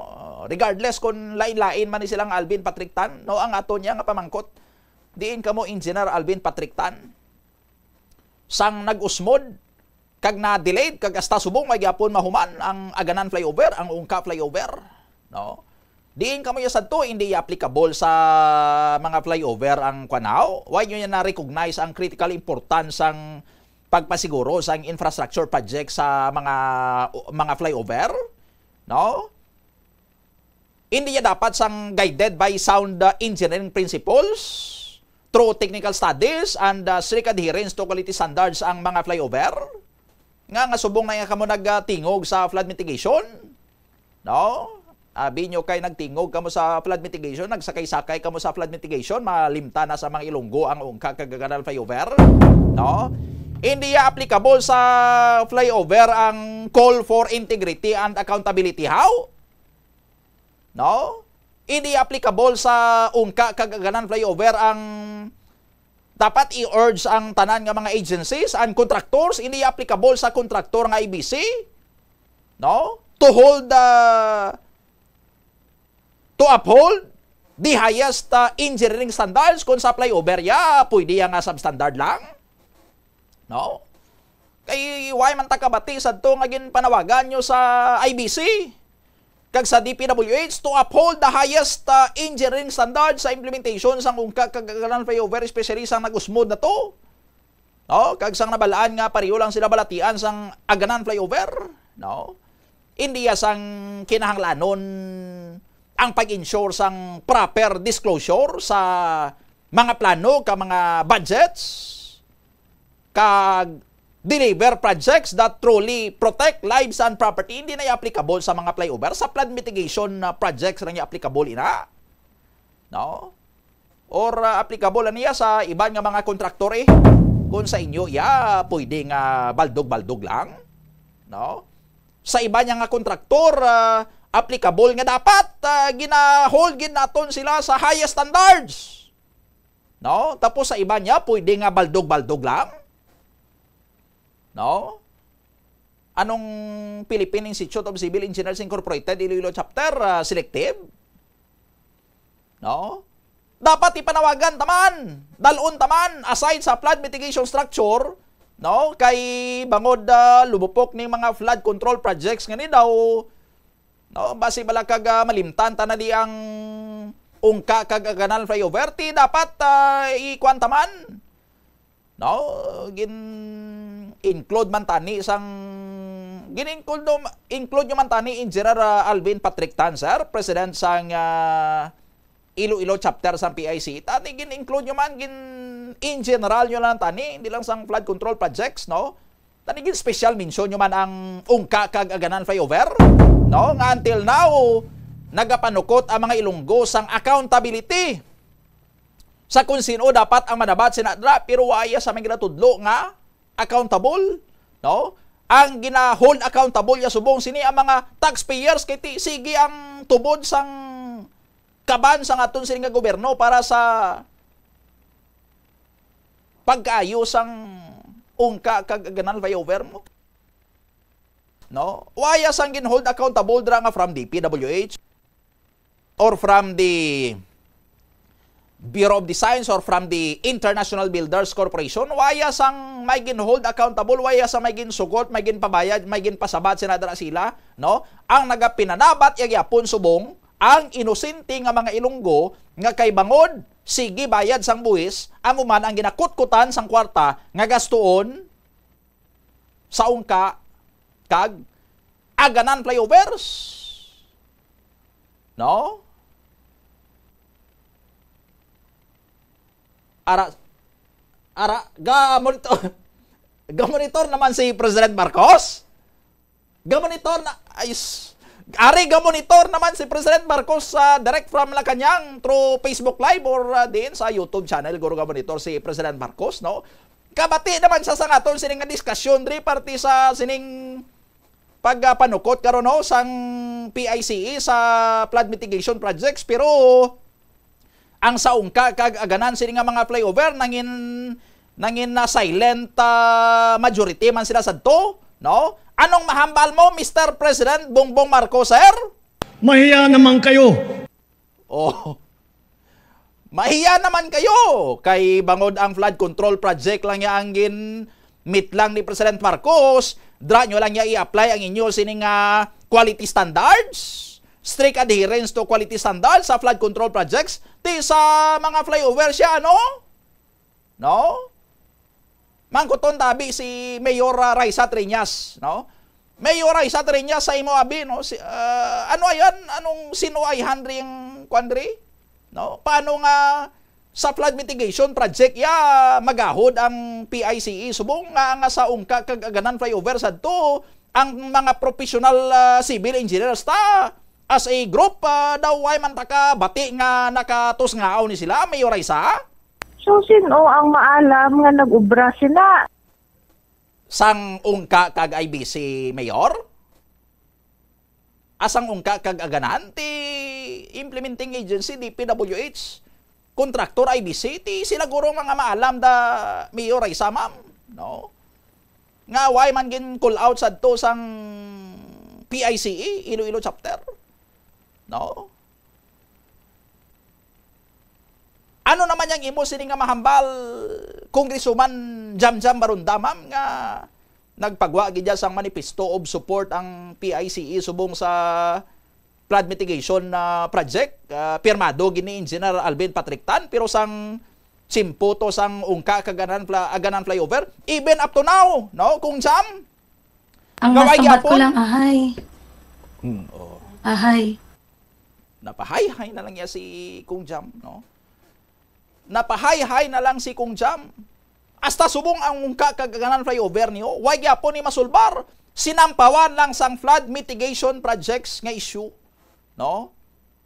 Regardless kung lain-lain man ni silang Alvin Patrick Tan, no, ang ato niya nga pamangkot, diin kamo Engineer Alvin Patrick Tan? Sang nag-usmod kag na-delayed kag hasta subong may gyapon mahuman ang Aganan flyover, ang Ungka flyover, no? Diin kamo ya sadto, hindi applicable sa mga flyover ang kwanaw? Why nyo na-recognize ang critical importance sang pagpasiguro sang infrastructure project sa mga mga flyover, no? Hindi ya dapat sang guided by sound uh, engineering principles, through technical studies and uh, strict adherence to quality standards ang mga flyover? Nga nga subong na nga kamo nagtingog sa flood mitigation, no? Abi nyo kay nagtingog kamo sa flood mitigation, nagsakay-sakay kamo sa flood mitigation, malimta na sa mga Ilonggo ang Ungka kag Aganan flyover, no? Hindi applicable sa flyover ang call for integrity and accountability. How? No? Hindi applicable sa Ungka kag Aganan flyover ang dapat i-urge ang tanan nga mga agencies and contractors, hindi applicable sa contractor nga I B C, no? To hold the to uphold the highest uh, engineering standards. Kung sa flyover ya, pwede ya nga substandard lang. No? Kay why man ta kabati sadto nga ginpanawagan nyo sa I B C kag sa D P W H to uphold the highest uh, engineering standards sa implementation sang Ungka kag Aganan flyover, especially sang nag-usmod na to. No? Kag sang nabalaan nga pareho lang sila balatian sang Aganan flyover, no? Hindi ya sang kinahanglanon ang pag-ensure sang proper disclosure sa mga plano ka mga budgets kag deliver projects that truly protect lives and property. Hindi na applicable sa mga flyover. Sa flood mitigation uh, projects lang ya applicable ina. No? Or uh, applicable na niya sa iban nga mga kontraktor eh. Kung sa inyo, ya, pwede nga baldog-baldog lang. No? Sa iban nga kontraktor, uh, applicable nga dapat uh, gina-hold gid naton sila sa highest standards. No? Tapos sa iban niya, pwede nga baldog-baldog lang. No? Anong Philippine Institute of Civil Engineers Incorporated, Iloilo Chapter, uh, selective? No? Dapat ipanawagan taman, dalon taman, aside sa flood mitigation structure, no? Kay bangod uh, lumupok ning mga flood control projects nga ni daw, no? Basi bala kag uh, malimtan ta na di ang Ungka kag Aganan flyover, ti dapat uh, ikuan taman. No, gin include man tani sang gin include no, include nyo man tani Engineer uh, Alvin Patrick Tan, sir, president sang uh, Iloilo chapter sang P I C. Tani gin include nyo man, gin in general nyo lang tani, hindi lang sang flood control projects, no? Tani gin special mention nyo man ang Ungka kag Aganan flyover, no? Nga until now nagapanukot ang mga Ilonggo sang accountability sa kung sino dapat ang manabat sina dra, pero wa iya sa may ginatudlo nga accountable, no? Ang gina-hold accountable ya subong sini ang mga taxpayers kay ti-, sige ang tubod sang kaban sang aton sini nga gobyerno para sa pagkaayo sang ungka kag aganan flyover mo. No? Wa iya sang gin-hold accountable dira nga from D P W H or from the Bureau of Designs or from the International Builders Corporation, wa iya sang may gin-hold accountable, wa iya sang may ginsugot, may ginpabayad, may ginpasabat sina dira sila, no? Ang nagapinanabat ya gyapon subong ang inosente nga mga Ilonggo nga kay bangod sige bayad sang buhis, amo man ang ginakutkutan sang kwarta nga gastuon sa ungka kag aganan flyovers. No? Ara, ara, ga monitor, ga monitor naman si President Marcos. Ga monitor na, ay, s-, ari, ga monitor naman si President Marcos sa direct from Malacañang through Facebook Live or, ah, diin sa YouTube channel, guro, ga monitor si President Marcos, no? Kabati naman siya sa aton sining nga diskusyon diri parte sa sining pagpanukot karon, no, sang P I C E sa flood mitigation projects, pero ang sa ungka kag aganan sini nga mga flyover nangin, nangin na silent, ah, majority man sila sadto, no? Anong mahambal mo, Mister President Bongbong Marcos, sir? Mahiya naman kayo. Oh. Mahiya naman kayo kay bangod ang flood control project lang niya ang gin mitlang ni President Marcos, dra nyo lang niya i-apply ang inyo sining, ah, quality standards, strict adherence to quality standards sa flood control projects, ti sa mga flyover siya, ano? No? Mangkuton ta abi si Mayor, ah, Raisa Treñas, no? Mayor Raisa Treñas, sa imo abi, no? Si, ah, ano ayan? Anong sinuayhan ring kwan diri? No? Paano nga sa flood mitigation project ya magahod ang P I C E subong nga, nga sa ungka kag aganan flyover sadto ang mga professional, ah, civil engineers ta as a group, ah, daw way man ta ka bati nga nakatusngaw ni sila, Mayor Raisa? So, sin-o ang maalam nga nag-ubra sila? Sang ungka kag I B C, Mayor? Asang ungka kag aganan ti implementing agency, D P W H, contractor, I B C, ti sila guro mga maalam da, Mayor Raisa, ma'am, no? Nga way man gin call out sadto sang P I C E, Iloilo chapter, no? Ano naman yang imo sini nga mahambal, Congresswoman Jamjam Barunda, ma'am, nga nagpagwa gid dya sang manifesto of support ang P I C E subong sa flood mitigation, ah, project, ah, pirmado gid ni Engineer Alvin Patrick Tan, pero sang simputo sang ungka kag aganan fla-, aganan flyover, even up to now, no, Kong Jam? Ang Kaway nasabat ko gyapon. lang, ahay. Hmm, oh. Ahay. Napahayhay na lang niya si Kong Jam, no? Napahayhay na lang si Kong Jam. Hasta subong ang ungka kag aganan flyover niyo, way gyapon ni masulbar. Sinampawan lang sang flood mitigation projects nga issue, no?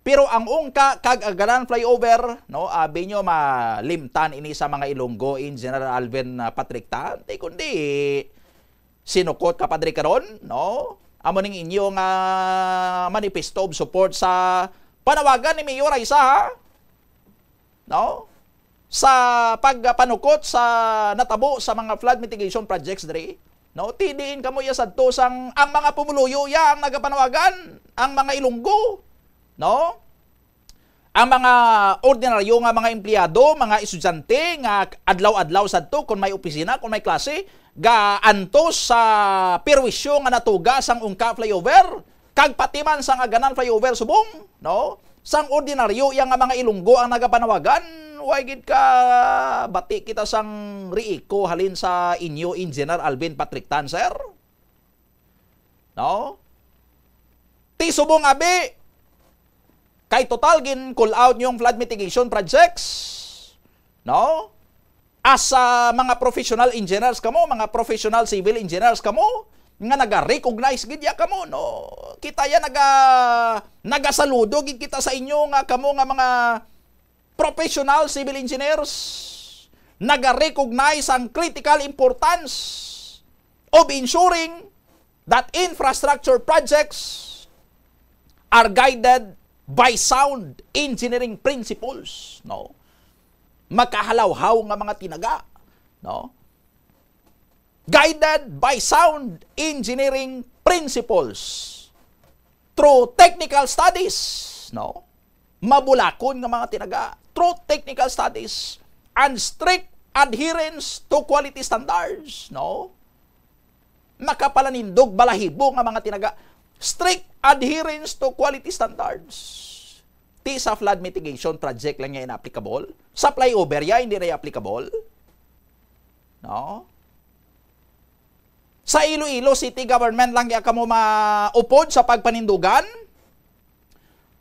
Pero ang ungka kag aganan flyover, no, abi nyo malimtan ini sa mga Ilonggo in General Alvin, ah, Patrick Tan, ti kundi sinukot ka pa diri karon, no? Amo ning inyo nga manifesto of support sa panawagan ni Mayor Raisa, ha? No? Sa pagpanukot sa natabo sa mga flood mitigation projects diri, no? Ti diin kamo iya sadto sang ang mga pumuluyo iya ang nagapanawagan, ang mga Ilonggo, no? Ang mga ordinaryo nga mga empleyado, mga estudyante nga adlaw-adlaw sadto, kung may opisina, kung may klase, gaantos sa perwisyo nga natuga sang ungka flyover, kag pati man sang aganan flyover subong, no? Sang ordinaryo iya nga mga Ilonggo ang nagapanawagan, way gid ka bati kita sang riiko halin sa inyo, Engineer Alvin Patrick Tan, sir. No? Ti subong abi, kay total gin call out yung flood mitigation projects, no? As, ah, mga professional engineers kamo, mga professional civil engineers kamo, nga naga-recognize gid ya kamo, no? Kita ya naga-, nagasaludo gid kita sa inyo nga kamo nga mga professional civil engineers, naga-recognize ang critical importance of ensuring that infrastructure projects are guided by sound engineering principles, no? Makahalawhaw nga mga tinaga, no? Guided by sound engineering principles through technical studies, no? Mabulakon nga mga tinaga, through technical studies and strict adherence to quality standards, no? Makapalanindog balahibo nga mga tinaga, strict adherence to quality standards. Ti sa flood mitigation project lang niya inapplicable. Sa flyover ya, hindi na applicable. No? Sa Iloilo City Government lang ya kamo maupod sa pagpanindugan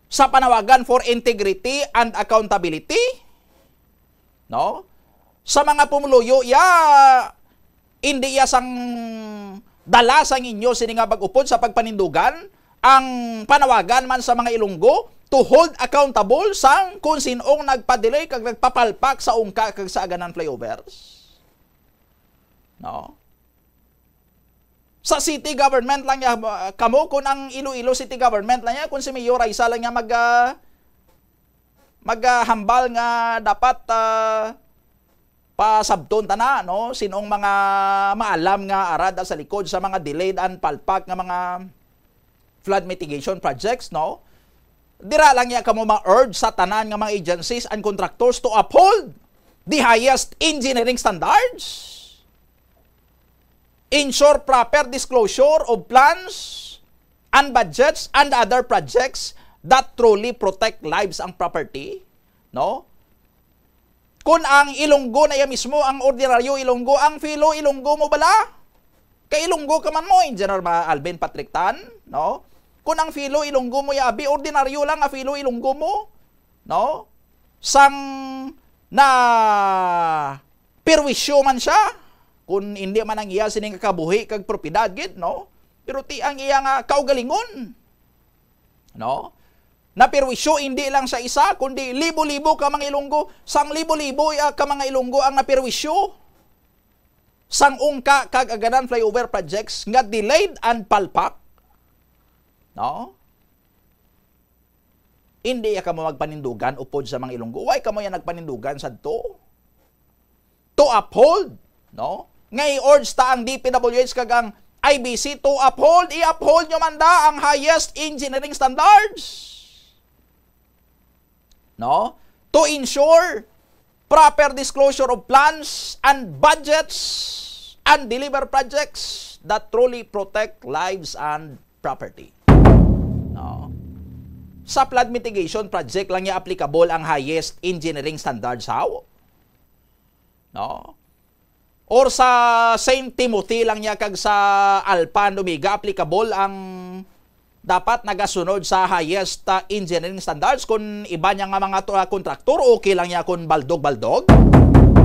sa panawagan for integrity and accountability, no? Sa mga pumuluyo ya, hindi ya sang dala sang inyo sini nga pag-upod sa pagpanindugan ang panawagan man sa mga Ilonggo to hold accountable sang kung sin-ong nagpa-delay kag nagpapalpak sa ungka kag sa Aganan flyovers. No? Sa city government lang ya, uh, kamo, kung ang Iloilo City Government lang ya, kung si Mayor Raisa lang ya mag, uh, maghambal nga dapat, uh, pasabton ta na, no? Sinong mga maalam nga arad sa likod sa mga delayed and palpak nga mga flood mitigation projects, no? Dira lang ya kamo ma-urge sa tanan nga mga agencies and contractors to uphold the highest engineering standards. Ensure proper disclosure of plans and budgets and other projects that truly protect lives and property, no? Kun ang Ilonggo na iya mismo, ang ordinaryo Ilonggo, ang fellow Ilonggo mo bala? Kay Ilonggo ka man mo, Engineer Ma-, Alvin Patrick Tan, no? Kun ang fellow Ilonggo mo ya abi, ordinaryo lang nga fellow Ilonggo mo, no? Sang na perwisyo man siya, kun hindi man ang iya sining kabuhi kag propiedad gid, no? Pero ti ang iya nga kaugalingon, no? Naperwisyo hindi lang sa isa, kundi libo-libo ka mga Ilonggo, sang libo-libo, ah, ka mga Ilonggo ang naperwisyo sang ungka kag Aganan flyover projects nga delayed and palpak, no? Hindi ya kamo magpanindugan upod sa mga Ilonggo. Why kamo ya nagpanindugan sadto? To uphold, no? Nga i-urge ta ang D P W H kag ang I B C to uphold, i-uphold nyo man da ang highest engineering standards. No? To ensure proper disclosure of plans and budgets and deliver projects that truly protect lives and property. No? Sa flood mitigation project lang niya applicable ang highest engineering standards, how? No? Or sa Saint Timothy lang niya kag sa Alpha and Omega applicable ang dapat nagasunod sa highest, ah, engineering standards. Kung iba niya nga mga to-, ah, kontraktor, okay lang niya kung baldog-baldog.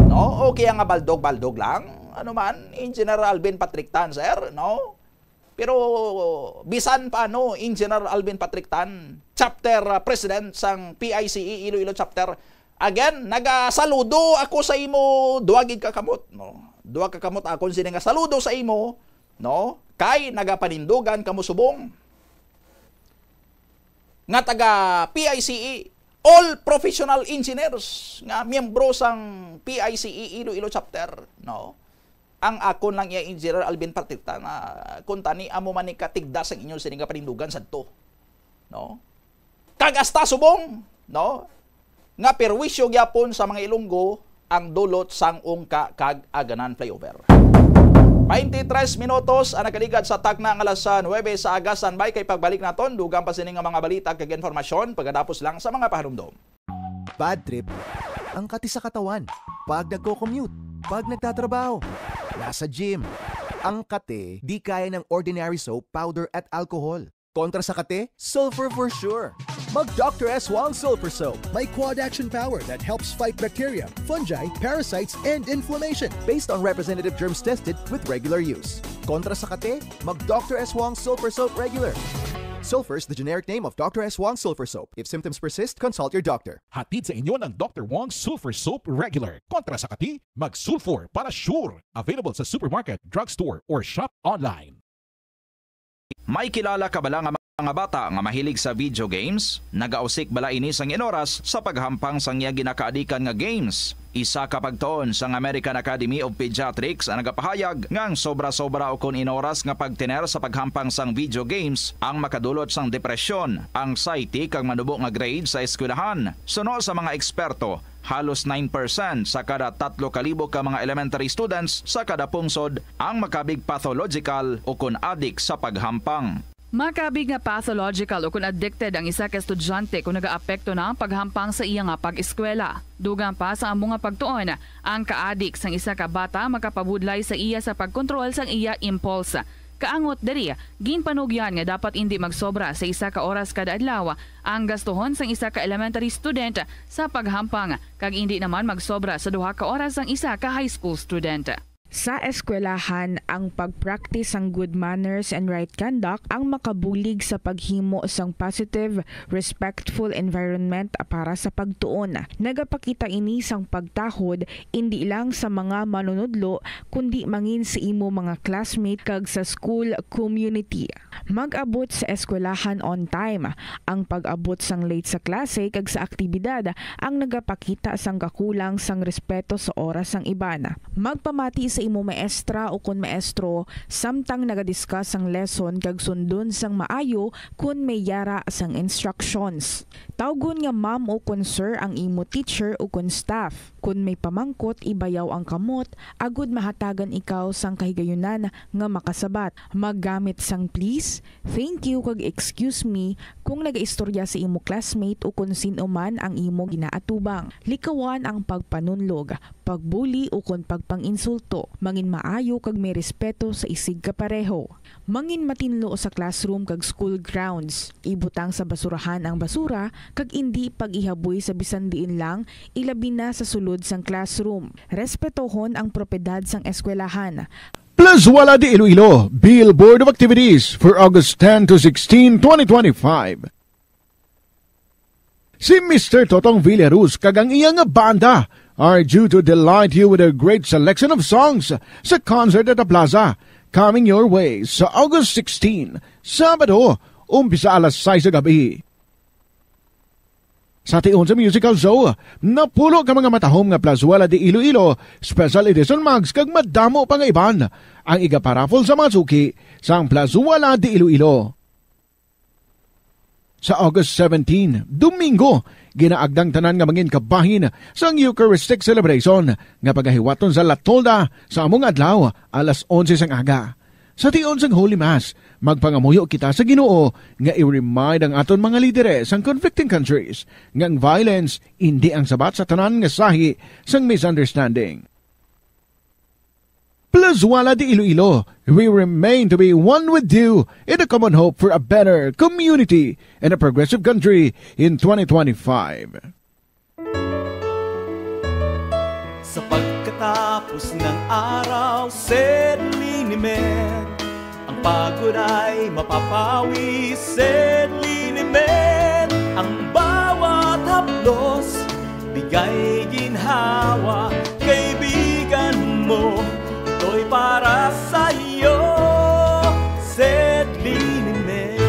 No? Okay ang nga baldog-baldog lang. Ano man, Engineer Alvin Patrick Tan, sir, no? Pero bisan pa, no, Engineer Alvin Patrick Tan, chapter, ah, president sang P I C E Iloilo chapter, again, nagasaludo ako sa imo, duha gid ka kamot, no? Duha ka kamot akon sini nga saludo sa imo, no? Kay nagapanindugan kamo subong nga taga P I C E, all professional engineers nga miyembro sang P I C E Iloilo chapter, no? Ang akon lang iya, Engineer Alvin Patrick Tan, nga kung tani amo man ni katigda sang inyo sini nga panindugan sadto, no? Kag hasta subong, no, nga perwisyo gyapon sa mga Ilonggo ang dulot sang ungka kag Aganan flyover. Twenty-tres minutos ang nakaligad sa takna nga alas nuebe sa aga. Standby kay pagbalik naton, dugang pa sini nga mga balita kag informasyon pagkatapos lang sa mga pahanumdom. Bad trip ang kati sa katawan. Pag nagko-commute, pag nagtatrabaho, nasa gym. Ang kati di kaya ng ordinary soap, powder at alcohol. Kontra sa kati, sulfur for sure. Mag Doctor S Wong Sulfur Soap. May quad action power that helps fight bacteria, fungi, parasites, and inflammation. Based on representative germs tested with regular use. Kontra sa kati, mag Doctor S Wong Sulfur Soap regular. Sulfur is the generic name of Doctor S Wong Sulfur Soap. If symptoms persist, consult your doctor. Hatid sa inyo ng Doctor Wong Sulfur Soap Regular. Kontra sa kati, mag-sulfur para sure. Available sa supermarket, drugstore, or shop online. May kilala ka bala nga mga bata nga mahilig sa video games? Nagausik bala ini sang inoras sa paghampang sang iya ginakaadikan nga games? Isa ka pagtuon sang American Academy of Pediatrics ang nagapahayag nga ang sobra-sobra ukon inoras nga pagtener sa paghampang sang video games ang makadulot sang depresyon, anxiety, kag manubo nga grade sa eskwelahan. Suno sa mga eksperto, halos nine percent sa kada tatlo ka libo ka mga elementary students sa kada pungsod ang makabig pathological ukon adik sa paghampang. Makabig nga pathological ukon addicted ang isa ka estudyante kon nagaapekto na ang paghampang sa iya nga pag-eskwela. Dugang pa sa amo nga pagtuon, ang kaadik sang isa ka bata makapabudlay sa iya sa pagkontrol sang iya impulse. Kaangot diri, ginpanugyan nga dapat indi magsobra sa isa ka oras kada adlaw ang gastuhon sang isa ka elementary student sa paghampang, kag indi naman magsobra sa duha ka oras sang isa ka high school student. Sa eskwelahan, ang pag-practice sang good manners and right conduct ang makabulig sa paghimo sang positive, respectful environment para sa pagtuon. Nagapakita ini sang pagtahod indi lang sa mga manunudlo, kundi mangin sa imo mga classmate kag sa school community. Mag-abot sa eskwelahan on time. Ang pag-abot sang late sa klase kag sa aktibidad ang nagapakita sang kakulang sang respeto sa oras sang iban. Magpamati sa imo maestra ukon maestro samtang nagadiscuss sang lesson kag sundon sang maayo kon may yara sang instructions. Tawgon nga ma'am ukon sir ang imo teacher ukon staff. Kon may pamangkot, ibayaw ang kamot agod mahatagan ikaw sang kahigayunan nga makasabat. Maggamit sang please, thank you, kag excuse me kung nagaistorya sa imo classmate ukon sin-o man ang imo ginaatubang. Likawan ang pagpanunlog, pagbuli, ukon pagpang-insulto. Mangin maayo kag may respeto sa isigkapareho. Mangin matinlo sa classroom kag school grounds. Ibutang sa basurahan ang basura kag indi pag-ihaboy sa bisan diin lang, ilabi na sa sulod sang classroom. Respetohon ang propiedad sang eskwelahan. Plazuela de Iloilo, Bill Board of Activities for August ten to sixteen, twenty twenty-five. Si Mister Totong Villaruz kag ang iya nga banda are due to delight you with a great selection of songs sa concert at the plaza, coming your way sa August sixteen, Sabado, umpisa alas sais sa gabi. Sa tion sa musical show, napulo ka mga matahom nga Plazuela de Iloilo Special Edition mugs kag madamo pa nga iban ang igaparaffle sa mga suki sang Plazuela de Iloilo. Sa August seventeen, Domingo, ginaagda ang tanan nga mangin kabahin sang Eucharistic Celebration nga pagahiwaton sa La Tolda sa amo nga adlaw, alas onse sang aga. Sa tion sang Holy Mass, magpangamuyo kita sa Ginoo nga i-remind ang aton mga lidere sang conflicting countries nga ang violence indi ang sabat sa tanan nga sahi sang misunderstanding. Plazuela de Iloilo, we remain to be one with you in the common hope for a better community and a progressive country in twenty twenty-five. Sa pagkatapos ng araw, sedlinimen. Ang pagod ay mapapawi, sedlinimen. Ang bawat haplos, bigay ginhawa. Kaibigan mo, ito'y para sa iyo. Sedlinimen.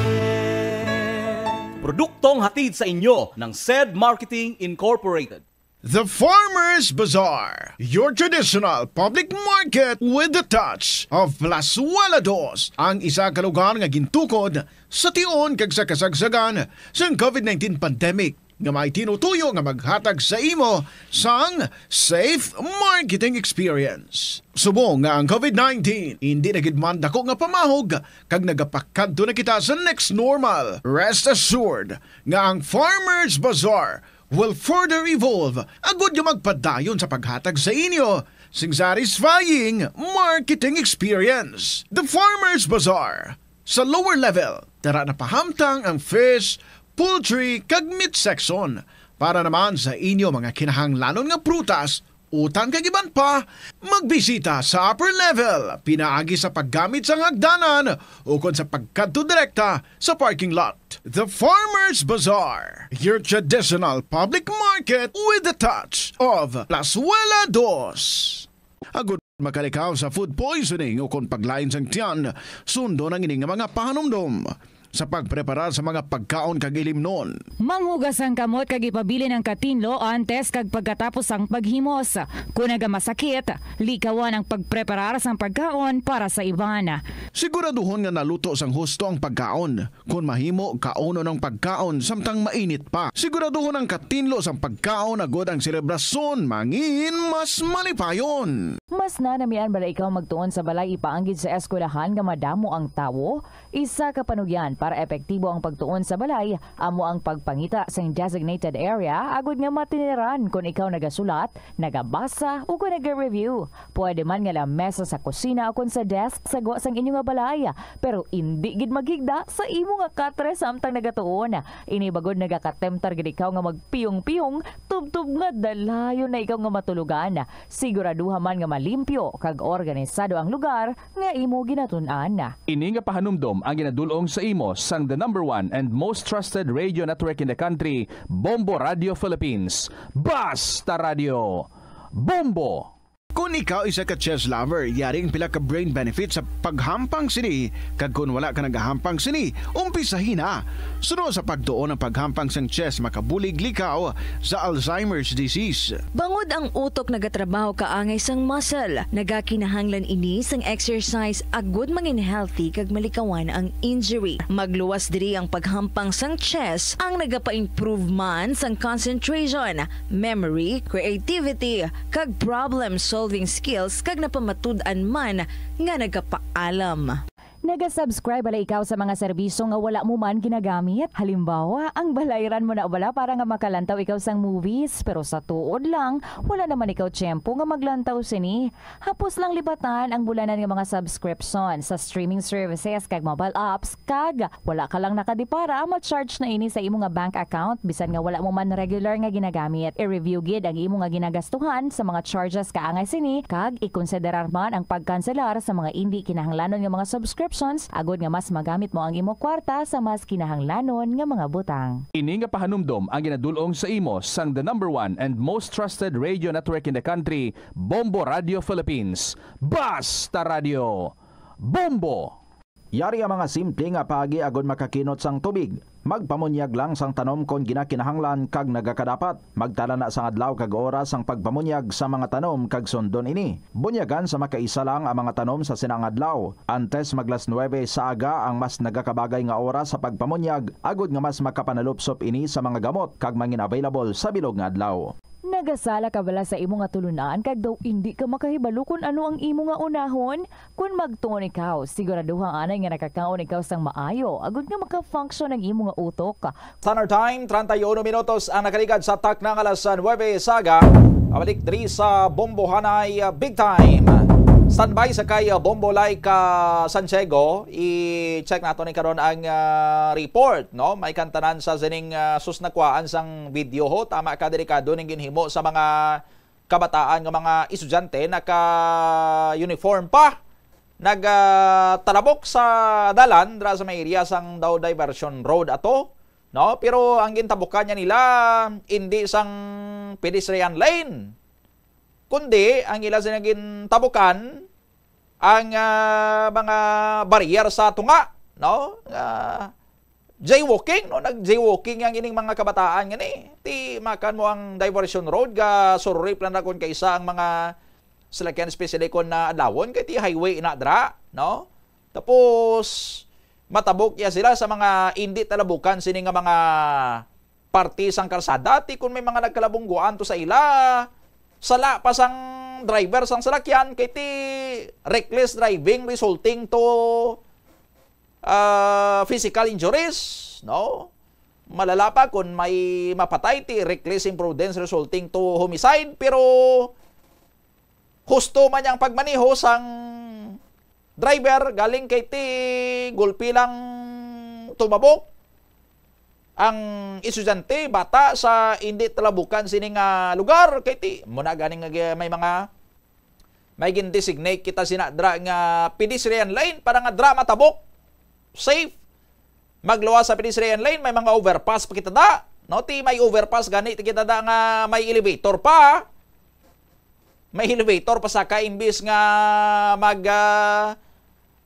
Produktong hatid sa inyo ng Sed Marketing Incorporated. The Farmers Bazaar, your traditional public market with the touch of Plazuela Dos, ang isa ka lugar nga gintukod sa tion kag sa kasagsagan sang covid nineteen pandemic, nga may tinutuyo nga maghatag sa imo sang safe marketing experience. Subong nga ang covid nineteen indi na gid man dako nga pamahog kag nagapakadto na kita sa next normal, rest assured nga ang Farmers Bazaar will further evolve agud nga magpadayon sa paghatag sa inyo sing satisfying marketing experience. The Farmers Bazaar, sa lower level, tara na pahamtang ang fish, poultry, kag meat section para naman sa inyo mga kinahanglanon nga prutas utang kag iban pa, magbisita sa upper level pinaagi sa paggamit sang hagdanan ukon sa pagkadto direkta sa parking lot. The Farmers Bazaar, your traditional public market with the touch of Plazuela Dos. Agud makalikaw sa food poisoning ukon paglain sang tiyan, sundon ang ini nga mga pahanumdom sa pagpreparar sa mga pagkaon kag ilimnon. Manghugas ang kamot kag ipabilin ang katinlo antes kag pagkatapos sang paghimos. Kon nagamasakit, likawan ang pagpreparar sang pagkaon para sa iban. Siguraduhon nga naluto sang husto ang pagkaon. Kon mahimo, kaunon ang pagkaon samtang mainit pa. Siguraduhon ang katinlo sang pagkaon agud ang selebrasyon mangin mas malipayon. Mas nanamian bala ikaw magtuon sa balay ipaanggid sa eskwelahan nga madamo ang tawo? Isa ka panugyan para epektibo ang pagtuon sa balay amo ang pagpangita sing designated area agud nga matiniran kon ikaw nagasulat, nagabasa, o kon naga-review. Pwede man nga lamesa sa kusina ukon sa desk sa gwa sang inyo nga balay, pero indi gid maghigda sa imo nga katre samtang nagatuon. Ini bagod nagakatemptar gid ikaw nga magpiyong-piyong tubtob nga dalayon na ikaw nga matulogan. Siguraduha man nga malimpyo kag organisado ang lugar nga imo ginatun-an. Ini nga pahanumdom ang ginadul-ong sa imo sang the number one and most trusted radio network in the country, Bombo Radio Philippines. Basta Radio Bombo! Kon ikaw isa ka chess lover, yari ang pila ka brain benefits sa paghampang sini, kag kon wala ka nagahampang sini, umpisahi na. Suno sa pagtuon ang paghampang sang chess makabulig likaw sa Alzheimer's disease. Bangod ang utok nagatrabaho kaangay sang muscle, nagakinahanglan ini sang exercise agud mangin healthy kag malikawan ang injury. Magluwas diri ang paghampang sang chess ang nagapa-improve man sang concentration, memory, creativity, kag problem-solving skills kag napamatud-an man nga nagapaalam. Naga-subscribe bala ikaw sa mga serbisyo nga wala mo man ginagamit? Halimbawa, ang balayran mo na bala para nga makalantaw ikaw sang movies, pero sa tuod lang, wala naman ikaw tiyempo nga maglantaw sini. Hapos lang libatan ang bulanan nga mga subscription sa streaming services kag mobile apps, kag wala ka lang nakadipara, ma-charge na ini sa imo nga bank account bisan nga wala mo man regular nga ginagamit. I-review gid ang imo nga ginagastuhan sa mga charges kaangay sini, kag ikonsiderar man ang pagkanselar sa mga indi kinahanglanon nga mga subscriptions agud nga mas magamit mo ang imo kwarta sa mas kinahanglanon nga mga butang. Ini nga pahanumdom ang ginadul-ong sa imo sang the number one and most trusted radio network in the country, Bombo Radio Philippines. Basta Radio Bombo! Yari ang mga simple nga paagi agud makakinot sang tubig. Magpamunyag lang sang tanom kon ginakinahanglan kag nagakadapat. Magtala na sang adlaw kag oras sang pagpamunyag sa mga tanom kag sundon ini. Bunyagan sa makaisa lang ang mga tanom sa sina nga adlaw. Antes mag las nuebe sa aga ang mas nagakabagay nga oras sa pagpamunyag, agud nga mas makapanalupsop ini sa mga gamot kag mangin-available sa bilog nga adlaw. Nagasala ka bala sa imo nga tulun-an kag daw indi ka makahibalo kon ano ang imo nga unahon? Kon magtuon ikaw, siguraduha anay nga nakakaon ikaw sang maayo, agud nga maka-function ang imo nga utok. Standard Time, treinta y uno minutos ang nakaligad sa takna nga alas nuebe sa aga. Pabalik diri sa Bombohanay, uh, Big Time. Standby sa kay, uh, Bombo Like, uh, San Diego. I-check nato ni karon ang, uh, report, no? May kantanan sa sining, uh, sus nakwaan sang video ho. Tama ka, delikado ning ginhimo sa mga kabataan nga mga estudyante naka-uniform pa. Nag, ah, talabok sa dalan dira sa may area sang daw diversion road ato, no? Pero ang gintabukan niya nila, indi sang pedestrian lane, kundi ang ila sina gintabukan ang, ah, mga barrier sa tunga, no? Ah, jaywalking, no? Nag-jaywalking ang ining mga kabataan nga ni. Ti makan mo ang diversion road, ga surrip lang ra kon kaisa ang mga salakyan, especially kon na adlawon, kay ti highway na dra, no? Tapos, matabok ya sila sa mga indi talabukan sini nga mga parte sang kalsada, ti kon may mga nagkalabungguan to sa ila, sala pa sang driver sang salakyan, kay ti reckless driving resulting to, ah, physical injuries, no? Malala pa kung may mapatay ti reckless imprudence resulting to homicide, pero husto man yang pagmaneho sang driver galing kay ti gulpi lang tumabok. ang estudyante, bata sa indi talabukan sini nga lugar, kay ti, mo na gani nga gi-, may mga, may gin-designate kita sina dra nga pedestrian lane para nga dra matabok, safe. Magluwas sa pedestrian lane, may mga overpass pa kita da. No, ti may overpass gani ti kita da nga may elevator pa. May elevator pa sa ka, imbis nga mag, ah,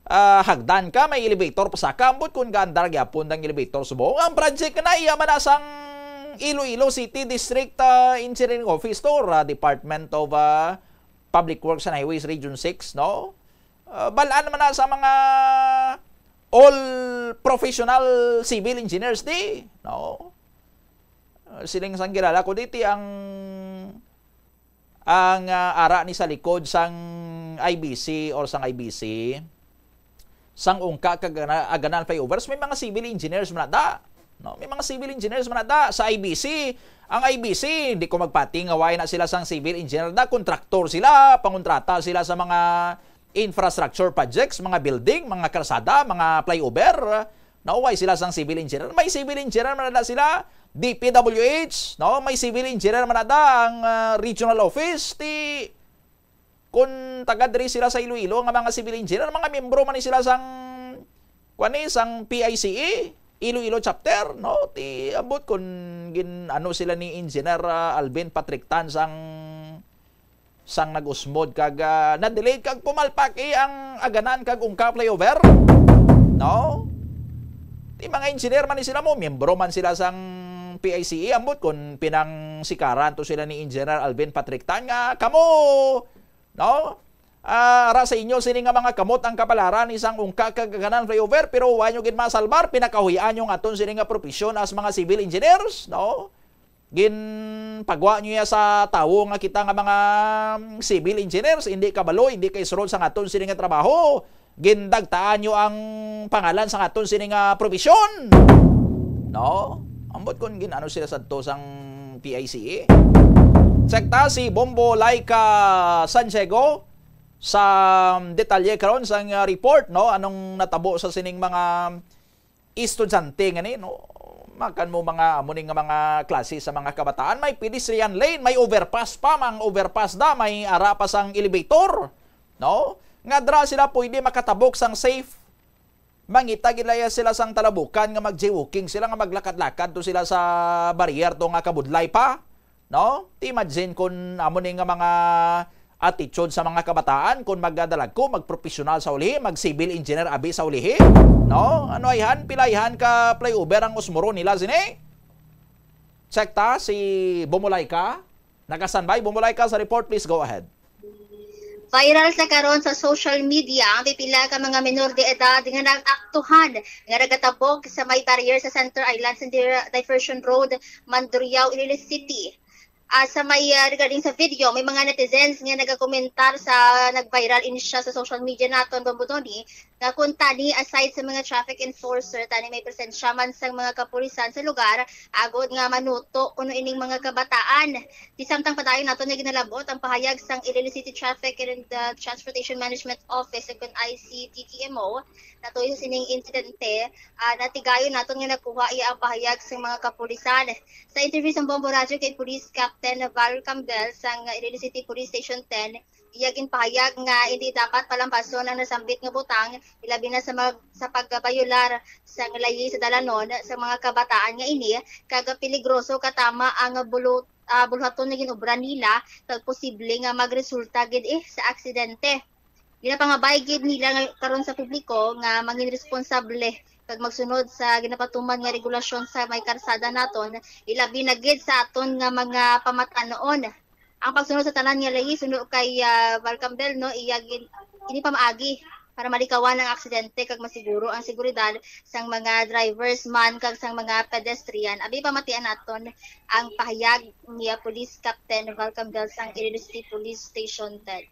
ah, hagdan ka, may elevator pa sa ka. Ambot kung gaandar gyapon ang elevator subong. Ang project na iya man na sang Iloilo City District, ah, Engineering Office to, ah, Department of, ah, Public Works and Highways Region six, no? Ah, balaan man na sa mga all professional civil engineers di, no? Ah, siling sang kilala ko diti ang, ang, ah, ara ni sa likod sang I B C or sang I B C, sang Ungka kag Agana-, Aganan flyovers, may mga civil engineers man na da. No, may mga civil engineers man na da sa I B C. Ang I B C, hindi ko magpati nga wala na sila sang civil engineer da, kontraktor sila, pangontrata sila sa mga infrastructure projects, mga building, mga kalsada, mga flyover. No, wala sila sang civil engineer. May civil engineer man na da sila, D P W H, no? May civil engineer man na da ang, ah, regional office. Ti, kung taga diri sila sa Iloilo nga mga civil engineer, mga miyembro man ni sila sang, kuwan ni, sang P I C E, Iloilo chapter, no? Ti, ambot kung gin-, ano sila ni Engineer, ah, Alvin Patrick Tan sang, sang nag-usmod kag, ah, na-delay kag pumalpak, eh, ang Aganan kag Ungka flyover, no? Ti mga engineer man ni sila mo, miyembro man sila sang P I C E, ambot kung pinangsikaran to sila ni Engineer Alvin Patrick Tan nga, kamo, no? Ah, ara sa inyo sini nga mga kamot ang kapalaran ni sang Ungka kag Aganan flyover, pero wa nyo gid masalbar, pinakahuy-an nyo ang aton sini nga profesyon as mga civil engineers, no? Ginpagwa nyo ya sa tawo nga kita nga mga, mm, civil engineers, hindi kabalo, hindi kaisulod sang aton sini nga trabaho. Gindagtaan nyo ang pangalan sang aton sini nga profesyon. No? Ambot kung gin-ano sila sadto sang P I C E. Check ta si Bombo Laika Santiago sa detalye karon sang, ah, report, no? Anong natabo sa sining mga estudyante nga ni, no? Makan mo mga amo ni nga mga klase sa mga kabataan, may pedestrian lane, may overpass pa, mang overpass da, may ara pa sang elevator, no? Nga dra sila pwede makatabok sang safe. Mangita gid laya sila sang talabukan nga mag-jaywalking sila, nga maglakad-lakad to sila sa barrier to nga kabudlay pa, no? Ti imagine kun amo ni nga mga attitude sa mga kabataan, kun magdadalag ko, magprofessional sa ulihi, mag-civil engineer abi sa ulihi, no? Ano ayhan, pila ayhan ka flyover ang usmuro nila sini? Check ta, si Bumulay ka. Naka-standby, Bumulay ka sa report, please go ahead. Viral sa karon sa social media ang pipila ka mga menor de edad nga nag-aktuhan nga nagatabok sa may barrier sa Center Island sa Dir-, Diversion Road, Mandurriao, Iloilo City. Ah, sa may, ah, regarding sa video, may mga netizens nga nagakomentar sa nag-viral ini siya sa social media naton, Bombodoni, nga kung tani, aside sa mga traffic enforcer, tani may presensya man sang mga kapulisan sa lugar, agod nga manuto kuno ining mga kabataan. Di samtang padayon naton nga ginalabot ang pahayag sang Iloilo City Traffic and, uh, Transportation Management Office, o kon I C T T M O, natuyo sa sining insidente, ah, natigayon naton nga nakuha iya ang pahayag sang mga kapulisan. Sa interview sang Bombo Radyo kay Police Captain Val Campbell sang Iloilo City Police Station ten, iya ginpahayag nga hindi dapat palampason ang nasambit nga butang, ilabi na sa mag-, sa pagbayolar sang layi sa dalanon sa mga kabataan nga ini, kag peligroso katama ang bulu-, ah, buluhaton nga ginobra nila, kag posible nga magresulta gid, eh, sa aksidente. Ginapangabay gid nila nga karon sa publiko nga mangin responsable kag magsunod sa ginapatuman nga regulasyon sa may karsada naton, ilabi na gid sa aton nga mga pamatan-on. Ang pagsunod sa tanan nga layi suno kay, ah, Val Campbell, no, iya gin-, ini pamaagi para malikawan ang aksidente kag masiguro ang seguridad sang mga drivers man kag sang mga pedestrian. Abi, pamatian naton ang pahayag ni, ah, Police Captain Val Campbell sang Iloilo City Police Station ten.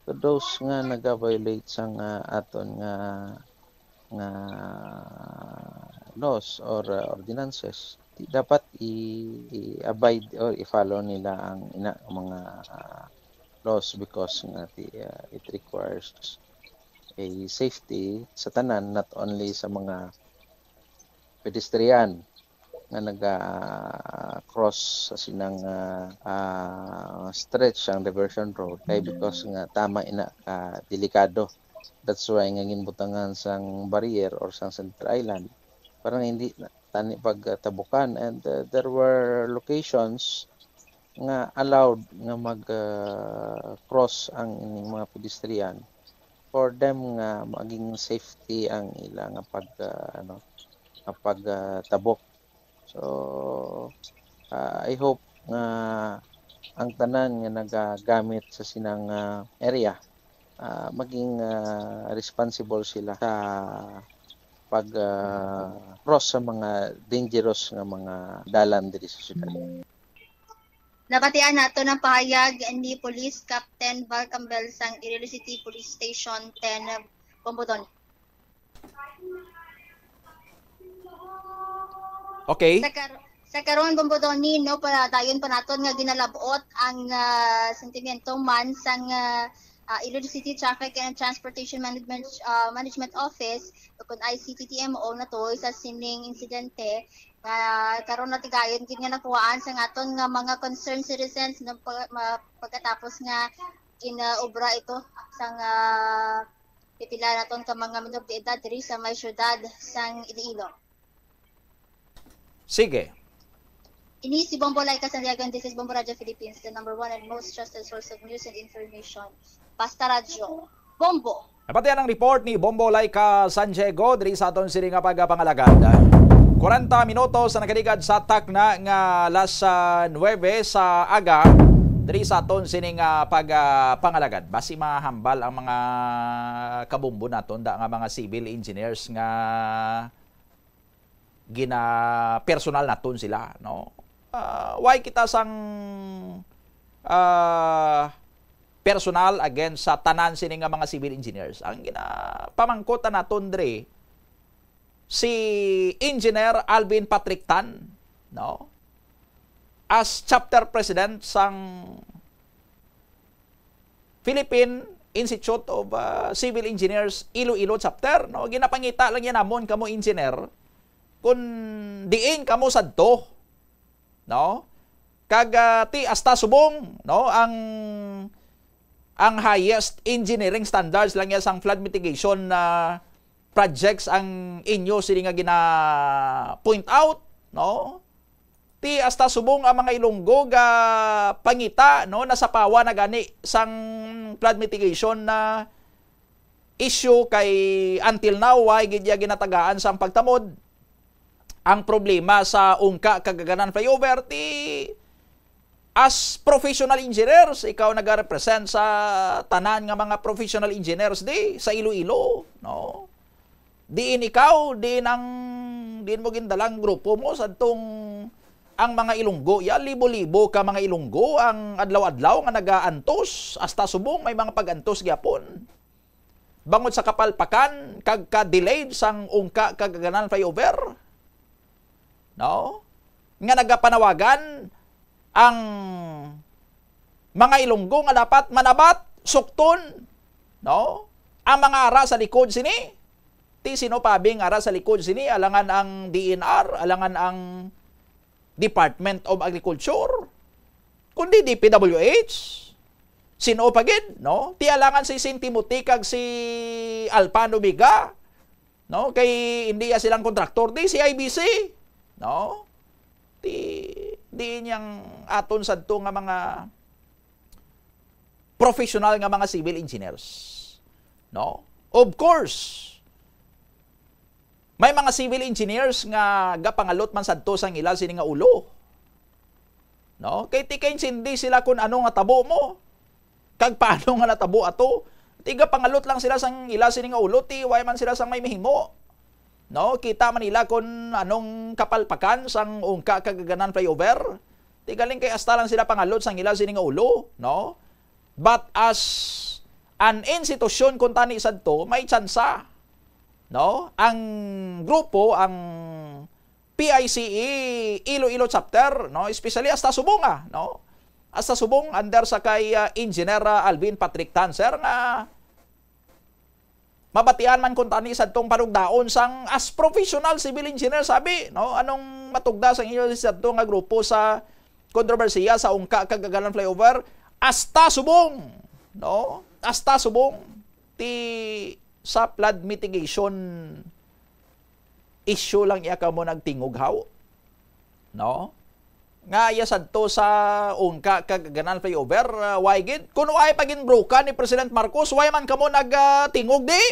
To those nga naga-violate sang, ah, aton nga, nga laws or, ah, ordinances, di dapat i-, i-abide or i-follow nila ang ina, mga, ah, laws because nga ti-, ah, it requires a safety sa tanan, not only sa mga pedestrian. nga naga-cross sa sinang, ah, ah, stretch ang diversion road kay because nga tama ina ka delikado. That's why nga ginbutangan sang barrier or sang center island para nga hindi na tani pagtabukan. And, uh, there were locations nga allowed nga mag, uh, cross ang ining mga pedestrian for them nga maging safety ang ila nga pag, uh, ano, nga pag, uh, tabok. So, uh, I hope nga ang tanan nga nagagamit sa sinang, uh, area, uh, maging, uh, responsible sila sa pag, uh, cross sa mga dangerous nga mga dalan diri sa syudad. Nabatian nato ng pahayag ni Police Captain Val Cambel sang Iloilo City Police Station ten, Bombodon. Okay. Sa, kar- sa karon, Bombodoni, no, para dayon pa naton nga ginalabot ang, ah, sentimiento man sang, ah, ah, Iloilo City Traffic and Transportation Management, ah, Management Office o kun I C T T M O na to sa sining insidente nga karon natigayon gid nga nakuhaan sa aton nga mga concerned citizens no, pag, ma, pagkatapos nga ginaobra ito sang, ah, pipila naton ka mga minor de edad diri sa may syudad sang Iloilo. Sige. Ini si Bombo Laika Santiago and this is Bombo Radio Philippines, the number one and most trusted source of news and information. Basta Radyo. Bombo! Napatian ang report ni Bombo Laika San Diego diri sa aton sini nga pagpangalagad. Kwarenta minutos na nakaligad sa takna nga alas, ah, nuwebe sa aga diri sa aton sini nga pagpangalagad. Basi mahambal ang mga kabombo naton da nga mga civil engineers nga gina-personal naton sila, no? Ah, why kita sang, ah, personal against sa tanan sini nga mga civil engineers? Ang ginapamangkot naton dre si Engineer Alvin Patrick Tan, no? As chapter president sang Philippine Institute of, ah, Civil Engineers Iloilo chapter, no? Ginapangita lang yan namon kamo engineer kung diin kamo sadto, no? Kag, ah, ti hasta subong, no, ang ang highest engineering standards lang yan sang flood mitigation na projects ang inyo sini nga gina-point out, no? Ti hasta subong ang mga Ilonggo ga pangita, no, nasapawan na gani sang flood mitigation na issue kay until now, why gid iya ginatagaan sang pagtamod. Ang problema sa Ungka kag Aganan flyover, ti as professional engineers, ikaw nagarepresent sa tanan nga mga professional engineers di sa Iloilo, no? Diin ikaw, diin ang, diin mo gindalang grupo mo sadtong ang mga Ilonggo, ya, libo-libo ka mga Ilonggo ang adlaw-adlaw nga nagaantos, hasta subong may mga pag-antos gyapon. Bangod sa kapalpakan kag ka-delayed sang Ungka kag Aganan flyover, no? Nga nagapanawagan ang mga Ilonggo nga dapat manabat, sukton, no? Ang mga ara sa likod sini. Ti sino pa bing ara sa likod sini? Alangan ang D N R, alangan ang Department of Agriculture, kundi D P W H. Sino pa gid, no? Ti alangan si Saint Timothy kag si Alpha and Omega, no? Kay hindi ya silang kontraktor, di si I B C, no? Ti, di niyang aton sadto nga mga professional nga mga civil engineers, no? Of course, may mga civil engineers nga gapangalot man sadto sang ila sini nga ulo. No? Kay ti kaintindi sila kung ano nga tabo mo. Kag paano nga natabo ato. Ti gapangalot lang sila sang ila sini nga ulo, ti wala man sila sang may mahimo. No? Kita man nila kung anong kapalpakan sang Ungka kag Aganan flyover. Ti galing kay hasta lang sila pangalot sang ila sini nga ulo, no? But as an institution, kung tani sadto, may tsansa, no? Ang grupo, ang P I C E Iloilo chapter, no? Especially hasta subong, ah, no? Hasta subong under sa kay, ah, Engineer, ah, Alvin Patrick Tan, sir, nga mabatian man kung tani sadtong panugdaon sang as professional civil engineer, sabi, no? Anong matugda sang inyo sadto nga grupo sa kontrobersiya sa Ungka kag Aganan flyover, hasta subong, no? Hasta subong ti sa flood mitigation issue lang iya kamo nagtingog, haw, no? Nga iya sadto sa Ungka kag Aganan flyover, uh, why gid? Kung why pa ginbrokan ni President Marcos, why man kamo nagtingog di?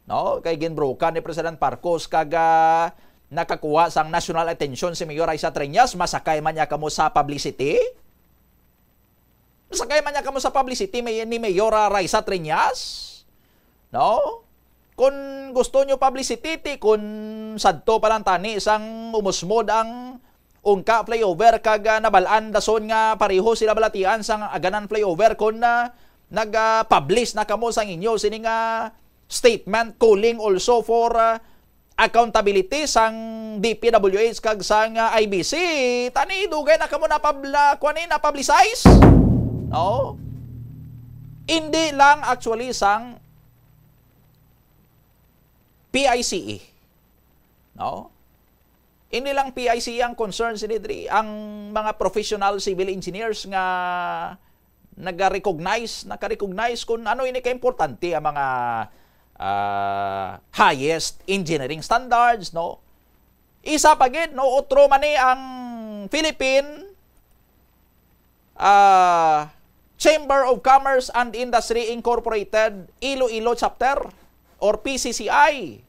No? Kay ginbrokan ni President Marcos kag, ah, nakakuha sang national attention si Mayor Raisa Treñas, masakay man niya kamo sa publicity? Masakay man niya kamo sa publicity may, ni Mayor, ah, Raisa Treñas? No? Kung gusto nyo publicity, ti kung sadto pa lang tani sang umusmod ang Ungka flyover kag, ah, nabal-an dason nga pareho sila balatian sang Aganan flyover kon, ah, nag, ah, publish na kamo sang inyo sini nga statement calling also for, ah, accountability sang D P W H kag sang, ah, I B C. Tani dugay na kamo napabla-, kuan ni, napublicize. No? Hindi lang actually sang P I C E. No? Hindi lang P I C E ang concern sini diri, ang mga professional civil engineers nga nag-recognize, naka-recognize kung ano ini kaimportante ang mga, ah, highest engineering standards, no? Isa pa gid, no, utro man ni ang Philippine, ah, Chamber of Commerce and Industry Incorporated Iloilo Chapter or P C C I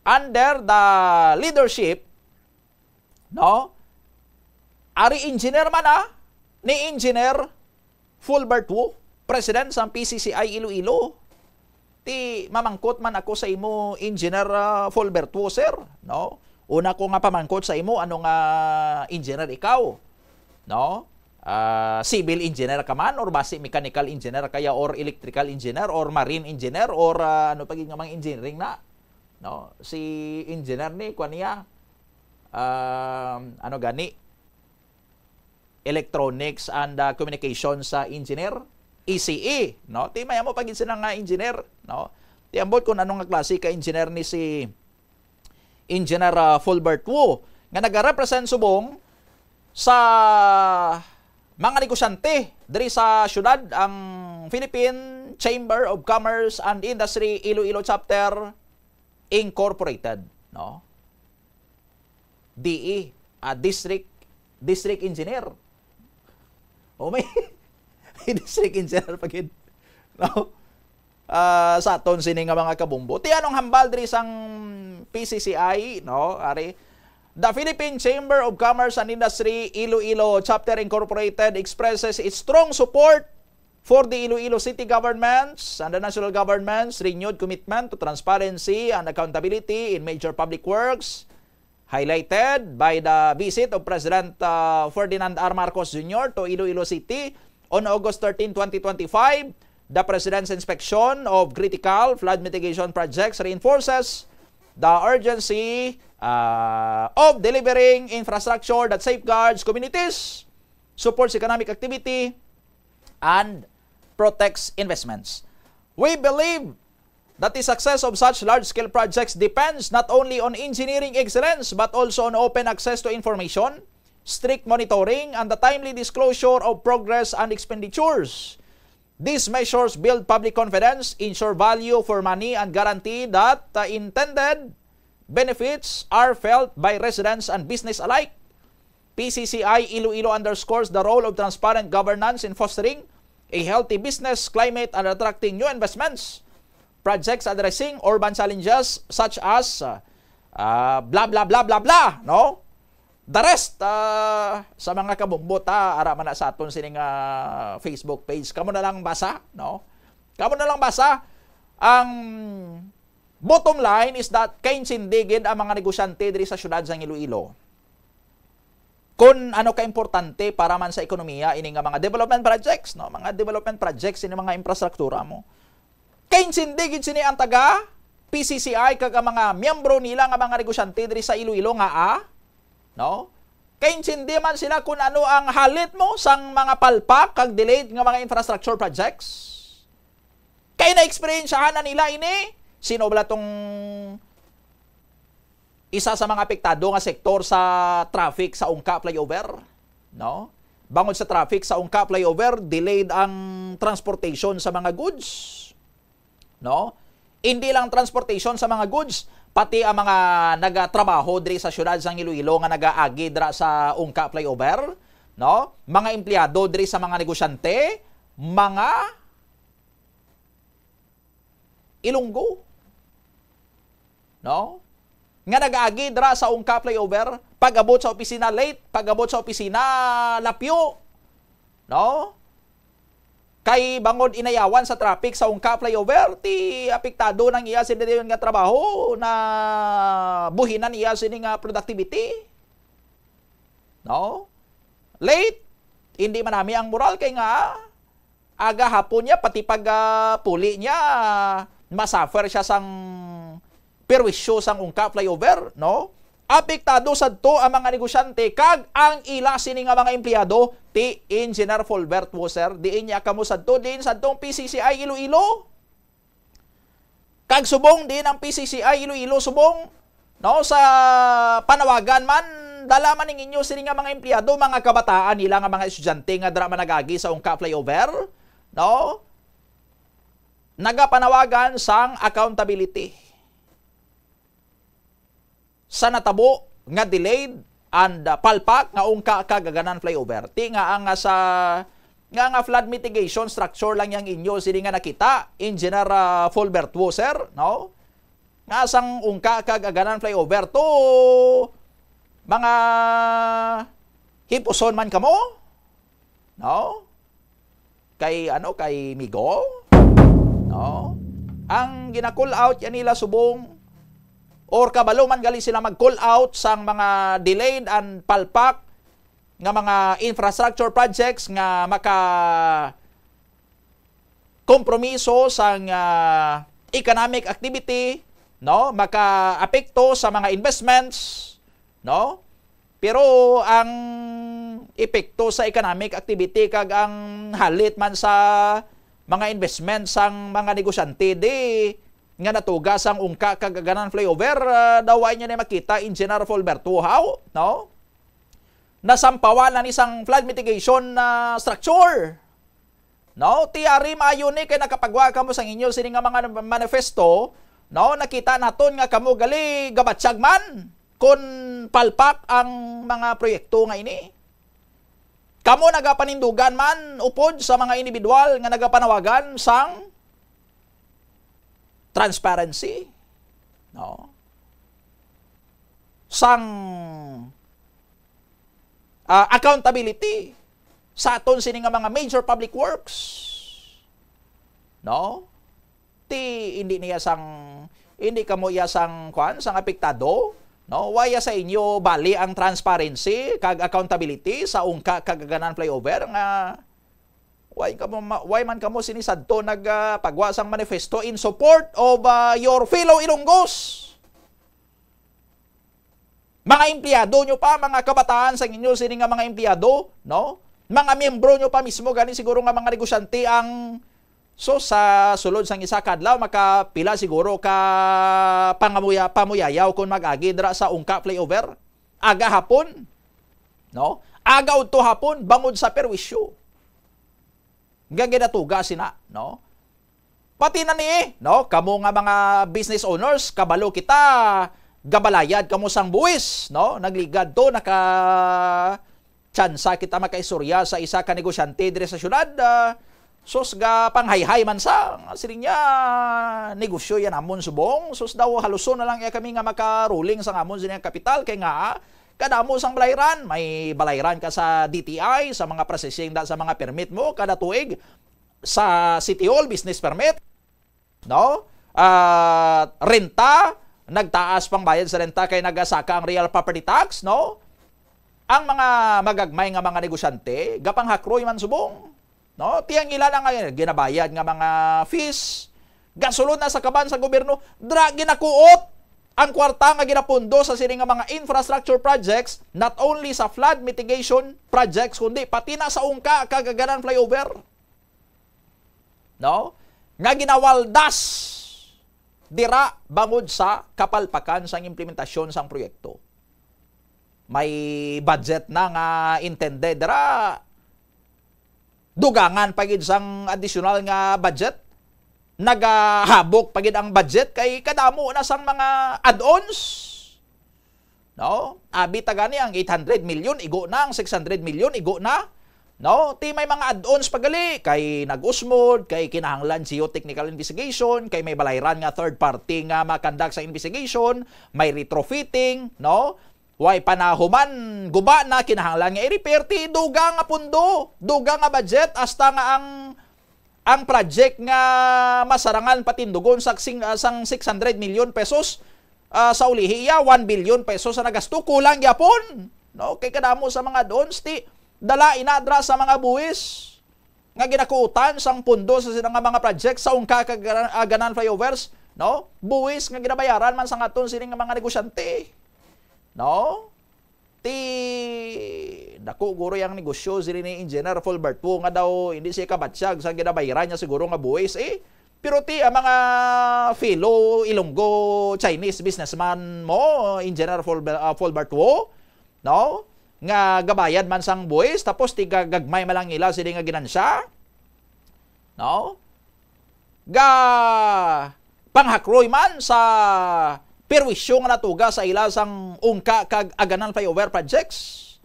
under the leadership, no? Ari engineer man, ah, ni Engineer Fulbert Wu, President sang P C C I Iloilo. Ti mamangkot man ako sa imo, Engineer, ah, Fulbert Wu, sir, no? Una ko nga pamangkot sa imo, ano nga engineer ikaw, no? Ah, civil engineer ka man, or basi mechanical engineer kaya, or electrical engineer, or marine engineer, or, ah, ano pa gid nga mga engineering na, no? Si engineer ni, kuan niya, um, ano gani, Electronics and, ah, Communications sa engineer, E C E, no? Ti may amo pa gid sila nga engineer, no? Ti ambot kung ano nga klase ka engineer ni si Engineer, ah, Fulbert Wu, nga nagarepresent subong sa mga negosyante diri sa syudad, ang Philippine Chamber of Commerce and Industry Iloilo Chapter Incorporated, no? D E, ah, district, district engineer. O, may, may district engineer pa gid. No? Ah, sa aton sini nga mga kabombo. Ti anong hambal diri sang P C C I, no? Ari, the Philippine Chamber of Commerce and Industry Iloilo Chapter Incorporated expresses its strong support for the Iloilo City Governments and the national government's renewed commitment to transparency and accountability in major public works, highlighted by the visit of President, uh, Ferdinand R. Marcos Junior to Iloilo City on August thirteen, twenty twenty-five. The President's inspection of critical flood mitigation projects reinforces the urgency, uh, of delivering infrastructure that safeguards communities, supports economic activity, and protects investments. We believe that the success of such large-scale projects depends not only on engineering excellence but also on open access to information, strict monitoring, and the timely disclosure of progress and expenditures. These measures build public confidence, ensure value for money, and guarantee that the intended benefits are felt by residents and business alike. P C C I Iloilo underscores the role of transparent governance in fostering a healthy business climate and attracting new investments. Projects addressing urban challenges such as, uh, uh, blah, blah, blah, blah, blah, no? The rest, uh, sa mga kabumbot, ha, ara man na sa aton sining, uh, Facebook page. Kamo na lang basa, no? Kamo na lang basa. Ang bottom line is that kaintindihin ang mga negosyante diri sa siyudad sang Iloilo. Kung ano kaimportante para man sa ekonomiya ini nga mga development projects, no? Mga development projects ini mga infrastruktura mo. Kaintindihin sini ang taga P C C I kag ang mga miyembro nila nga mga negosyante diri sa Iloilo nga, ah, no? Kaintindihan man sila kung ano ang halit mo sang mga palpak kag delayed nga mga infrastructure projects. Kay na-eksperyensyahan na nila ini. Sino bala tong isa sa mga apektado nga sektor sa traffic sa Ungka Flyover, no? Bangod sa traffic sa Ungka Flyover, delayed ang transportation sa mga goods, no? Hindi lang transportation sa mga goods, pati ang mga nagatrabaho diri sa siyudad sang Iloilo nga nagaagi dira sa Ungka Flyover, no? Mga empleyado diri sa mga negosyante, mga Ilonggo, no? Nga nagaagi dira sa Ungka Flyover, pag-abot sa opisina late, pag-abot sa opisina lapyo, no? Kay bangod inayawan sa traffic sa Ungka Flyover, ti apektado nang iya sini nga trabaho, na buhinan iya sini nga productivity, no? Late, hindi man nami ang moral kay nga aga hapon niya, pati pag, ah, puli niya, masuffer siya sang perwisyo sang Ungka Flyover, no? Apektado sadto ang mga negosyante kag ang ila sini nga mga empleyado, ti Engineer Fulbert Wo, sir. Diin niya kamo sadto, diin sadtong P C C I Iloilo. Kag subong din ang P C C I Iloilo subong, no, sa panawagan man, dala man ning inyo sini nga mga empleyado, mga kabataan nila nga mga estudyante nga dira man nagagi sa Ungka Flyover, no? Nagapanawagan sang accountability sa natabo nga delayed and, uh, palpak nga Ungka kag Aganan Flyover. Ti nga ang, uh, sa nga, nga flood mitigation structure lang yang inyo sini nga nakita, Engineer, uh, Fulbert Wo, sir, no? Nga sang Ungka kag Aganan Flyover to mga hipuson man kamo, no? Kay, ano, kay Migo, no? Ang gina-call out yan nila subong, or kabalo man gali sila mag-call out sang mga delayed and palpak nga mga infrastructure projects nga maka kompromiso sang, ah, economic activity, no, makaapekto sa mga investments, no? Pero ang epekto sa economic activity kag ang halit man sa mga investment sang mga negosyante di nga natuga sang Ungka kag Aganan Flyover, ah, daw wa niya na makita, Engineer Fulbert Wo, no? Nasampawan na ni sang flood mitigation, ah, structure. No, ti ari maayo ni kay nakapagwa kamo sang inyo sini nga mga manifesto, no? Nakita naton nga kamo gali gabatyag man kon palpak ang mga proyekto nga ini. Kamo nagapanindugan man upod sa mga individual nga nagapanawagan sang transparency, no? Sang, ah, accountability sa aton sini nga mga major public works, no? Ti hindi niya sang, hindi kamo iya sang, kwan, sang apektado, no? Wa iya sa inyo bali ang transparency kag accountability sa Ungka kag Aganan Flyover nga why kamo ma-, why man kamo sini sadto nag, ah, pagwa sang manifesto in support of, ah, your fellow Ilonggos? Mga empleyado nyo pa, mga kabataan sang inyo sini nga mga empleyado, no? Mga miyembro nyo pa mismo gani siguro nga mga negosyante ang, so, sa sulod sang isa ka adlaw, makapila siguro ka pangamuya-, pamuyayaw kon mag-agi dira sa Ungka Flyover. Aga hapon, no? Aga udto hapon, bangod sa perwisyo nga ginatuga sina, no? Pati na ni, no, kamo nga mga business owners, kabalo kita, gabalayad kamo sang buwis, no? Nagligad to, naka-tsansa kita makaistorya sa isa ka negosyante diri sa syudad, ah, sus, ga panghayhay man sa, siling niya, negosyo yan amon subong, sus daw, haluson na lang iya kami nga makaruling sa amon sini nga kapital, kay nga, kadamo sang balayran, may balayran ka sa D T I, sa mga processing da, sa mga permit mo, kada tuig, sa City Hall, business permit, no? Ah, renta, nagtaas pang bayad sa renta kay nagasaka ang real property tax, no? Ang mga magagmay nga mga negosyante, gapanghakroy man subong, no? Ti ang ila na nga ginabayad nga mga fees, gasulod na sa kaban sa gobyerno, dra ginakuot ang kwarta nga ginapundo sa sini nga mga infrastructure projects, not only sa flood mitigation projects, kundi pati na sa Ungka kag Aganan Flyover, no? Nga ginawaldas dira bangod sa kapalpakan sang implementasyon sang proyekto. May budget na nga intended dira, dugangan pa gid sang additional nga budget, nagahabok pa gid ang budget kay kadamo na sang mga add-ons. No? Abi ta gani ang eight hundred million, igo na ang six hundred million, igo na. No? Ti may mga add-ons pa gali, kay nag-usmod, kay kinahanglan geotechnical investigation, kay may balayran nga third party nga makandak sa investigation, may retrofitting, no? Way panahuman, guba na, kinahanglan nga i-repair, ti dugang nga pundo, dugang nga budget, hasta nga ang, ang project nga masarangan patindugon sa sing-, ah, sang six hundred million pesos, ah, sa ulihi iya, one billion pesos ang nagasto, kulang gyapon. No, kay kadamo sa mga add-ons, ti dala ina dra sa mga buhis nga ginakuutan sang pundo sa sila nga mga project sa Ungka kag Ganan-, ah, Ganan flyovers, no? Buhis nga ginabayaran man sa aton sini nga mga negosyante. No? Ti dako guro ang negosyo sini ni Engineer Fulbert Wu nga daw hindi siya kabatyag sa ginabayaran niya siguro nga buhis, eh. Pero ti ang mga fellow Ilonggo Chinese businessman mo, Engineer Fulber-, ah, Fulbert Wu, no? Nga gabayad man sang buhis, tapos ti gagmay man lang nila sini nga ginansya, no? Ga panghakroy man sa perwisyo nga natuga sa ila sang Ungka kag Aganan flyover projects,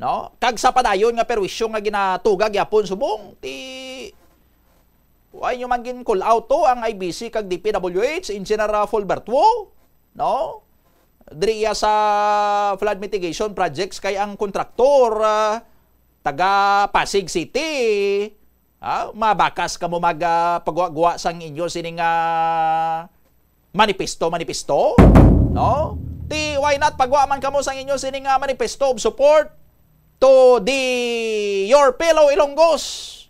no? Kag sa padayon nga perwisyo nga ginatuga gyapon subong, ti why nyo man gin-call out to ang I B C kag D P W H, Engineer Fulbert Wu, no? Diri iya sa flood mitigation projects kay ang kontraktor, ah, taga Pasig City. Ah, mabakas kamo mag, ah, pagwa-gwa sang inyo sini nga manifesto, manifesto, no? Ti why not pagwa man kamo sang inyo sini nga manifesto of support to the your fellow Ilonggos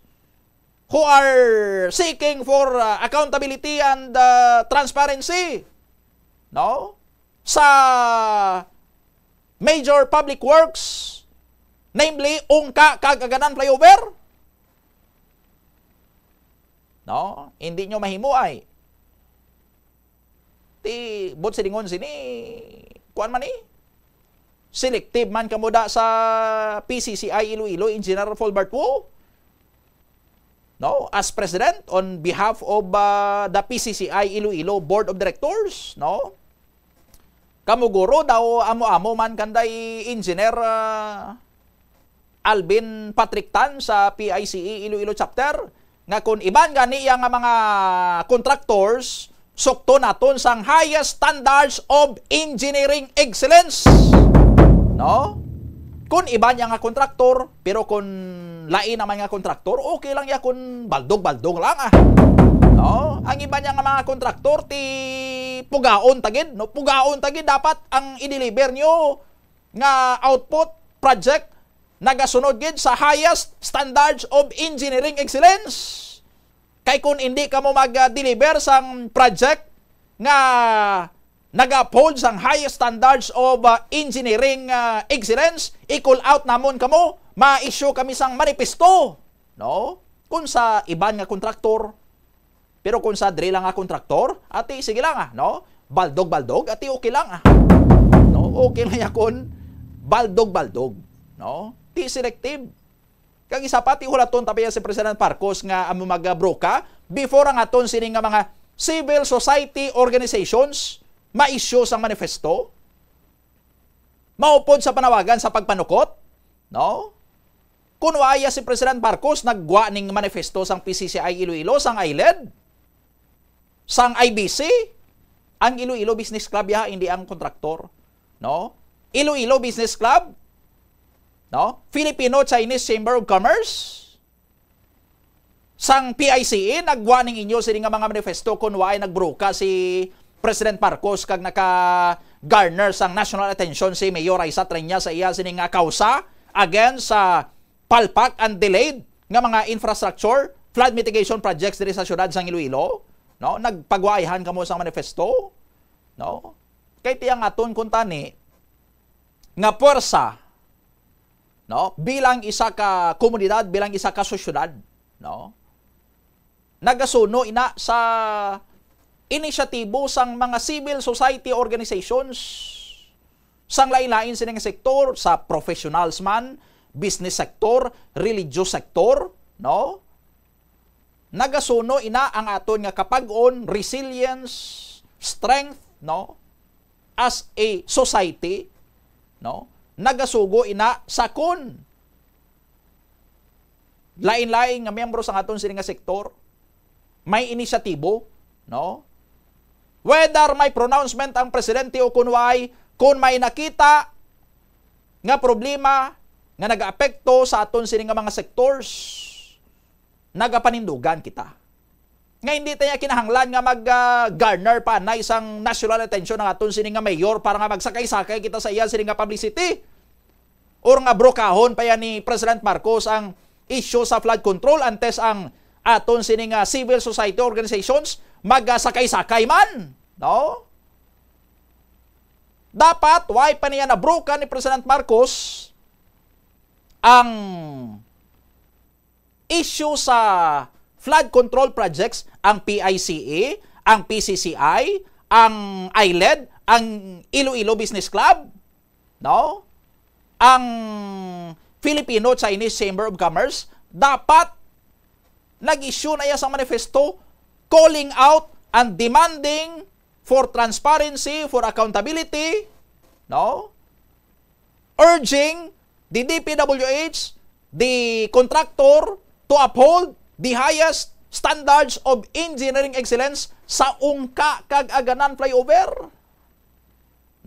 who are seeking for, ah, accountability and, ah, transparency, no? Sa major public works, namely Ungka kag Aganan flyover. No? Hindi nyo mahimo ay. Ti, but silingon sini, kuan man ni? Selective man kamo da sa P C C I Iloilo, Engineer Fulbert Wu. No? As president, on behalf of, uh, the P C C I Iloilo Board of Directors, no? Kamo guro daw amo-amo man kanday Engineer, uh, Alvin Patrick Tan sa P I C E Iloilo Chapter, nga kung iban gani iya nga mga contractors, sukto naton sang highest standards of engineering excellence. No? Kung iban niya nga contractor, pero kung lain naman nga contractor, okay lang ya kung baldog-baldog lang, ah. No? Ang iban niya nga mga contractor, ti pugaon tagid, no? Pugaon tagid, dapat ang i-deliver nyo nga output project nagasunod gid sa highest standards of engineering excellence. Kay kung hindi kamo mag-deliver sang project nga nag-uphold sang highest standards of, uh, engineering, uh, excellence, i-call out namon kamo, ma-issue kami sang manifesto, no? Kung sa iban nga kontraktor, pero kung sa diri lang nga kontraktor, ati, sige lang, ah, no? Baldog-baldog, ati, okay lang, ah. No? Okay lang ya kung baldog-baldog, no? Ti selective. Kag isa pa, ti hulaton ta pa ya si President Marcos nga amo magbroka before ang aton sini nga mga civil society organizations ma-issue sang manifesto. Maupod sa panawagan sa pagpanukot, no? Kun wa ya si President Marcos, naggwa ning manifesto sang P C C I Iloilo, sang ILED, sang I B C, ang Iloilo Business Club ya, hindi ang kontraktor, no? Iloilo Business Club, no? Filipino Chinese Chamber of Commerce, sang P I C E, naggwa ning inyo sini nga mga manifesto kun waay nagbroka si President Marcos kag naka-garner sang national attention si Mayor Raisa Treña sa iya sini nga kausa against sa palpak and delayed nga mga infrastructure, flood mitigation projects diri sa siyudad sang Iloilo, no? Nagpagwaayhan kamo sang manifesto, no? Kay ti ang aton kuntani nga puwersa, no, bilang isa ka komunidad, bilang isa ka sosyedad, no, nagasuno ina sa inisyatibo sang mga civil society organizations sang lain-lain sini nga sektor, sa professionals man, business sector, religious sector, no? Nagasuno ina ang aton nga kapag-on, resilience, strength, no? As a society, no? Nagasugo ina sa kun lain-lain nga miyembro sang aton sini nga sektor may inisyatibo, no? Whether may pronouncement ang presidente o kun way, kun may nakita nga problema nga nagaapekto sa aton sini nga mga sectors, nagapanindugan kita. Nga hindi tayo kinahanglan nga mag, ah, garner pa na isang national attention ang aton sini nga mayor para nga magsakay-sakay kita sa iya sini nga publicity. Or nga brokahon pa yan ni President Marcos ang issue sa flood control, antes ang aton sini nga civil society organizations magasakay-sakay man, no? Dapat, why pa niya nabroka ni President Marcos ang issue sa flood control projects, ang P I C E, ang P C C I, ang I L E D, ang Iloilo Business Club, no? Ang Filipino-Chinese Chamber of Commerce, dapat nag-issue na iya sa manifesto calling out and demanding for transparency, for accountability, no? Urging the D P W H, the contractor, to uphold the highest standards of engineering excellence sa Ungka kag Aganan flyover.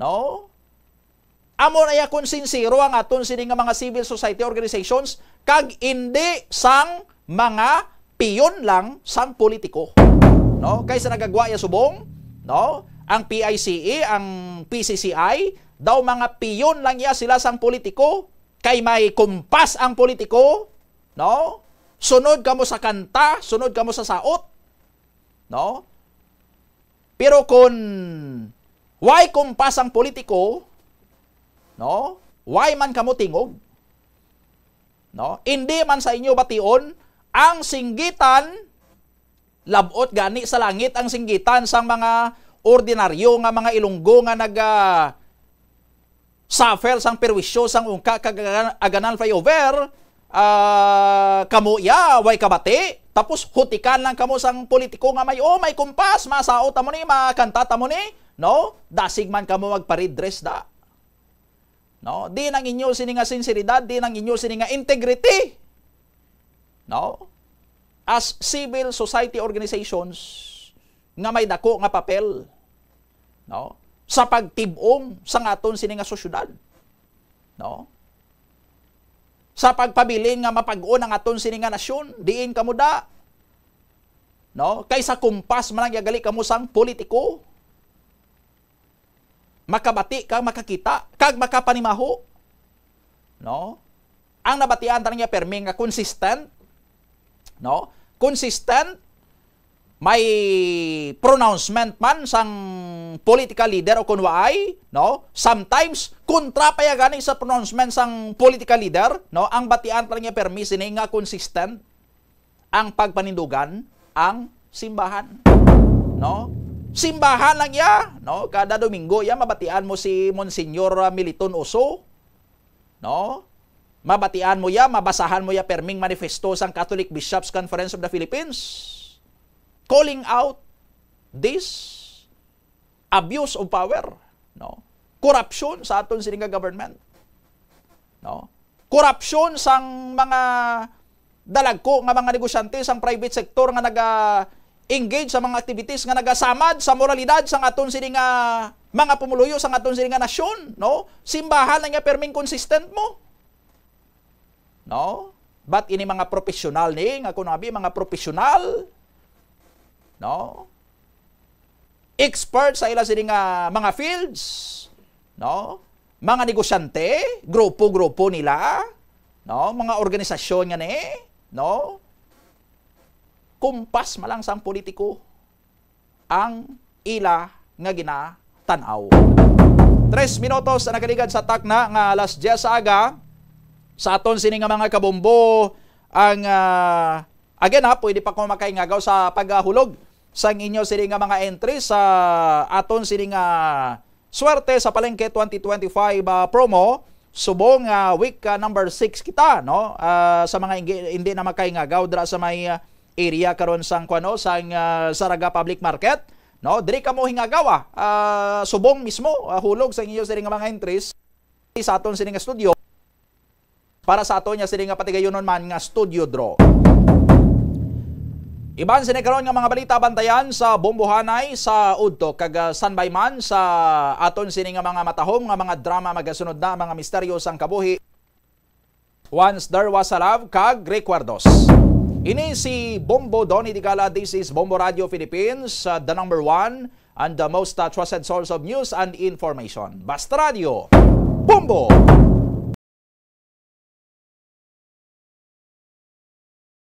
No? Amo na ya kung sincero ang aton sini nga mga civil society organizations kag indi sang mga piyon lang sang politiko. No? Kaysa nagagwa ya subong, no? Ang P I C E, ang P C C I, daw mga piyon lang ya sila sang politiko, kay may kumpas ang politiko, no? Sunod kamo sa kanta, sunod kamo sa saot, no? Pero kun way kumpas ang politiko, no? Way man kamo tingog, no? Indi man sa inyo bation ang singgitan, labot gani sa langit ang singgitan sang mga ordinaryo nga mga Ilonggo nga naga suffer sang perwisyo sang Ungka kag Aganan flyover, ah, kamo ya, way kabati, tapos hutikan lang kamo sang politiko nga may, "Oh, may kumpas, masaot ta mo ni, makanta ta mo ni," no? Dasig man kamo magpa-red dress da. No? Di nang inyo sini nga sinseridad, di nang inyo sini nga integrity. No? As civil society organizations nga may dako nga papel, no? Sa pagtib-ong sang aton sini nga sosyedad, no? Sa pagpabilin nga mapag-on ang aton sini nga nasyon, diin kamo da, no? Kaysa kumpas man lang ya gali kamo sang politiko. Makabati ka, makakita, kag makapanimaho. No? Ang nabatian ta niya permi nga consistent, no? Consistent, may pronouncement man sang political leader o kun waay, no? Sometimes, kontra pa ya gani sa pronouncement sang political leader, no? Ang batian ta niya permi sini nga consistent ang pagpanindugan ang simbahan, no? Simbahan lang ya, no? Kada Domingo ya mabatian mo si Monsignor, ah, Militon Oso, no? Mabatian mo ya, mabasahan mo ya perming manifesto sang Catholic Bishops Conference of the Philippines calling out this abuse of power, no? Korupsyon sa aton sini nga government, no? Korupsyon sang mga dalagko nga mga negosyante sang private sector nga naga-engage sa mga activities nga nagasamad sa moralidad sang aton sini nga mga pumuluyo sang aton sini nga nasyon, no? Simbahan lang ya perming consistent mo. No? But ini mga professional ni, nga kuno abi, mga professional, no? Expert sa ila sini nga mga fields, no? Mga negosyante, grupo-grupo nila, no? Mga organisasyon nga ni, no? Kumpas malang sang politiko ang ila nga ginatan-aw. Tres minutos na nagaligad sa takna nga alas diyes sa aga. Sa aton sini nga mga kabombo, ang, ah, again ha, pwede pa ko makaingagaw sa paghulog. sang inyo sini nga mga entry sa aton sini nga Swerte sa Palengke twenty twenty-five, ah, promo. Subong nga week, ah, number six kita, no? Ah, sa mga hindi, hindi na makahingagaw dira sa may, ah, area karon sang kuno sang, ah, Saraga Public Market, no? Diri kamo hingagawa, ah, subong mismo, ah, hulog sa inyo sini nga mga entries sa aton sini nga studio para sa aton niya sini nga patigayonon man nga studio draw. Iban sini karon nga mga balita, bantayan sa Bombohanay sa udto kag, ah, sanbay man sa aton sini nga mga matahom nga mga drama, magasunod na mga misteryo sang kabuhi. Once There Was a Love kag Recuerdos. Ini si Bombo Donny Digala. This is Bombo Radio Philippines, uh, the number one and the most, uh, trusted source of news and information. Basta Radio, Bombo!